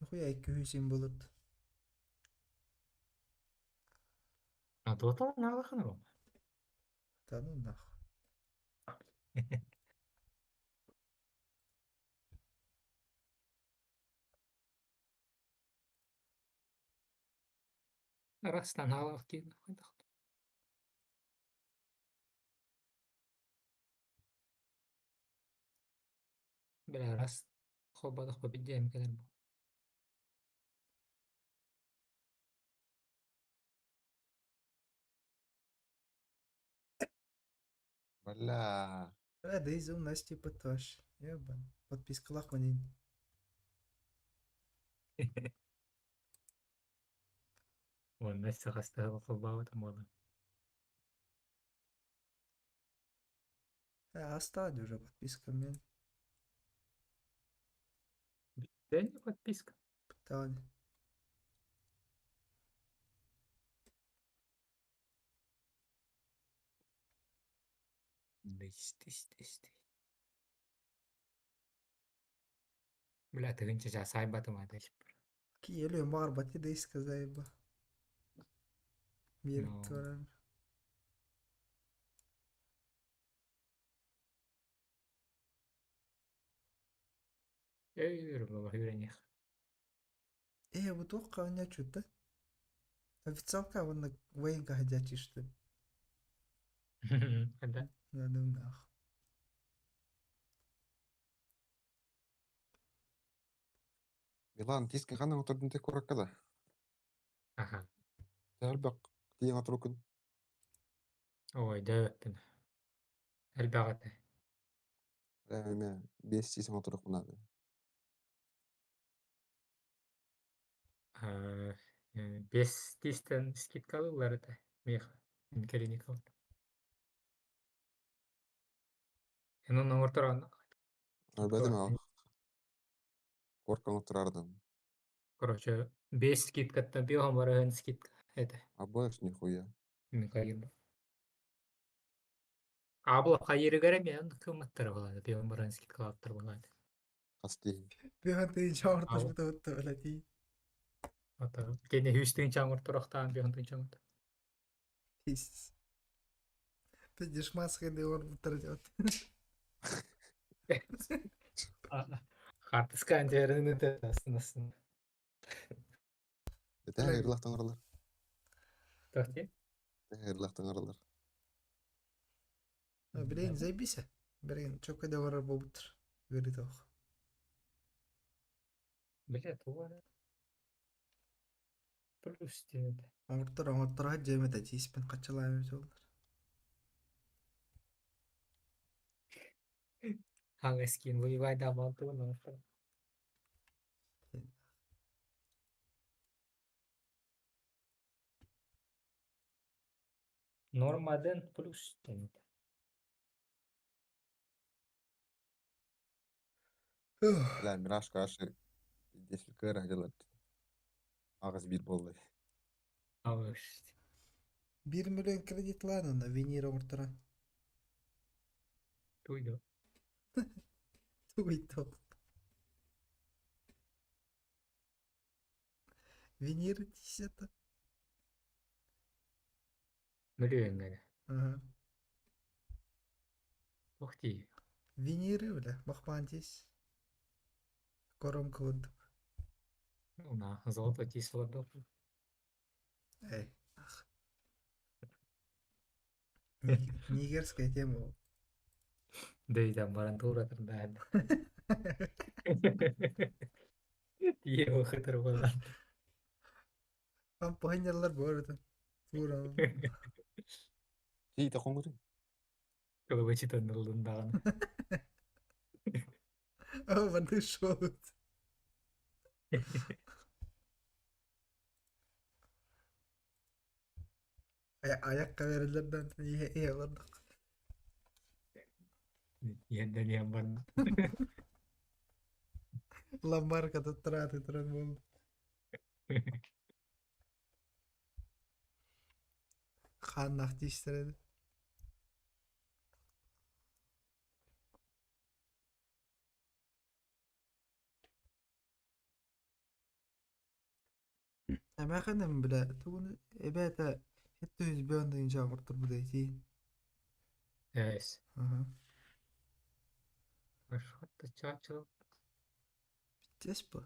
Нахуя 207 болот. А то налахан ром. Да ну нахуй. Растан налах кин. Бля, раз холбадах победим кэлэр бу. Бля. Бля, да из у нас типа тоже. Ебан. Подписка лахманин. Вон Настя хастала холбават мода. Оставь уже подписка мен. Да не подписка. Тань. Дыс. Бля, тыгынча жасай батымады. Киелі мар бати да сказай ба. Мир Ну. туран. Эй, баба хүренех. Э, вот тоққа у чуть, да? Официалка вон на военка ходячий, что ли? Да. Да, ну нахуй. Милан, тиски ханан отырдын тек коракка да. Аха. Тәрбек тиен отырукун. Ой, дәвәттін. Әлбәғаты. Эме бес тисен отырукун ады. Бес тистен скидкалылар это. Меха. Кэлиников. Эн онно оҥорторон Өлбөтүм аҕа. Корка оҥотторардым. Короче, без скидкаттан пиоһон барыһын скидка это. А больше нихуя. Михаил. Абла хайырыгар эмиэ кымматтара буолаады, пиоһон барыһын скидкалааттар буолаады. Хас киһи. Пиһан тыынча оҥорторбута бутта билэтии. Ата кини үс тыынча оҥорторохтаан пиоһон тыынча оҥортор. Пиздец. Ты дешманская оҥорбуттар диэт. Хартыска антиэрин астын Этэ ырлахтан оҥороллор. Тохти? Этэ ырлахтан оҥороллор. Билигин заебись. Билигин чөккө да оҥорор буолбуттар. Ыарыыта ох. Бля, туга Плюс диэн Оҥортор оҥорторо дьиэм этэ тииспин хаччылаан эбит буоллар. Хаҥас киин воевайдаабаан тугун оҥортор. Нормаден плюс диэн этэ. Бля, Мираж каши 10 кыра дьылар. Аҕыс биир буолла. Аҕыс. Биир миллион кредит ылаан винир оҥорторон. Туйду. Туйду. Винир десята. Мөлүйүөҥҥэ Ага. Туох дии? Виниры, бля, махпаан тиис. Коромка курдук. На, золото тиис олордох. Эй, ах. Нигерская тема ол. Дөйдөн баран тура турдаан. Тие хытыр буолан. Там похынньаллар буорутун. Тура. Тиийдэ хоҥкутуй. Кылыбычытын ыллын даҕаны. О, манны шоут. Айакка берилерден ihe ihe олордук. Иһэрдэн иһэн барна. Ламбарка туттарааты туран буолду. Хааннаах тиистэрэ. Эмээхиним бile тугун эбээтэ хетте үс бөөн оҥорторбут этии. Эс. Аха. Хатта чаачыл. Пиздец бу.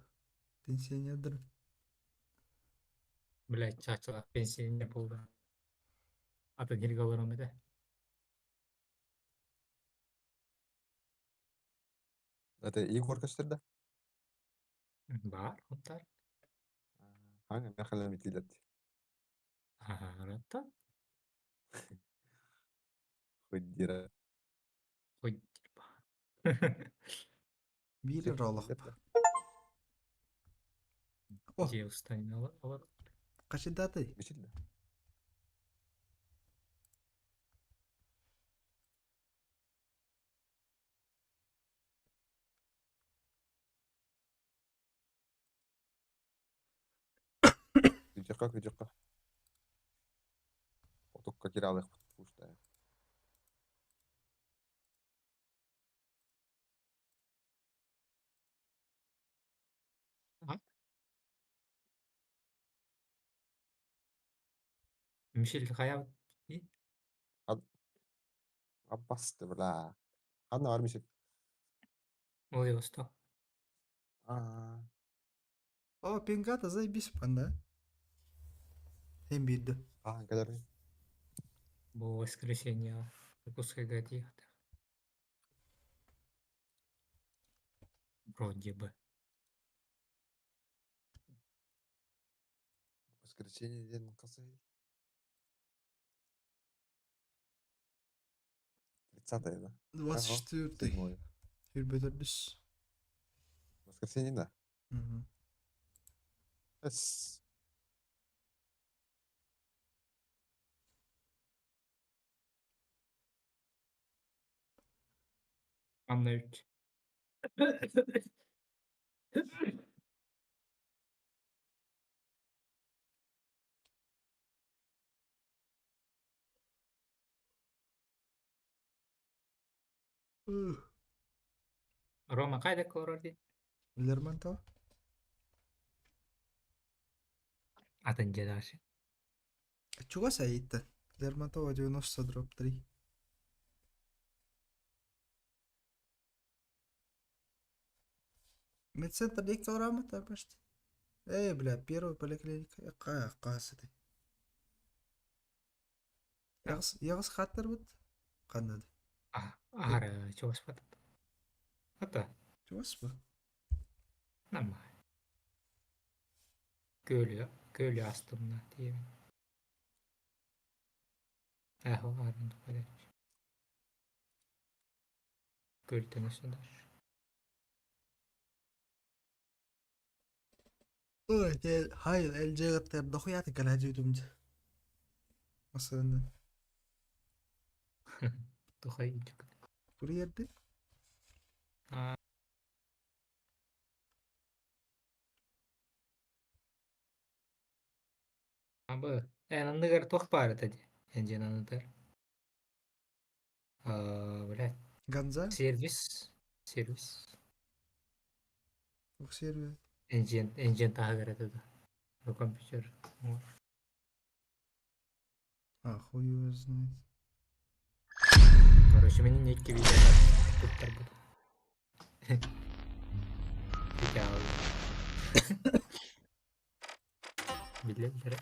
Пенсионердер. Блядь, чаачылах пенсионер буолла. Атын сиргэ олором этэ. Это Егор көстөр да? Баар, онтар. Хаҥа мехалем итилет. Арата. Хуйдира. Хоть. Биир ролох. О. Дьиэ устайын олор. Качидаты. Бичилде. Күдьэххэ күдьэххэ. Отукка киралыахпыт пуштая. Мишель хайа Аббасты бля. Ханна бар Мишель? Владивосток. Аа. О, пингата заебись панда. Hem бирді. Аа, кэлэр. Бу воскресенье выпускайга тиийиэхтээх. Вроде бы. Воскресенье диэн хасый? 30 да? 24 Седьмое. Хүрбөтөрдүс. Воскресенье, да? Мгм. Эс. Анна 3. Рома қайда көрөр дейді? Лермонтов. Атын жедашы. Чугас айытты. Лермонтова 90 дроп 3. Медцентр 2 килограмма там почти. Эй, бля, первая поликлиника. Какая ты? Ягыз хаттар бит. Кандады. Ара, чугас бат. Ата. Чугас ба? Нама. Көлі, көлі астымна деймін. Әху, арынды қойдайшы. Көл төнесінде. Ой, هاي ال جي غتر دخياتك على هجوتهم مثلا Тухай. Курьерди? Абы, эн анныгар туох баар этэ дии. Энжин аныдыр. Блядь. Ганза? Сервис. Сервис. Туох сервис? Энжин, энжин таһыгар этэ да. Бу компьютер. А, хуй его знает. Короче, мин некий видео туттар буду. Видео. Билеллер.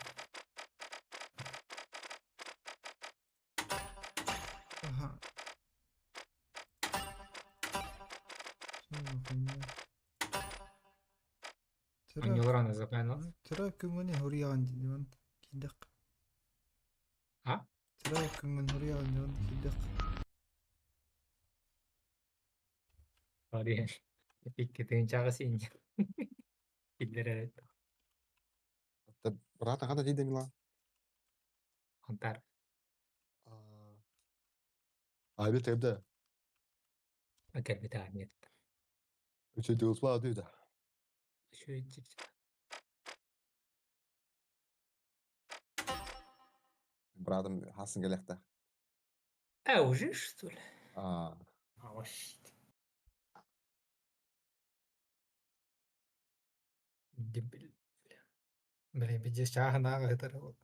Ага. Что за хуйня? Анньолораны запайнал. Тыра күнгүн хурияган диван кидек. А? Тыра күнгүн хурияган диван кидек. Ари. Икки тыгынчаҕа син. Биллер Брат, ага, да мила. Антар. А бит эбде. Акер бит армия. Үчө дюлпа дүйдө. Şu Братым хасын келекте. А, уже что ли? А. А, щит. Дебил. Блин, пиздец, чахана это вот.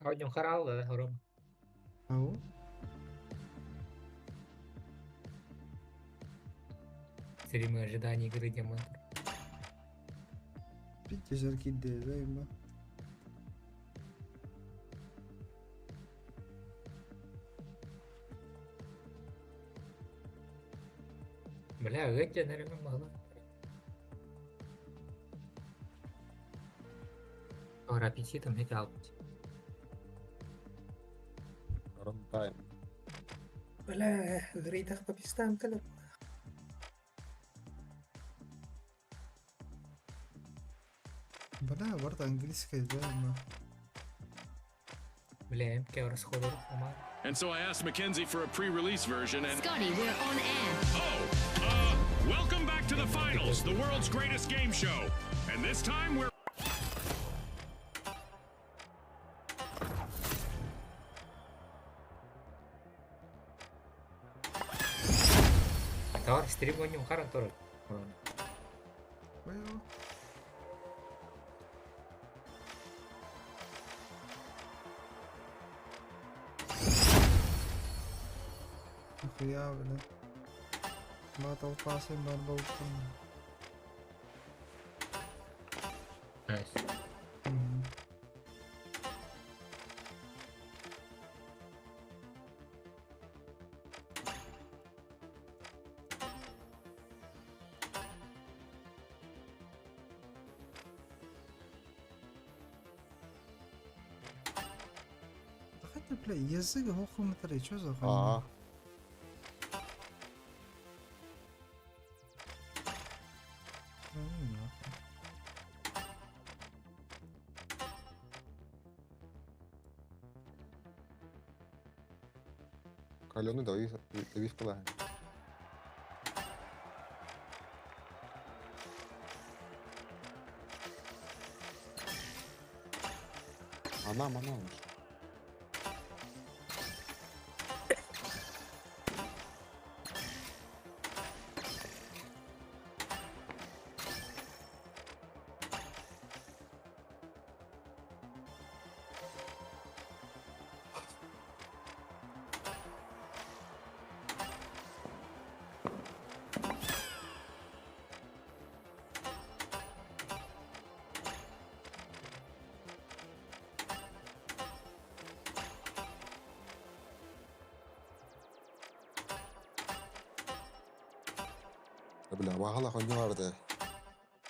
Оонньуу харалла хором. Ау. Стримы ожидания игры Демон. Пиздец, кидде, да, има. Бля, эти, наверное, могла. Ора аппетитом эти алпать. Рантайм. Бля, гридах по пистам калып. Бля, барда английская, да, има. Бля, МК расходу Амар. And so I asked Mackenzie for a pre-release version and Scotty, we're on air. Oh, welcome back to the finals, the world's greatest game show. And this time we're Товар стрим оонньуу харан турар. Well. Нахуя, бля. Battle Pass и Bundle. Nice. Ты, бля, язык глухомоторы, чё за хуйня? Аа. Ну, нахуй. Каленый дави, дави в калаһын. Ана, мана уж. Да бля, вахала хуйня барды.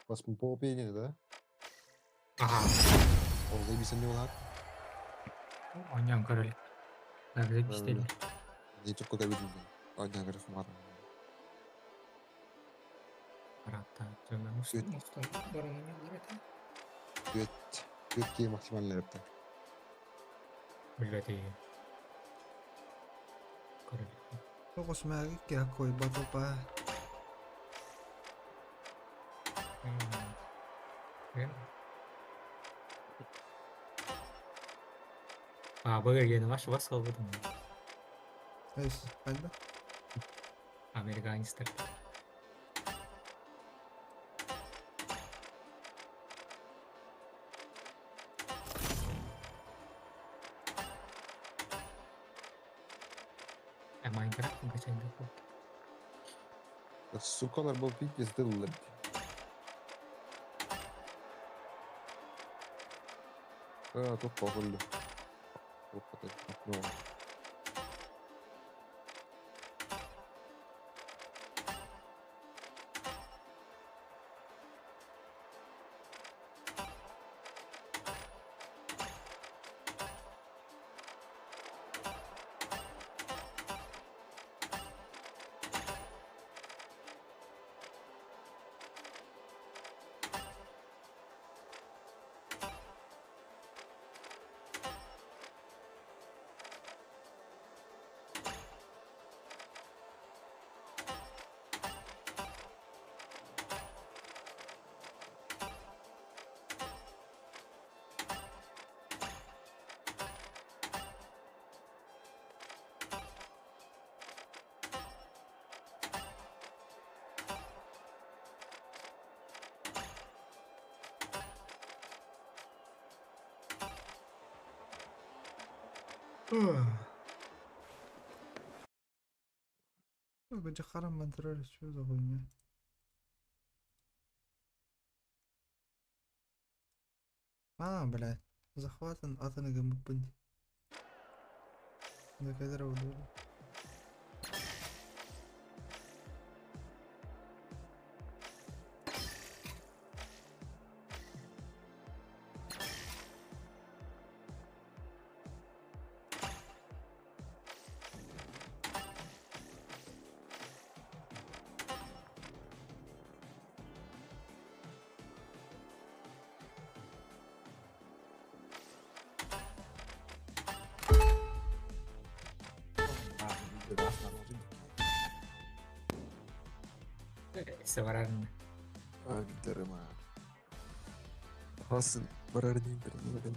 Бас попение, да? Ага. Ол заебись не улар. Онян король. Так, запистели. Не только видно. Оня говорит, мар. Рата, жана мустан баран онян это. Бет, бетке максимально репті. Блядь, и король. Тоғыз мәгі какой батыл па. А, бөгергені ваш бас қалбыдым. Эс, қайда? Американецтер. А Майнкрафт качан да Сукалар был пиздец дылды. А, тут похуй. Опа, Ой, харам контроль, что за хуйня? А, блядь. Захватан атаны гымыппын. Да кадра удобно. Саваран. А, Гитлерыма. Хасын барар дейм бир.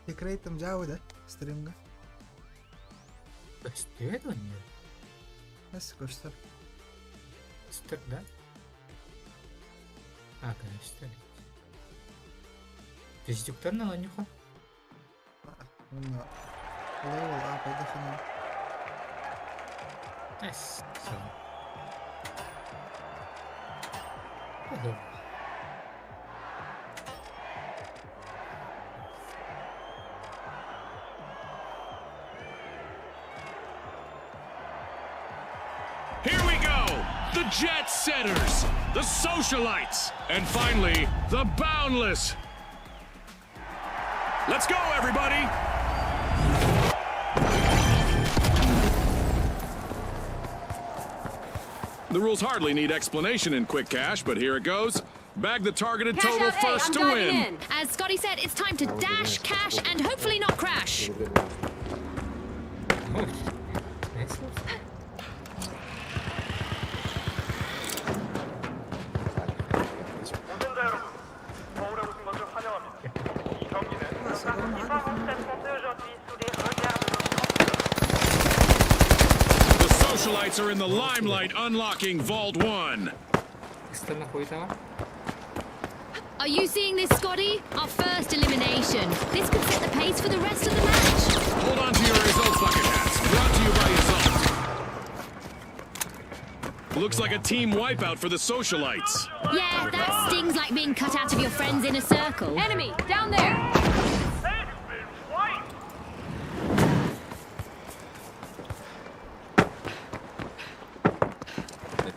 Секретом жабы да стримга. Көстүөт он. Эс көстөр. Стыр, да? А, конечно. Пиздюктарна ланюха. Мына левел ап айдахана. Эс. Ага. Here we go! The Jet Setters, the Socialites, and finally, the Boundless. Let's go, everybody! The rules hardly need explanation in Quick Cash, but here it goes. Bag the targeted Cash total out A, first I'm to diving win. in. As Scotty said, it's time to dash, cash, and hopefully not crash. The socialites are in the limelight, unlocking Vault 1. Istana koyda. Are you seeing this, Scotty? Our first elimination. This could set the pace for the rest of the match. Hold on to your results bucket hats. Brought to you by Result. Looks like a team wipeout for the socialites. Yeah, that stings like being cut out of your friends' inner circle. Enemy, down there!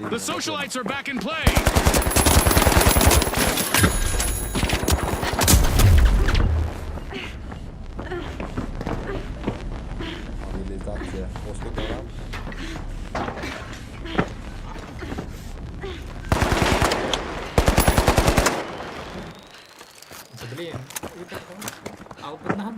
The socialites are back in play. Мобилизация. После гора. Блин, албыннан.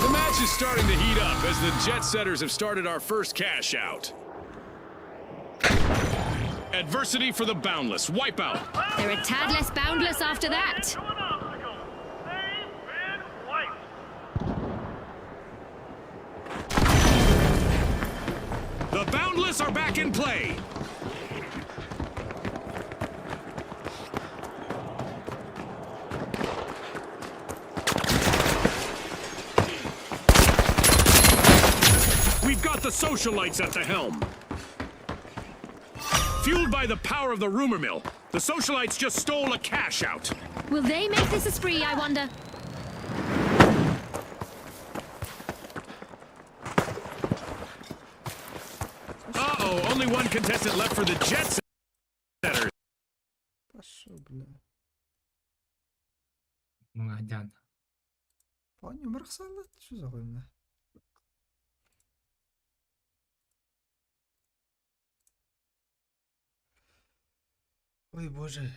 The match is starting to heat up as the Jet Setters have started our first cash out. Adversity for the Boundless. Wipeout. They're a tad less boundless after that. The Boundless are back in play. We've got the socialites at the helm. Fueled by the power of the rumor mill, the socialites just stole a cash out. Will they make this a spree, I wonder? Uh-oh, only one contestant left for the Jet Setters. Пошел, бля. Младян. Понял, барахсалла, что за хуйня? Ой, боже.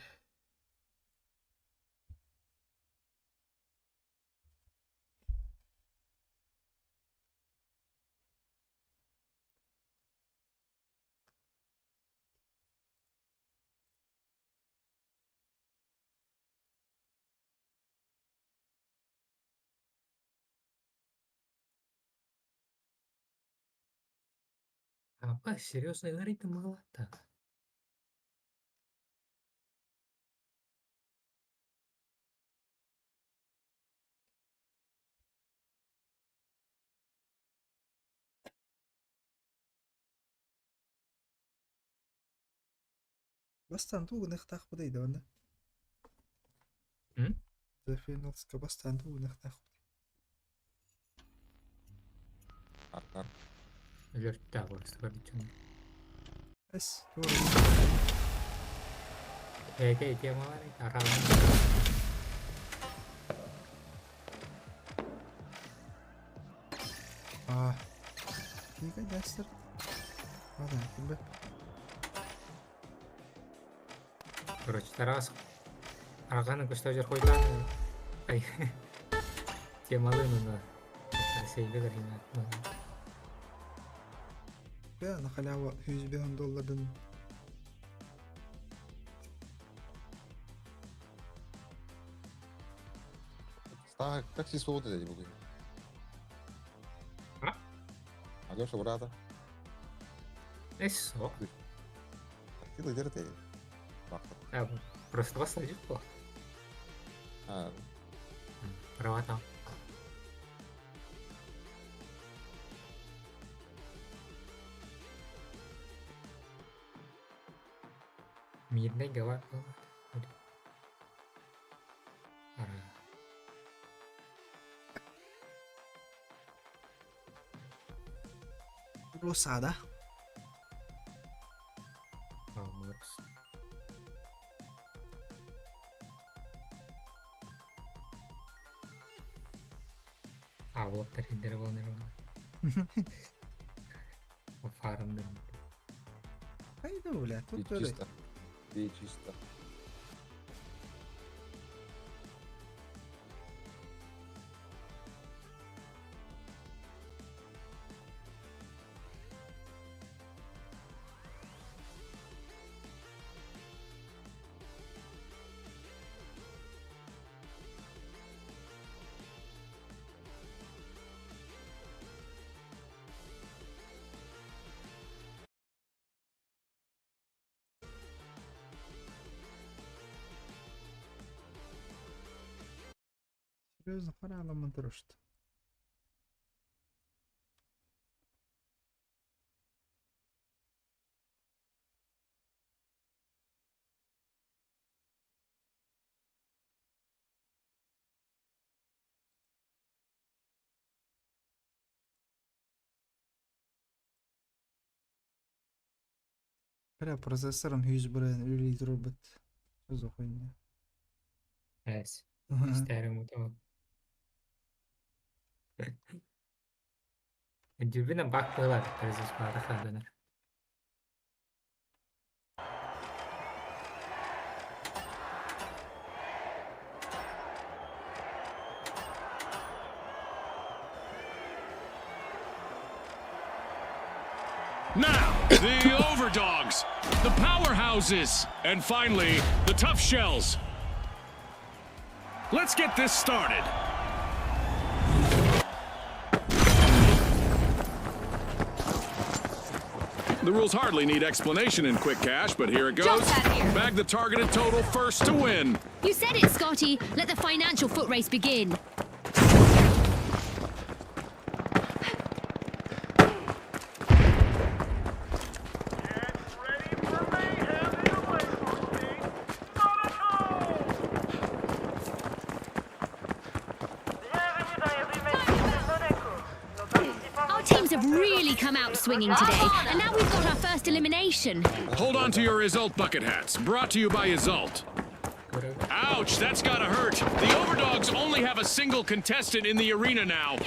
Апа, серьезно говорит, мало так. Бастан тугунахтаах буда да. М? The Finals бастан тугунахтаах. Аркар. Өлөртө просто көрдүм. Эс. Эге темалар аралан. А. Кига дастер. Ладно, кимбе. Короче, Тарас арганы көстө жер койган. Ай. Темалы ну Сейле көрүнөт. Бля, на халяву 100 доллардан. Так, такси свободы дядя бугай. А? Алеша, брата. Эсо. Ты лидер ты. А, просто вас садит по. А. Права там. Мирнэй гава Ара. Росада. Алмаз. А, вот тархиндер болнер. Фармдыр. Хайда, бля, И тут тоже. чисто. И чисто. Серьезно, пора нам дрожит. Бля, процессором 100 блин, или робот. Что за хуйня? Эс. Ага. Истерим утоо. Дүрбүнэ бак буолар президент хадынар. Now, the overdogs, the powerhouses, and finally, the tough shells. Let's get this started. The rules hardly need explanation in quick cash, but here it goes. Jump pad here. Bag the targeted total first to win. You said it, Scotty. Let the financial foot race begin. Our teams have really come out swinging today, and now we've got our first elimination. Hold on to your Izalt bucket hats. Brought to you by Izalt. Ouch, that's gotta hurt. The Overdogs only have a single contestant in the arena now.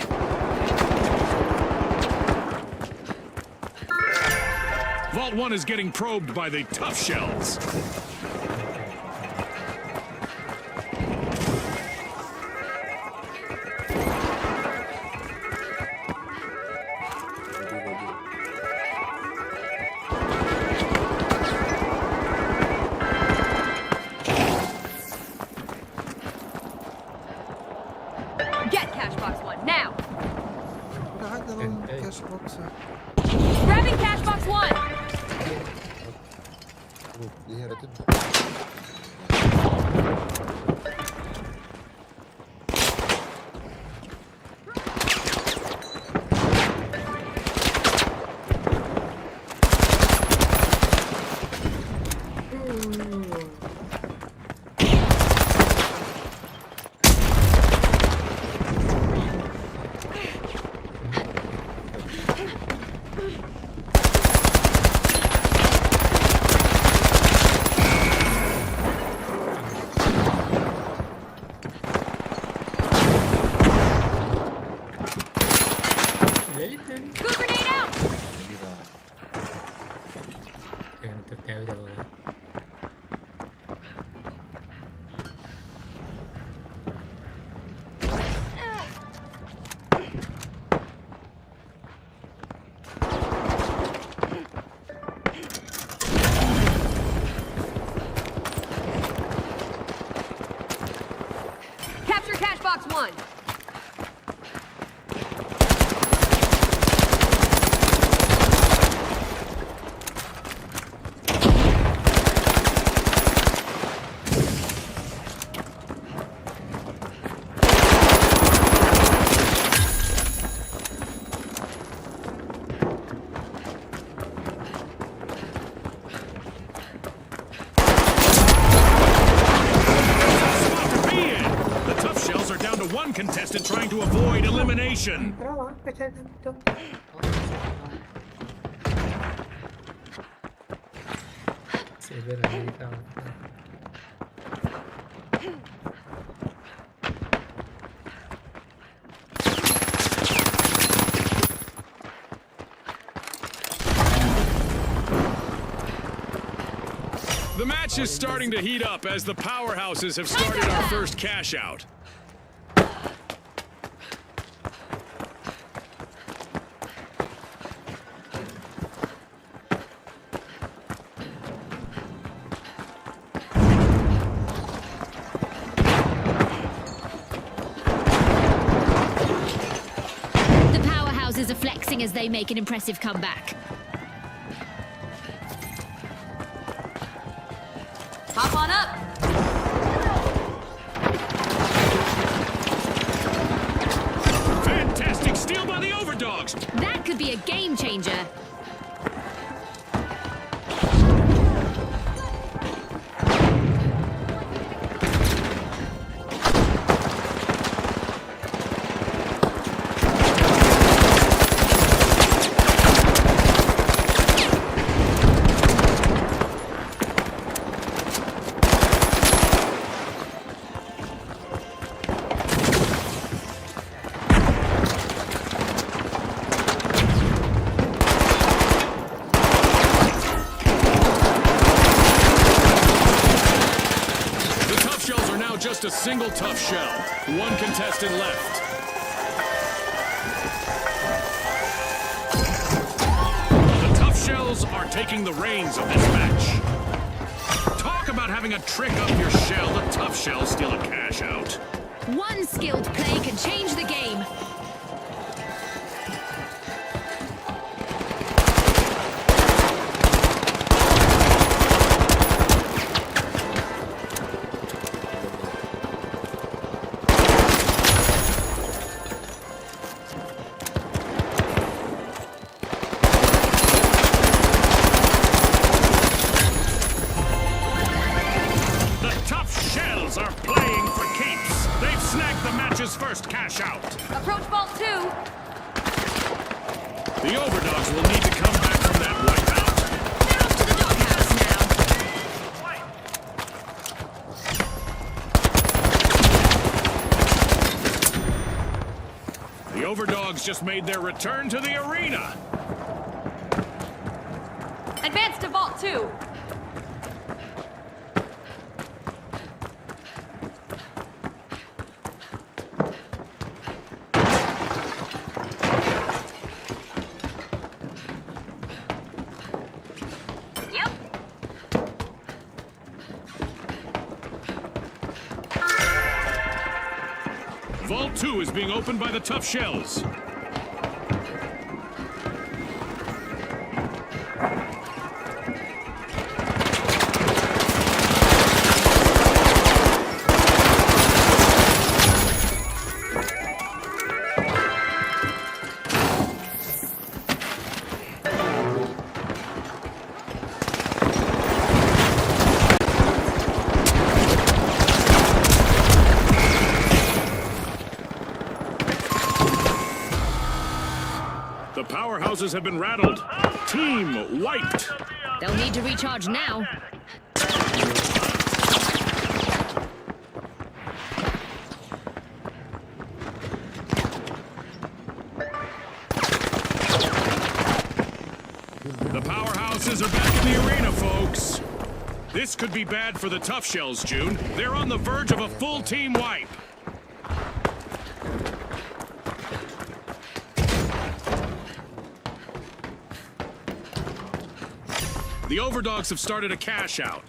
Vault 1 is getting probed by the tough shells. Води, води. Get Cashbox 1 now! Бля, хайда нам кэшбокса. Grabbing Cashbox 1! Лера, ты Good grenade out! Тэвдэ буолар. Capture Cashbox 1! trying to avoid elimination. Север Америка. The match is starting to heat up as the powerhouses have started our first cash out. The powerhouses are flexing as they make an impressive comeback. Hop on up. Fantastic steal by the Overdogs. That could be a game changer. The Tough Shells are now just a single tough shell. One contestant left. The Tough Shells are taking the reins of this match. Talk about having a trick up your shell. The Tough Shells steal a cash out. One skilled play can change the game. The Tough Shells are playing for keeps. They've snagged the match's first cash out. Approach vault 2. The Overdogs will need to come back from that wipeout. They're off to the doghouse now. The Overdogs just made their return to the arena. Advance to vault 2. Yep. Vault 2 is being opened by the Tough Shells. The powerhouses have been rattled. Team wiped. They'll need to recharge now. The powerhouses are back in the arena, folks. This could be bad for the Tough Shells, June. They're on the verge of a full team wipe. The Overdogs have started a cash out.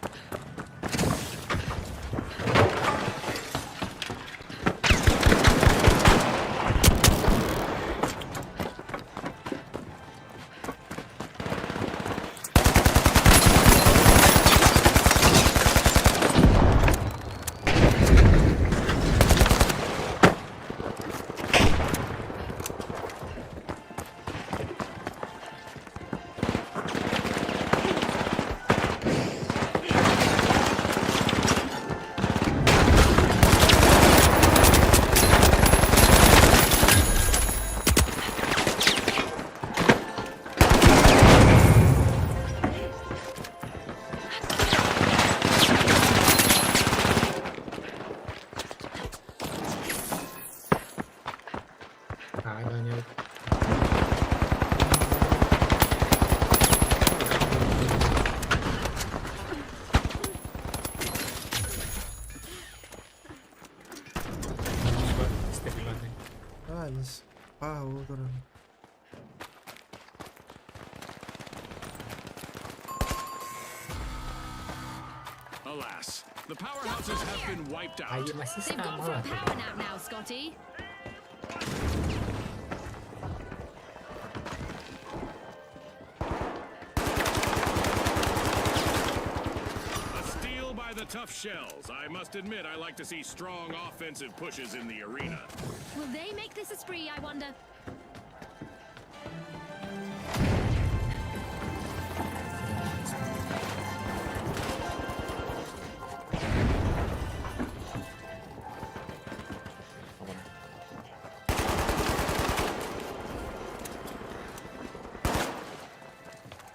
А, вот он. Alas, the powerhouses have been wiped out. They've gone for a power nap now, Scotty. A steal by the tough shells. I must admit, I like to see strong offensive pushes in the arena. Will they make this a spree, I wonder?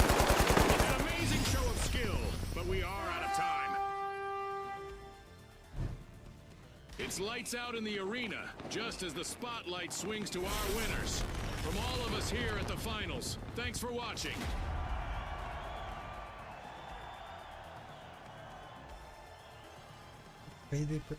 An amazing show of skill, but we are out of time. It's lights out in the arena, just as the spotlight swings to our winners. From all of us here at the finals, thanks for watching. Пойди по-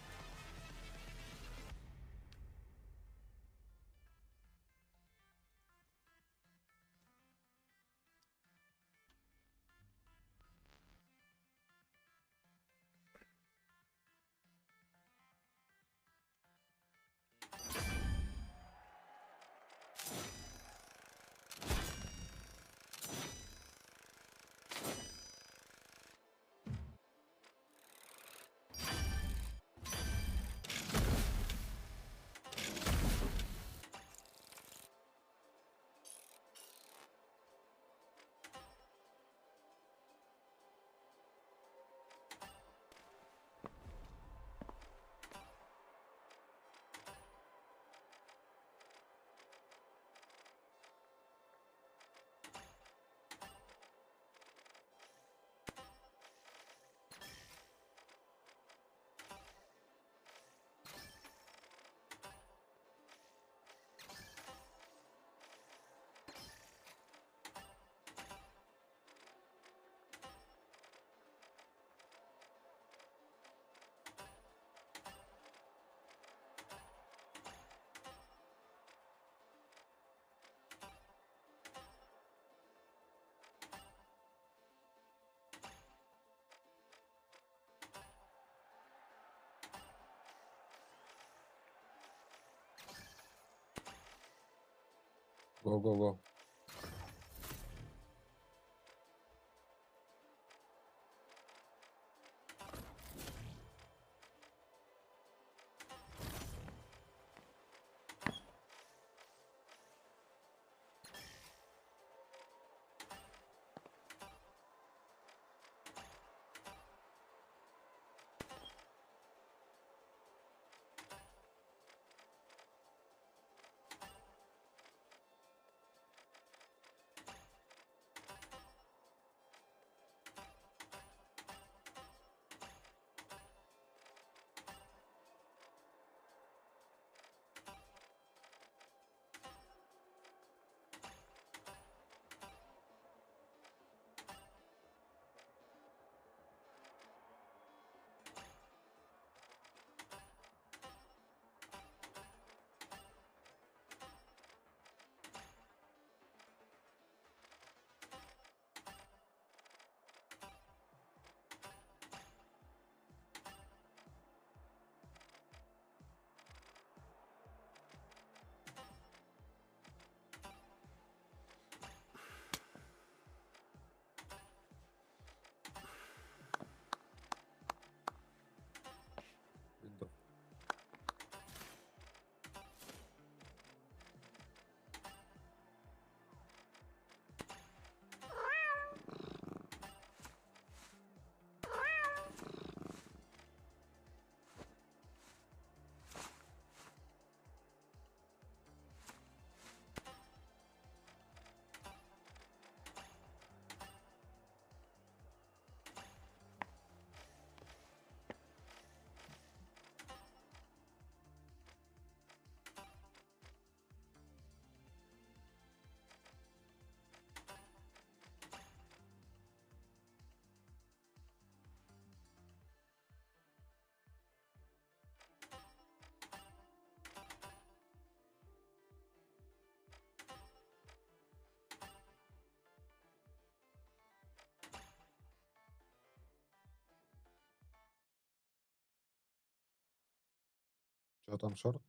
Go, go, go. Что там, шорт?